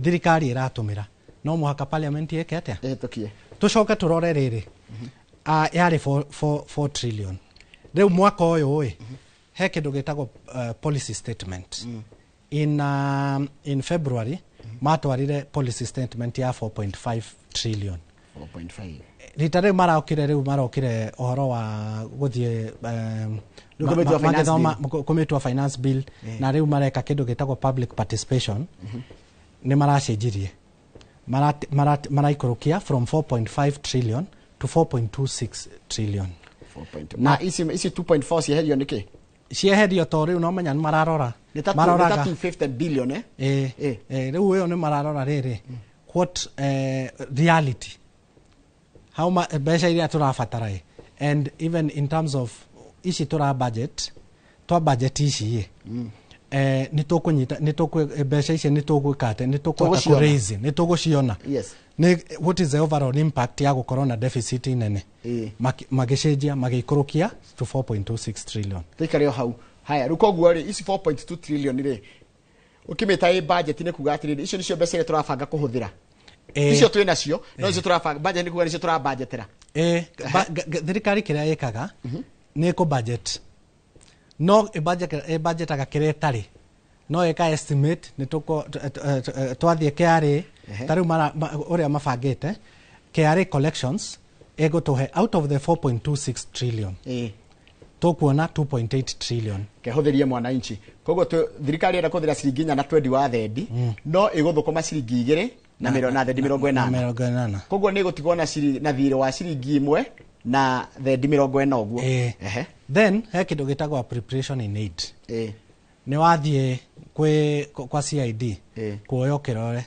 thirikari ĩratũmĩra no mũhaka parliament ĩke atĩa? Ĩhĩtũkie. Tũcoke tũrore rĩrĩ, yarĩ 4 trillion. Rĩu mwaka ũyũ ĩ he kĩndũ gĩtagwo policy statement. In February matwarire policy statement ya 4.5 trillion. 4.5. Rita rĩu marokire, rĩu marokire ũhoro wa gũthiĩ Rĩu kũmĩtua finance magĩthoma kũmĩtua finance bill. Na rĩu mareka kĩndũ gĩtagwo public participation. Nĩ maracenjirie, maraikũrũkia from 4.5 trillion to 4.26 trillion. Na ici 2.4 cieherio nĩkĩ? Cieherio to rĩu no menya nĩ mararora. Nĩ ta Maroraga. 250 billion, eh? Ĩ rĩu ĩyo nĩ mararora rĩrĩ, what reality, how mbeca iria tũrabatara ĩ, and even in terms of ici tũra budget, twa budget ici ĩ. Nĩ tũkũnyita, nĩ tũkũ mbeca ici nĩ tũgwĩka atĩ nĩ tũkũhota Tũgũciona. kũraise, nĩ tũgũciona. Nĩ what is the overall impact ya gũkorwo na deficit nene? Magĩcenjia magĩikũrũkia to 4.26 trillion. Tũikare o hau. Haya, rĩu koguo rĩ, ici 4.2 trillion rĩ, ũkĩmĩta ĩ budget nĩ kuga atĩrĩrĩ, icio nĩcio mbeca iria tũrabanga kũhũthĩra. Icio twĩ nacio, no icio tũrabanga budget nĩ kuga nĩcio tũrabanjetera. Thirikari kĩrĩa ĩkaga nĩ kũ budget, no ĩbudgetaga kĩrĩa ĩtarĩ, no ĩka estimate nĩ twathiĩ KRA. Ta rĩu ũrĩa mabangĩte KRA collections ĩgũtũhe out of the 4.26 trillion, tũkuona 2.8 trillion. Kehũthĩrie mwananchi. Koguo thirikari ĩrenda kũhũthĩra ciringi 4 na twendi wa thendi, no ĩgũthũkũma ciringi 2 na na thendi 80. 80. Koguo nĩ ĩgũtigwo na na thirĩ wa ciringi 1 na thendi 40 ũguo. Then he kĩndũ gĩtagwo appropriation in aid. Nĩ wathiĩ kwĩ kwa CID kuoywo kĩrore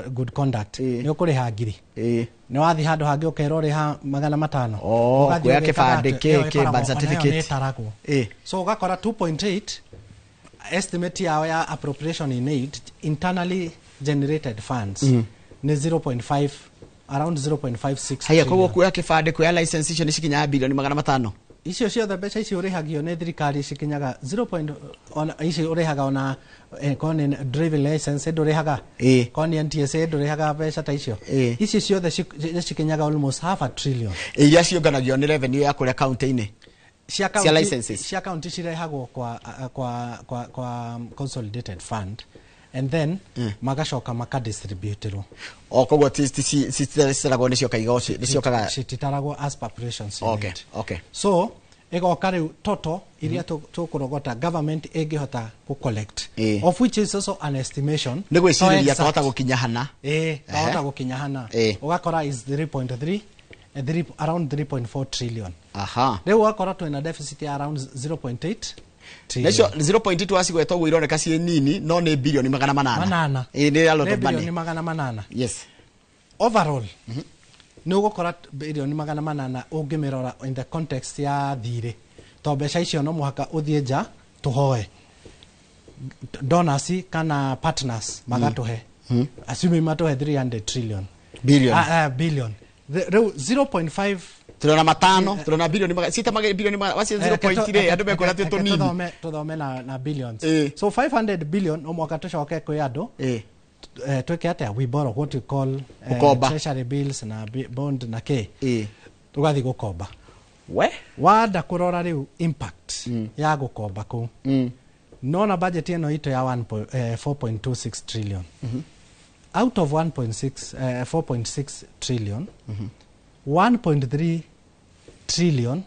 good conduct, nĩ ũkũrĩha 1,000. Nĩ wathiĩ handũ hangĩ ũkerwo ũrĩha 500. Oh, Ũgathiĩ kuoya ũgĩkaga kĩbandĩ, atĩ ĩyo kĩ, ĩkoragwo birth onayo nĩ certificate. ĩtaragwo. So ũgakora 2.8 estimate yao ya appropriation in aid, internally generated funds, nĩ 0.5, around 0.56 Haya, koguo trillion. kuoya kĩbandĩ, kuoya license, icio nĩ cikinyaga 500 bilioni. Icio ciothe, mbeca icio ũrĩhagio nĩ thirikari cikinyaga 0 point, ona ici ũrĩhaga ona korwo nĩ driving license ndũrĩhaga, korwo nĩ NTSA ndũrĩhaga, mbeca ta icio, ici ciothe cikinyaga almost half a trillion. Iria ciũnganagio nĩ revenue ya kũrĩa kaunti-inĩ. Cia Cia licenses. Cia county cirehagwo kwa consolidated fund and then magacoka makadistributirwo. O koguo citaragwo nĩ cioka igoti, nĩ ciokaga. Cititaragwo as per operations unit. So ĩgoka rĩu total iria tũkũrogota, government ĩngĩhota gũ collect, of which is also an estimation. Nĩ gwĩcirĩria To exact. twahota gũkinya hana. Twahota gũkinya hana. Ũgakora is 3.3, around 3.4 trillion. Rĩu ũgakora twĩna deficit ya around 0.8 Na icio trillion. 0.2 wacigweta ũguo ironeka ciĩ nini, no nĩ 800 bilioni. Manana. Ĩ nĩ a lot Nĩ of money. 800 bilioni. Overall nĩ ũgũkora 800 bilioni ũngĩmĩrora in the context ya thirĩ, to mbeca icio no mũhaka ũthiĩ nja tũhoe donors kana partners magatũhe, assuming matũhe 300 trillion. Billion. Billion. Rĩu 0.5. Tũrona matano, tũrona bilioni cita bilioni wacio 0.3, andũ mekuona twĩ Reke tũnini. Tũthome na billions. So 500 billion no mwaka tũcoke kwĩ andũ, twĩke atĩa? We borrow, what we call Gũkomba. treasury bills na bond na k tũgathiĩ gũkomba. We wanda kũrora rĩu impact ya gũkomba kũu, nona budget ĩno itũ ya 4.26 trillion, out of 1.6, 4.6 trillion, 1.3 trillion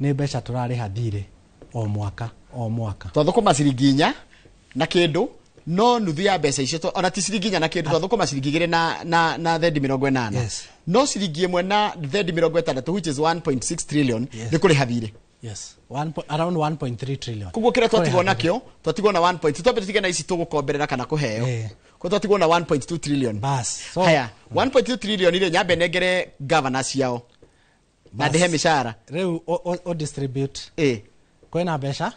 nĩ mbeca tũrarĩha thirĩ o mwaka o mwaka. Twathũkũma ciringi 4 na kĩndũ, no nuthu ya mbeca icio ona ti ciringi 4 na kĩndũ, twathũkũma ciringi 2 na thendi 80, no ciringi 1 na thendi 60, which is 1.6 trillion, nĩ kũrĩha thirĩ. Yes, around 1.3 trillion. Koguo kĩrĩa twatigwo Kũrĩha nakĩo, twatigwo na 1 point, twambe tũtige na ici tũgũkomberera kana kũheo, koguo twatigwo na 1.2 trillion. Bas. So, haya, 1.2 trillion rĩ, nyambe nengere governor ciao na Bas. ndĩhe mĩcara. Rĩu o distribute kwĩna mbeca,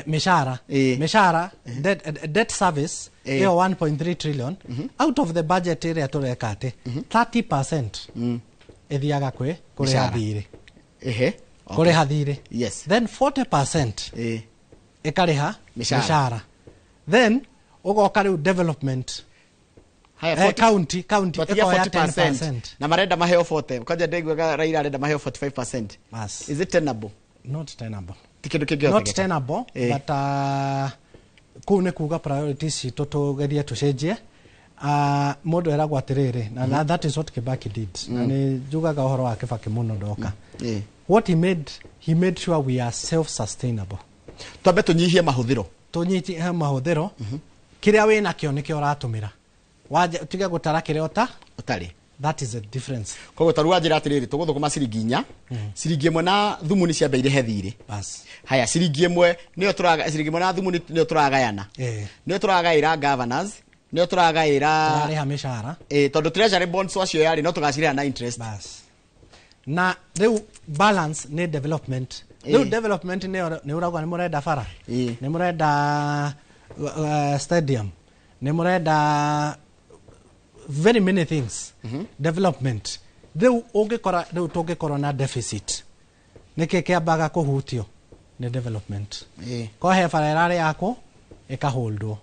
mĩcara, debt service, ĩyo 1.3 trillion out of the budget ĩrĩa tũreka atĩ 30% ĩthiaga kwĩ kũrĩha Mĩcara. thirĩ. Kũrĩha thirĩ. Then 40% ĩkarĩha Mĩcara. mĩcara. Then ũgoka rĩu development. Haya, County twatigia ĩkoya 40%. 10%. Na marenda maheo 40, kwanja ndaiguaga Raila arenda maheo 45%. Bas. Is it tenable? Not tenable. Ti kĩndũ kĩngĩhotekeka. Not tenable. But kũu nĩ kuga priorities citũ tũgerie tũcenjie. Mũndũ eragwo atĩrĩrĩ, na that is what Kibaki did, na nĩ njugaga ũhoro wa Kibaki mũno ndoka. What he made, he made sure we are self sustainable. Twambe tũnyihie mahũthĩro. Tũnyihie mahũthĩro. Kĩrĩa wĩ nakĩo nĩkĩo ũratũmĩra. Wanja tiga gũtara kĩrĩa ũta ũtarĩ. That is the difference. Koguo taru wanjĩra atĩrĩrĩ, tũgũthũkũma ciringi 4, ciringi 1 na thumuni ciambe irĩhe thirĩ. Bas. Haya, ciringi 1 nĩyo tũraga, ciringi 1 na thumuni nĩyo tũragayana, nĩyo tũragaĩra governors, nĩyo tũragaĩra Tũrarĩha mĩcara. Tondũ treasury bonds wacio yarĩ no tũgacirĩha na interest. Bas. Na rĩu balance nĩ development. Rĩu development nĩ ũrauga nĩ mũrenda bara, nĩ mũrenda stadium, nĩ mũrenda very many things. Development rĩu ũngĩkora rĩu tũngĩkorwo na deficit, nĩkĩ kĩambaga kũhutio? Nĩ development. Ko he bara ĩrarĩ yakwo ĩkaholdwo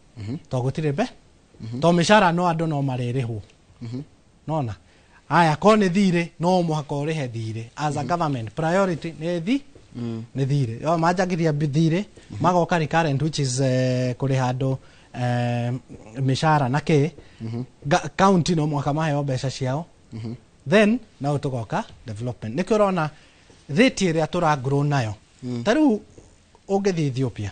to gũtirĩ mbe to mĩcara no andũ no marĩrĩhwo. Nona aya ko nĩ thirĩ, no mũhaka ũrĩhe thirĩ as a government. Priority nĩ nĩ thirĩ. Yo manjagĩria thirĩ, magoka recurrent, which is kũrĩha andũ mĩcara na kĩ. County no mũhaka maheo mbeca ciao, then no tũgoka development. Nĩkĩo ũrona rate ĩrĩa tũragrow nayo. Ta rĩu ũngĩthiĩ Ethiopia,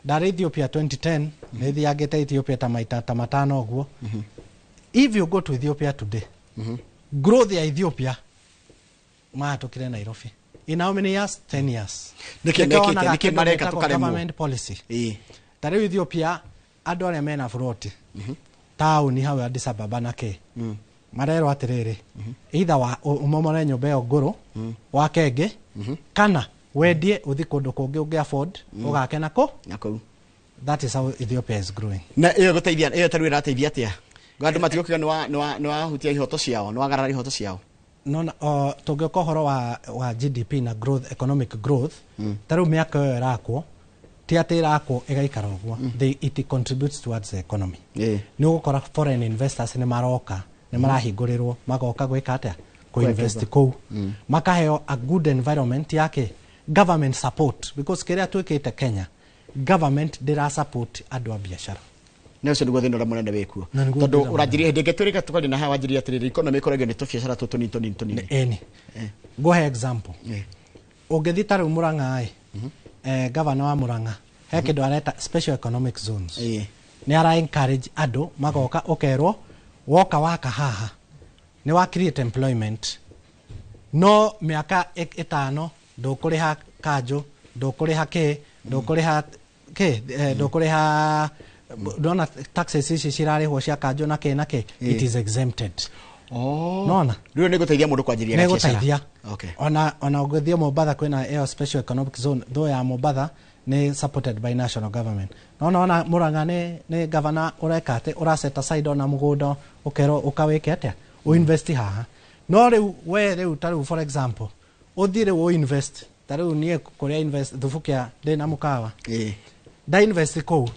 ndarĩ Ethiopia 2010, nĩ thiangĩte Ethiopia ta maita ta matano ũguo. If you go to Ethiopia today, growth ya Ethiopia mahatũkire Nairobi in how many years? 10 years. Nĩkĩ Nĩkĩo mekĩte? wonaga Nĩkĩ kĩndũ mareka gĩtagwo tũkaremwo? government policy. Ta rĩu Ethiopia andũ arĩa mena buroti taũni hau Addis Ababa na kĩ, marerwo atĩrĩrĩ, either wa ũmomore nyũmba ĩyo ngũrũ wake ĩngĩ, kana wendie ũthi kũndũ kũngĩ ũngĩ afford, ũgake nako. Na kũu. That is how Ethiopia is growing. Na ĩyo ĩgũteithia, ĩyo tarĩu ĩrateithia atĩa andũ matigũkiuga nĩ wahutia ihoto ciao, nĩ wagarara ihoto ciao? Nona tũngĩũka ũhoro wa GDP na growth, economic growth, ta rĩu mĩaka ĩyo ĩrakwo, ti atĩ ĩrakwo ĩgaikara ũguo. It contributes towards the economy. Nĩ ũgũkora foreign investors nĩ maroka, nĩ marahingũrĩrwo, magoka gwĩka atĩa? Kũinvest kũu, makaheo a good environment yake, government support, because kĩrĩa twĩkĩte Kenya, government ndĩra support andũ a biacara. Na ũcio nĩguo thĩna ũrĩa mũnene wĩkuo. Na nĩguo Tondũ thĩna. ũranjirie hĩndĩ ĩngĩ twĩrĩga tũkaria na haha, wanjirie atĩrĩrĩ, economy ĩkoragio nĩ tũbiacara tũtũ tũnini tũnini tũnini. Ĩni ngũhe example. Ũngĩthiĩ ta rĩu Murang'a ĩ, governor wa Murang'a he kĩndũ areta special economic zones. Nĩ ara encourage andũ magoka, ũkerwo woka waka haha nĩ wa create employment, no mĩaka 5 ndũkũrĩha kanjũ, ndũkũrĩha kĩ, ndũkũrĩha kĩ, ndũkũrĩha. Ndona taxes ici cirarĩhwo cia kanjũ na kĩ na kĩ, it is exempted. Nona Rĩu nĩ gũteithia mũndũ kwanjĩrĩria nĩ gabiacara. gũteithia. Ona ũngĩthiĩ Mombatha kwĩna ĩyo special economic zone, though ya Mombatha nĩ supported by national government. No ona Murang'a nĩ governor ũreka atĩ ũra set aside ona mũgũnda, ũkerwo ũkawĩke atĩa, ũinvest haha. No rĩu we rĩu ta rĩu for example ũthiĩ rĩu ũinvest, ta rĩu niĩ kũrĩa invest Thubukia ndĩna mũkawa, nda invest kũu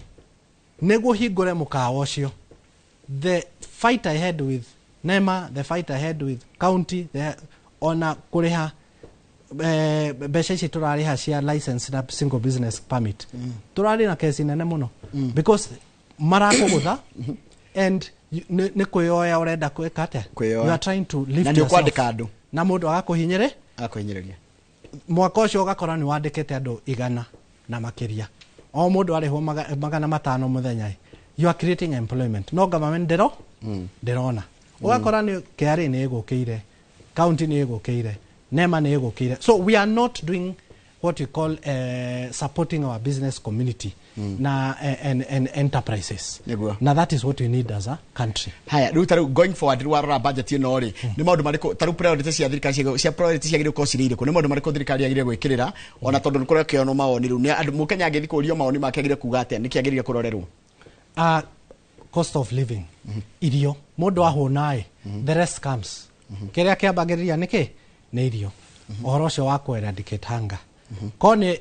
nĩguo hingũre mũkawa ũcio, the fight I had with NEMA, the fight I had with county, ona kũrĩha mbeca ici tũrarĩha cia license na single business permit, tũrarĩ na kesi nene mũno because marakũgũtha and nĩ kwĩyoya ũrenda gwĩka atĩa? Kwĩyoya. You are trying to lift Na nĩ yourself. ũkwandĩka andũ. Na mũndũ agakũhinyĩrĩ Agakũhinyĩrĩria. Mwaka ũcio ũgakora nĩ wandĩkĩte andũ 100 na makĩria, o mũndũ arĩhwo 500 mũthenya ĩ. You are creating employment, no government ndĩrona. Ũgakora nĩ KRA nĩ ĩgũkĩire, county nĩ ĩgũkĩire, NEMA nĩ ĩgũkĩire. So we are not doing what we call supporting our business community na and enterprises. Nĩguo. Na that is what we need as a country. Haya, rĩu tarĩu going forward, rĩu warora budget ĩno rĩ, nĩ maũndũ marĩkũ tarĩu priority cia thirikari cia priority ciagĩrĩire gũkorwo cirĩ irĩkũ? Nĩ maũndũ marĩkũ thirikari yagĩrĩire gwĩkĩrĩra, ona tondũ nĩ kũrekĩonwo mawoni rĩu nĩ andũ, mũkenya angĩthiĩ kũũrio mawoni make agĩrĩire kuga atĩa? Nĩkĩ agĩrĩire kũrorerwo? Cost of living, irio. Mũndũ ahũna ĩ, the rest comes. Kĩrĩa kĩambagĩrĩria nĩ kĩ? Nĩ irio. Ũhoro ũcio wa kũ eradicate hunger ko nĩ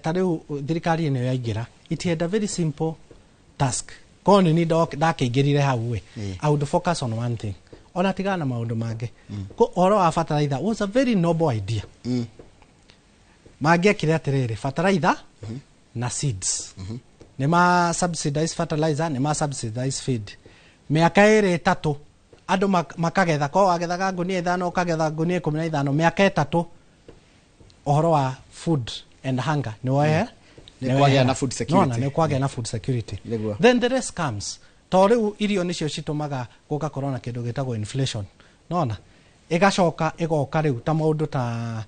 ta rĩu thirikari ĩno yaingĩra, it had a very simple task. Ko nĩ ni ndakĩingĩrire hau ĩ, I would focus on one thing, ona tigana na maũndũ mangĩ. Ko ũhoro wa fertilizer was a very noble idea. Mangĩekire atĩrĩrĩ, fertilizer na seeds, nĩ ma subsidize fertilizer, nĩ ma subsidize feed, mĩaka 2 3 andũ makagetha. Ko wagethaga ngunia 5, ũkagetha ngunia 15 mĩaka 3. Ũhoro wa food and hunger nĩ woe. Nĩ kwagĩa na food security. Nona nĩ kwagĩa na food security. Nĩguo. Then the rest comes, to rĩu irio nĩcio citũmaga gũgakorwo na kĩndũ gĩtagwo inflation. Nona ĩgacoka ĩgoka rĩu ta maũndũ ta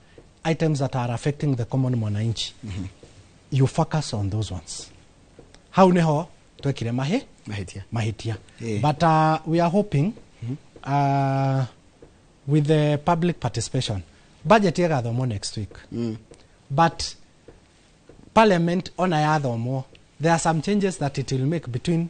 items that are affecting the common mwananchi. You focus on those ones. Hau niho twekire mahi mahĩtia. Mahĩtia. But we are hoping with the public participation. Budget ĩgathomwo next week, but parliament ona yathomwo, there are some changes that it will make between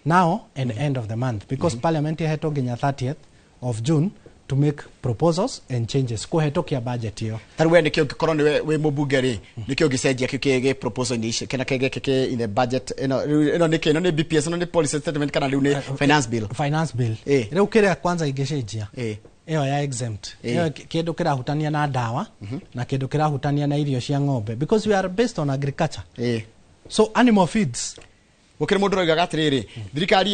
now and end of the month, because parliament ihetwo nginya 30th of June to make proposals and changes kũhetũkia budget ĩyo. Ta rĩu we nĩkĩo ũngĩkorwo nĩwe wĩ mũmbunge rĩ, nĩkĩo ũngĩcenjia kĩu kĩ proposal-inĩ icio kĩna kĩ gĩkĩ kĩ in the budget ĩno? Rĩu ĩno nĩ kĩ? Ĩno nĩ BPS, ĩno nĩ policy statement, kana rĩu nĩ finance bill? Finance bill. Rĩu kĩrĩa kwanza ingĩcenjia, ĩyo ya exempt, ĩyo kĩndũ kĩrahutania na ndawa na kĩndũ kĩrahutania na irio cia ng'ombe, because we are based on agriculture, so animal feeds. Gũkĩrĩ mũndũ ũroigaga atĩrĩrĩ, thirikari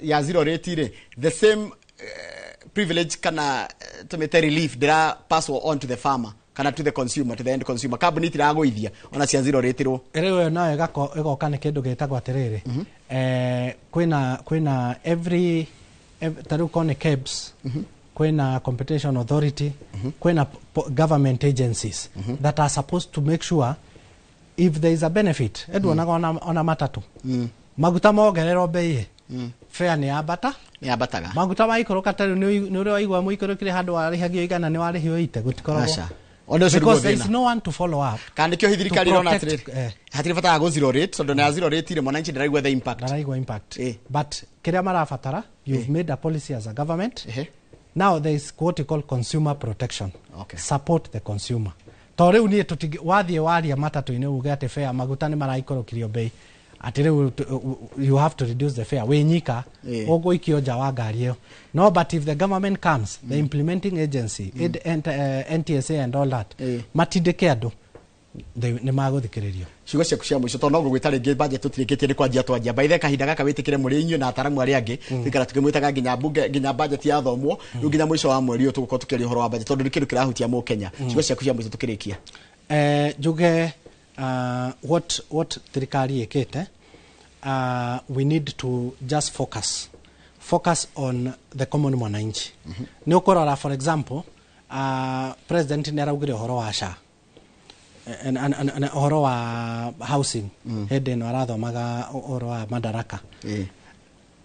ya zero rate rĩ, the same privilege kana tũmĩte relief ndĩra pass on to the farmer kana to the consumer, to the end consumer. Kambuni itiragũithia ona cia zero rate rwo. Rĩu ĩyo nayo ĩgoka nĩ kĩndũ gĩtagwo atĩrĩrĩ, kwĩna every ta rĩu korwo nĩ KEBS, kwĩna Competition Authority, kwĩna government agencies that are supposed to make sure if there is a benefit. Enduonaga ona matatũ maguta mongererwo bei, fare nĩ yambata. Nĩ yambataga. Maguta maikũrũka, ta rĩu nĩ ũrĩa waigua mũikũrũkire handũ warĩhagio 100 nĩ warĩhio 80, gũtikoragwo. Aca. Ona ũcio nĩguo Because there is thĩna. no one to follow up. Kana nĩkĩo hihi thirikari To ĩrona protect, atĩrĩrĩ, hatirĩ bata wa gũ zero rate, tondũ na ya zero rate rĩ, mwananchi ndaraigua the impact. Ndaraigua impact, but kĩrĩa marabatara, you've made a policy as a government, now there is what you call consumer protection. Support the consumer, to rĩu niĩ wathiĩ waria matatũ-inĩ uge atĩ fare maguta nĩ maraikũrũkirio bei, atĩ rĩu you have to reduce the fare wĩ nyika, ũgũikio nja wa ngari ĩyo. No, but if the government comes, the implementing agency, NTSA and all that, matindĩke andũ, nĩ magũthikĩrĩrio. Ciugo ciaku cia mũico, tondũ no ngũgwĩta rĩngĩ, budget tũtirĩkĩtie, nĩ kwanjia twanjia baithe. Kahinda gaka wĩtĩkĩre mũrĩ inyuĩ na ataramu arĩa angĩ, tũikara tũkĩmwĩtaga nginya bunge, nginya budget yathomwo. Rĩu nginya mũico wa mweri ũyũ tũgũkorwo tũkĩaria ũhoro wa budget, tondũ nĩ kĩndũ kĩrahutia mũkenya. Ciugo ciaku cia mũico tũkĩrĩkia. Njuge what thirikari ĩkĩte, we need to just focus on the common mwananchi. Nĩ ũkũrora, for example, president nĩ araugire ũhoro wa SHA na ũhoro wa housing hĩndĩ ĩno arathomaga ũhoro wa madaraka.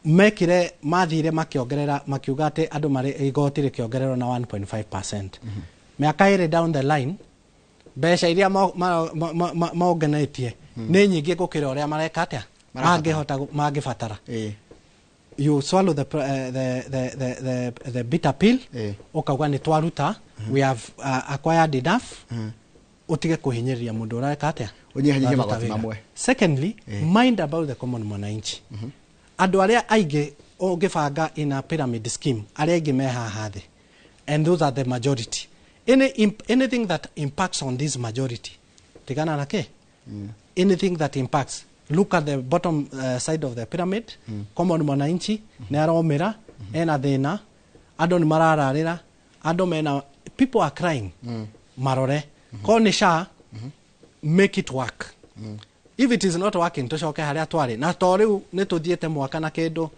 Mekire mathire makĩongerera, makiuga atĩ andũ marĩ igoti rĩkĩongererwo na 1.5%. Mĩaka 2 down the line, mbeca iria monganĩtie nĩ nyingĩ gũkĩra ũrĩa mareka atĩa. Marabatara. Mangĩhota mangĩbatara. You swallow the bitter pill, ũkauga nĩ twaruta, we have acquired enough, ũtige kũhinyĩrĩria mũndũ ũreka atĩa. Ũnyihanyihie Ũraruta magoti wĩra. Mamwe. Secondly, mind about the common mwananchi, andũ arĩa aingĩ. Ũngĩbanga in a pyramid scheme, arĩa aingĩ me haha thĩ, and those are the majority. Anything that impacts on this majority, tigana na kĩ, anything that impacts, look at the bottom side of the pyramid. Common mwananchi nĩ aromĩra, ena thĩna, andũ nĩ marararĩra, andũ mena, people are crying. Marore ko nĩ SHA, make it work. If it is not working, tũcoke harĩa twarĩ na to rĩu nĩ tũthiĩte mwaka na kĩndũ.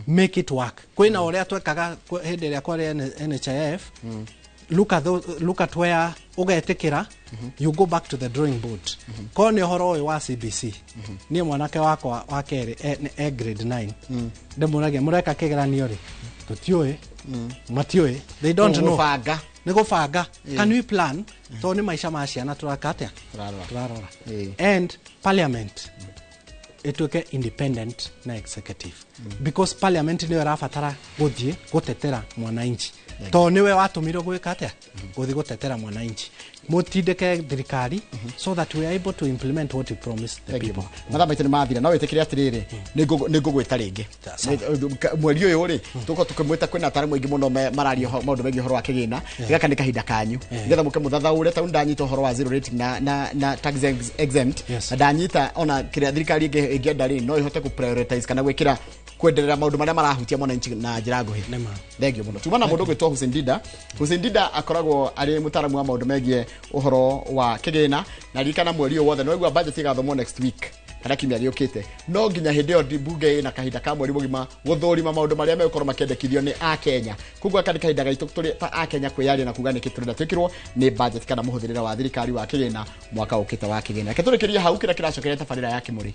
Make it work. Kwĩna ũrĩa twekaga hĩndĩ ĩrĩa kwarĩ NHIF. Look at where ũgetĩkĩra, you go back to the drawing board. Korwo nĩ ũhoro ũyũ wa CBC, niĩ mwanake wakwa wa kerĩ e grade 9, ndĩmũragia mũreka kĩgeranio rĩ? Tũtiũĩ, matiũĩ, they don't know. Gũbanga. Nĩ gũbanga. Can we plan? Tondũ nĩ maica ma ciana tũraka atĩa? Tũrarora. Tũrarora. And parliament ĩtuĩke independent na executive, because parliament nĩyo ĩrabatara gũthiĩ gũtetera mwananchi, tondũ nĩwe watũmirwo gwĩka atĩa? Gũthiĩ gũtetera mwananchi. Mũtindĩke thirikari so that we are able to implement what we promised the Thank you. people. Mathaa maitũ nĩ mathira, no wĩtĩkĩre atĩrĩrĩ, nĩ ngũgwĩta rĩngĩ mweri ũyũ rĩ, tũkorwo tũkĩmwĩta. Kwĩna ataramu aingĩ mũno mararia maũndũ megiĩ ũhoro wa kĩgĩna. Gaka nĩ kahinda kanyu nĩgetha mũke mũthathaũre. Tondũ ndanyita ũhoro wa zero rating na tax exempt, na ndanyita ona kĩrĩa thirikari ĩngĩenda rĩ, no ĩhote kũ prioritize kana gwĩkĩra kwenderera maũndũ marĩa marahutia mwananchi na njĩra nguhĩ. Thank you mũno. Tuma na mũndũ ũgwĩtwo Hussein Dida. Hussein Dida akoragwo arĩ mũtaaramu wa maũndũ megiĩ ũhoro wa kĩgĩna. Na ririkana mweri ũyũ wothe no igua budget ĩgathomwo next week kana kiumia gĩũkĩte, no nginya hĩndĩ ĩyo mbunge ĩna kahinda ka mweri mũgima gũthũrima maũndũ marĩa megũkorwo makĩendekithio nĩ akenya. Koguo aka nĩ kahinda gaitũ tũrĩ ta akenya kwĩyaria na kuga nĩkĩ tũrenda twĩkĩrwo nĩ budget kana mũhũthĩrĩre wa thirikari wa kĩgĩna mwaka ũkĩte wa kĩgĩna. Reke tũrĩkĩrie hau kĩrĩa kĩracokeria tabarĩra ya Kĩmũrĩ.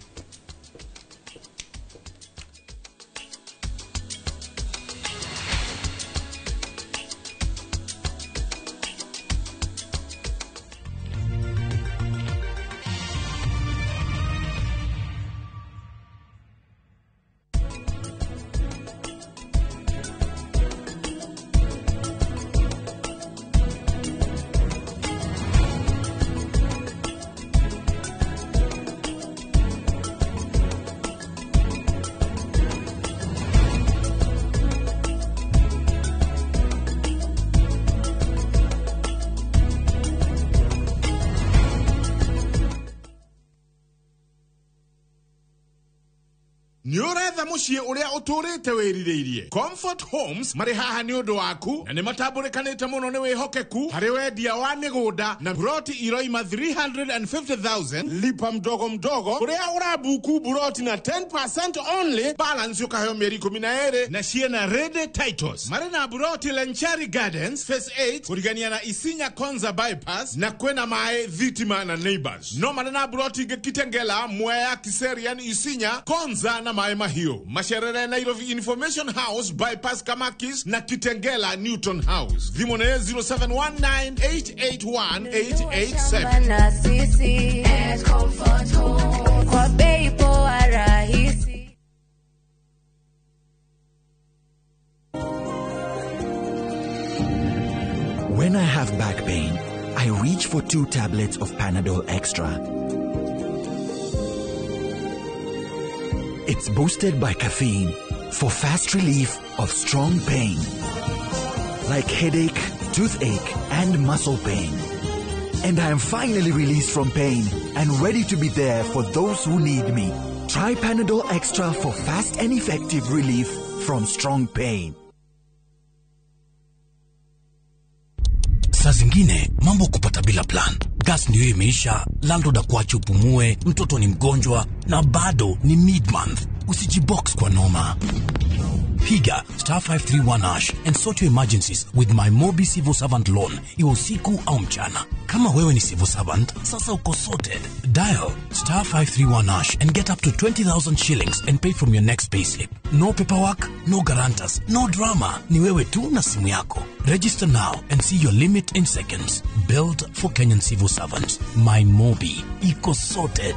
Nĩ ũretha mũciĩ ũrĩa ũtũrĩte wĩrirĩirie. Comfort Homes marĩ haha nĩ ũndũ waku na nĩ matambũrĩkanĩte mũno nĩ wĩhokeku harĩ wendia wa mĩgũnda na buroti iroima 350,000 lipa mdogo mdogo kũrĩa ũrabuku buroti na 10% only, balance ũkaheo mĩeri 12 na ciena ready titles. Marĩ na buroti Lenchari Gardens Phase 8 kũrigania na Isinya Konza bypass na kwĩna maĩ, thitima na neighbors. No marĩ na buroti ingĩ Kitengela, Mwea, Kiserian, Isinya, Konza na Maĩ Mahiũ. Macerere Nairobi Information House bypass Kamakis na Kitengela Newton House. Thimũ nĩ 0719881887. Na sisi at Comfort Home kwa bei poa rahisi. When I have back pain, I reach for 2 tablets of Panadol Extra. It's boosted by caffeine for fast relief of strong pain, like headache, toothache, and muscle pain. And I am finally released from pain and ready to be there for those who need me. Try Panadol Extra for fast and effective relief from strong pain. Saa zingine mambo kupata bila plan. Gas ndio imeisha, landlord akuache upumue, mtoto ni mgonjwa na bado ni mid-month. Usijibox kwa noma. Piga star 531 hash and sort your emergencies with my Mobi Civil Servant Loan, iwe usiku au mchana. Kama wewe ni civil servant, sasa uko sorted. Dial star 531 hash and get up to 20,000 shillings and pay from your next payslip. No paperwork, no guarantors, no drama. Ni wewe tu na simu yako. Register now and see your limit in seconds. Built for Kenyan civil servants. My Mobi. Iko sorted.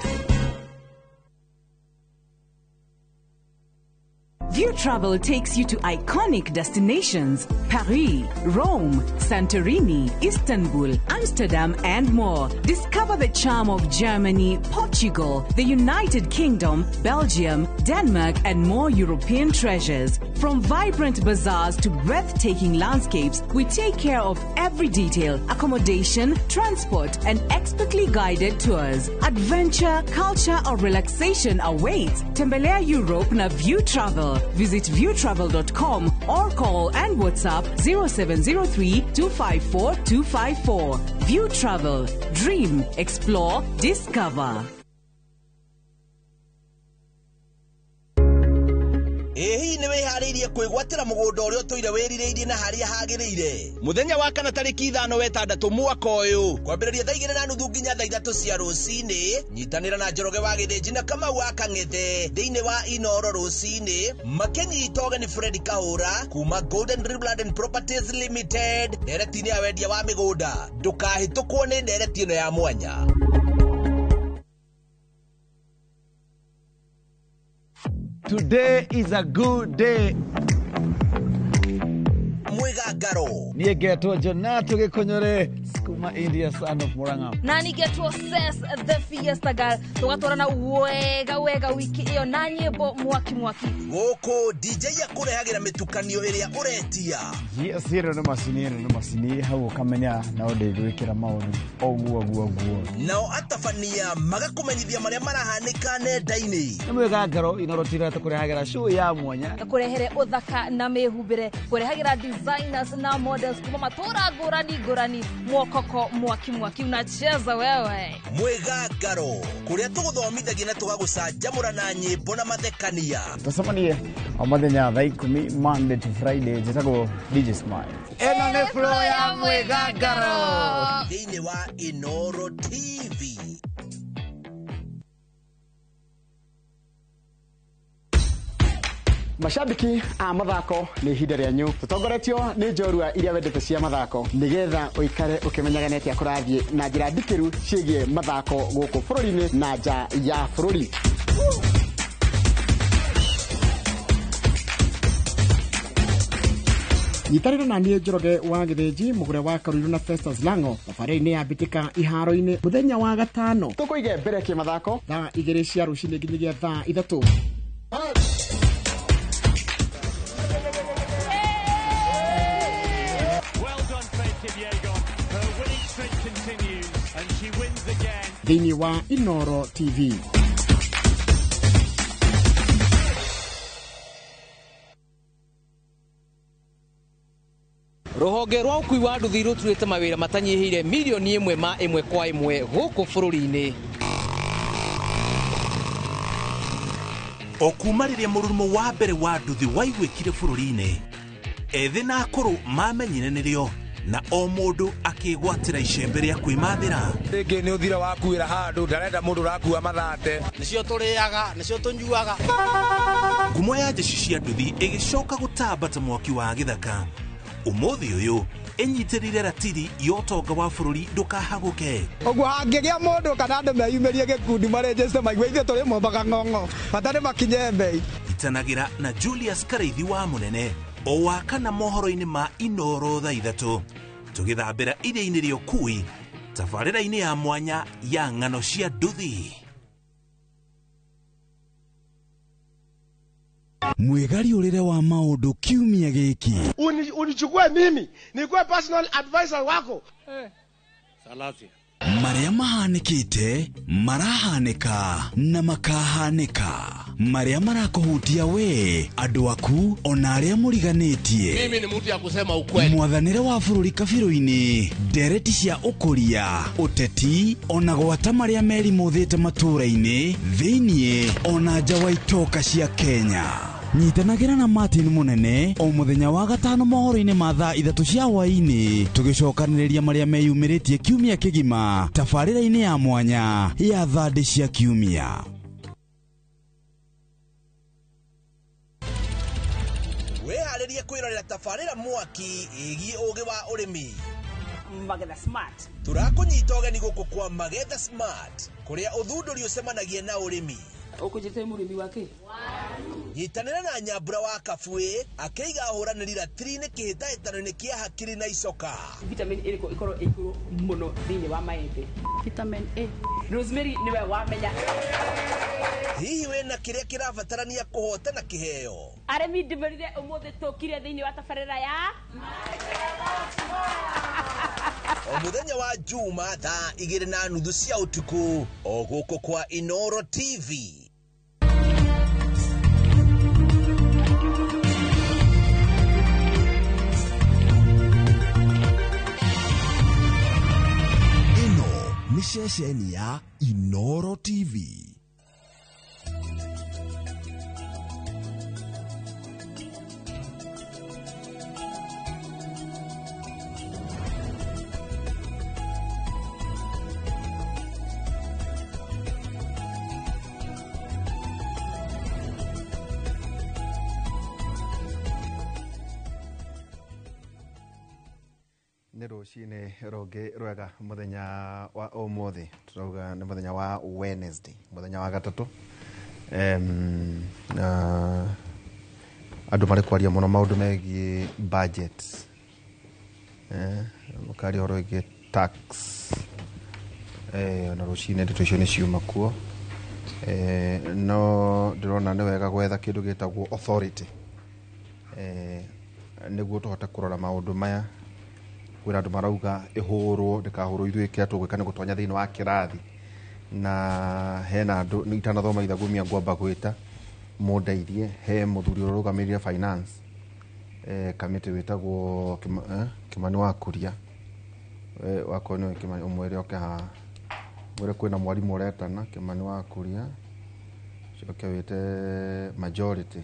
View Travel takes you to iconic destinations: Paris, Rome, Santorini, Istanbul, Amsterdam, and more. Discover the charm of Germany, Portugal, the United Kingdom, Belgium, Denmark, and more European treasures. From vibrant bazaars to breathtaking landscapes, we take care of every detail: accommodation, transport, and expertly guided tours. Adventure, culture, or relaxation awaits. Tembelea Europe na View Travel. Visit viewtravel.com or call and WhatsApp 0703 254 254. View Travel. Dream, explore, discover. Ĩ hihi nĩ wĩharĩirie kwĩgwatĩra mũgũnda ũrĩa ũtũire wĩrirĩirie na harĩa hagĩrĩire? Mũthenya wa kana tarĩki 5 wa 6 mwaka ũyũ kwambĩrĩria thaa 2:30 nginya thaa 3 cia rũcinĩ, nyitanĩra na Njoroge wa Gĩthĩnji na Kamau wa Kang'ethe thĩinĩ wa Inoro rũcinĩ makĩnyita ũgeni Fred Kahũra kuma Golden Dream Land and Properties Limited ndereti-inĩ ya wendia wa mĩgũnda. Ndũkahĩtũkwo nĩ ndereti ĩno ya mwanya. Today is a good day. Mwigangaro. Niĩ ngetwo Jonato Gĩkũnyũre, Skuma India, son of Murang'a. Na nĩngetwo Ses the Fiesta Girl. Tũgatwarana wega wega wiki ĩyo na nyĩmbo mwaki mwaki. Gũkũ DJ akũrehagĩra mĩtukanio ĩrĩa ũretia. Yes, ĩno nĩ macini, ĩno nĩ macini, hau ũkamenya no ndĩgwĩkĩra maũndũ ũguo ũguo ũguo. Nao atabania magakũmenyithia marĩa marahanĩka nenda-inĩ. Nĩ mwĩgangaro Inoro TV tũkũrehagĩra show ya mwanya. Kũrehere ũthaka na mĩhumbĩre, kũrehagĩra designers na models kuma matũra ngũrani ngũrani, mwokoko mwaki mwaki unacheza wewe. Mwĩgangaro kũrĩa tũgũthomithagia na tũgagũcanjamũra na nyĩmbo na mathekania. Tũcemanie o mũthenya thaa 10 Monday to Friday. Njĩtagwo DJ Smile. Ĩno nĩ flow ya mwĩgangaro thĩinĩ wa Inoro TV. Mashabiki a mathako nĩ ihinda rĩanyu tũtongoretio nĩ njorua iria wendete cia mathako nĩgetha ũikare ũkĩmenyaga nĩ atĩa kũrathiĩ na njĩra ndikĩru ciĩgiĩ mathako gũkũ bũrũri-inĩ na nja ya bũrũri. Nyitanĩra na niĩ Njoroge wa Gĩthĩnji, mũgũre wa Karũirũ na Festus Lango thabarĩ-inĩ ya mbĩtĩka iharo-inĩ mũthenya wa gatano. Tũkũige mbere kĩmathako thaa 2 cia rũcinĩ nginyagia thaa 3. Thĩinĩ wa Inoro TV. Rũhonge rwa ũkui wa nduthi rũturĩte mawĩra matanyihĩire milioni ĩmwe ma ĩmwe kwa ĩmwe gũkũ bũrũri-inĩ. O kuma rĩrĩa mũrurumo wa mbere wa nduthi waiguĩkire bũrũri-inĩ, ethĩ na akũrũ mamenyire nĩrĩo na o mũndũ akĩgwatĩra icembe rĩa kwĩmathĩra. Rĩngĩ nĩ ũthira wakuĩra handũ ndarenda mũndũ ũrakua mathate. Nĩcio tũrĩaga, nĩcio tũnyuaga. Ngumo ya njeci cia nduthi ĩgĩcoka gũtamba ta mwaki wa gĩthaka. Ũmũthĩ ũyũ ĩnyitĩrĩire ratiri ya ũtonga wa bũrũri ndũkahagũke. Ũguo hangĩgĩa mũndũ kana andũ meyumĩrie gĩkundi marĩnjĩte maigue ithuĩ tũrĩ mombaga ng'ong'o bata nĩ makinye mbei. Itanagĩra na Julius Karaithi wa Mũnene o wa kana mohoro-inĩ ma Inoro thaa 3 tũgĩthambĩra iria-inĩ rĩa ũkui tabarĩra-inĩ ya mwanya ya ng'ano cia nduthi. Mwĩgariũrĩre wa maũndũ kiumia gĩkĩ. Unichukue mimi nikuwe personal advisor wako. Salasia. Marĩa mahanĩkĩte marahanĩka na makahanĩka, marĩa marakũhutia we, andũ aku ona arĩa mũriganĩtie. Mimi ni mtu ya kusema ukweli. Mwathanĩre wa bũrũri kabirũ-inĩ, ndereti cia ũkũria, ũteti ona gwata marĩa merimũthĩte matũũra-inĩ thĩiniĩ ona nja wa itoka cia Kenya. Nyitanagĩra na Martin Mũnene o mũthenya wa gatano mohoro-inĩ ma thaa 3 cia hwaĩ-inĩ, tũgĩcokanĩrĩria marĩa meyumĩrĩtie kiumia kĩgima tabarĩra-inĩ ya mwanya ya thandĩ cia kiumia. Wĩharĩrie kwĩrorera tabarĩra mwaki ĩgiĩ ũgĩ wa ũrĩmi. Magetha Smart. Tũrakũnyita ũgeni gũkũ kwa Magetha Smart, kũrĩa ũthundũri ũcemanagia na ũrĩmi. Ũkũnjĩte mũrĩmi wa kĩ? Nyitanĩra na Nyambura wa Kabwe akĩiga ahũranĩri ratiri-inĩ kĩhĩtahĩtano-inĩ kĩa hakiri na icoka. Vitamin ĩrĩkũ ĩkorwo ĩ igũrũ mũno thĩinĩ wa maembe? Vitamin A. Rosemary nĩwe wamenya. Hihi wĩna kĩrĩa kĩrabatarania kũhotana kĩheo? Arĩmi ndĩmerire ũmũthĩ tũkire thĩinĩ wa tabarĩra ya o mũthenya wa Juma thaa 2:30 cia ũtukũ o gũkũ kwa Inoro TV. Ĩno nĩ ceceni ya Inoro TV. Nĩ rũcinĩ rũngĩ rwega mũthenya wa ũmũthĩ, tũrauga nĩ mũthenya wa Wednesday, mũthenya wa gatatũ. Na andũ marĩ kwaria mũno maũndũ megiĩ budget, makaria ũhoro wĩgiĩ tax, ona rũcinĩ ndeto icio nĩ ciuma kuo. No ndĩrona nĩ wega gwetha kĩndũ gĩtagwo authority, nĩguo tũhote kũrora maũndũ maya. Kwĩna andũ marauga ĩhũrwo ndĩkahũrwo, ithuĩ kĩrĩa tũgwĩka nĩ gũtonya thĩinĩ wa kĩrathi. Na hena andũ itanathoma ithagumia ngwamba gwĩta mũndeithie. He mũthuri ũrĩa ũrũgamĩrĩire finance kamĩtĩ wĩtagwo Kimani wa Kuria, wakorwo nĩwe Kimani, ũmwĩre oke haha, mwĩre kwĩna mwarimũ ũretana Kimani wa Kuria, coke wĩte majority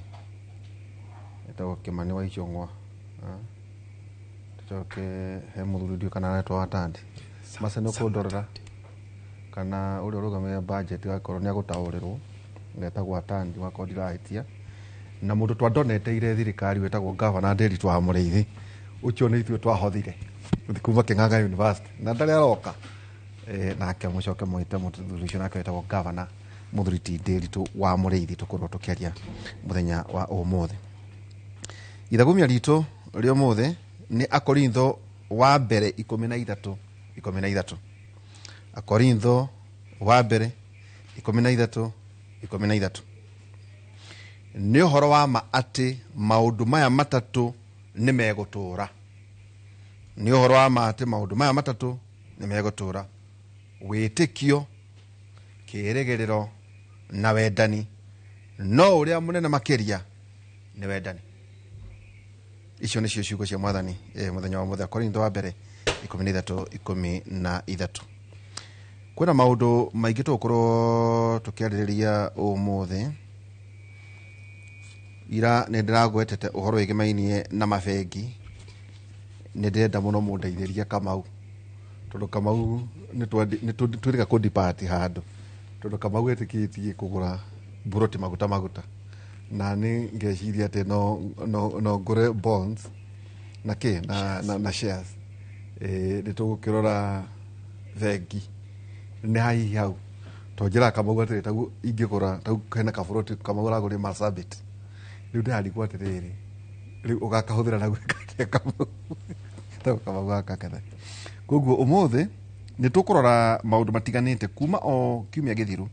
etagwo Kimani wa Ichung'wa, coke he mũthuri ndiũĩ kana aretwo Watandi mace nĩ ũkũndorera kana ũrĩa ũrũgamĩrĩire budget wakorwo nĩ agũtaũrĩrwo, etagwo Atandi wakorwo ndirahĩtia. Na mũndũ twandoneteire thirikari wĩtagwo Governor Nderitu wa Mũrĩithi, ũcio nĩ ithuĩ twahothire kuma Kĩng'ang'a University na ndarĩ aroka. Nake mũcoke mwĩte mũthuri ũcio nake wĩtagwo Governor mũthuri ti Nderitu wa Mũrĩithi, tũkorwo tũkĩaria mũthenya wa ũmũthĩ. Ithagumia ritũ rĩa ũmũthĩ nĩ Akorintho wa mbere 13:13. Akorintho wa mbere 13:13. Nĩ ũhoro wa ma atĩ maũndũ maya matatũ nĩ megũtũũra. Nĩ ũhoro wa ma atĩ maũndũ maya matatũ nĩ megũtũũra: wĩtĩkio, kĩĩrĩgĩrĩro na wendani. No ũrĩa mũnene makĩria nĩ wendani. Icio nĩcio ciugo cia mwathani mũthenya wa mũthenya Korintho wa mbere 13 13. Kwĩna maũndũ maingĩ tũgũkorwo tũkĩarĩrĩria ũmũthĩ. Ira nĩ ndĩragwetete ũhoro wĩgĩmainie na mabengi. Nĩ ndĩrenda mũno mũndeithĩrie Kamau, tondũ Kamau nĩ twĩrĩga kũdipati handũ, tondũ Kamau etĩkĩtie kũgũra mburoti maguta maguta, na nĩ ngeciria atĩ no ngũre bonds na kĩ na shares. Nĩ tũgũkĩrora bengi nĩ hihi hau to njĩraga Kamau atĩrĩ, tau ingĩgũra tau hena kaburoti Kamau aragũrire Marsabit, rĩu ndĩrarigwo atĩrĩrĩ, rĩu ũgakahũthĩra na gwĩka atĩa Kamau? Tau Kamau gaka ketha. Koguo ũmũthĩ nĩ tũkũrora maũndũ matiganĩte kuma o kiumia gĩthiru.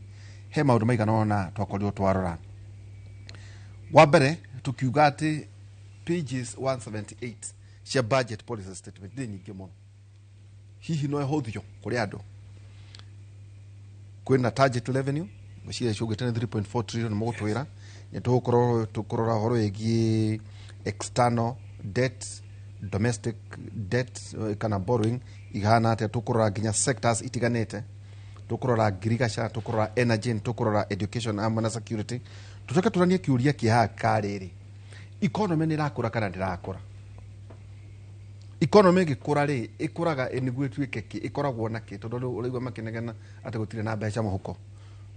He maũndũ maigana ũna twakorirwo twarora. Wa mbere tukiuga atĩ pages 178 cia budget policy statement nĩ nyingĩ mũno, hihi no ĩhũthio kũrĩ andũ. Kwĩna target revenue ngwĩciria ciugĩte nĩ 3.4 trillion mũgũtwĩra. Nĩ tũgũkorwo tũkũrora ũhoro wĩgiĩ external debt, domestic debt kana borrowing ihana atĩa. Tũkũrora nginya sectors itiganĩte, tũkũrora ngirigaca, tũkũrora energy, tũkũrora education hamwe na security. Tũcoke tũranie kĩũria kĩ haha karĩrĩ, economy nĩ ĩrakũra kana ndĩrakũra? Economy ĩgĩkũra rĩ, ĩkũraga nĩguo ĩtuĩke kĩ, ĩkoragwo na kĩ? Tondũ rĩu ũraigua makĩnegena atĩ gũtirĩ na mbeca mũhuko.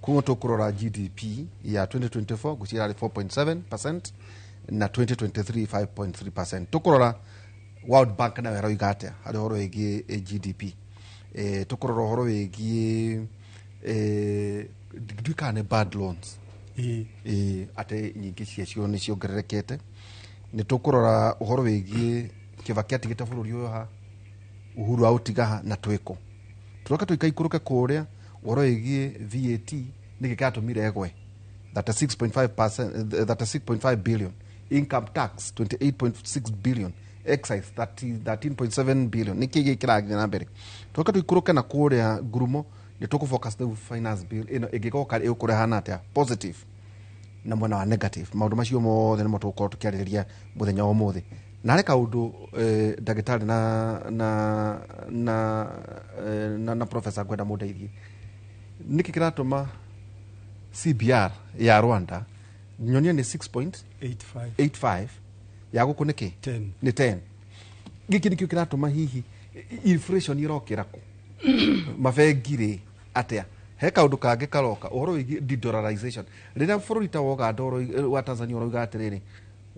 Koguo tũkũrora GDP ya 2024 ngwĩciria yarĩ 4.7% na 2023 5.3%. Tũkũrora World Bank nayo ĩroiga atĩa harĩ ũhoro wĩgiĩ GDP. Tũkũrora ũhoro wĩgiĩ ndiũĩ kana nĩ bad loans, atĩ nyingĩ ciacio nĩ ciongererekete. Nĩ tũkũrora ũhoro wĩgiĩ Kibaki atigĩte bũrũri ũyũ ha, Uhuru aũtiga ha, na twĩkũ. Tũroke tũikaikũrũke kũrĩa ũhoro wĩgiĩ VAT nĩkĩ kĩratũmire ĩgwe 36.5%, 36.5 billion, income tax 28.6 billion, excise 13.7 billion. Nĩkĩ gĩkĩ kĩrathiĩ na mbere? Tũroke tũikũrũke na kũrĩa ngurumo, nĩ tũkũ-focus rĩu finance bill ĩno ĩngĩgoka ĩgũkũrehana atĩa positive na mwena wa negative. Maũndũ macio mothe nĩmo tũgũkorwo tũkĩarĩrĩria mũthenya wa ũmũthĩ. Na harĩ kaũndũ ndagĩtarĩ na professor ngwenda mũndeithie. Nĩkĩ kĩratũma CBR ya Rwanda nyonie nĩ 6.85 ya gũkũ nĩkĩ nĩ 10? Gĩkĩ nĩkĩo kĩratũma hihi inflation ĩrokĩra kũ? Mabengi rĩ atĩa? He kaũndũ kangĩ karoka ũhoro wĩgiĩ de-dollarization. Rĩrĩa bũrũri ta wa Uganda wa Tanzania ũroiga atĩrĩrĩ,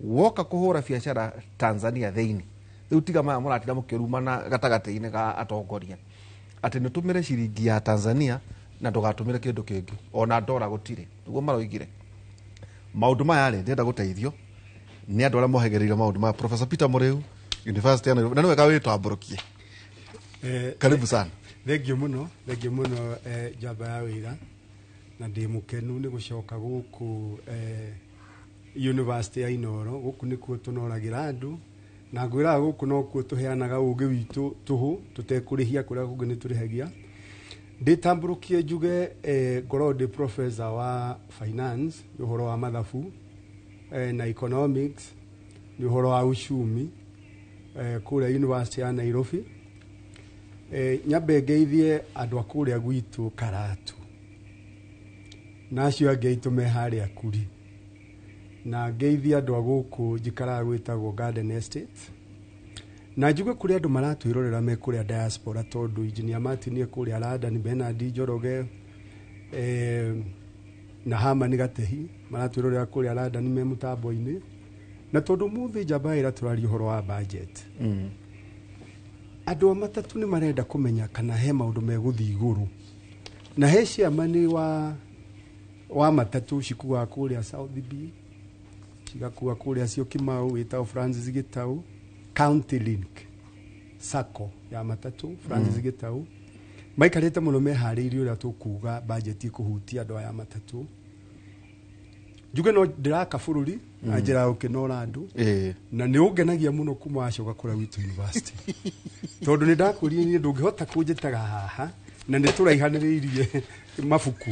woka kũhũra biacara Tanzania thĩinĩ, rĩu tiga maya mũratinda mũkĩrumana gatagatĩ-inĩ ga atongoria atĩ nĩ tũmĩre ciringi ya Tanzania na ndũgatũmĩre kĩndũ kĩngĩ, ona ndora gũtirĩ, nĩguo maroigire. Maũndũ maya rĩ, ndĩrenda gũteithio nĩ andũ arĩa mohegereire maũndũ maya. Professor Peter Mũrĩu, University ya Nairobi, na nĩ wega wĩtambũrũkie. Karibu sana. Thengio mũno, thengio mũno njamba ya wĩra, na ndĩ mũkenu nĩ gũcoka gũkũ University ya Inooro. Gũkũ nĩkuo tũnoragĩra andũ, na ngwĩraga gũkũ nokuo tũheanaga ũgĩ witũ tũhũ tũtekũrĩhia, kũrĩa kũngĩ nĩ tũrĩhagia. Ndĩtambũrũkie njuge ngoragwo ndĩ professor wa finance, nĩ ũhoro wa mathabu, na economics, nĩ ũhoro wa uchumi kũrĩa University ya Nairobi. Nyambe ngeithie andũ a kũrĩa gwitũ Karatu, na acio angĩ aitũ me harĩa Kuri, na ngeithie andũ a gũkũ njikaraga gwĩtagwo Garden Estate, na njuge kũrĩa andũ maratwĩrorera me kũrĩa diaspora, tondũ Engineer Martin e kũrĩa London, Bernard Njoroge na Herman Gatehi maratwĩrorera kũrĩa London me mũtambo-inĩ. Na tondũ mũthĩ njamba ĩra tũraria ũhoro wa budget, andũ a matatũ nĩ marenda kũmenya kana he maũndũ megũthiĩ igũrũ, na he chairman wa matatũ cikuaga kũrĩa South B, cigakua kũrĩa Syokimau, wĩtagwo Francis Gitau, County Link Sacco ya matatũ, Francis Gitau, maikarĩte mũno meharĩirie ũrĩa tũkuga budget ĩkũhutia andũ aya matatũ. Njuge no ndĩraka bũrũri na njĩra ya gũkĩnora andũ, na nĩ ũngenagia mũno kuma wacoka kũrĩa gwitũ university, tondũ nĩ ndakũririe niĩ ndũngĩhota kũnjĩtaga haha na nĩ tũraihanĩrĩirie mabuku.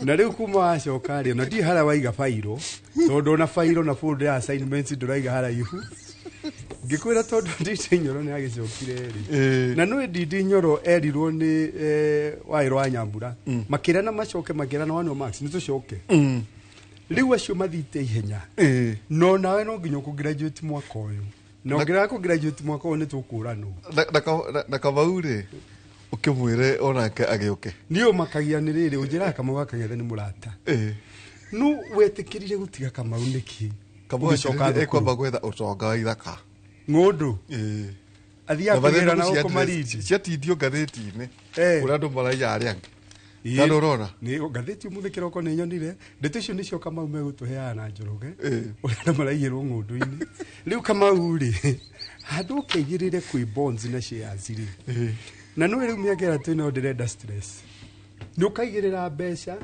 Na rĩu kuma wacoka rĩ, na ndiĩ harĩa waiga bairo, Tondũ ona fairo na folder ya assignments ndũraiga haraihu. Ngĩkwĩra tondũ Ndindi Nyoro nĩ agĩcokire rĩ. Na nĩ Ndindi Nyoro erirwo nĩ Waĩrũ wa Nyambura. Makĩrana macoke, makĩrana one marks nĩ tũcoke. Rĩu acio mathiĩte ihenya. No nawe no nginya ũkũ graduate mwaka ũyũ. Na ũngĩrega kũ graduate mwaka ũyũ nĩ tũkũranwo. Na Kamau rĩ, ũkĩmwĩre onake agĩũke. Niĩ ũmakagia nĩ rĩrĩ, ũnjĩraga Kamau wa Kang'ethe nĩ mũrata. No wetĩkĩrire gũtiga Kamau nĩkĩ? Kamau Ũgĩcoka akĩrire thukuru. ekwamba gwetha ũtonga wa ithaka. Ng'ũndũ. Athiaga Na kũgĩra na bathĩ gũkũ Malindi. Ciatindio ngathĩti-inĩ ũrĩa andũ maraiya arĩa angĩ. Na ndũrona? Nĩ ngathĩti ũmũthĩ kĩroko nĩ nyonire ndeto icio nĩcio Kamau megũtũheaga na Njoroge, ũrĩa andũ maraiyĩrwo ng'ũndũ-inĩ. Rĩu Kamau rĩ, handũ ũkeigĩrĩre kwĩ bonds na shares rĩ, na nĩ rĩu mĩaka ĩrĩa twĩnayo ndĩrenda stress, nĩ ũkaigĩrĩra mbeca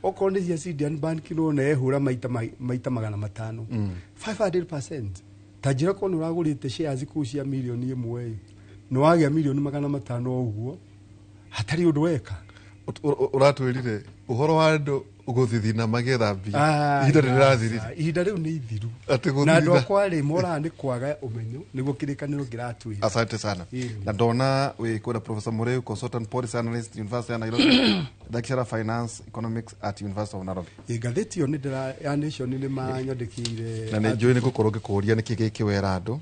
okorwo nĩ cia Sidian Bank nĩwona ehũra maita 500, 500%. Ta njĩra korwo nĩ ũragũrĩte shares kũu cia mirioni 1 ĩ, nĩ wagĩa mirioni 500 o ũguo hatarĩ ũndũ weka. Ũratwĩrire ũhoro wa andũ gũthithina magĩetha mbia, Ah, ihinda rĩrathirire. Ihinda rĩu nĩ ithiru. Atĩ Na andũ gũthithina. akwa rĩ, moraga nĩ kwaga ũmenyo nĩguo kĩrĩkanĩro kĩratwĩra. Asante sana. Ĩĩ. Na ndona wĩ kwĩna Professor Muriu, consultant policy analyst, University ya Nairobi, lecturer finance economics at University of Nairobi. Ĩ, ngathĩti ĩyo nĩ ndĩra ya Nation nĩ manyandĩkĩire. Na nĩ njũĩ nĩ gũkorwo ngĩkũria nĩkĩ gĩkĩ wera andũ,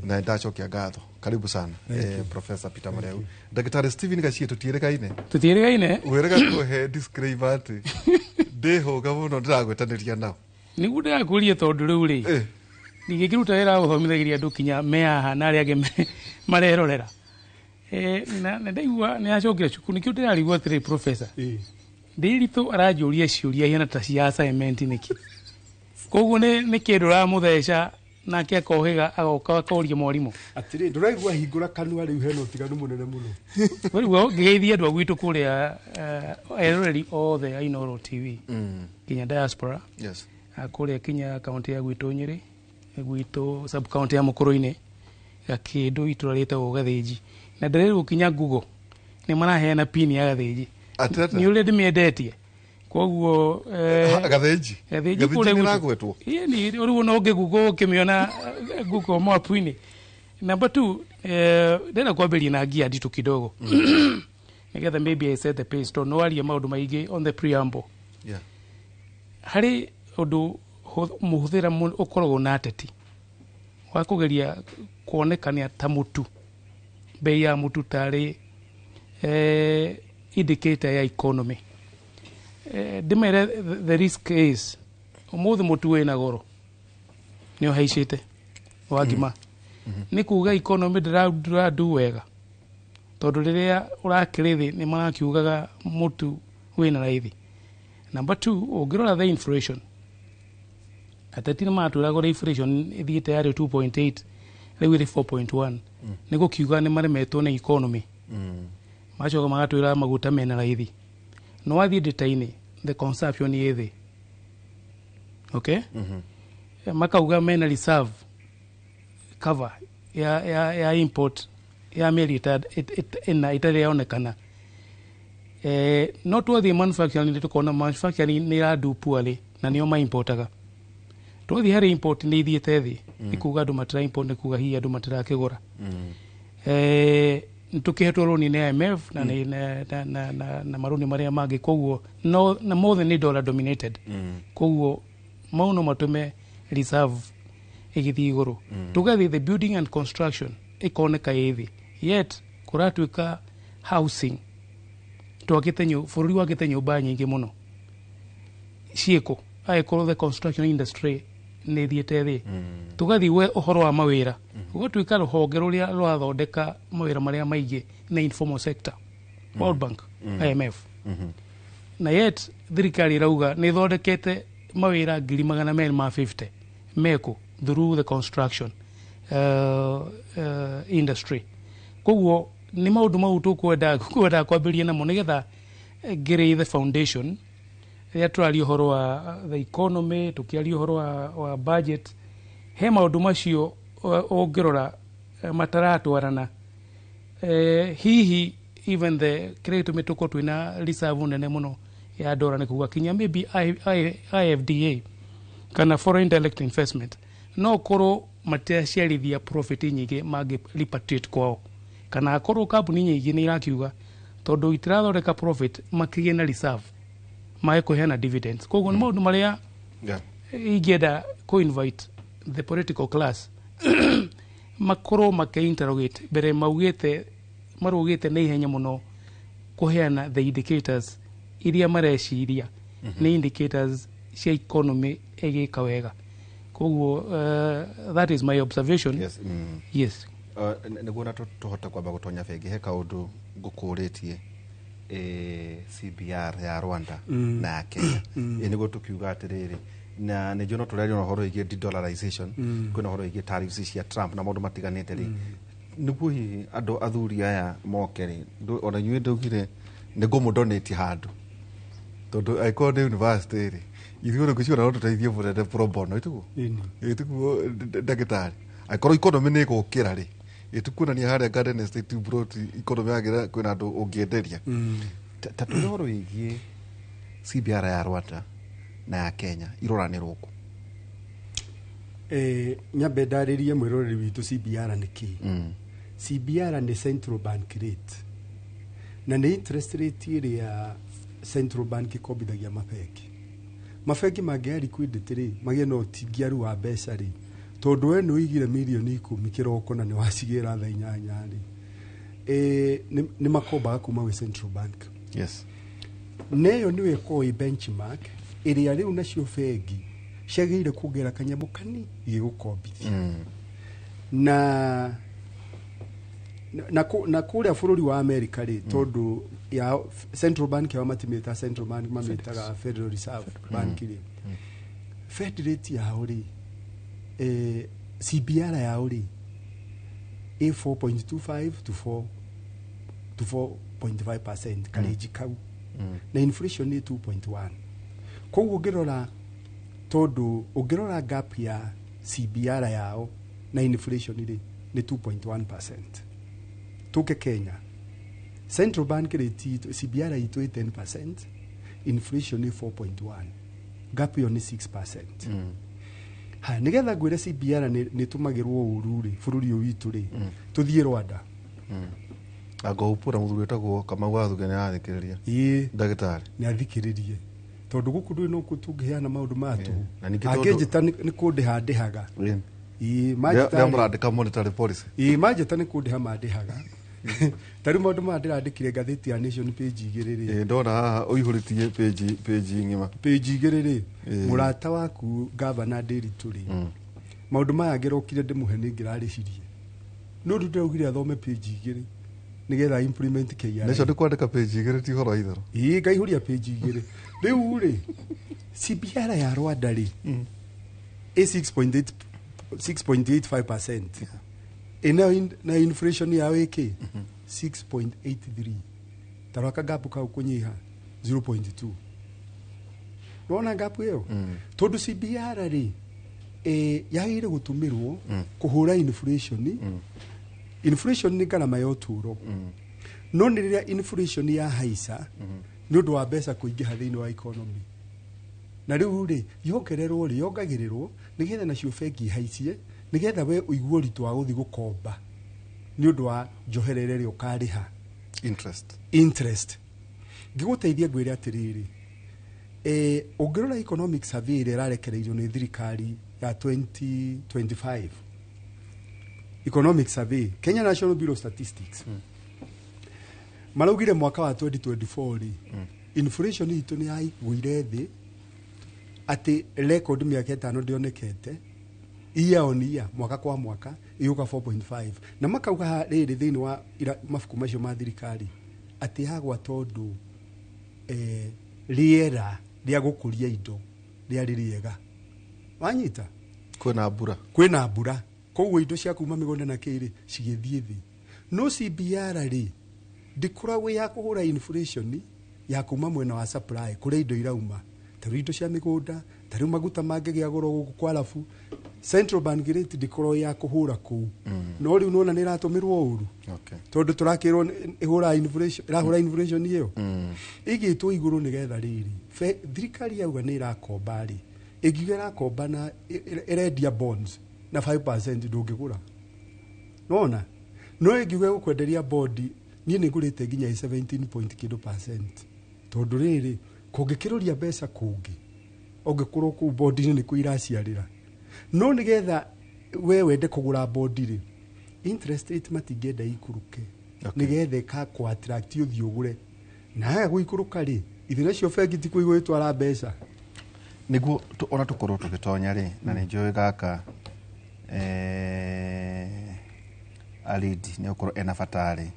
na ndacokia ngatho. Karibu sana, Thank you. Professor Peter Muriu. Ndagĩtarĩ Stephen Gachie, tũtiĩrĩgaine. Tũtiĩrĩgaine. Wĩrĩga kũhe disclaimer atĩ ndĩhũga mũno ndĩragwetanĩria nao. Nĩguo ndĩrakũria, tondũ rĩu rĩ ndingĩkĩruta wĩra wa gũthomithagĩria andũ kinya me haha na arĩa angĩ marerorera. Na ndaigua nĩ acokire cukuru, nĩkĩo ndĩrarigwo atĩrĩ, professor Ndĩritũ aranjũria ciũria ihana ta cia assignment nĩkĩ? Koguo nĩ kĩndũ ũramũtheca nake akohĩga agoka akoria mwarimũ. Atĩrĩ, ndũraigua hingũra kanua rĩu hena ũtiganu mũnene mũno. Rĩu ngĩgeithia andũ a gwitũ kũrĩa, eroreri othe a Inooro TV nginya diaspora. Kũrĩa kinya kaunti ya gwitũ Nyĩrĩ, gwitũ sub county ya Mũkũrũ-inĩ, Gakĩndũ, itũra rĩtagwo Gathĩnji, na ndĩrerwo kinya Google nĩ maraheana pin ya Gathĩnji nĩ ũrĩa ndĩmĩendetie, koguo Gathĩnji. Gathĩnji. Gathĩnji Kũrĩa nĩ gwitũ. ĩragwetwo? Ĩĩ, rĩu no ũngĩ Google ũkĩmĩona, Google map-inĩ. Number two, ndĩrenda kwambĩrĩria na ngia nditũ kidogo nĩgetha maybe I set the pace, tondũ no arie maũndũ maingĩ on the preamble. Harĩ ũndũ mũhũthĩra ũkoragwo na ateti wa kũgeria kuonekania ta mũtu, bei ya mũtu tarĩ indicator ya economy. Ndĩmere the risk is ũmũthĩ mũtu wĩna goro nĩ ũhaicĩte wa ngima, nĩ kuga economy ndĩrandu wega, tondũ rĩrĩa ũrakĩrĩ thĩ nĩ marakiugaga mũtu wĩna raithi. Number two, ũngĩrora the inflation, ateti nĩ maratwĩraga ũrĩa inflation ĩthiĩte yarĩ 2.8, rĩu ĩrĩ 4.1, nĩ gũkiuga nĩ maremetwo nĩ economy. Macoka magatwĩra maguta mena raithi, no wathiĩ data-inĩ the consumption ĩ thĩ. Okay, makauga mena reserve cover ya import ya mĩeri ĩna ĩtarĩ yaonekana. No twathiĩ manufacturing nĩ tũkona manufacturing nĩ ĩrandu poorly na nĩo maimportaga. Twathiĩ harĩ import nĩ ithiĩte thĩ, nĩ kuga andũ matira import, nĩ kuga hihi andũ matirakĩgũra. Nĩ tũkĩhetwo rũni nĩ IMF na, nĩ- na, na, na, na, na marũni marĩa mangĩ, koguo no, na mothe nĩ dollar dominated, koguo mau no matũme reserve ĩgĩthiĩ igũrũ. Tũgathiĩ the building and construction ĩkoneka ĩ thĩ, yet kũratuĩka housing twakĩte bũrũri wakĩte nyũmba nyingĩ mũno ciĩkũ agĩkorwo the construction industry nĩ ĩthiĩte thĩ. Tũgathiĩ we ũhoro wa mawĩra, gũgatuĩka rũhonge rũrĩa rũrathondeka mawĩra marĩa maingĩ nĩ informal sector, World Bank, IMF, na yet thirikari ĩrauga nĩ ĩthondekete mawĩra 250,000 mekũ through the construction industry. Koguo nĩ maũndũ mau tũkwenda kwenda kwambĩrĩria namo nĩgetha ngĩrĩ the foundation rĩrĩa tũraria ũhoro wa the economy, tũkĩaria ũhoro wa budget, he maũndũ macio ũngĩrora mataratwarana. Hihi even the kĩrĩa gĩtũmĩte tũkorwo twĩna reserve nene mũno ya dora nĩ kuga kinya maybe IFDA Kana foreign direct investment no korwo matiraciarithia profit nyingĩ mangĩ repatriate kwao, kana akorwo kambuni nyingĩ nĩ irakiuga tondũ itirathondeka profit makĩgĩe na reserve mage kũheana dividends. Koguo nĩ maũndũ marĩa ingĩenda kũ invite the political class makorwo makĩ interrogate mbere maugĩte marũgĩte na ihenya mũno kũheana the indicators iria mareciria nĩ indicators cia economy ĩgĩka wega. Koguo that is my observation. Yes. Yes. Nĩguo na tũhote kwamba gũtonya bengi, he kaũndũ ngũkũrĩtie, CBR ya Rwanda na ya Kenya. Nĩguo tũkiuga atĩrĩrĩ, na nĩ njũĩ no tũraria na ũhoro wĩgiĩ de-dollarization, kwĩna ũhoro wĩgiĩ tariffs cia Trump na maũndũ matiganĩte rĩ, nĩguo hihi andũ athuri aya moke rĩ, ona inyuĩ ndaugire nĩ ngũmũdonate handũ, tondũ angĩkorwo nĩ university rĩ, ithuĩ rĩ ngwĩciria no tũteithie mũnene pro bono, ĩtiguo? Ĩni. Ĩtiguo, ndagĩtarĩ? Angĩkorwo economy nĩ ĩgũkĩra rĩ, ĩtikuonania harĩa Garden Estate plot economy yagĩra, kwĩna andũ ũngĩenderia. Ta tũrĩ ũhoro wĩgiĩ CBR ya Rwanda na ya Kenya iroranĩrwo kũ? Nyambe ndarĩrie mwĩroreri witũ CBR nĩ kĩĩ. CBR nĩ central bank rate, na nĩ interest rate ĩrĩa central bank ĩkombithagia mabengi. Mabengi mangĩaya liquidity rĩ, magĩe na ũtingiaru wa mbeca rĩ, tondũ we nĩ ũigire mirioni 10 kĩroko na nĩ wacigĩra thaa 8 rĩ, nĩ makombaga kuma gwĩ central bank. Na ĩyo nĩyo ĩkoragwo ĩ benchmark ĩrĩa rĩu nacio bengi ciagĩrĩire kuongerera kanyamũ kani igĩgũkombithia. Na kũrĩa bũrũri wa America rĩ, tondũ ya central bank yao matimĩtaga central bank, mamĩtaga Federal Reserve Bank rĩ, Fed rate yao rĩ, CBR yao rĩ, ĩ 4.25 to 4 to 4.5% karĩnji kau, na inflation nĩ 2.1. Koguo ũngĩrora, tondũ ũngĩrora gap ya CBR yao na inflation rĩ, nĩ 2.1%. Tũke Kenya, central bank rate itũ, CBR itũ ĩ 10%, inflation nĩ 4.1, gap ĩyo nĩ 6%. Ha nĩgetha ngwĩre CBR nĩ tũmagĩrwo ũru rĩ bũrũri ũyũ witũ rĩ, tũthiĩ Rwanda. Anga upura mũthuri wĩtagwo Kamau wa Thuge nĩ arathikĩrĩria. Ĩĩ. Ndagĩtarĩ. Nĩ athikĩrĩrie, tondũ gũkũ ndũĩ no tũngĩheana maũndũ maya tũhũ. Na ningĩ tondũ- Angĩnjĩta nĩ kũndĩha ndĩhaga. Ĩĩ, manjĩta Rĩrĩa mũrandĩka monetary policy. Ĩĩ, manjĩta nĩ kũndĩha mandĩhaga. Ta rĩu maũndũ maya ndĩrandĩkire ngathĩti ya Nation page 2 rĩ. Ĩĩ, ndona haha ũihũrĩtie page ng'ima. Page 2 rĩ, mũrata waku gavana Ndiritu rĩ, maũndũ maya ngĩrokire ndĩmũhe nĩ ngĩrarĩhirie, no rĩu ndĩraugire athome page 2 nĩgetha implement KRA. Nĩcio ndĩ kwandĩka page 2 ti ũhoro wa itherũ. Ĩĩ, ngaihũria page 2 rĩu rĩ. CBR ya Rwanda rĩ, ĩ 6.8 6.85%, ĩnayo na inflation yao ĩkĩ 6.83. Tarora kagapu kau kũnyiha 0.2. Nĩwona gapu ĩyo? Tondũ CBR rĩ, yagĩrĩire gũtũmĩrwo kũhũra inflation. Inflation nĩ ngarama ya ũtũũro, no nĩ rĩrĩa inflation ya haica nĩ ũndũ wa mbeca kũingĩha thĩinĩ wa economy, na rĩu rĩ yongererwo rĩ, yongagĩrĩrwo nĩgetha nacio bengi ihaicie, nĩgetha we ũigue ũritũ wa gũthiĩ gũkomba nĩ ũndũ wa njoherera ĩrĩa ũkarĩha. Interest. Interest. Ngĩgũteithia ngwĩre atĩrĩrĩ, ũngĩrora economic survey ĩrĩa ĩrarekereirio nĩ thirikari ya 2025, economic survey, Kenya National Bureau of Statistics, maraugire mwaka wa 2024 rĩ, inflation itũ nĩ yaigũire thĩ atĩ record mĩaka 5 ndĩonekete, year on year, mwaka kwa mwaka ĩgũka 4.5. Na makauga rĩrĩ thĩinĩ wa mabuku macio ma thirikari atĩ yagwa tondũ rĩera rĩa gũkũria indo rĩarĩ rĩega. Wanyita? Kwĩna mbura. Kwĩna mbura, koguo indo cia kuma mĩgũnda na kĩrĩ cigĩthiĩ thĩ. No CBR rĩ, ndĩkoragwo ya kũhũra inflation ya kuma mwena wa supply, kũrĩa indo irauma, ta rĩu indo cia mĩgũnda, ta rĩu maguta mangĩgĩa goro gũkũ kwa arabu. Central bank rate ndĩkoragwo ya kũhũra kũu. No rĩu nĩwona nĩ ĩratũmĩrwo ũru, tondũ tũrakĩrwo ĩhũraga inflation, ĩrahũra inflation ĩyo ĩgĩtwo igũrũ nĩgetha rĩrĩ thirikari yauga nĩ ĩrakomba rĩ, Ĩngiuga ĩrakomba na ĩrendia bonds na 5%, ndũngĩgũra. Nona no ĩngiuga ĩgũkwenderia bondi, niĩ nĩ ngũrĩte nginya ĩ 17 point kĩndũ percent, tondũ rĩrĩ kũngĩkĩrũria mbeca kũngĩ ũngĩkorwo kũu bondi-inĩ nĩkuo iraciarĩra. No nĩgetha we wende kũgũra bondi rĩ, interest rate matingĩenda ikũrũke, nĩgetha ĩkakũ attract ũthiĩ ũgũre. Na haga gũikũrũka rĩ, ithe nacio bengi ti kũigwo ĩtwara mbeca. Nĩguo ona tũkorwo tũgĩtonya rĩ, na nĩ njũĩ gaka Alidi nĩ ũkorwo ena bata rĩ,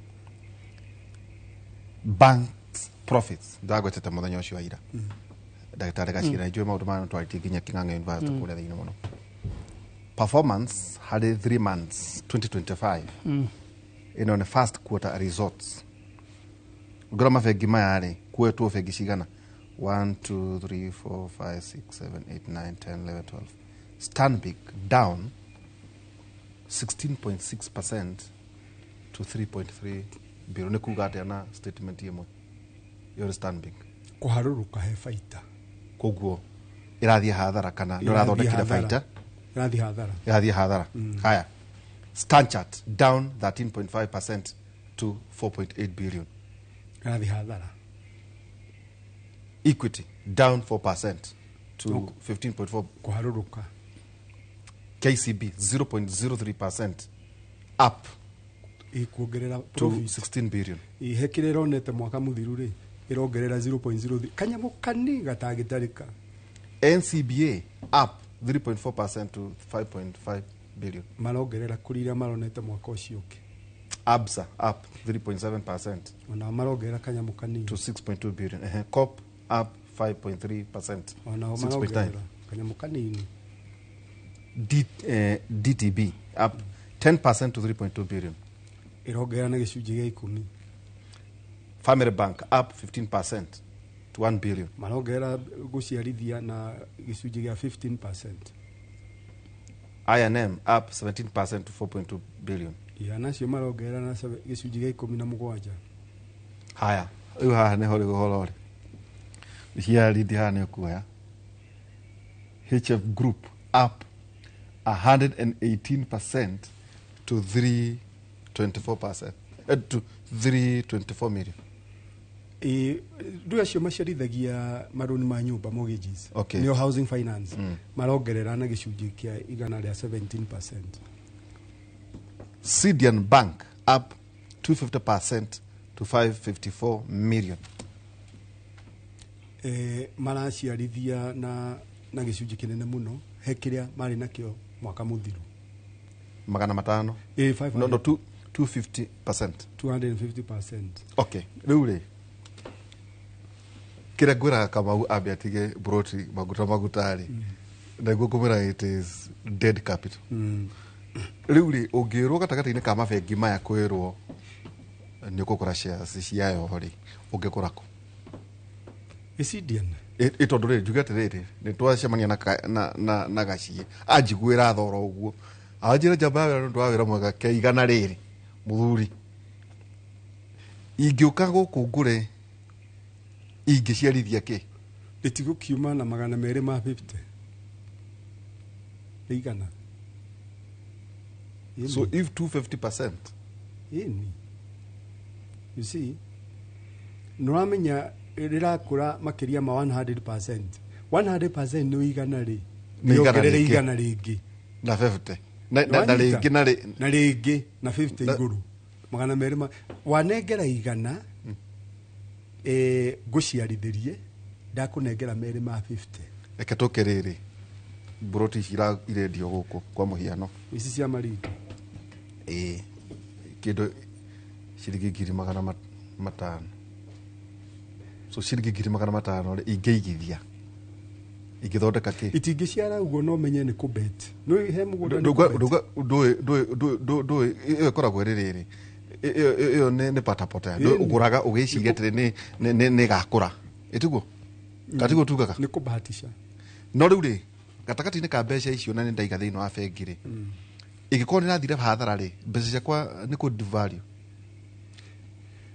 banks profits ndagwetete mũthenya ũcio wa ira, ndagĩtarĩ Gacira, njũĩ maũndũ maya twarĩtie nginya King'ang'a University kũrĩa thĩinĩ mũno. Performance harĩ 3 months 2025, ĩno nĩ first quarter results. Ngora mabengi maya rĩ, kuoetwo bengi cigana? 1 2 3 4 5 6 7 8 9 10 11 12. Stanbic down 16.6% to 3.3 billion. Nĩ kuga atĩa na statement ĩmwe? Ĩyo nĩ Stanbic. Kũharũrũka he baita. Koguo ĩrathiĩ hathara kana nĩ ũrathondekire baita? Ĩrathiĩ hathara. Ĩrathiĩ hathara. Haya, Stanchart down 13.5% to 4.8 billion. Ĩrathiĩ hathara. Equity down 4% to 15.4. Kũharũrũka. KCB 0.03% up ikuongerera to profit 16 billion. Ihe kĩrĩa ĩronete mwaka mũthiru rĩ, ĩrongerera 0.03, kanyamũ kani gatangĩtarĩka. NCBA up 3.4% to 5.5 billion. Marongerera kũrĩ iria maronete mwaka ũcio ũngĩ. Absa up 3.7% onao marongerera kanyamũ kanini to 6.2 billion. Cop up 5.3% onao 6.9. marongerera kanyamũ kanini. DTB up 10% to 3.2 billion. Ĩrongerera na gĩcunjĩ gĩa 10. Family Bank up 15% to 1 billion. Marongerera gũciarithia na gĩcunjĩ gĩa 15%. I&M up 17% to 4.2 billion. Ya nacio marongerera na gĩcunjĩ gĩa 17. Haya, rĩu haha nĩho rĩu ũhoro rĩ cia rindi haha nĩ ũkuoya HF Group up 118% to 324%, to 324 million. Ndũ acio maciarithagia marũni ma nyũmba, mortgages, nĩo housing finance, marongerera na gĩcunjĩ kĩa 117%. Sidian Bank up 250% to 554 million. Maraciarithia na gĩcunjĩ kĩnene mũno he kĩrĩa marĩ nakĩo mwaka mũthiru. 500. 500. No, 250%. 250%. Okay, rĩu rĩ kĩrĩa ngwĩraga Kamau ambe atige broti maguta maguta rĩ, naguo ngũmwĩra it is dead capital. Rĩu rĩ, ũngĩrwo gatagatĩ-inĩ ka mabengi maya kwĩrwo nĩ ũkũgũra shares ciayo rĩ, ũngĩgũra kũ? Ĩcidian. Ĩ tondũ rĩ, njuge atĩrĩrĩ, nĩ twacemania na Gaciĩ anjiguĩra thoro ũguo, anjĩra njamba ya wĩra nĩ ũndũ wa wĩra mwega ke igana rĩrĩ mũthuri, ingĩũka gũkũ ngũre ingĩciarithia kĩ? Rĩtigũkiuma na 250 igana. So if 250%. Ĩni. You see, nĩũramenya rĩrakũra makĩria ma 100%. 100% nĩ igana rĩ. Nĩ igana Rĩongerere rĩngĩ. igana rĩngĩ. Na 50. Na rĩngĩ na rĩ. Na rĩngĩ na 50 igũrũ. 200 ma wanengera igana, ngũciarithĩrie ndakũnengera 250. Reke tũke rĩrĩ. Broti ici irendio gũkũ kwa mũhiano. Ici cia Marinda. Ĩĩ. Kĩndũ ciringi 500,000. So ciringi 500,000 rĩ, ingĩigithia ingĩthondeka kĩ? Itingĩciara ũguo, no menye nĩ kũbet. No he mũgũnda nĩ kũbet. Ndũĩ ĩyo ĩkoragwo ĩrĩ rĩrĩ, ĩyo nĩ patapotea. Ĩni. Ũgũraga ũgĩciria atĩrĩ nĩ ĩgakũra, ĩtiguo katiguo tugaga? Nĩ kũbahatisha. No rĩu rĩ, gatagatĩ-inĩ ka mbeca icio na nĩ ndaiga thĩinĩ wa bengi rĩ, ĩngĩkorwo nĩ ĩrathire hathara rĩ, mbeca ciakwa nĩ kũ devalue.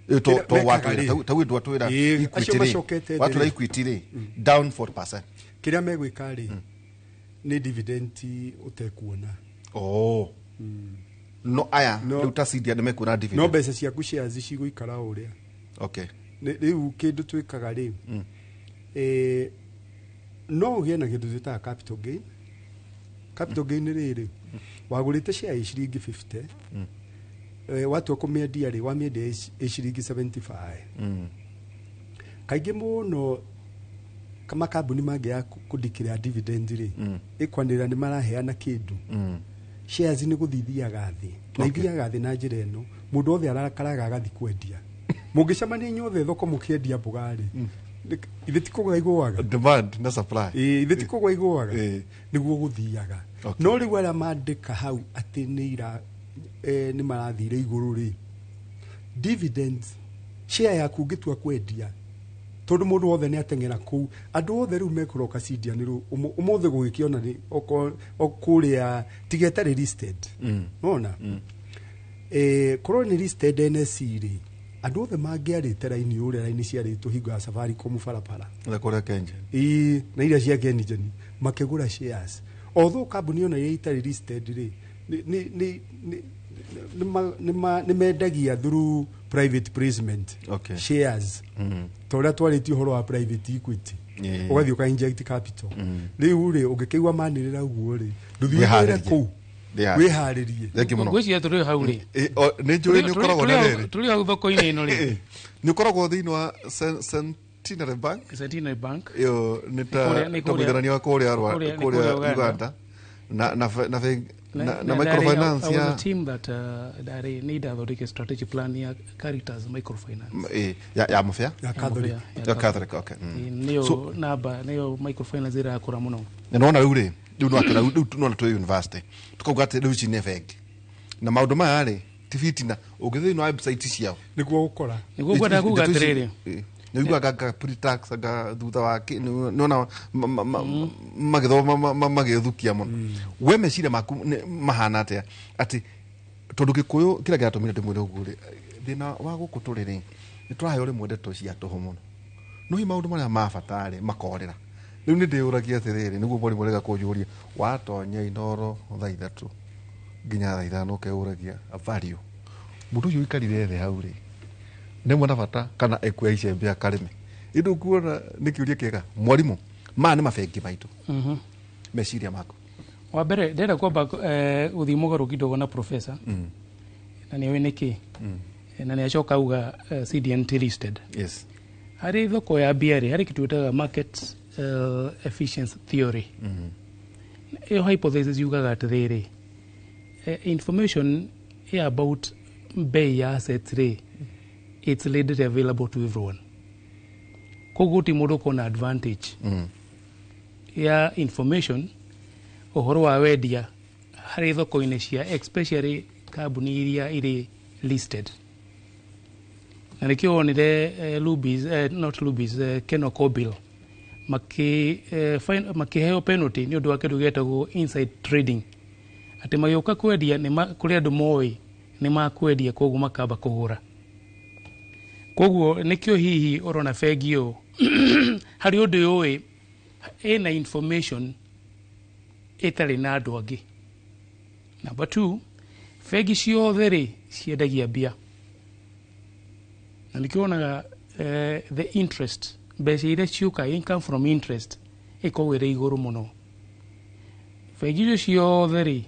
Kĩrĩa mekaga rĩ? Tau ndwatwĩra Ĩĩ, Equity acio rĩ, macokete thĩ watwĩra rĩ. Equity rĩ, down 40%. Kĩrĩa megwĩka rĩ, Nĩ dividend ũtekuona. Oh. No aya rĩu ta Cydia nĩ mekuona dividend. No mbeca ciaku shares cigũikara o ũrĩa. Okay. Rĩu kĩndũ twĩkaga rĩ, no ũgĩe na kĩndũ twĩtaga capital gain. Capital gain rĩrĩ, wagũrĩte share ĩ ciringi 50, watua kũmĩendia rĩ, wamĩendia ĩ ciringi 75. Kaingĩ mũno makambuni mangĩ kũdeclare dividend rĩ, ĩkwanĩrĩra nĩ maraheana kĩndũ, shares nĩ gũthiĩ ithiaga thĩ na ithiaga thĩ na njĩra ĩno, mũndũ othe arakaraga agathiĩ kwendia. Mũngĩcemania inyuothe thoko mũkĩendia mboga rĩ, ithe ti kũgwa igũaga. Demand na supply. Ĩĩ, ithe ti kũgwa igũaga, nĩguo gũthiaga. No rĩu arĩa mandĩka hau atĩ nĩ ira nĩ marathire igũrũ rĩ, dividends share yaku ũngĩtua kwendia, tondũ mũndũ wothe nĩ ateng'era kũu, andũ othe rĩu mekũroka Cydia nĩ rĩu ũmũthĩ gũgĩkĩona nĩ kũrĩa tiga ĩtarĩ listed. Nona korwo nĩ listed NSE rĩ, andũ othe mangĩarĩte raini ũrĩa raini ciarĩtwo hingo ya Safaricom barabara. Na kũrĩa Kengen. Ĩĩ, na iria cia Kengen makĩgũra shares, although kambuni ona iria itarĩ listed rĩ, nĩ mendagia through private placement shares, ta ũrĩa twarĩtie ũhoro wa private equity, ũgathiĩ ũka inject capital. Rĩu rĩ, ũngĩkĩigua manĩrĩra ũguo rĩ, ndũthiĩ ũtwĩre Wĩharĩrie. kũu. Wĩharĩrie. Wĩharĩrie. Thank you mũno. Ngwĩciria tũrĩ hau rĩ. Nĩ njũĩ nĩ ũkoragwo na rĩrĩ. Tũrĩ hau thoko-inĩ ĩno rĩ. Nĩ ũkoragwo thĩinĩ wa Centenary Bank. Centenary Bank. Ĩyo nĩ ta Nĩ ta mũiganania wa kũrĩa nĩ kũrĩa kũrĩa Uganda. Uganda na microfinance I was ya a team that ndarĩ nĩ ndathondekire strategic plan ya Caritas microfinance. Ya Mũbĩa. Ya Catholic. Ya Catholic, okay. Nĩyo So namba nĩyo microfinance ĩrakũra mũno. Na nona rĩu rĩ, rĩu no akĩra rĩu nona twĩ university tukauga atĩ rĩu ici nĩ bengi na maũndũ maya rĩ ti fitina ũngĩthiĩ thĩinĩ wa website ciao. Nĩguo gũkora. Nĩguo ngwendaga kuga atĩrĩrĩ. Nĩ ugaga nga pre-tax nga thutha wa nĩwona magĩthoma magĩthukia mũno. We meciria maku mahana atĩa atĩ tondũ Gĩkũyũ kĩrĩa kĩratũmire ndĩmwĩre ũguo rĩ, thĩna wa gũkũ tũrĩ rĩ, nĩ tũraheo rĩmwe ndeto cia tũhũ mũno, no hihi maũndũ marĩa ma bata rĩ makorĩra. Rĩu nĩ ndĩyũragia atĩrĩrĩ, nĩguo mwarimũ arega kũnjũria, watonya Inooro thaa 3 nginya thaa 5 ũkeyũragia value mũndũ ũcio ũikarire thĩ hau rĩ nĩ mwena bata kana ekuoya icembe akarĩme. Ĩndũ kuona nĩ kĩũria kĩega mwarimũ, maya nĩ mabengi maitũ. Meciria maku. Wa mbere ndĩrenda kwamba gũthiĩ mũgarũ kidogo na professor, na nĩũĩ nĩkĩ, na nĩ acoka auga CDN ti listed. Harĩ thoko ya mbia rĩ, harĩ kĩndũ twĩtaga market efficiency theory. Ĩyo hypothesis yugaga atĩrĩrĩ, information ĩ about bei ya assets rĩ, it's readily available to everyone, koguo ti mũndũ kuona advantage ya information ũhoro wa wendia harĩ thoko-inĩ cia, especially kambuni iria irĩ listed. Na nĩkĩo wonire Lubis, not Lubis, Kenol Kobil makĩheo penalty nĩ ũndũ wa kĩndũ gĩetagwo inside trading, atĩ magĩũka kwendia nĩ kũrĩ andũ moĩ nĩ makwendia, koguo makamba kũgũra. Koguo nĩkĩo hihi ũrona bengi ũyũ harĩ ũndũ ũĩ ĩna information ĩtarĩ na andũ angĩ. Number two, bengi ciothe rĩ ciendagia mbia, na nĩkĩo wonaga the interest, mbeca iria ciũka, income from interest, ĩkoragwo ĩrĩ igũrũ mũno. Bengi icio ciothe rĩ,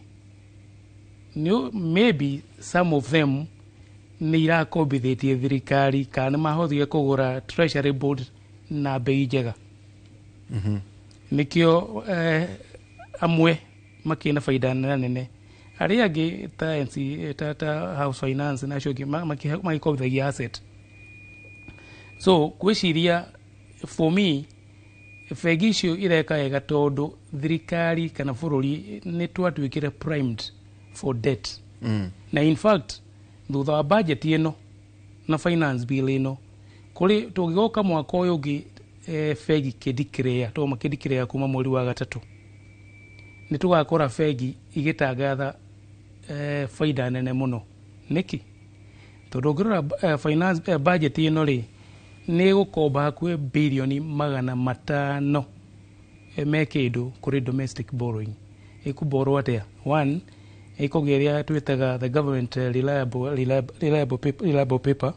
maybe some of them nĩ irakombithĩtie thirikari kana nĩ mahotire kũgũra treasury board na bei njega. Nĩkĩo amwe makĩna baida nene, arĩa angĩ ta NC, ta house finance na acio angĩ magĩkombithagia asset. So gwĩciria for me bengi icio ireka wega tondũ thirikari kana bũrũri nĩ twatuĩkire primed for debt. Na in fact thutha wa budget ĩno na finance bill ĩno, kũrĩ tũngĩgoka mwaka ũyũ ũngĩ, bengi kĩndikĩrĩa tondũ makĩndikĩrĩa kuma mweri wa gatatũ, nĩ tũgakora bengi igĩtangatha baida nene mũno. Nĩkĩ? Tondũ ũngĩrora finance budget ĩno rĩ, nĩ ĩgũkomba hakuhĩ birioni 500. me kĩndũ kũrĩ domestic borrowing. Ĩkũborrow atĩa? One, ĩkũgĩa ĩrĩa twĩtaga the government reliable paper,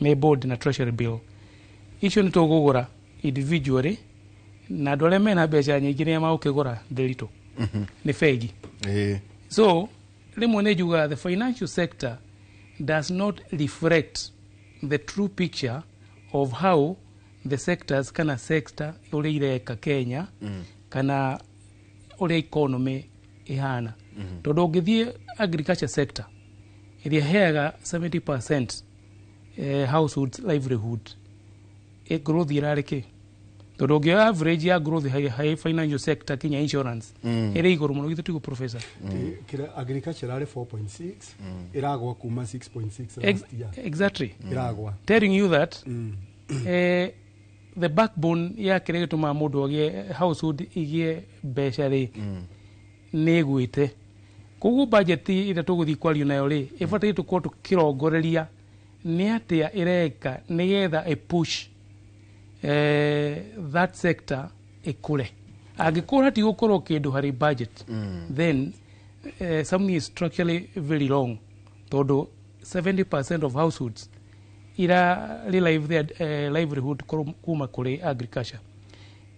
nĩ bond na treasury bill. Icio nĩ tũkũgũra individually, na andũ arĩa mena mbeca nyingĩ nĩa magũkĩgũra ndĩritũ nĩ bengi. So rĩmwe nĩ njugaga the financial sector does not reflect the true picture of how the sectors kana sector ũrĩa ireka Kenya, kana ũrĩa economy ĩhana, tondũ ũngĩthiĩ agriculture sector ĩrĩa ĩheaga 70% household livelihood, growth ĩrarĩ kĩ? Tondũ ũngĩoya average ya growth harĩ financial sector kinya insurance, ĩrĩ igũrũ mũno, githĩ tiguo, professor? Kĩrĩa agriculture arĩ 4.6, ĩragwa kuma 6.6 last year. Exactly. Ĩragwa. Telling you that the backbone ya kĩrĩa gĩtũmaga mũndũ agĩe household igĩe mbeca rĩ, nĩ ĩgwĩte. Koguo budget ĩrĩa tũgũthiĩ kwario nayo rĩ, ĩbataire tũkorwo tũkĩrongoreria nĩ atĩa ĩreka nĩgetha ĩpush that sector ĩkũre. Angĩkorwo hatigũkorwo kĩndũ harĩ budget, then something is structurally very wrong, tondũ 70% of households ira relive their livelihood kuma kũrĩ agriculture.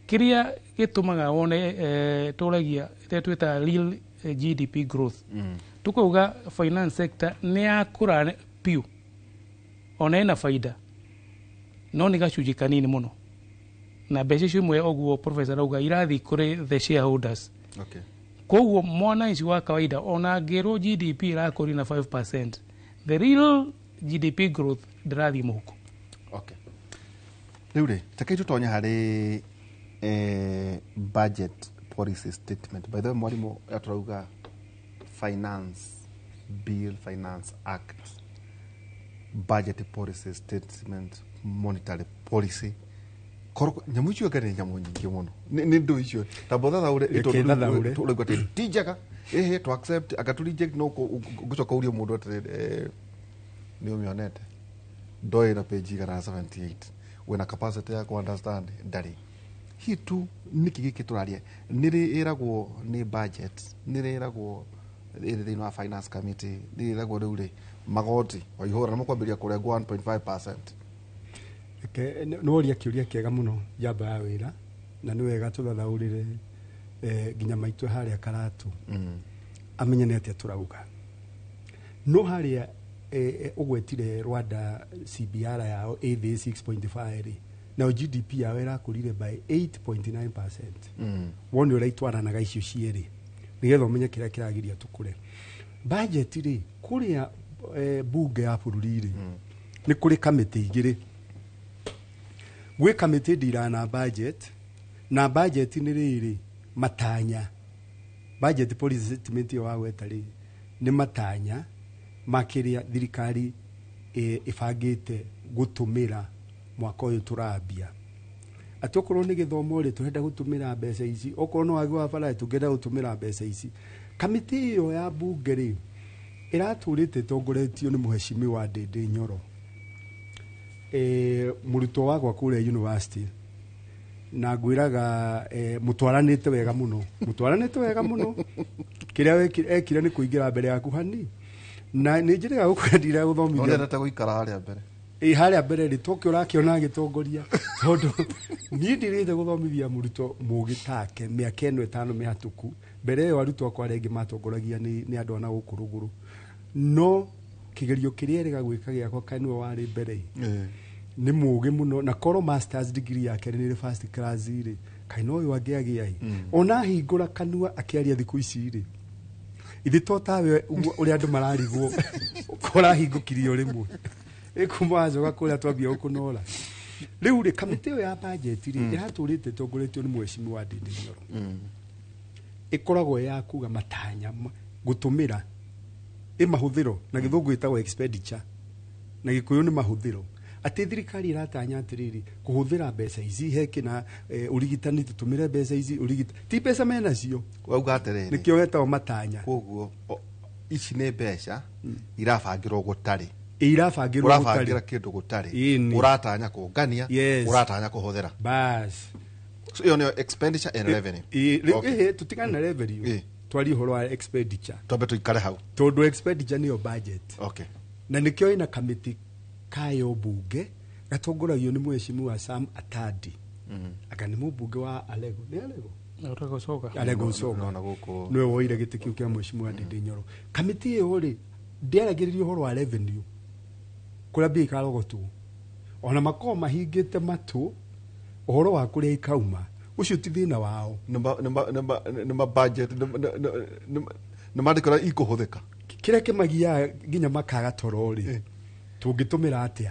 Kĩrĩa gĩtũmaga wone tũragia ĩrĩa twĩtaga real GDP growth, tukauga finance sector nĩ yakũra piũ ona ĩna baida, no nĩ gacunjĩ kanini mũno, na mbeca icio imwe, ũguo professor auga, irathiĩ kũrĩ the shareholders. Koguo mwananchi wa kawaida ona angĩrwo GDP ĩrakũrio na 5%, the real GDP growth ndĩrathiĩ mũhuko. Okay. Rĩu rĩ, reke tũtonye harĩ budget policy statement. By the way, mwarimũ atũrauga Finance Bill, Finance Act, budget policy statement, monetary policy. Korwo nyamũ icio anga nĩ nyamũ nyingĩ mũno. Nĩ ndũ icio tamba ũthathaũre. Reke thathaũre. Tũraigua atĩ ti njega, ĩhĩ to accept anga tũ reject, no ngũcoka ũrie mũndũ atĩrĩrĩ, nĩ ũmĩonete ndoĩ na page 178, wĩna capacity ya ku understand ndarĩ hihi tu nĩkĩ gĩkĩ tũraria. Nĩ rĩ ĩragwo nĩ budget, nĩ rĩ ĩragwo ĩrĩ thĩinĩ wa finance committee, nĩ rĩ ĩragwo rĩu rĩ magoti waihũra nĩ mũkwambĩrĩria kũrengwo 1.5%? Reke nĩ woria kĩũria kĩega mũno, njamba ya wĩra, na nĩ wega tũthathaũrĩre nginya maitũ harĩa Karatu amenye nĩ atĩa tũrauga. No harĩa ũgwetire Rwanda, CBR yao ĩ thĩ 6.5 rĩ, nayo GDP yao ĩrakũrire by 8.9%. Wone ũrĩa itwaranaga icio cierĩ nĩgetha ũmenye kĩrĩa kĩragiria tũkũre. Budget rĩ, kũrĩa bunge ya bũrũri rĩ, nĩ kũrĩ kamĩtĩ igĩrĩ. Gwĩ kamĩtĩ ndiraga na budget, na budget nĩ rĩrĩ matanya. Budget policy statement ĩyo wagweta rĩ, nĩ matanya ma kĩrĩa thirikari ĩbangĩte gũtũmĩra mwaka ũyũ tũrambia, atĩ okorwo nĩ gĩthomo rĩ, tũrenda gũtũmĩra mbeca ici, okorwo nĩ wagi wa bara rĩ, tũngĩenda gũtũmĩra mbeca ici. Kamĩtĩ ĩyo ya bunge rĩ, ĩratũrĩte ĩtongoretio nĩ mũhecimiwa Ndĩndĩ Nyoro, mũrutwo wakwa kũrĩa university, na ngwĩraga mũtwaranĩte wega mũno, mũtwaranĩte wega mũno. Kĩrĩa ekire nĩ kũingĩra mbere yaku hani, na nĩ njĩrĩga gũkwendire gũthomithia. Ũrendete gũikara harĩa mbere. Ĩ harĩa mbere rĩ, tokĩ ũrakĩona agĩtongoria, tondũ niĩ ndirĩte gũthomithia mũrutwo mũgĩ take mĩaka ĩno 5 mĩhatũku. Mbere ĩyo arutwo akwa arĩa angĩ matongoragia nĩ andũ a na gũkũ rũgũrũ, no kĩgerio kĩrĩa erĩga gwĩka gĩakwa kaĩ nĩwe warĩ mbere ĩ. Nĩ mũgĩ mũno, na korwo masters degree yake nĩ rĩ first class rĩ, kaĩ no ũyũ angĩagĩa ĩ. Ona ahingũra kanua akĩaria thikũ ici rĩ, ithe to tawe ũguo ũrĩa andũ mararigwo kũrahingũkirie o rĩmwe ĩkuma wacoka kũrĩa twambia gũkũnora. Rĩu rĩ, kamĩtĩ ĩyo ya budget rĩ, ĩratũrĩte ĩtongoretio nĩ mũhecimiwa Ndĩndĩ Nyoro. Ĩkoragwo ya kuga matanya gũtũmĩra ĩ mahũthĩro, na gĩthũngũ ĩtagwo expenditure, na gĩkũyũ nĩ mahũthĩro, atĩ thirikari ĩratanya atĩrĩrĩ kũhũthĩra mbeca ici he kĩna ũrigitani, tũtũmĩre mbeca ici ũrigitani, ti mbeca menacio. Wauga atĩrĩrĩ, nĩkĩo wetagwo matanya. Koguo ici nĩ mbeca irabangĩrwo gũtarĩ. Ĩ, irabangĩrwo ũrabangĩra gũtarĩ. Kĩndũ gũtarĩ. Ĩni. Ũratanya kũngania, Yes. ũratanya kũhũthĩra. Bas. So ĩyo nĩyo expenditure and revenue. Ĩĩ, Okay. rĩu tũtigane na revenue, twarie ũhoro wa expenditure. Twambe tũikare hau. Tondũ expenditure nĩyo budget. Okay. Na nĩkĩo ĩna kamĩtĩ kayo mbunge gatongoragio nĩ mheshimiwa Sam Atandi. Anga nĩ mũmbunge wa Alego, nĩ Alego? Alego Soga. Alego Soga. Nona gũkũ. Nĩwe woire gĩtĩ kĩu kĩa mheshimiwa Ndindi Nyoro. Kamĩtĩ ĩyo rĩ, ndĩaragĩrĩria ũhoro wa revenue kũrĩa mbia ikarogotwo, ona makorwo mahingĩte matũ ũhoro wa kũrĩa ikauma, ũcio ti thĩna wao. Nĩ budget, nĩ mandĩko ũrĩa ikũhũthĩka. Kĩrĩa kĩmagiaga nginya makaga toro rĩ, tũngĩtũmĩra atĩa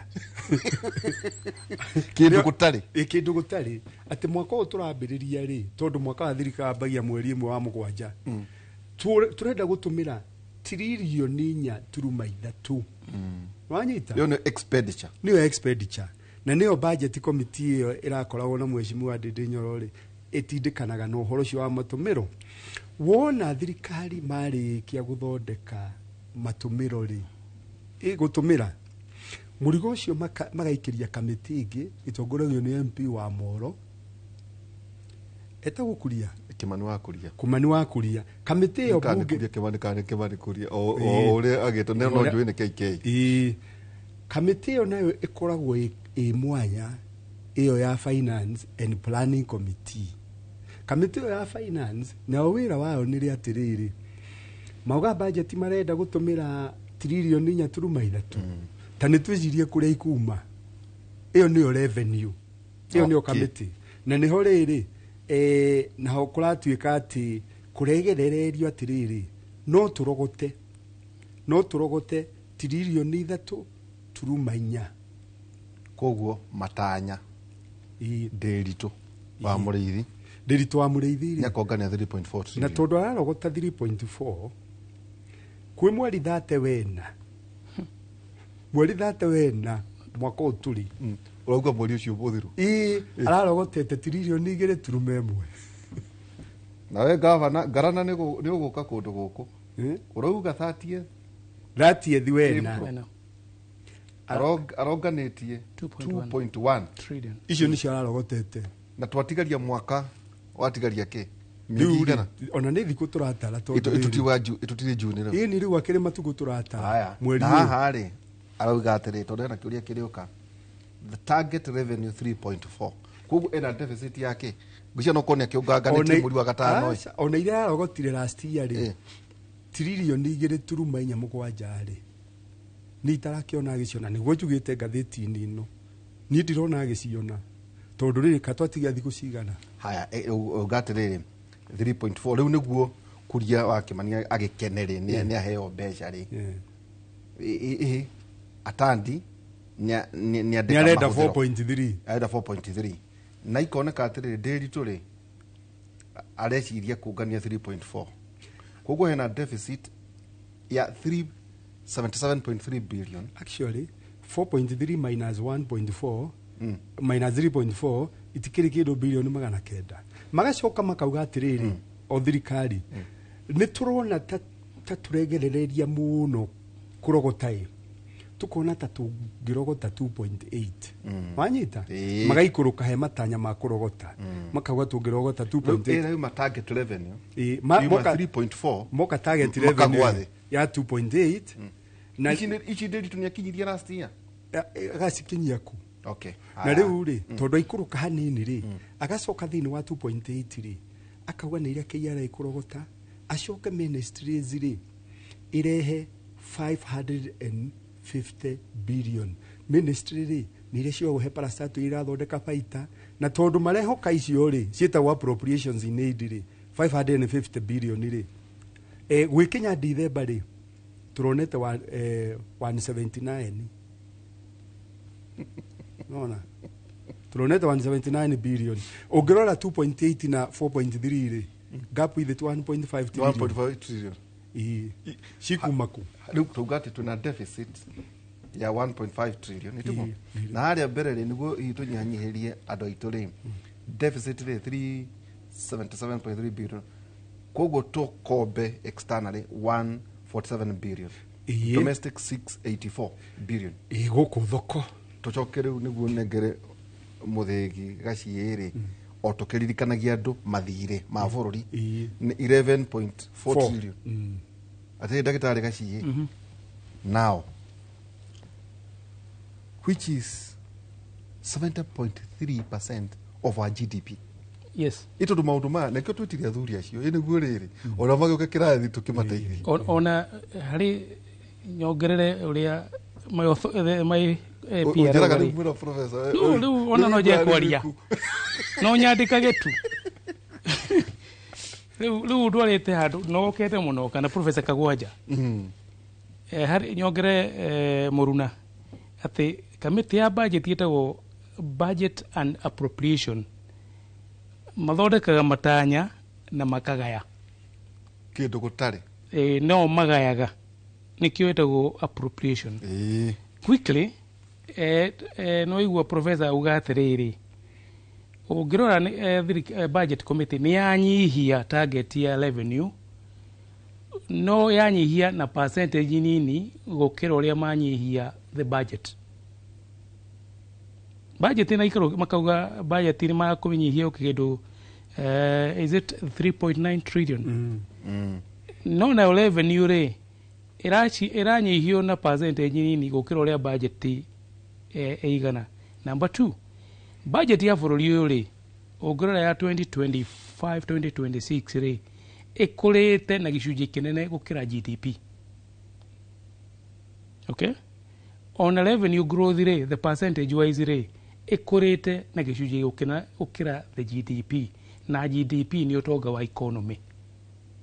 kĩndũ gũtarĩ? Ĩ, kĩndũ gũtarĩ, atĩ mwaka ũyũ tũrambĩrĩria rĩ, tondũ mwaka wa thirikari wambagia mweri ĩmwe wa mũgwanja, tũrenda gũtũmĩra 4.3 tiririoni. Wanyita? Ĩyo nĩ expenditure. Nĩyo expenditure, na nĩyo budget committee ĩyo ĩrakoragwo na mheshimiwa Ndindi Nyoro rĩ, ĩtindĩkanaga na ũhoro ũcio wa matũmĩro. Wona thirikari marĩkia gũthondeka matũmĩro rĩ, ĩgũtũmĩra mũrigo ũcio magaikĩria kamĩtĩ ĩngĩ ĩtongoragio nĩ MP wa Moro, etagwo Kuria. Kimani wa Kuria. Kimani wa Kuria. Kamĩtĩ ĩyo Kana nĩ bunge Kuria Kimani kana nĩ Kimani Kuria, o Ĩĩ. o ũrĩa agĩtwo no njũĩ nĩ KK. Ĩĩ. Kamĩtĩ ĩyo nayo ĩkoragwo ĩ mwanya, ĩyo ya finance and planning committee. Kamĩtĩ ĩyo ya finance nayo wĩra wayo nĩ atĩrĩrĩ, mauga budget marenda gũtũmĩra 4.3 tiririoni, ta nĩ twĩcirie kũrĩa ikuma. Ĩyo nĩyo revenue, ĩyo nĩyo kamĩtĩ. Na nĩho rĩrĩ, naho kũratuĩka atĩ kũregerererio atĩrĩrĩ, no tũrogote 3.4 tiririoni. Koguo matanya Ndĩritũ wa Mũrĩithi. Ndĩritũ wa Mũrĩithi rĩ, nĩakongania 3.4 na trillion. Tondũ ararogota 3.4 kwĩ mweri thate wena, mweri thate wena mwaka ũyũ tũrĩ. Ũrauga mweri ũcio mũthiru? Ĩĩ, ararogotete 2.1 tiririoni. Nawe gavana ngarana nĩ ũgũka kũndũ gũkũ, ũrauga 30th 30th wena. April. Aronganĩtie 2.1 trillion. Icio nĩcio ararogotete. Na twatigaria mwaka watigaria kĩ? Mĩeri Rĩu rĩ, igana? Ona nĩ thikũ tũratara tondũ Ĩtũtirĩ June rĩu. Ĩĩ, nĩ rĩu akĩrĩ matukũ tũratara. Haya. Mweri Na ũyũ. haha rĩ, arauga atĩrĩ, tondũ hena kĩũria kĩrĩũka, the target revenue 3.4, koguo ena deficit yake ngwĩciria no kuonia kĩũnganganĩtie mweri wa gatano ĩ. Aca, ona iria ararogotire last year rĩ, 2.47 tiririoni rĩ, nĩ itarakĩona agĩciona. Nĩguo njugĩte ngathĩti-inĩ ĩno, niĩ ndirona agĩciona, tondũ rĩrĩ katwatigia thikũ cigana. Haya, uga atĩrĩrĩ, 3.4 rĩu nĩguo Kuria wa Kĩmani agĩkene rĩ, nĩ aheo mbeca rĩ. Atandi nĩ Nĩ arenda 4.3. Arenda 4.3, na ikoneka atĩrĩrĩ, Ndĩritũ rĩ, areciria kũngania 3.4, koguo hena deficit ya 377.3 billion. Actually 4.3 minus 1.4 minus 3.4 itikĩrĩ kĩndũ 900 bilioni. Magacoka makauga atĩrĩrĩ, o thirikari nĩ tũrona ta tũregerereria mũno kũrogota, ĩ tũkona ta tũngĩrogota 2.8. Wanyita? Ĩĩ. Magaikũrũka he matanya ma kũrogota, makauga tũngĩrogota 2.8. Rĩu target revenue Ĩĩ, yuma 3.4 moka target makagwa revenue thĩ. ya 2.8 na Ici Ndĩritũ nĩakinyirie last year. Agacikinyia ku? Okay. Na rĩu rĩ, tondũ aikũrũka hanini rĩ, agacoka thĩinĩ wa 2.8 rĩ, akauga nĩ iria KRA ĩkũrogota, acoke ministries rĩ, ĩrehe 550 billion. Ministry rĩ, nĩ iria ciogũhe parastatal irathondeka baita, na tondũ marehoka icio rĩ ciĩtagwo appropriations in aid rĩ, 550 billion rĩ, gwĩkinya Dithemba rĩ, tũronete 179. Nona turonete 179 billion. Ũngĩrora 2.8 na 4.3 rĩ, gap ithe 1.5 trillion. 1.5 trillion. Ĩĩ. Cikuma kũ? Rĩu tauga atĩ twĩna deficit ya 1.5 trillion, nĩ tiguo? Ĩĩ. Na harĩa mbere rĩ, nĩguo hihi tũnyihanyihĩrie andũ aitũ rĩ, deficit rĩ 377.3 billion, koguo tũkombe externally 147 billion. Ĩĩ. Domestic 684 billion. Ĩĩ, gũkũ thoko. Tũcoke rĩu nĩguo nengere mũthĩgi gaciĩ rĩ, O tũkĩririkanagia andũ mathirĩ ma bũrũri nĩ 11.4 trillion. Atĩrĩ, ndagĩtarĩ Gaciĩ, now which is 70.3% of our GDP. Ĩ tondũ maũndũ maya nĩkĩo twĩtire athuri acio, ĩ nĩguo rĩrĩ ona magĩũka kĩrathi tũkĩmateithie. Ona harĩ nyongerere ũrĩa my PRO Ũnjĩraga rĩ. rĩu mwĩra professor. Rĩu ona no nje kwaria no nyandĩkage tu rĩu ndwarĩte handũ nokete mũno kana Professor Kagwanja. Harĩ nyongere mũruna atĩ kamĩtĩ ya budget ĩtagwo Budget and Appropriation, mathondekaga matanya na makagaya kĩndũ gũtarĩ. No magayaga, nĩkĩo ĩtagwo appropriation. Quickly, no igua professor auga atĩrĩrĩ, ũngĩrora budget committee nĩ yanyihia target ya revenue, no yanyihia na percentage nini gũkĩra ũrĩa manyihia the budget. Budget ina ikaro makauga budget nĩ makũnyihia kĩndũ, is it 3.9 trillion? No nayo revenue rĩ ĩranyihio na percentage nini gũkĩra ũrĩa budget ĩigana. Number two, budget ya bũrũri ũyũ rĩ, ũngĩrora ya 2025 2026 rĩ, ĩkũrĩte na gĩcunjĩ kĩnene gũkĩra GDP. Okay, ona revenue growth rĩ, the percentage wise rĩ, ĩkũrĩte na gĩcunjĩ gũkĩra the GDP, na GDP nĩ ũtonga wa economy,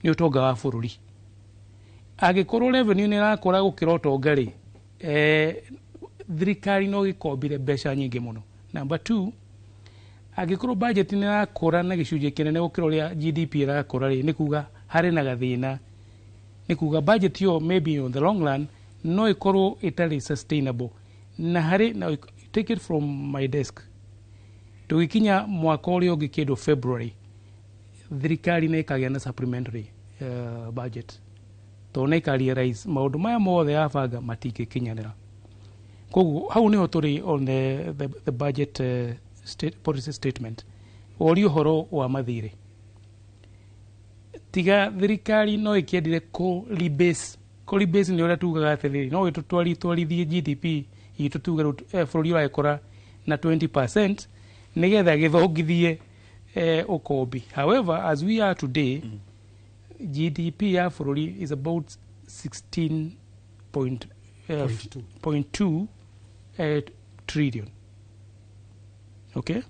nĩ ũtonga wa bũrũri. Angĩkorwo revenue nĩ ĩrakũra gũkĩra ũtonga rĩ, thirikari no gĩkombire mbeca nyingĩ mũno. Number two, angĩkorwo budget nĩ ĩrakũra na gĩcunjĩ kĩnene gũkĩra ũrĩa GDP ĩrakũra rĩ, nĩ kuga harĩ na gathĩna, nĩ kuga budget ĩyo maybe on the long run no ĩkorwo ĩtarĩ sustainable. Na harĩ na, take it from my desk, tũgĩkinya mwaka ũrĩa ũngĩ kĩndũ February, thirikari nĩ ĩkagĩa na supplementary budget, tondũ nĩ ĩka-realize maũndũ maya mothe yabanga matingĩkinyanĩra. Koguo hau nĩho tũrĩ on the budget policy statement. Ũria ũhoro wa mathirĩ, tiga thirikari no ĩkĩendire kũ rebase. Kũ rebase nĩ ũrĩa tugaga atĩrĩrĩ, no twarithie GDP itũ, tuge rĩu bũrũri ũragĩkũra na 20% nĩgetha gĩthongithie ũkombi. However, as we are today, GDP ya bũrũri is about 16 point 2 trillion. Okay,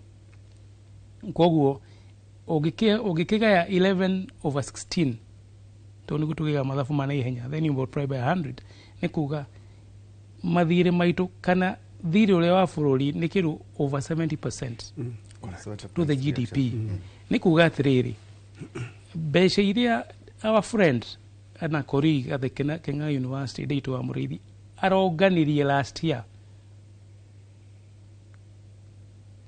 koguo ũngĩkĩgaya 11 over 16, tondũ nĩguo tũgĩaga mathabu ma naihenya, then you multiply by 100, nĩ kuga mathirĩ maitũ kana thirĩ ũrĩa wa bũrũri nĩ kĩndũ over 70% to the GDP. Nĩ kuga atĩrĩrĩ, mbeca iria our friend na colleague at the Kenya University, Nditũ wa Mũrĩithi, aronganirie last year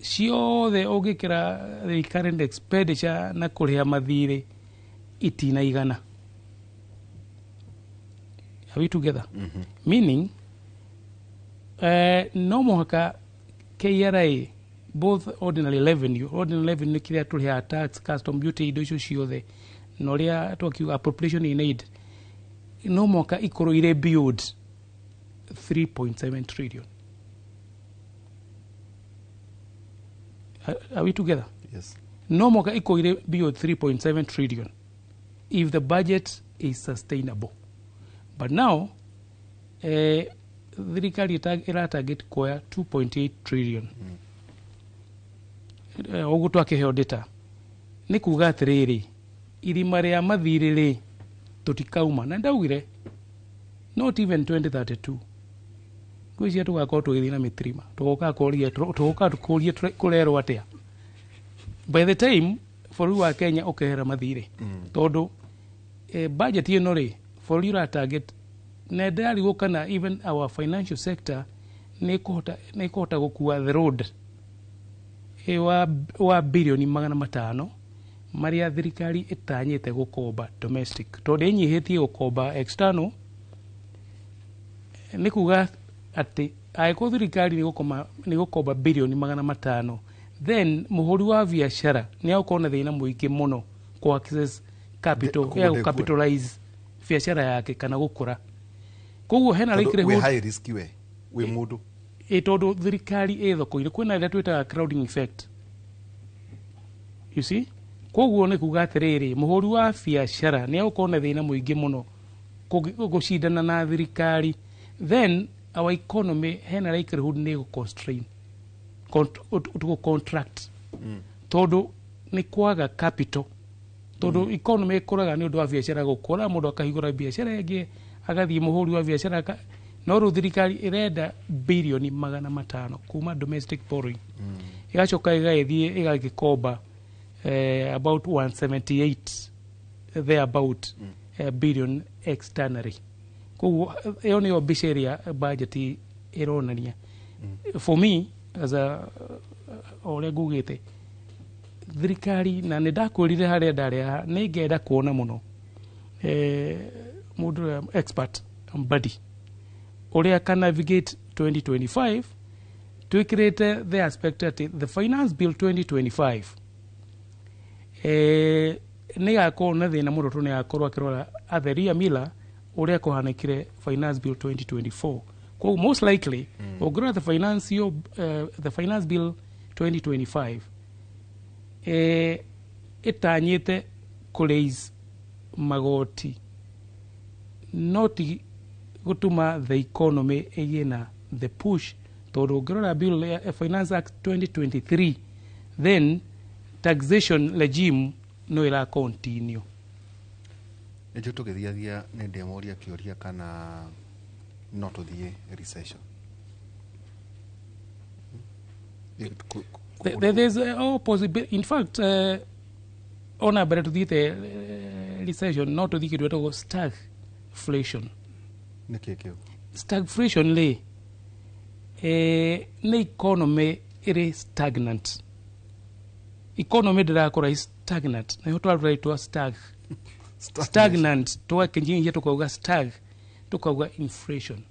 ciothe, ũngĩkĩra recurrent expenditure na kũrĩha mathirĩ, itinaigana. Are we together? Meaning no mũhaka KRA, both ordinary revenue, ordinary revenue nĩ kĩrĩa tũrĩhaga, tax, custom duty, indo icio ciothe, na ũrĩa twakiuga appropriation in aid, no mũhaka ikorwo irĩ beyond 3.7 trillion. Are we together? Yes. No mũhaka ikorwo irĩ beyond 3.7 trillion if the budget is sustainable. But now thirikari ĩra target kuoya 2.8 trillion. Ũguo twakĩheo data, nĩ kuga atĩrĩrĩ, irima rĩa mathirĩ rĩ tũtikauma, na ndaugire not even 2032. Ngwĩciria tũgakorwo tũgĩthiĩ na mĩtirima, tũgoka kũria, tũgoka tũkũrie kũrerwo atĩa by the time bũrũri wa Kenya ũkehera mathirĩ, tondũ budget ĩno rĩ bũrũri ũra target, na ndĩrarigwo kana even our financial sector nĩ ĩkũhota gũkua the road wa birioni 500 marĩa thirikari ĩtanyĩte gũkomba domestic, tondũ ĩnyihĩtie gũkomba external. Nĩ kuga atĩ angĩkorwo thirikari nĩ gũkomba 500 birioni, Then mũhũri wa biacara nĩ agũkorwo na thĩna mũingĩ mũno kũ access capital Kũu ya ndĩkuo. capitalize biacara yake kana gũkũra. Koguo hena Tondũ wĩ likelihood high risk we wĩ mũndũ. Ĩ tondũ thirikari ĩ thoko-inĩ, kwĩna ĩrĩa twĩtaga crowding effect, you see. Koguo nĩ kuga atĩrĩrĩ, mũhũri wa biacara nĩ agũkorwo na thĩna mũingĩ mũno gũcindana na thirikari. Then our economy hena likelihood nĩ ĩgũ constrain, tũ contract, tondũ nĩ kwaga capital, tondũ economy ĩkũraga nĩ ũndũ wa biacara gũkũra, mũndũ akahingũra biacara ĩngĩ, agathiĩ mũhũri wa biacara no rĩu thirikari ĩrenda 500 birioni kuma domestic borrowing, ĩgacoka ĩgagĩthiĩ ĩgagĩkomba about 178 thereabout billion externally. Koguo ĩyo nĩyo mbica ĩrĩa budget ĩronania. For me, as a o ũrĩa ngugĩte, thirikari, na nĩ ndakwĩrire harĩa ndarĩ haha, nĩ ngenda kuona mũno mũndũ ũrĩa expert Mbadi ũrĩa can navigate 2025, twĩkĩrĩte the aspect atĩ the Finance Bill 2025 nĩ gakorwo na thĩna mũno, tondũ nĩ agakorwo akĩrora atheria mila ũrĩa kũhanĩkire Finance Bill 2024. Koguo most likely ũngĩrora the Finance Bill 2025 ĩtanyĩte kũ raise magoti, no ti gũtũma the economy ĩgĩe na the push, tondũ ũngĩrora bill ya Finance Act 2023, then taxation regime no ĩra continue. Nĩnjũ tũgĩthiathia nĩ ndĩmoria kĩũria kana no tũthiĩ recession. There's all possibility. In fact, ona mbere tuthiĩte recession, no tũthiĩ kĩndũ gĩtagwo stagflation. Nĩ kĩ kĩu? Stagflation rĩ, nĩ economy ĩrĩ stagnant, economy ndĩrakũra, ĩ stagnant, nayo twarura itwa stagnant, tũgakĩnyihia tũkauga stag, tũkauga inflation.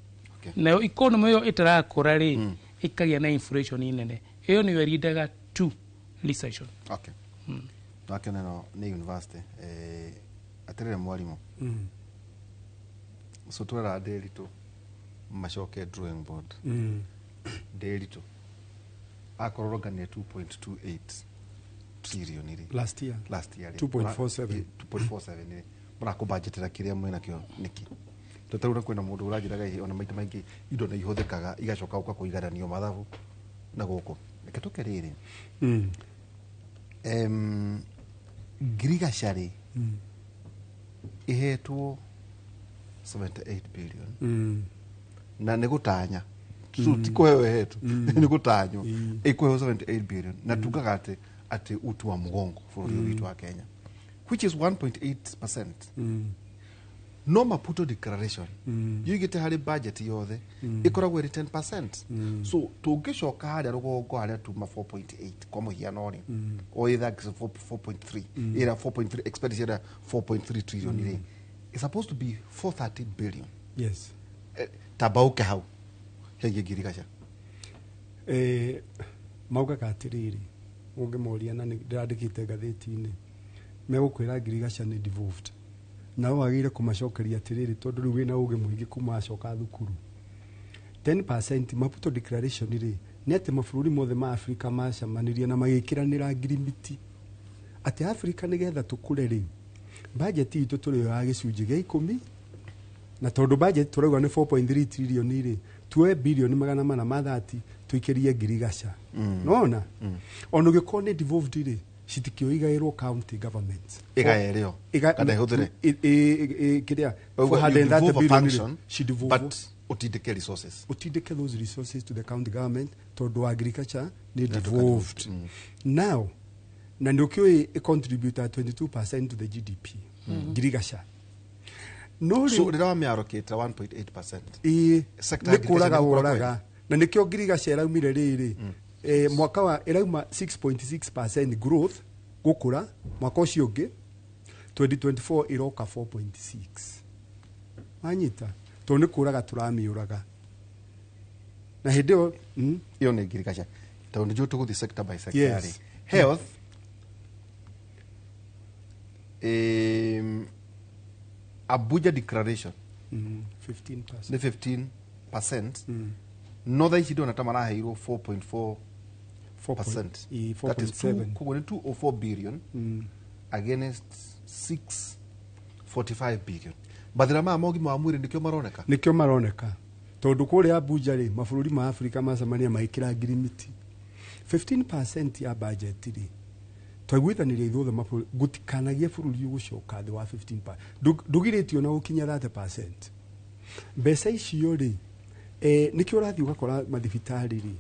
Nayo economy ĩyo ĩtarakũra rĩ, ĩkagĩa na inflation nene, ĩyo nĩyo ĩrindaga to recession. Okay. Twakĩona ĩno nĩ university atĩrĩrĩ mwarimũ, so twera Ndĩritũ macoke drawing board. Ndĩritũ akorwo rongania 2.28 trillion rĩ Last year. Last year rĩ. 2.47. 2.47 rĩ, mũrakũbanjetera kĩrĩa mwĩnakĩo nĩkĩ? Tũtarura kwĩna mũndũ ũranjĩraga ĩ, ona maita maingĩ indo nĩ ihũthĩkaga igacoka gũka kũigananio mathabu na gũkũ. Reke tũke rĩrĩ, ngirigaca rĩ, ĩhetwo 78 billion na nĩ gũtanya, so ti kũheo ĩhetwo, nĩ gũtanywo ĩkũheo 78 billion, na tugaga atĩ uti wa mũgongo bũrũri ũyũ witũ wa Kenya, which is 1.8%. No Maputo Declaration yuigĩte harĩ budget yothe ĩkoragwo ĩrĩ 10%. So tũngĩcoka harĩa rũgongo harĩa tuma 4.8 kwa mũhiano rĩ, o ĩtha 4.3 ĩra 4.3 expenditure ya 4.3 trillion rĩ, it's supposed to be 430 billion. Yes. Tamba ũke hau hegie ngirigaca. Maugaga atĩrĩrĩ, ũngĩmoria, na nĩ ndĩrandĩkĩte ngathĩti-inĩ, megũkwĩra ngirigaca nĩ devolved. Nawe wagĩrĩire kũmacokeria atĩrĩrĩ, tondũ rĩu wĩna ũgĩ mũingĩ kuma wacoka thukuru, 10% Maputo Declaration rĩ, nĩ atĩ mabũrũri mothe ma Afrika macemanirie na magĩkĩranĩra ngirimiti atĩ Afrika nĩgetha tũkũre rĩ, budget itũ tũrĩoyaga 10%, na tondũ budget tũrauga nĩ 4.3 trillion rĩ, tuoe 430 birioni tũikĩrie ngirigaca. Nona ona ũgĩkorwo nĩ devolved rĩ, citikĩoigaĩrwo county governments. Ĩgae rĩo kana ĩhũthĩre? Kĩrĩa Ũguo you 430 devolve a billion rĩ, function, she devolve, but ũtindĩke resources. Utindike those resources to the county government, tondũ agriculture nĩ devolved now, na nĩ ũkĩũĩ ĩ 22% to the GDP, ngirigaca. No so rĩu rĩrĩa wamĩarokĩte 1.8%, ĩĩ, sector nĩ ya kũraga agriculture nĩ gũkũra. woraga, na nĩkĩo ngirigaca ĩraumire rĩrĩ, mwaka wa ĩrauma 6.6% growth gũkũra, mwaka ũcio ũngĩ 2024 ĩroka 4.6. Wanyita? Tondũ nĩ kũraga tũramĩũraga na hĩndĩ ĩyo. Ĩyo nĩ ngirigaca. Tondũ nĩ njũĩ tũgũthiĩ sector by sector Yes. rĩ. Health, Abuja Declaration 15%. Nĩ 15%, no thaa ici ndĩrona ta maraheirwo 4.4%. That is two- 4.7. koguo nĩ 204 billion against 645 billion. Mathĩna maya ma ũgima wa mwĩrĩ nĩkĩo maroneka. Nĩkĩo maroneka, tondũ kũrĩa Abuja rĩ, mabũrũri ma Afrika macemania magĩkĩra ngirimiti 15% ya budget rĩ, twaiguithanirie ithuothe mabũrũri gũtikanagie bũrũri ũgũcoka thĩ wa 15%. Ndũgirĩtio na gũkinya 30%. Mbeca icio rĩ, nĩkĩo ũrathiĩ ũgakora mathibitarĩ rĩ,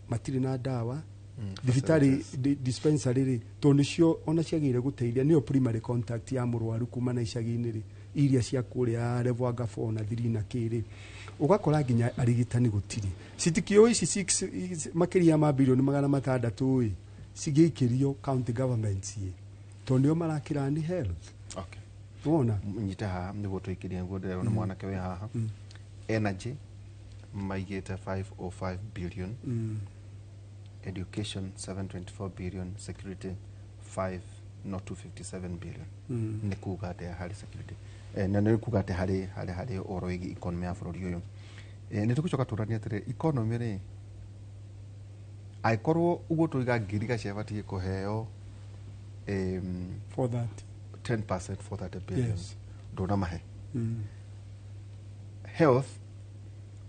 matirĩ na ndawa thibitarĩ, dispensary rĩ, tondũ nĩcio ona ciagĩrĩire gũteithia, nĩyo primary contact ya mũrwaru kuma na icagi-inĩ rĩ, iria cia kũrĩa level anga 4 na 3 na kĩrĩ, ũgakora nginya arigitani gũtirĩ. Citikĩũĩ ici makĩria ma birioni 600 ĩ cigĩikĩrio county governments ĩ, tondũ nĩo marakĩrani health. Okay. Wona. Nyite haha nĩguo tũikĩrie, nĩguo ndĩrerwo nĩ mwanake wĩ haha. Energy maigĩte 505 billion, education 724 billion, security 5 no 257 billion. Nĩ kuga atĩa harĩ security, na nĩ kuga atĩa harĩ ũhoro wĩgiĩ economy ya bũrũri ũyũ? Nĩ tũgũcoka tũranie atĩrĩ, economy rĩ, angĩkorwo ũguo tũiga ngiriga ciabatiĩ kũheo 430. 10%, 430 billion. Yes. Ndũnamahe. Health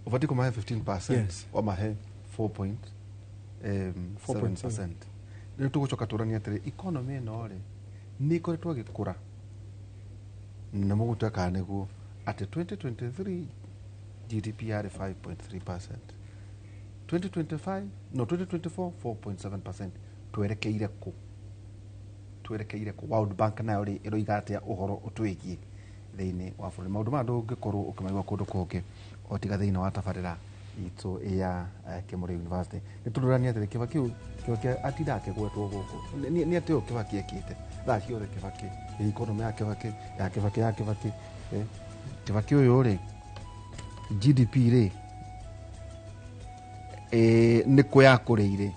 ũbatiĩ kũmahe 15%, Yes. wamahe 4.7%. Rĩu tũgũcoka tũranie atĩrĩ, economy ĩno rĩ, nĩ ĩkoretwo ĩgĩkũra na mũgũtue kana nĩguo atĩ 2023 GDP yarĩ 5.3%, 2025, no 2024 4.7%. Twerekeire kũ? Twerekeire kũ? World Bank nayo rĩ, ĩroiga atĩa ũhoro ũtwĩgiĩ thĩinĩ wa bũrũri? Maũndũ maya ndũngĩkorwo ũkĩmaigua kũndũ kũngĩ o tiga thĩinĩ wa tabarĩra itũ ya Kĩmũrĩ University. Nĩ tũrorania atĩrĩ, Kĩbaki ũyũ, Kĩbaki atindaga akĩgwetwo gũkũ. Nĩ atĩ ũyũ Kĩbaki ekĩte thaa ciothe, Kĩbaki, economy ya Kĩbaki, ya Kĩbaki, ya Kĩbaki. Kĩbaki ũyũ rĩ, GDP rĩ, nĩ kũ yakũrĩire?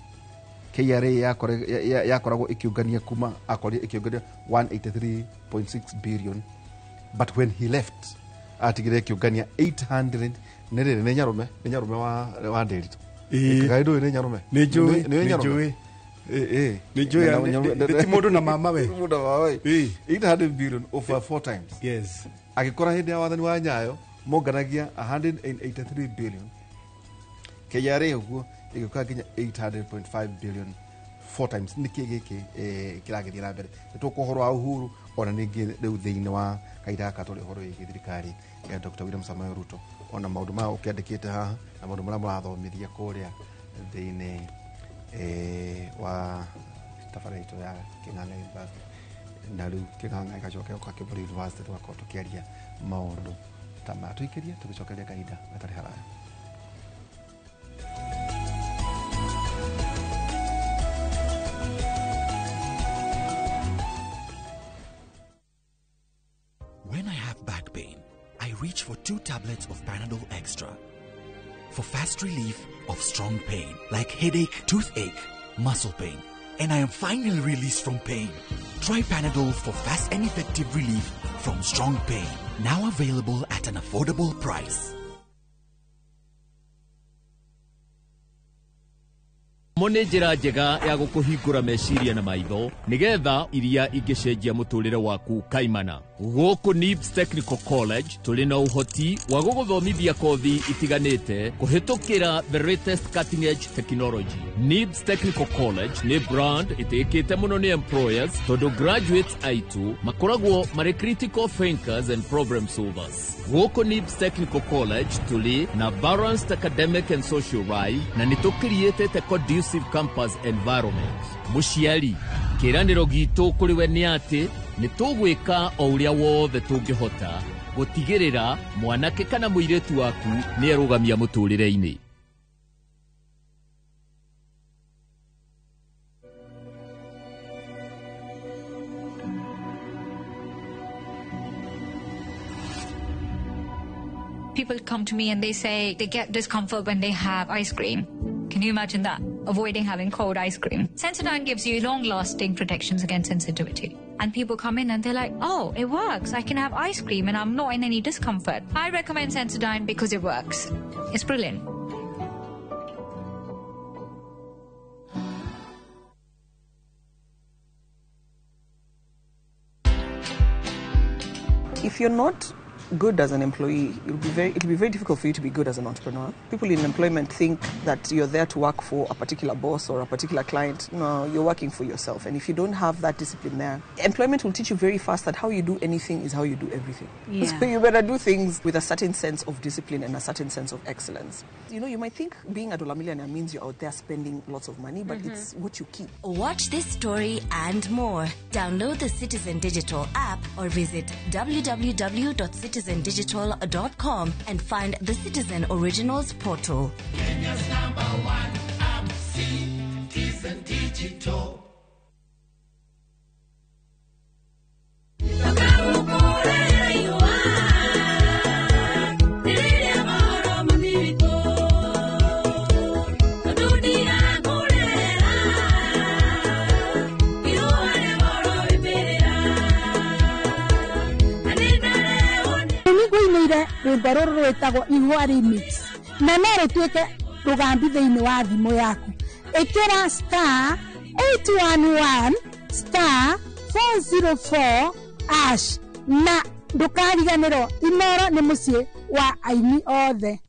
KRA yakoragwo ĩkĩũngania kuma akorire ĩkĩũngania 183.6 billion, but when he left atigire ĩkĩũngania 800. Nĩ rĩrĩ, nĩ nyarũme wa Ndĩritũ. Ĩĩ. Kaĩ ndũĩ nĩ nyarũme? Nĩ njũĩ, Nĩ nĩ nyarũme. njũĩ. Nĩ njũĩ, ti mũndũ na mama we. Mũndũ na mama we. 800 billion over four times. Yes. Agĩkora hĩndĩ ya wathani wa Nyayo monganagia 183 billion, KRA ũguo ĩgĩũka nginya 800.5 billion, four times. Nĩkĩ gĩkĩ kĩragĩthiĩ na mbere? Nĩ tũkũ ũhoro wa Uhuru ona ningĩ rĩu thĩinĩ wa kahinda gaka tũrĩ ũhoro wĩgiĩ thirikari ya Dr. William Samoei Ruto, ona maũndũ maya ũkĩandĩkĩte haha na maũndũ marĩa mũrathomithia kũrĩa thĩinĩ wa tabarĩra itũ ya Kĩng'ang'a University, na rĩu Kĩng'ang'a ĩgacoka ĩgoka Kĩmũrĩ University, tũgakorwo tũkĩaria maũndũ ta maya. Tũikĩrie tũgĩcokeria kahinda gatarĩ haraya. When I have back pain, I reach for two tablets of Panadol Extra. For fast relief of strong pain like headache, toothache, muscle pain, and I am finally released from pain. Try Panadol for fast and effective relief from strong pain. Now available at an affordable price. Mo nĩ njĩra njega ya gũkũhingũra meciria na maitho nĩgetha iria ingĩcenjia mũtũrĩre waku kaimana. Gũkũ NIBS Technical College tũrĩ na ũhoti wa gũgũthomithia kothi itiganĩte kũhĩtũkĩra the latest cutting edge technology. NIBS Technical College nĩ brand ĩtĩkĩte mũno nĩ employers, tondũ graduates aitũ makoragwo marĩ critical thinkers and problem solvers. Gũkũ NIBS Technical College tũrĩ na balanced academic and social life, na nĩ tũkiriĩtĩte conducive campus environment. Mũciari, kĩĩranĩro gitũ kũrĩ we nĩ atĩ nĩ tũgwĩka o ũrĩa wothe tũngĩhota gũtigĩrĩra mwanake kana mũirĩtu waku nĩ erũgamia mũtũrĩre-inĩ. People come to me and they say they get discomfort when they have ice cream. Can you imagine that? Avoiding having cold ice cream. Sensodyne gives you long-lasting protections against sensitivity. And people come in and they're like, oh, it works. I can have ice cream and I'm not in any discomfort. I recommend Sensodyne because it works. It's brilliant. If you're not good as an employee, it'll be very difficult for you to be good as an entrepreneur. People in employment think that you're there to work for a particular boss or a particular client. No, you're working for yourself. And if you don't have that discipline there, employment will teach you very fast that how you do anything is how you do everything. Yeah. So you better do things with a certain sense of discipline and a certain sense of excellence. You know, you might think being a dollar millionaire means you're out there spending lots of money, but it's what you keep. Watch this story and more. Download the Citizen Digital app or visit www.citizendigital.com and find the Citizen Originals portal. Kenya's number one app, Citizen Digital. Rwĩmbo rũrũ rwĩtagwo Ihũa Remix na no rũtuĩke rũgambi thĩinĩ wa thimũ yaku. Ĩkĩra star 811 star 404 ash na ndũkariganĩrwo Inoro nĩ mũciĩ wa aini othe.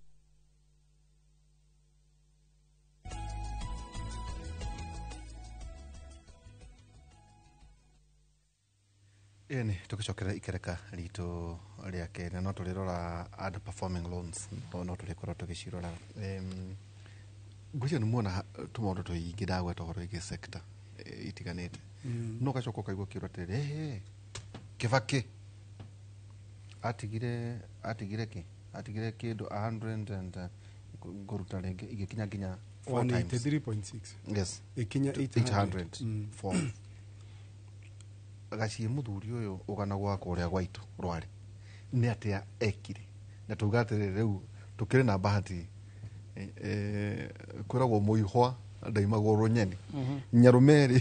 Ĩni tũgĩcokera ikereka ritũ rĩa kerĩ no tũrĩrora underperforming loans no tũrĩkorwo tũgĩcirora. Ngwĩciria nĩ muona tũmaũndũ tũingĩ ndagweta ũhoro wĩgiĩ sector itiganĩte. No ũgacoka ũkaigua ũkĩũrwo atĩrĩrĩ, Kĩbakĩ atigire kĩ? Atigire kĩndũ 100 and ngũruta rĩngĩ igĩkinya nginya 4 times. 183.6. Yes. Ikinya 800. 4. Gaciĩ mũthuri ũyũ ũgana gwa kũrĩa gwaitũ rware nĩ atĩa ekire na tuga atĩrĩrĩ rĩu tũkĩrĩ na bahati kwĩragwo mũihwa ndaimagwo rũnyeni. Nyarũmerĩ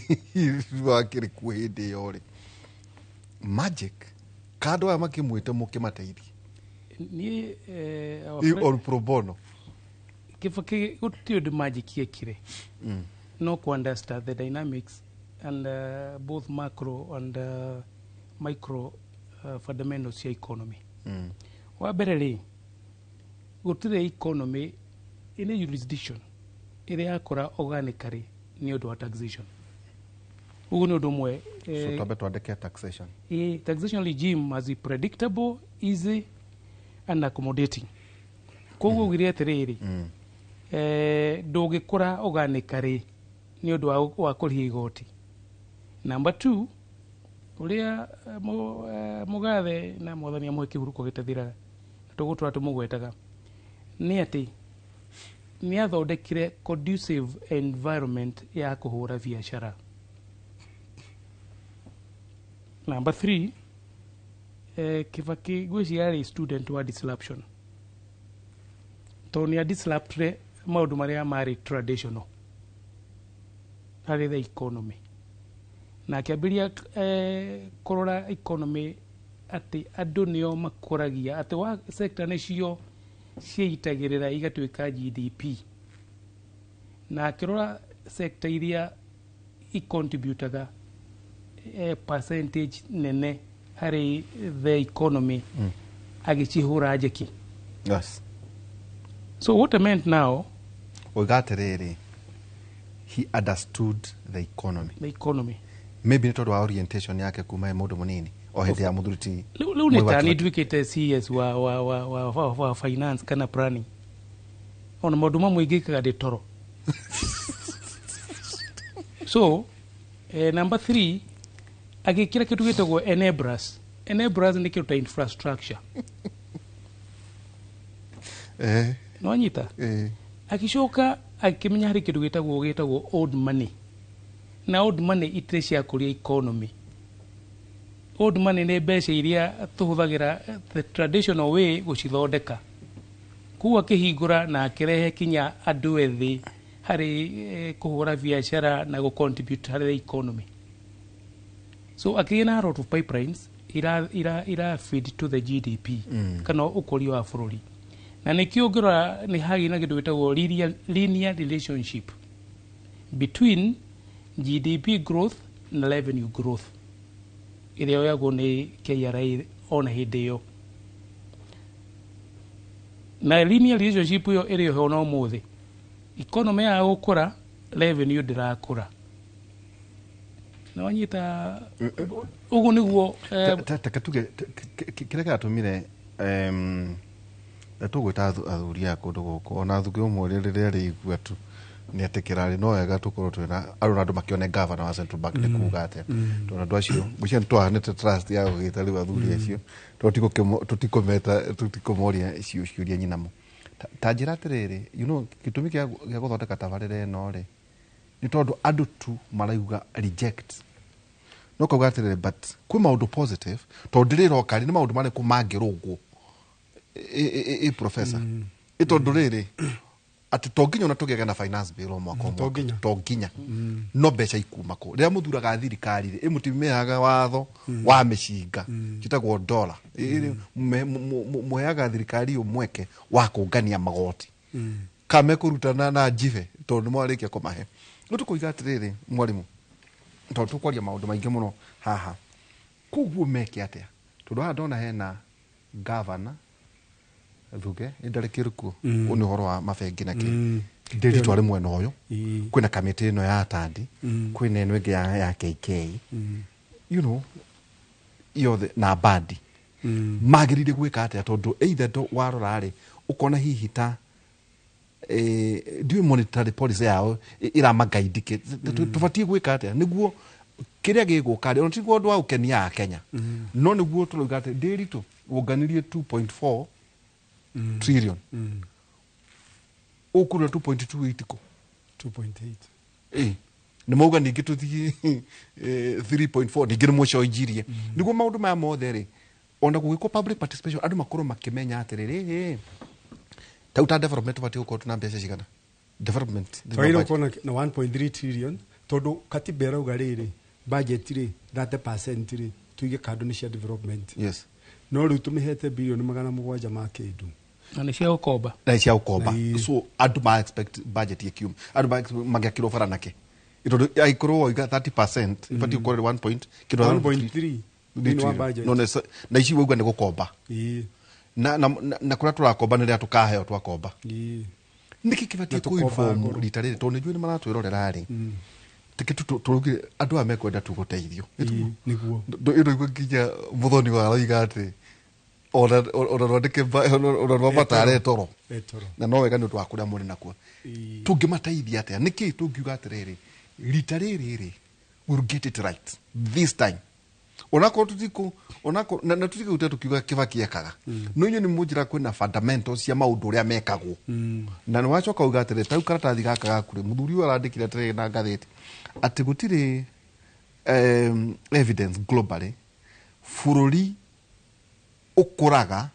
wakĩrĩ kuo hĩndĩ ĩyo rĩ magic kandũ aya makĩmwĩte mũkĩmateithie niĩ or pro bono. Kĩbakĩ gũtirĩ ũndũ magic ekire no ku understand the dynamics and both macro and micro fundamentals cia economy. Wa mbere rĩ, gũtirĩ economy in a jurisdiction ĩrĩa yakũra organically nĩ ũndũ wa taxation. Ũguo nĩ ũndũ ũmwe. So twambe twandĩke taxation. Taxation regime must be predictable, easy and accommodating. Koguo ugire atĩrĩrĩ, ndũngĩkũra organically nĩ ũndũ wa kũrĩha igoti. Number 2, ũrĩa mũgathe na mwathani amũhe kĩhurũko gĩtathiraga na tũgũtũra tũmũgwetaga nĩ atĩ nĩ athondekire conducive environment ya kũhũra biacara. Number 3, Kĩbakĩ ngwĩciria arĩ student wa disruption tondũ nĩ adisruptire maũndũ marĩa marĩ traditional harĩ the economy na akĩambĩrĩria kũrora economy atĩ andũ nĩo makũragia atĩ wa sector nĩcio ciĩitagĩrĩra igatuĩka GDP na akĩrora sector iria icontributaga percentage nene harĩ the economy agĩcihũra njeki. Yes. So what I meant now, oiga atĩrĩrĩ, he understood the economy. The economy. Maybe nĩ tondũ wa orientation yake kuma mũndũ mũnini o hĩndĩ ya mũthuri ti rĩu nĩ ta nĩ nduĩkĩte CS wa finance kana planning ona maũndũ mamwe ingĩkaga ndĩ toro. So number 3 agĩkĩra kĩndũ gĩtagwo enablers. Enablers nĩ kĩndũ ta infrastructure. No nyita agĩcoka akĩmenya harĩ kĩndũ gĩtagwo old money na old money itirĩ cia kũria economy. Old money nĩ mbeca iria tũhũthagĩra the traditional way gũcithondeka. Koguo akĩhingũra na akĩrehe kinya andũ ethĩ harĩ kũhũra biacara na gũ contribute harĩ the economy. So akĩgĩa na a lot of pipelines ira feed to the GDP kana ũkũria wa bũrũri. Na nĩkĩo ũngĩrora nĩ hagĩ na kĩndũ gĩtagwo linear relationship between GDP growth na revenue growth ĩrĩa yoyagwo nĩ KRA ona hĩndĩ ĩyo. Na linear relationship ĩyo ĩrĩ ho na ũmũthĩ. Economy ya gũkũra, revenue ndĩrakũra. Na wanyita ũguo nĩguo Teke tuge kĩrĩa kĩratũmire tũgwĩta athuri aya kũndũ gũkũ, ona athuri ũmwe rĩrĩa rĩigua tu nĩ etĩkĩra rĩ, no wega tũkorwo twĩna arũ na andũ makĩone governor wa Central Bank nĩ kuga atĩa, tondũ andũ acio ngwĩciria nĩ twahanĩte trust ya gũgĩta rĩu athuri acio, tondũ tũtikũmeta, tũtikũmoria ciũria nyinamo. Ta njĩra atĩrĩrĩ, gĩtũmi gĩa gũthondeka tabarĩra ĩno rĩ, nĩ tondũ andũ tu marauga reject, no kauga atĩrĩrĩ, but kwĩ maũndũ positive, tondũ ndĩrĩroka rĩ, nĩ maũndũ marĩkũ mangĩrũngwo ĩ professor, ĩ tondũ rĩrĩ atĩ to nginya ona tũgĩage na finance bill o mwaka o mwaka, to nginya, no mbeca ikuma kũ? Rĩrĩa mũthuraga thirikari rĩ, ĩmũtimehaga watho wa mĩcinga njĩtagwo dollar, mũheaga thirikari ĩyo mweke wa kũngania magoti ka mekũruta na njibe, tondũ nĩ mwarĩkia kũmahe. Rĩu tũkoiga atĩrĩrĩ, mwarimũ, tondũ tũkwaria maũndũ maingĩ mũno haha, koguo meke atĩa? Tondũ haha ndona hena governor Thuge ndarĩ kĩrĩkuo, ũyũ nĩ ũhoro wa mabengi na kĩ ndĩritũ arĩ mwena ũyũ, kwĩna kamĩtĩ ĩno ya Tandi, kwĩna ĩno ĩngĩ ya KK, yothe na bandi magĩrĩire gwĩka atĩa? Tondũ either warora rĩ, ũkona hihi ta ndiũĩ monetary policy yao ĩramagaidi kĩ, tũbatiĩ gwĩka atĩa nĩguo kĩrĩa gĩgũka rĩ, ona tiguo ũndũ wa gũkenia Akenya, no nĩguo tũrauga atĩ ndĩritũ wonganirie 2.4 trillion, ũkũrora 2.2 kũ? 2.8. Nĩ mauga ningĩ tũthiĩ 3.4, ningĩ nĩ mũcoinjirie nĩguo maũndũ maya mothe rĩ, ona gũgĩkwo public participation, andũ makorwo makĩmenya atĩrĩrĩ, tau ta development tũbatiĩ gũkorwo tũna mbeca cigana development thĩinĩ wa Twagĩrĩirwo budget? gũkorwo na 1.3 trillion, tondũ katiba ĩrauga rĩrĩ, budget rĩ, 30% rĩ tuige kando nĩ cia development. No rĩu tũmĩhete bilioni 700 ma kĩndũ. Na nĩ cia gũkomba. Na nĩ cia gũkomba, so andũ ma expect budget ĩkiuma, andũ ma expect magĩakĩrwo bara nake, tondũ angĩkorwo wauga 30% ibatiĩ gũkorwo ĩrĩ 1 point kĩndũ 1.3 thĩinĩ wa budget. No na ici wauga nĩ gũkomba. Na kũrĩa tũrakomba nĩ rĩrĩa tũkaheo twakomba. Nĩkĩ kĩbatiĩ Na tũkomba kũ-inform ngoro. rita rĩrĩ, tondũ nĩnjũĩ nĩ maratwĩrorera rĩ, teke tũraugire andũ aya mekwenda tu gũteithio. Nĩguo. Ndũigua nginya mũthoni wa aroiga atĩ ona rwandĩke ona rwamatare toro. Etoro. Na no wega nĩ ũndũ wa kũrĩa mũrĩ nakuo. Tũngĩmateithia atĩa? Nĩkĩ tũngiuga atĩrĩrĩ, rita rĩrĩ rĩ, we'll get it right this time, onakorwo tutiku onakorwo na tutigũte tukiuga Kibaki ekaga, no inyuĩ nĩ mũnjĩra kwĩna fundamentals cia maũndũ ũrĩa mekagwo, na nĩ wacoka uga atĩrĩ, tau karatathi gaka gaku rĩ, mũthuri ũyũ arandĩkire atĩrĩ na ngathĩti atĩ gũtirĩ evidence globally bũrũri ũkũraga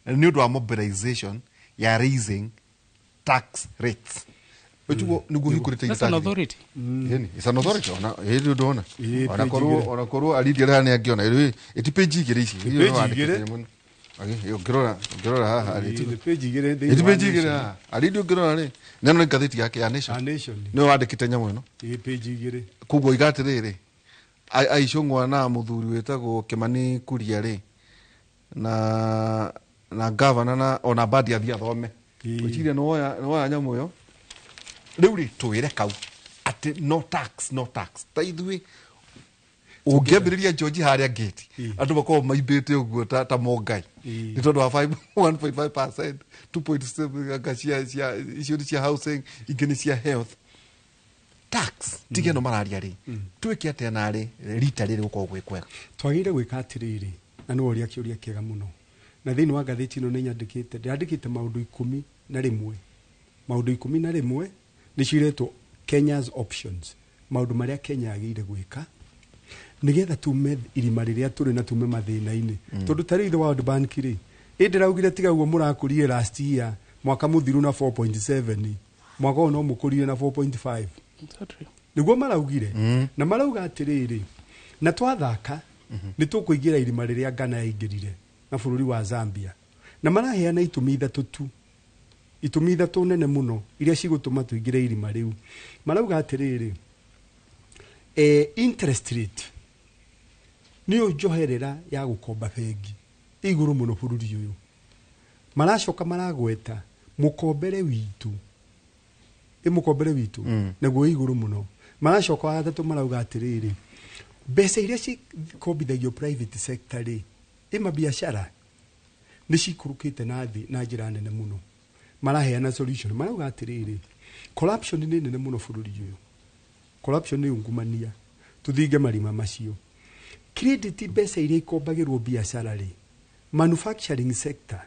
nĩ ũndũ wa mobilization ya raising tax rates. Ũtiguo nĩguo hingũrĩte. That's an authority. Ĩni, it's an authority ona ĩĩ ndona. Ĩĩ, Ona page korwo 2. ona korwo arithi arĩa nĩ angĩona ĩĩ ĩti page 2 ici. Nĩ page 2. Ũngĩrora haha rĩ, Ĩĩ, nĩ page 2 thĩinĩ ĩti wa page 2 Nation. Haha arithi ũngĩrora rĩ, neno nĩ ngathĩti yake ya Nation. A Nation. Nĩwe wandĩkĩte nyamũ ĩno. Ĩĩ, page 2. Koguo iga atĩrĩrĩ, aicũng'wa na mũthuri wĩtagwo Kimani Kuria rĩ, na gavana na ona badi athiĩ athome, gwĩciria nĩwoya nyamũ ĩyo. Rĩu rĩ, twĩre kau atĩ no tax, no tax, ta ithuĩ ũngĩambĩrĩria George harĩa gate, andũ makoragwo maimbĩte ũguo ta mongai, nĩ tondũ wa 1.5%, 2.7 anga cia icio nĩ cia housing, ingĩ nĩ cia health tax, tiga ĩno mararia rĩ, twĩke atĩa narĩ rita rĩrĩ gũkorwo gwĩ kwega? Twagĩrĩire gwĩka atĩrĩrĩ, na nĩ woria kĩũria kĩega mũno, na thĩinĩ wa ngathĩti ĩno nĩ nyandĩkĩte, ndĩrandĩkĩte maũndũ 11, maũndũ 11 nĩcio iretwo Kenya's options, maũndũ marĩa Kenya yagĩrĩire gwĩka nĩgetha tume irima rĩrĩa tũrĩ na tume mathĩna-inĩ. Tondũ ta rĩu the World Bank rĩ, ĩ ndĩraugire tiga ũguo mũrakũrire last year. Mwaka mũthiru na 4.7, mwaka ũyũ no mũkũrire na 4.5. Nĩguo maraugire. Na marauga atĩrĩrĩ, na twathaka nĩ tũkũingĩra irima rĩrĩa Ghana yaingĩrire na bũrũri wa Zambia. Na maraheana itũmi ithatũ tu, itũmi ithatũ nene mũno iria cigũtũma tũingĩre irima rĩu. Marauga atĩrĩrĩ, interest rate nĩyo njoherera ya gũkomba bengi igũrũ mũno bũrũri ũyũ. Maracoka maragweta mũkombere witũ, mũkombere witũ naguo igũrũ mũno. Maracoka wa gatatũ marauga atĩrĩrĩ, mbeca iria cikombithagio private sector rĩ, ĩmabiacara nĩ cikũrũkĩte na thĩ na njĩra nene mũno. Maraheana solution, marauga atĩrĩrĩ, corruption nĩ nene mũno bũrũri ũyũ, corruption nĩ ungumania, tũthinge marima macio. Credit, mbeca iria ikombagĩrwo biacara rĩ, manufacturing sector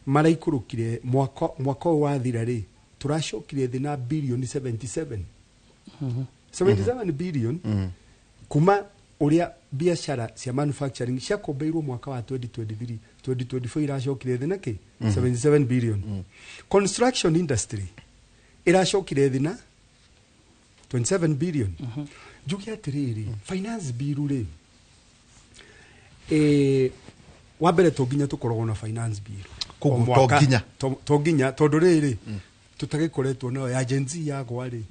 maraikũrũkire mwaka ũyũ wathira rĩ, tũracokire thĩ na bilioni 77, 77 billion kuma ũrĩa biacara cia manufacturing ciakombeirwo mwaka wa 2023 2024, iracokire thĩ na kĩ? 77 billion. Construction industry iracokire thĩ na 27 billion. Njuge atĩrĩrĩ, finance bill rĩ, wa mbere to nginya tũkoragwo na finance bill. Koguo O mwaka. To nginya? To nginya, tondũ rĩrĩ tũtagĩkoretwo nayo ya Gen Z yagwa rĩ,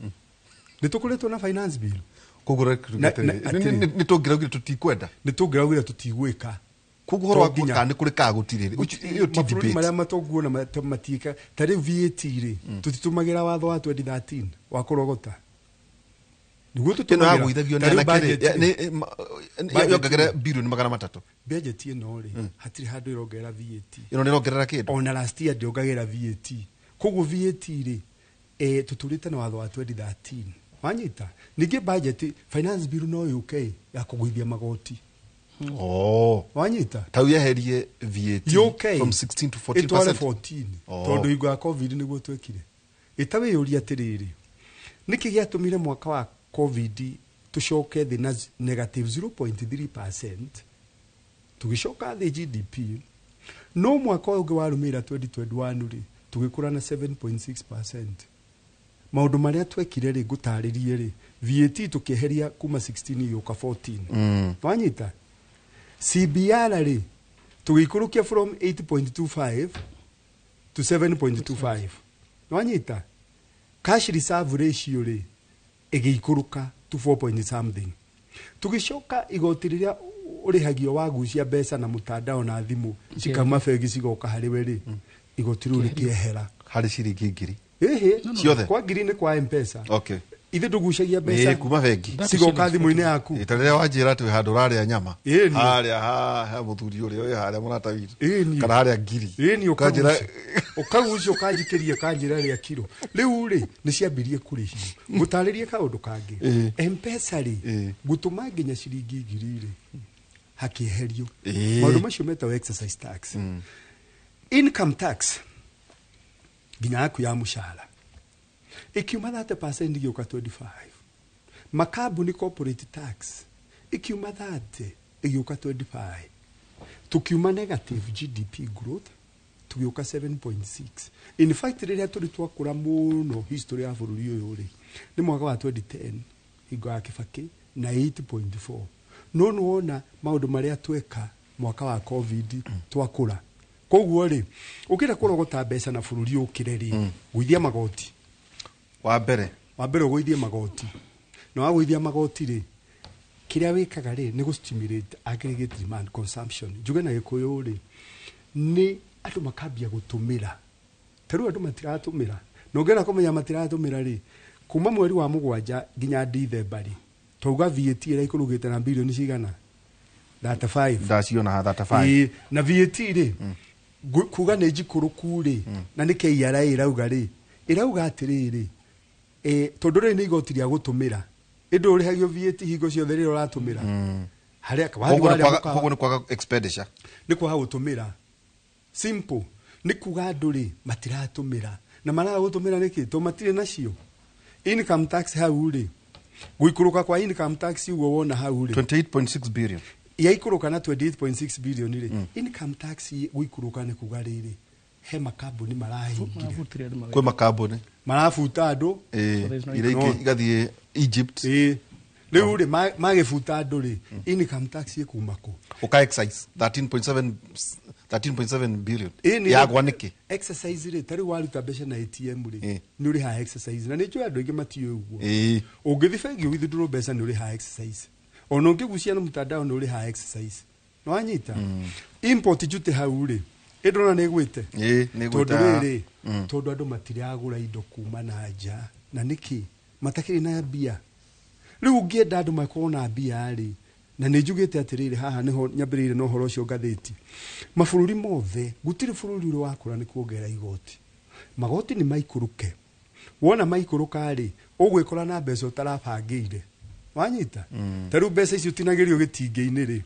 nĩ tũkoretwo na finance bill. Koguo nĩ tũngĩraugire tũtikwenda. Nĩ tũngĩraugire tũtigwĩka. Koguo ũhoro wa To nginya. kana nĩ kũrĩ kana gũtirĩ ĩyo ti Mabũrũri debate. marĩa matonguo na matiĩka ta rĩu VAT rĩ, tũtitũmagĩra watho wa 2013 wa kũrogota nĩguo Ĩno tũtũmagĩra. yagũithagio Ta nĩ rĩu anake rĩ, budget rĩ, budget yongagĩrĩra rĩ, bilioni 300. Budget ĩno rĩ, hatirĩ handũ ĩrongerera VAT. Ĩno nĩ ĩrongerera kĩndũ? Ona last year ndĩongagĩrĩra VAT. Koguo VAT rĩ, tũtũrĩte na watho wa 2013, wanyita? Ningĩ budget, finance bill no yũke ya kũgũithia magoti. Oh. Wanyita? Tau yeherie VAT yũke from 16 to 14. Ĩtware 14. Oh. Tondũ hingo ya COVID nĩguo twekire. Ĩtawĩyũria atĩrĩrĩ, nĩkĩ gĩatũmire mwaka wa COVID tũcoke thĩ na negative 0.3%, tũgĩcoka thĩ GDP, no mwaka ũyũ ũngĩ warũmĩrĩra 2021 rĩ, tũgĩkũra na 7.6%? Maũndũ marĩa twekire rĩ, ngũtarĩrie rĩ, VAT tũkĩeheria kuma 16 igĩũka 14. Wanyita? CBR rĩ, tũgĩikũrũkia from 8.25 to 7.25. Wanyita? Cash reserve ratio rĩ, ĩgĩikũrũka to 4 point something. Tũgĩcoka igoti rĩrĩa ũrĩhagio wagucia mbeca na mũtandao na thimũ cikauma bengi cigoka harĩ we rĩ, igoti rĩu rĩkĩehera. Harĩ ciringi 1,000? Ĩhĩ. Ciothe? Kwa ngiri nĩ kwa Mpesa. Ithe ndũgucagia mbeca Ĩĩ, kuma bengi cigoka thimũ-inĩ yaku. Ĩ, ta rĩrĩa wanjĩra atĩ wĩ handũ ũrarĩa nyama Ĩni. harĩa ha mũthuri ũrĩa wĩ harĩa mũrata witũ Ĩni. kana harĩa ngiri. Ĩni. Ũkanjĩra- Ũkagucia ũkanjikĩria ũkanjĩra rĩa kiro rĩu rĩ, nĩ ciambirie kũrĩhio. Ngũtarĩrie kaũndũ kangĩ. Mpesa rĩ, gũtũma nginya ciringi 1,000 rĩ, hakĩeherio. Maũndũ macio metagwo excise tax, income tax nginya yaku ya mũcara ikiuma 30% igĩũka 25. Makambuni corporate tax ikiuma 30 ĩgĩũka 25. Tukiuma negative GDP growth tũgĩũka 7.6. In fact, rĩrĩa tũrĩ twakũra mũno history ya bũrũri ũyũ rĩ, nĩ mwaka wa 2010 hingo ya Kĩbakĩ na 8.4. No nĩwona maũndũ marĩa tweka mwaka wa COVID twakũra. Koguo rĩ, ũkĩenda kũrogota mbeca na bũrũri ũkĩre rĩ, gũithia magoti. Wa mbere. Wa mbere ũgũithie magoti, na wagũithia magoti rĩ, kĩrĩa wĩkaga rĩ, nĩ gũ-stimulate aggregate demand consumption. Njuge na Gĩkũyũ rĩ, nĩ andũ makambia gũtũmĩra. Ta rĩu andũ matiratũmĩra, na ũngĩenda kũmenya matiratũmĩra rĩ, kuma mweri wa mũgwanja nginya Dithemba rĩ, twauga VAT ĩraikũrũkĩte na bilioni cigana? 35. Ndaciona ha 35. Ĩĩ, na VAT rĩ, kuga nĩ njikũrũku rĩ, na nĩ KRA ĩrauga rĩ, ĩrauga atĩrĩrĩ, tondũ rĩrĩ nĩ igoti rĩa gũtũmĩra, ĩndĩ ũrĩhagio VAT hingo ciothe rĩrĩa ũratũmĩra harĩa wathiĩ Koguo nĩ warĩa mũkawa. Koguo nĩ kwaga expenditure. Nĩ kwaga gũtũmĩra, simple. Nĩ kuga andũ rĩ matiratũmĩra, na maraga gũtũmĩra nĩkĩ? To matirĩ nacio. Income tax hau rĩ, gũikũrũka kwa income tax ũguo wona hau rĩ, 28.6 billion. Yaikũrũka na 28.6 billion rĩ, income tax gũikũrũka nĩ kuga rĩrĩ, He makambuni marahingire. Kwĩ makambuni marabuta andũ. Iria ingĩ igathiĩ Egypt. Rĩu rĩ, magĩbuta andũ rĩ, income tax ĩkuma kũ? Ũka excise 13.7 billion yagwa nĩkĩ? Exercise rĩ, ta rĩu waruta mbeca na ATM rĩ, nĩ ũrĩhaga exercise, na nĩ njũĩ andũ aingĩ matiũĩ ũguo. Ũngĩthiĩ bengi withdraw mbeca nĩ ũrĩhaga exercise, ona ũngĩgucia na mtandao nĩ ũrĩhaga exercise. Nĩ wanyita? Import duty hau rĩ, ĩndona nĩ ĩgwĩte. Tondũ rĩrĩ, tondũ andũ matiragũra indo kuma na nja, na nĩkĩ matakĩrĩ na mbia. Rĩu ũngĩenda andũ makorwo na mbia rĩ, na nĩ njugĩte atĩrĩrĩ, haha nĩho nyambĩrĩire na ũhoro ũcio ngathĩti, mabũrũri mothe gũtirĩ bũrũri ũrĩ wakũra nĩ kuongerera igoti. Magoti nĩ maikũrũke. Wona maikũrũka rĩ, ũgwĩkora na mbeca ũtarabangĩire. Wanyita? Ta rĩu mbeca icio ũtinagĩrio gĩtingĩ-inĩ rĩ,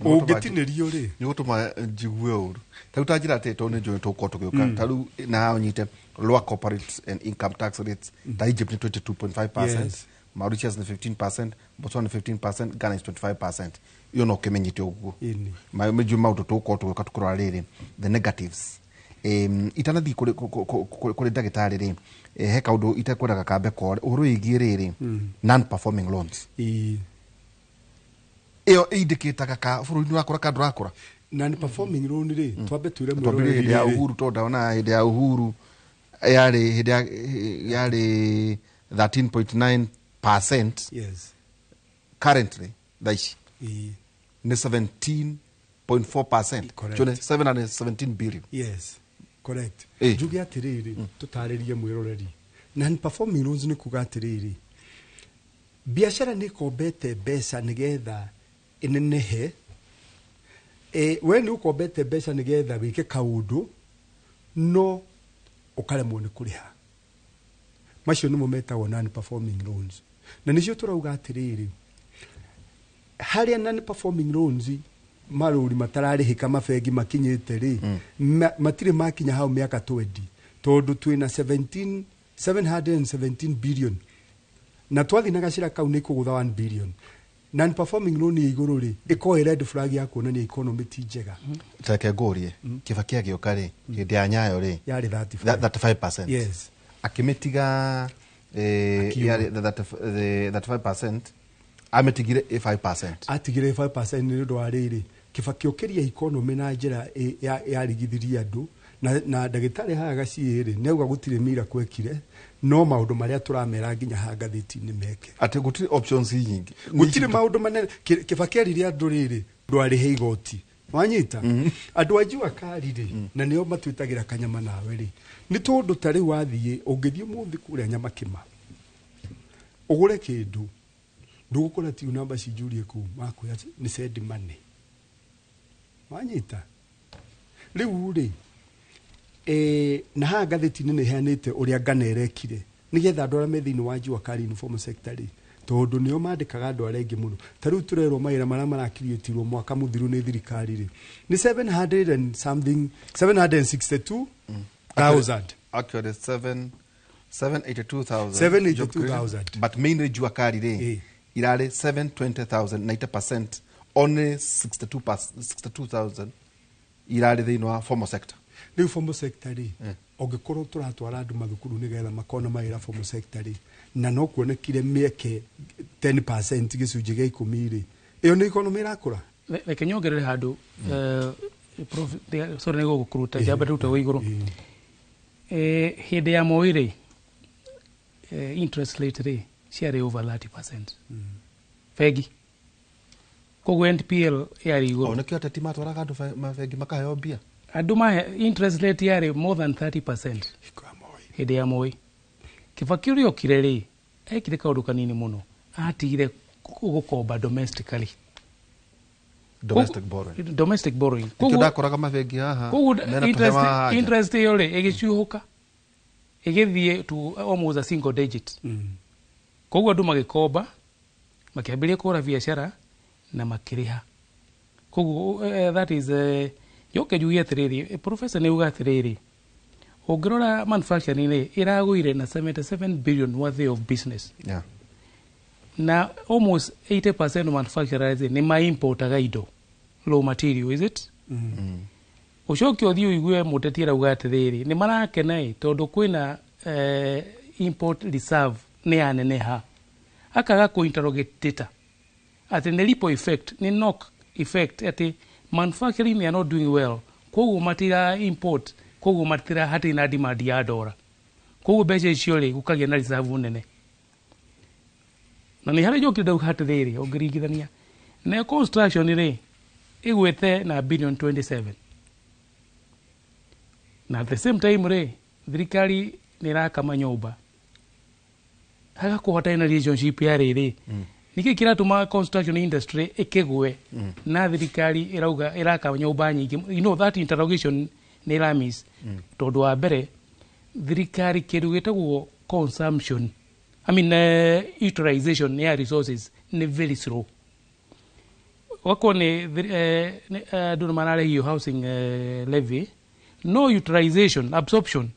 ũngĩtinĩrio rĩ, nĩ gũtũma njigue ũru. Ta rĩu ta njĩra atĩ tondũ nĩ njũĩ tũgũkorwo tũgĩũka, ta rĩu na ũnyite lower corporate and income tax rates, ta Egypt nĩ 22.5%, Mauritius nĩ 15%, Botswana nĩ 15%, Ghana is 25%. Iyo no ũkĩmenyete ũguo. Nĩnjũĩ maũndũ tũgũkorwo tũgĩũka tũkĩrora rĩrĩ the negatives. Itanathiĩ kũrĩ ndagĩtarĩ rĩ, he kaũndũ itekwendaga kambe kore ũhoro wĩgiĩ rĩrĩ, non performing loans. Ĩyo ĩindĩkĩtaga ka bũrũri nĩ ũrakũra ka ndũrakũra? Non performing loan rĩ, twambe twĩre twambĩrĩrie hĩndĩ ya Uhuru, tondũ ndona hĩndĩ ya Uhuru yarĩ hĩndĩ ya yarĩ 13.9%. Currently thaa ici nĩ 17.4%. Correct. 717 billion. Yes, correct. Njuge atĩrĩrĩ, tũtarĩrie mwĩroreri, non performing loans nĩ kuga atĩrĩrĩ, biacara nĩ ĩkombete mbeca nĩgetha ĩnenehe. We nĩ ũkombete mbeca nĩgetha wĩke kaũndũ, no ũkaremwo nĩ kũrĩha. Macio nĩmo metagwo non performing loans, na nĩcio tũrauga atĩrĩrĩ, harĩa non performing loans, marũri matararĩhĩka mabengi makinyĩte rĩ, matirĩ makinya hau mĩaka 20, tondũ twĩna 17 717 billion, na twathiĩ na gacĩra kau nĩ kũgũtha 1 billion. Non performing loan ya igũrũ rĩ, ĩkorwo ĩ red flag ya kuonania economy ti njega. Reke ngũrie, Kibaki agĩũka rĩ, hĩndĩ ya Nyayo rĩ, yarĩ 35. 35%. Akĩmĩtiga Akiuma. Yarĩ 35%, amĩtigire ĩ 5%. Atigire 5% nĩ ũndũ wa rĩrĩ, Kibaki ũkĩria economy na njĩra yarigithirie andũ, na ndagĩtarĩ haha Gaciĩ rĩ, nĩ auga gũtirĩ mira kwekire, no maũndũ marĩa tũramera nginya haha ngathĩti-inĩ meke. Atĩ gũtirĩ options nyingĩ. Gũtirĩ maũndũ manene. Kibaki erire andũ rĩrĩ, ndwarĩhe igoti. Wanyita? Andũ a Jua Kali rĩ, na nĩo matwĩtagĩra kanyama nawe rĩ, nĩ tondũ ta rĩu wathiĩ, ũngĩthiĩ ũmũthĩ kũrĩa Nyamakĩma, ũgũre kĩndũ, ndũgũkora tiu namba cinjurie kũu, makwĩra nĩ send money. Wanyita? Rĩu rĩ, na haha ngathĩti-inĩ nĩ ĩheanĩte ũrĩa Ghana ĩrekire nĩgetha andũ arĩa me thĩinĩ wa Jua Kali informal sector rĩ, tondũ nĩo mandĩkaga andũ arĩa aingĩ mũno. Ta rĩu tũrerwo mawĩra marĩa marakiriĩtirwo mwaka mũthiru nĩ thirikari rĩ, nĩ 700 and something, 762,000. Actually, 782,000. 782,000. But mainly Jua Kali rĩ, irarĩ 720,000, 90%, only 62,000 irarĩ thĩinĩ wa formal sector. Rĩu formal sector rĩ, ũngĩkorwo tũratwara andũ mathukuru nĩgetha makona mawĩra formal sector rĩ, na no kuonekire mĩeke 10%, gĩcunjĩ gĩa 10 rĩ, ĩyo nĩ economy ĩrakũra. Reke nyongerere handũ, prof, sorry nĩ gũgũkũruta, njamba ndute wĩ igũrũ. Hĩndĩ ya Moi rĩ, interest rate rĩ ciarĩ over 30% bengi, koguo NPL yarĩ igũrũ. O nĩkĩo ateti matwaraga andũ mabengi makaheo mbia. Andũ mahe interest rate yarĩ more than 30% hĩndĩ ya Moi. Kibaki ũrĩa okire rĩ, ekire kaũndũ kanini mũno, atigire gũkomba domestically. Domestic borrowing. Domestic borrowing. Nĩkĩo ndakoraga mabengi haha Koguo mena tũhema haha nja. Interest ĩyo rĩ ĩgĩcuhũka ĩgĩthiĩ to almost a single digit. Koguo andũ magĩkomba, makĩambĩrĩria kũhũra biacara na makĩrĩha. Koguo that is, njoke njuge atĩrĩrĩ, professor nĩ auga atĩrĩrĩ, ũngĩrora manufacturing rĩ, ĩragũire na 77 billion worth of business. Na almost 80% of manufacturers nĩ ma-importaga indo, raw material, is it? Ucoke uthii uigue muteti arauga atiriri ni marakena i tondu kwina import reserve ni yaneneha, akaga ku interrogate data ati ni ripple effect, ni knock effect, ati manufacturing they are not doing well, koguo matira import, koguo matira hatirĩ na demand ya dora, koguo mbeca icio rĩ gũkagĩa na reserve nene. Na nĩ harĩ njokire ndauga atĩrĩrĩ, ũngĩringithania nayo construction rĩ ĩgwĩte na billion 27, na at the same time rĩ thirikari nĩ ĩraka manyũmba, hagakorwo hatarĩ na relationship ya rĩrĩ nĩkĩ kĩratũma construction industry ĩkĩgwe na thirikari ĩrauga ĩraka nyũmba nyingĩ. You know that interrogation nĩ ĩramiss tondũ wa mbere thirikari kĩndũ gĩtagwo consumption, I mean utilization ya resources nĩ very slow. Wakorwo nĩ andũ nĩ mararĩhio housing levy, no utilization absorption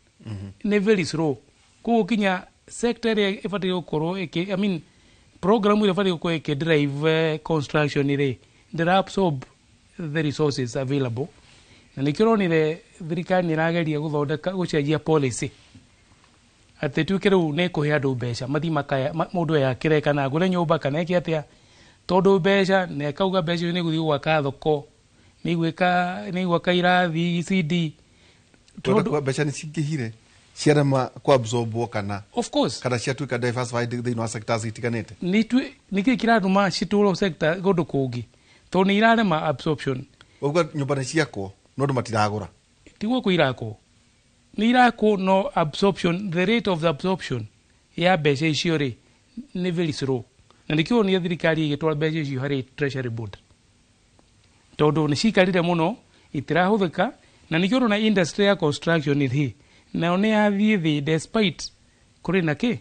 nĩ very slow. Koguo kinya sector ĩrĩa ĩbataire gũkorwo ĩkĩ, I mean program ĩrĩa ĩbataire gũkorwo ĩkĩ drive construction rĩ ndĩra absorb the resources available, na nĩkĩo ũronire thirikari nĩ ĩrageria gũthondeka gũcenjia policy atĩ tuĩke rĩu nĩ ĩkũhe andũ mbeca mathiĩ makaya mũndũ eyakĩre kana agũre nyũmba kana eke atĩa, tondũ mbeca na ĩkauga mbeca icio nĩ igũthiĩ gwaka thoko, nĩ igwaka irathi ECD, tondũ mbeca nĩ cingĩhire ciarema ku absorbwo kana of course kana ciatuĩka diversified thĩinĩ wa sectors itiganĩte. Nĩkĩ kĩratũma citũrwo sector kũndũ kũngĩ tondũ nĩ irarema absorption. Ũguo nyũmba nĩ ciakwo no andũ matiragũra, tiguo kũ irakwo nĩ irakwo, no absorption, the rate of the absorption ya mbeca icio rĩ nĩ very slow, na nĩkĩo nĩ thirikari ĩgĩtwara mbeca icio harĩ treasury board tondũ nĩ cikarire mũno itirahũthĩka, na nĩkĩo ũrona industry ya construction rĩ nayo nĩ yathiĩ thĩ despite kũrĩ na kĩ,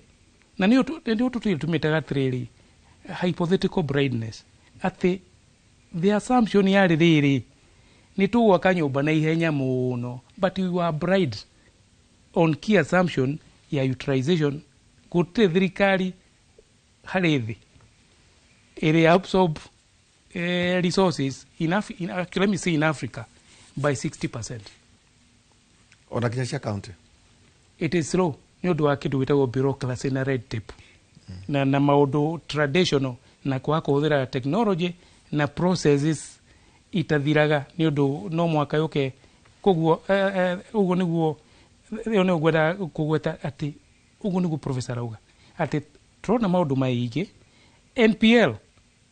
na nĩyo tũtũire tũmĩtaga atĩrĩrĩ hypothetical blindness, atĩ the assumption yarĩ rĩrĩ nĩ tũgwaka nyũmba na ihenya mũno, but we were blind on key assumption ya utilization. Gũtirĩ thirikari harĩ thĩ ĩrĩa absorb resources in, let me say in Africa by 60%. Ona kinya cia county it is slow nĩ ũndũ wa kĩndũ gĩtagwo bureaucracy na red tape na maũndũ traditional na kwaga kũhũthĩra technology na processes itathiraga nĩ ũndũ no mwaka yũke. Koguo ũguo nĩguo ĩyo nĩyo ngwenda kũgweta atĩ ũguo nĩguo professor arauga atĩ tũrona maũndũ maingĩ NPL,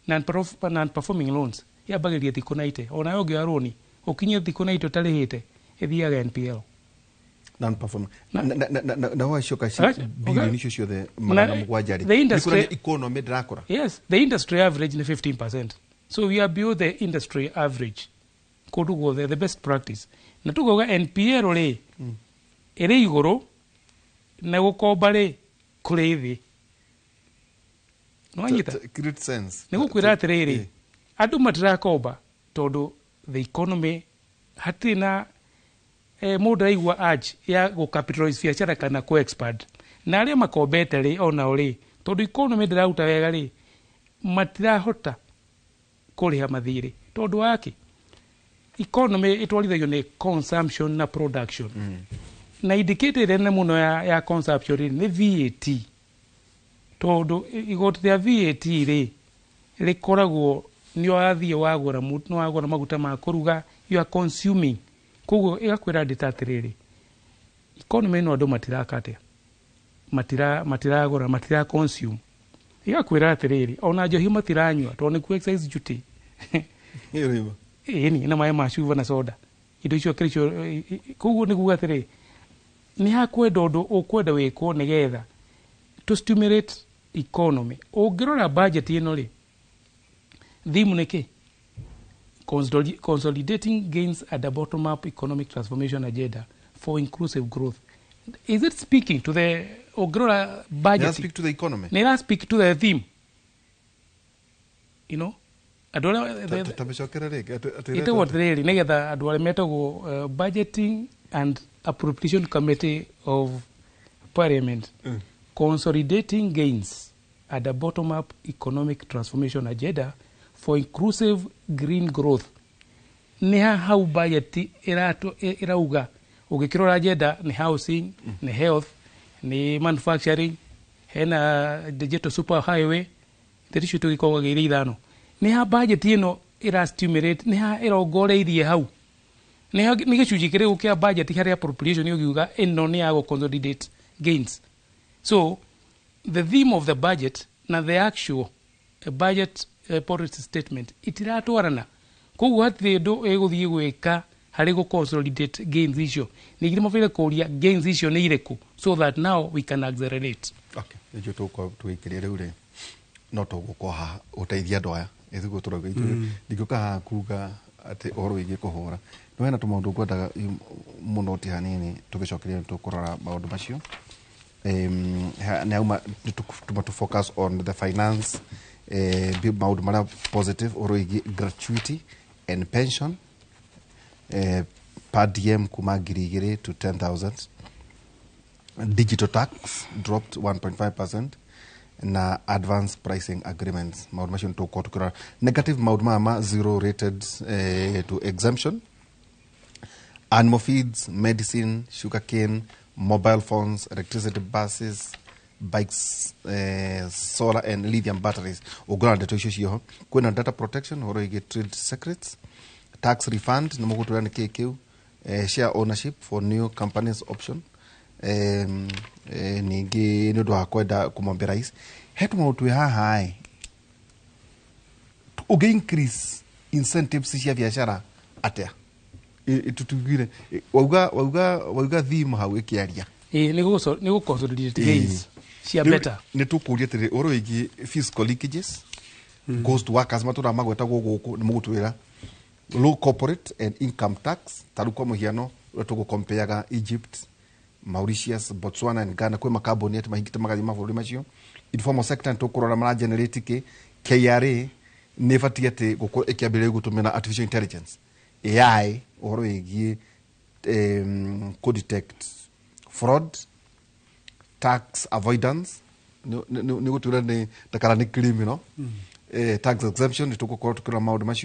non-performing loans, yambagĩrĩria thikũ 90, onawe ũngĩoya rũni ũkinye thikũ 90 ũtarĩhĩte ĩthiaga NPL. Non-performing na wacoka bilioni icio ciothe 700 rĩ, the industry economy ndĩrakũra. Yes, the industry average nĩ 15%, so we are below the industry average kũndũ guothe, the best practice. Na tũkauga NPL rĩ ĩrĩ igũrũ na gũkomba rĩ kũrĩ thĩ. Nĩwanyita? Nĩ gũkwĩra atĩrĩrĩ andũ matirakomba tondũ the economy hatirĩ na mũndũ araigua urge ya gũ-capitalize biacara kana kũ-expand, na arĩa makombete rĩ onao rĩ tondũ economy ndĩraruta wega rĩ matirahota kũrĩha mathirĩ tondũ wake economy ĩtwarithagio nĩ consumption na production. Na indicator ĩrĩa nene mũno ya consumption rĩ nĩ VAT, tondũ igoti rĩa VAT rĩ rĩkoragwo nĩ wathiĩ wagũra nĩ wagũra maguta ma kũruga, you are consuming, koguo ĩgakwĩra ndĩta atĩrĩrĩ economy ĩno andũ matiraka atĩa, matiragũra, matira consume. Ĩgakwĩra atĩrĩrĩ ona njohi matiranyua tondũ nĩkuo excise duty ĩni na maĩ ma cuba na soda indo icio kĩrĩcio. Koguo nĩ kuga atĩrĩ nĩ hakwenda ũndũ ũkwenda wĩkwo nĩgetha to stimulate economy. Ũngĩrora budget ĩno rĩ theme nĩ kĩ? Consolidating gains at the bottom up economic transformation agenda for inclusive growth. Is it speaking to the ũngĩrora budget? Nĩ speak to the economy. Nĩ speak to the theme. You know? Andũ arĩa Tamĩcokere rĩngĩ ĩtagwo atĩrĩrĩ nĩgetha andũ arĩa metagwo Budgeting and Appropriation Committee of Parliament, consolidating gains at the bottom up economic transformation agenda for inclusive green growth. Nĩ ha hau budget ĩrauga ũgĩkĩrora agenda nĩ housing, nĩ health, nĩ manufacturing, hena digital super highway, ndeto icio tũgĩkoragwo irĩ ithano. Nĩ ha budget ĩno ĩra stimulate, nĩ ha ĩrongoreirie hau, nĩ gĩcunjĩ kĩrĩkũ kĩa budget harĩ appropriation ũgiuga ĩno nĩ ya gũ consolidate gains? So the theme of the budget na the actual budget policy statement itiratwarana. Koguo hatirĩ ũndũ ĩgũthiĩ gwĩka harĩ gũ consolidate gains icio. Ningĩ mabataire kũria gains icio nĩ irĩkũ, so that now we can accelerate. Okay, nĩkĩo tũgũkorwo tũgĩikĩria rĩu rĩ, no tũgũkorwo haha gũteithia andũ aya ĩthuguo tũrauga ithuĩ. Ndingĩũka haha kuga atĩ ũhoro wĩgiĩ kũhũra no hena tũmaũndũ ngwendaga mũno ti hanini. Tũgĩcokeria tũkũrora maũndũ macio. Nĩ auma tuma to focus on the finance, maũndũ marĩa positive, ũhoro wĩgiĩ gratuity and pension, per diem kuma 2,000 to 10,000, digital tax dropped 1.5% na advance pricing agreements. Maũndũ macio nĩ tũgũkorwo tũkĩrora. Negative maũndũ maya ma zero rated to exemption, animal feeds, medicine, sugarcane, mobile phones, electricity, buses, bikes, solar and lithium batteries. Ũngĩrora ndeto icio cioho, kwĩna data protection, ũhoro wĩgiĩ trade secrets, tax refund, nĩ mũgũtwĩra nĩ kĩĩ kĩu, share ownership for new companies option. Ningĩ nĩ ũndũ wa kwenda kũmobilize he tũmaũndũ twĩ haha ĩ ũngĩ increase incentives cia biacara atĩa? Tutugire wauga theme hau ĩkĩaria. Ĩĩ, nĩ gũ consolidate gains cia Rĩu better. Nĩ tũkũria atĩrĩ, ũhoro wĩgiĩ fiscal leakages, ghost workers matũra magwetagwo gũkũ, nĩ mũgũtwĩra low corporate and income tax. Ta rĩu kwa mũhiano ũrĩa tũgũkompeaga Egypt, Mauritius, Botswana and Ghana, kwĩ makambuni atĩ mahingĩte magathiĩ mabũrũri macio. Informal sector nĩ tũkũrora mara generate kĩ. KRA nĩ ĩbatiĩ atĩ gũkorwo ĩkĩambĩrĩria gũtũmĩra artificial intelligence, AI, ũhoro wĩgiĩ kũ-detect fraud, tax avoidance, nĩ gũtwĩra nĩ ndakara nĩ criminal, tax exemption. Nĩ tũgũkorwo tũkĩrora maũndũ macio.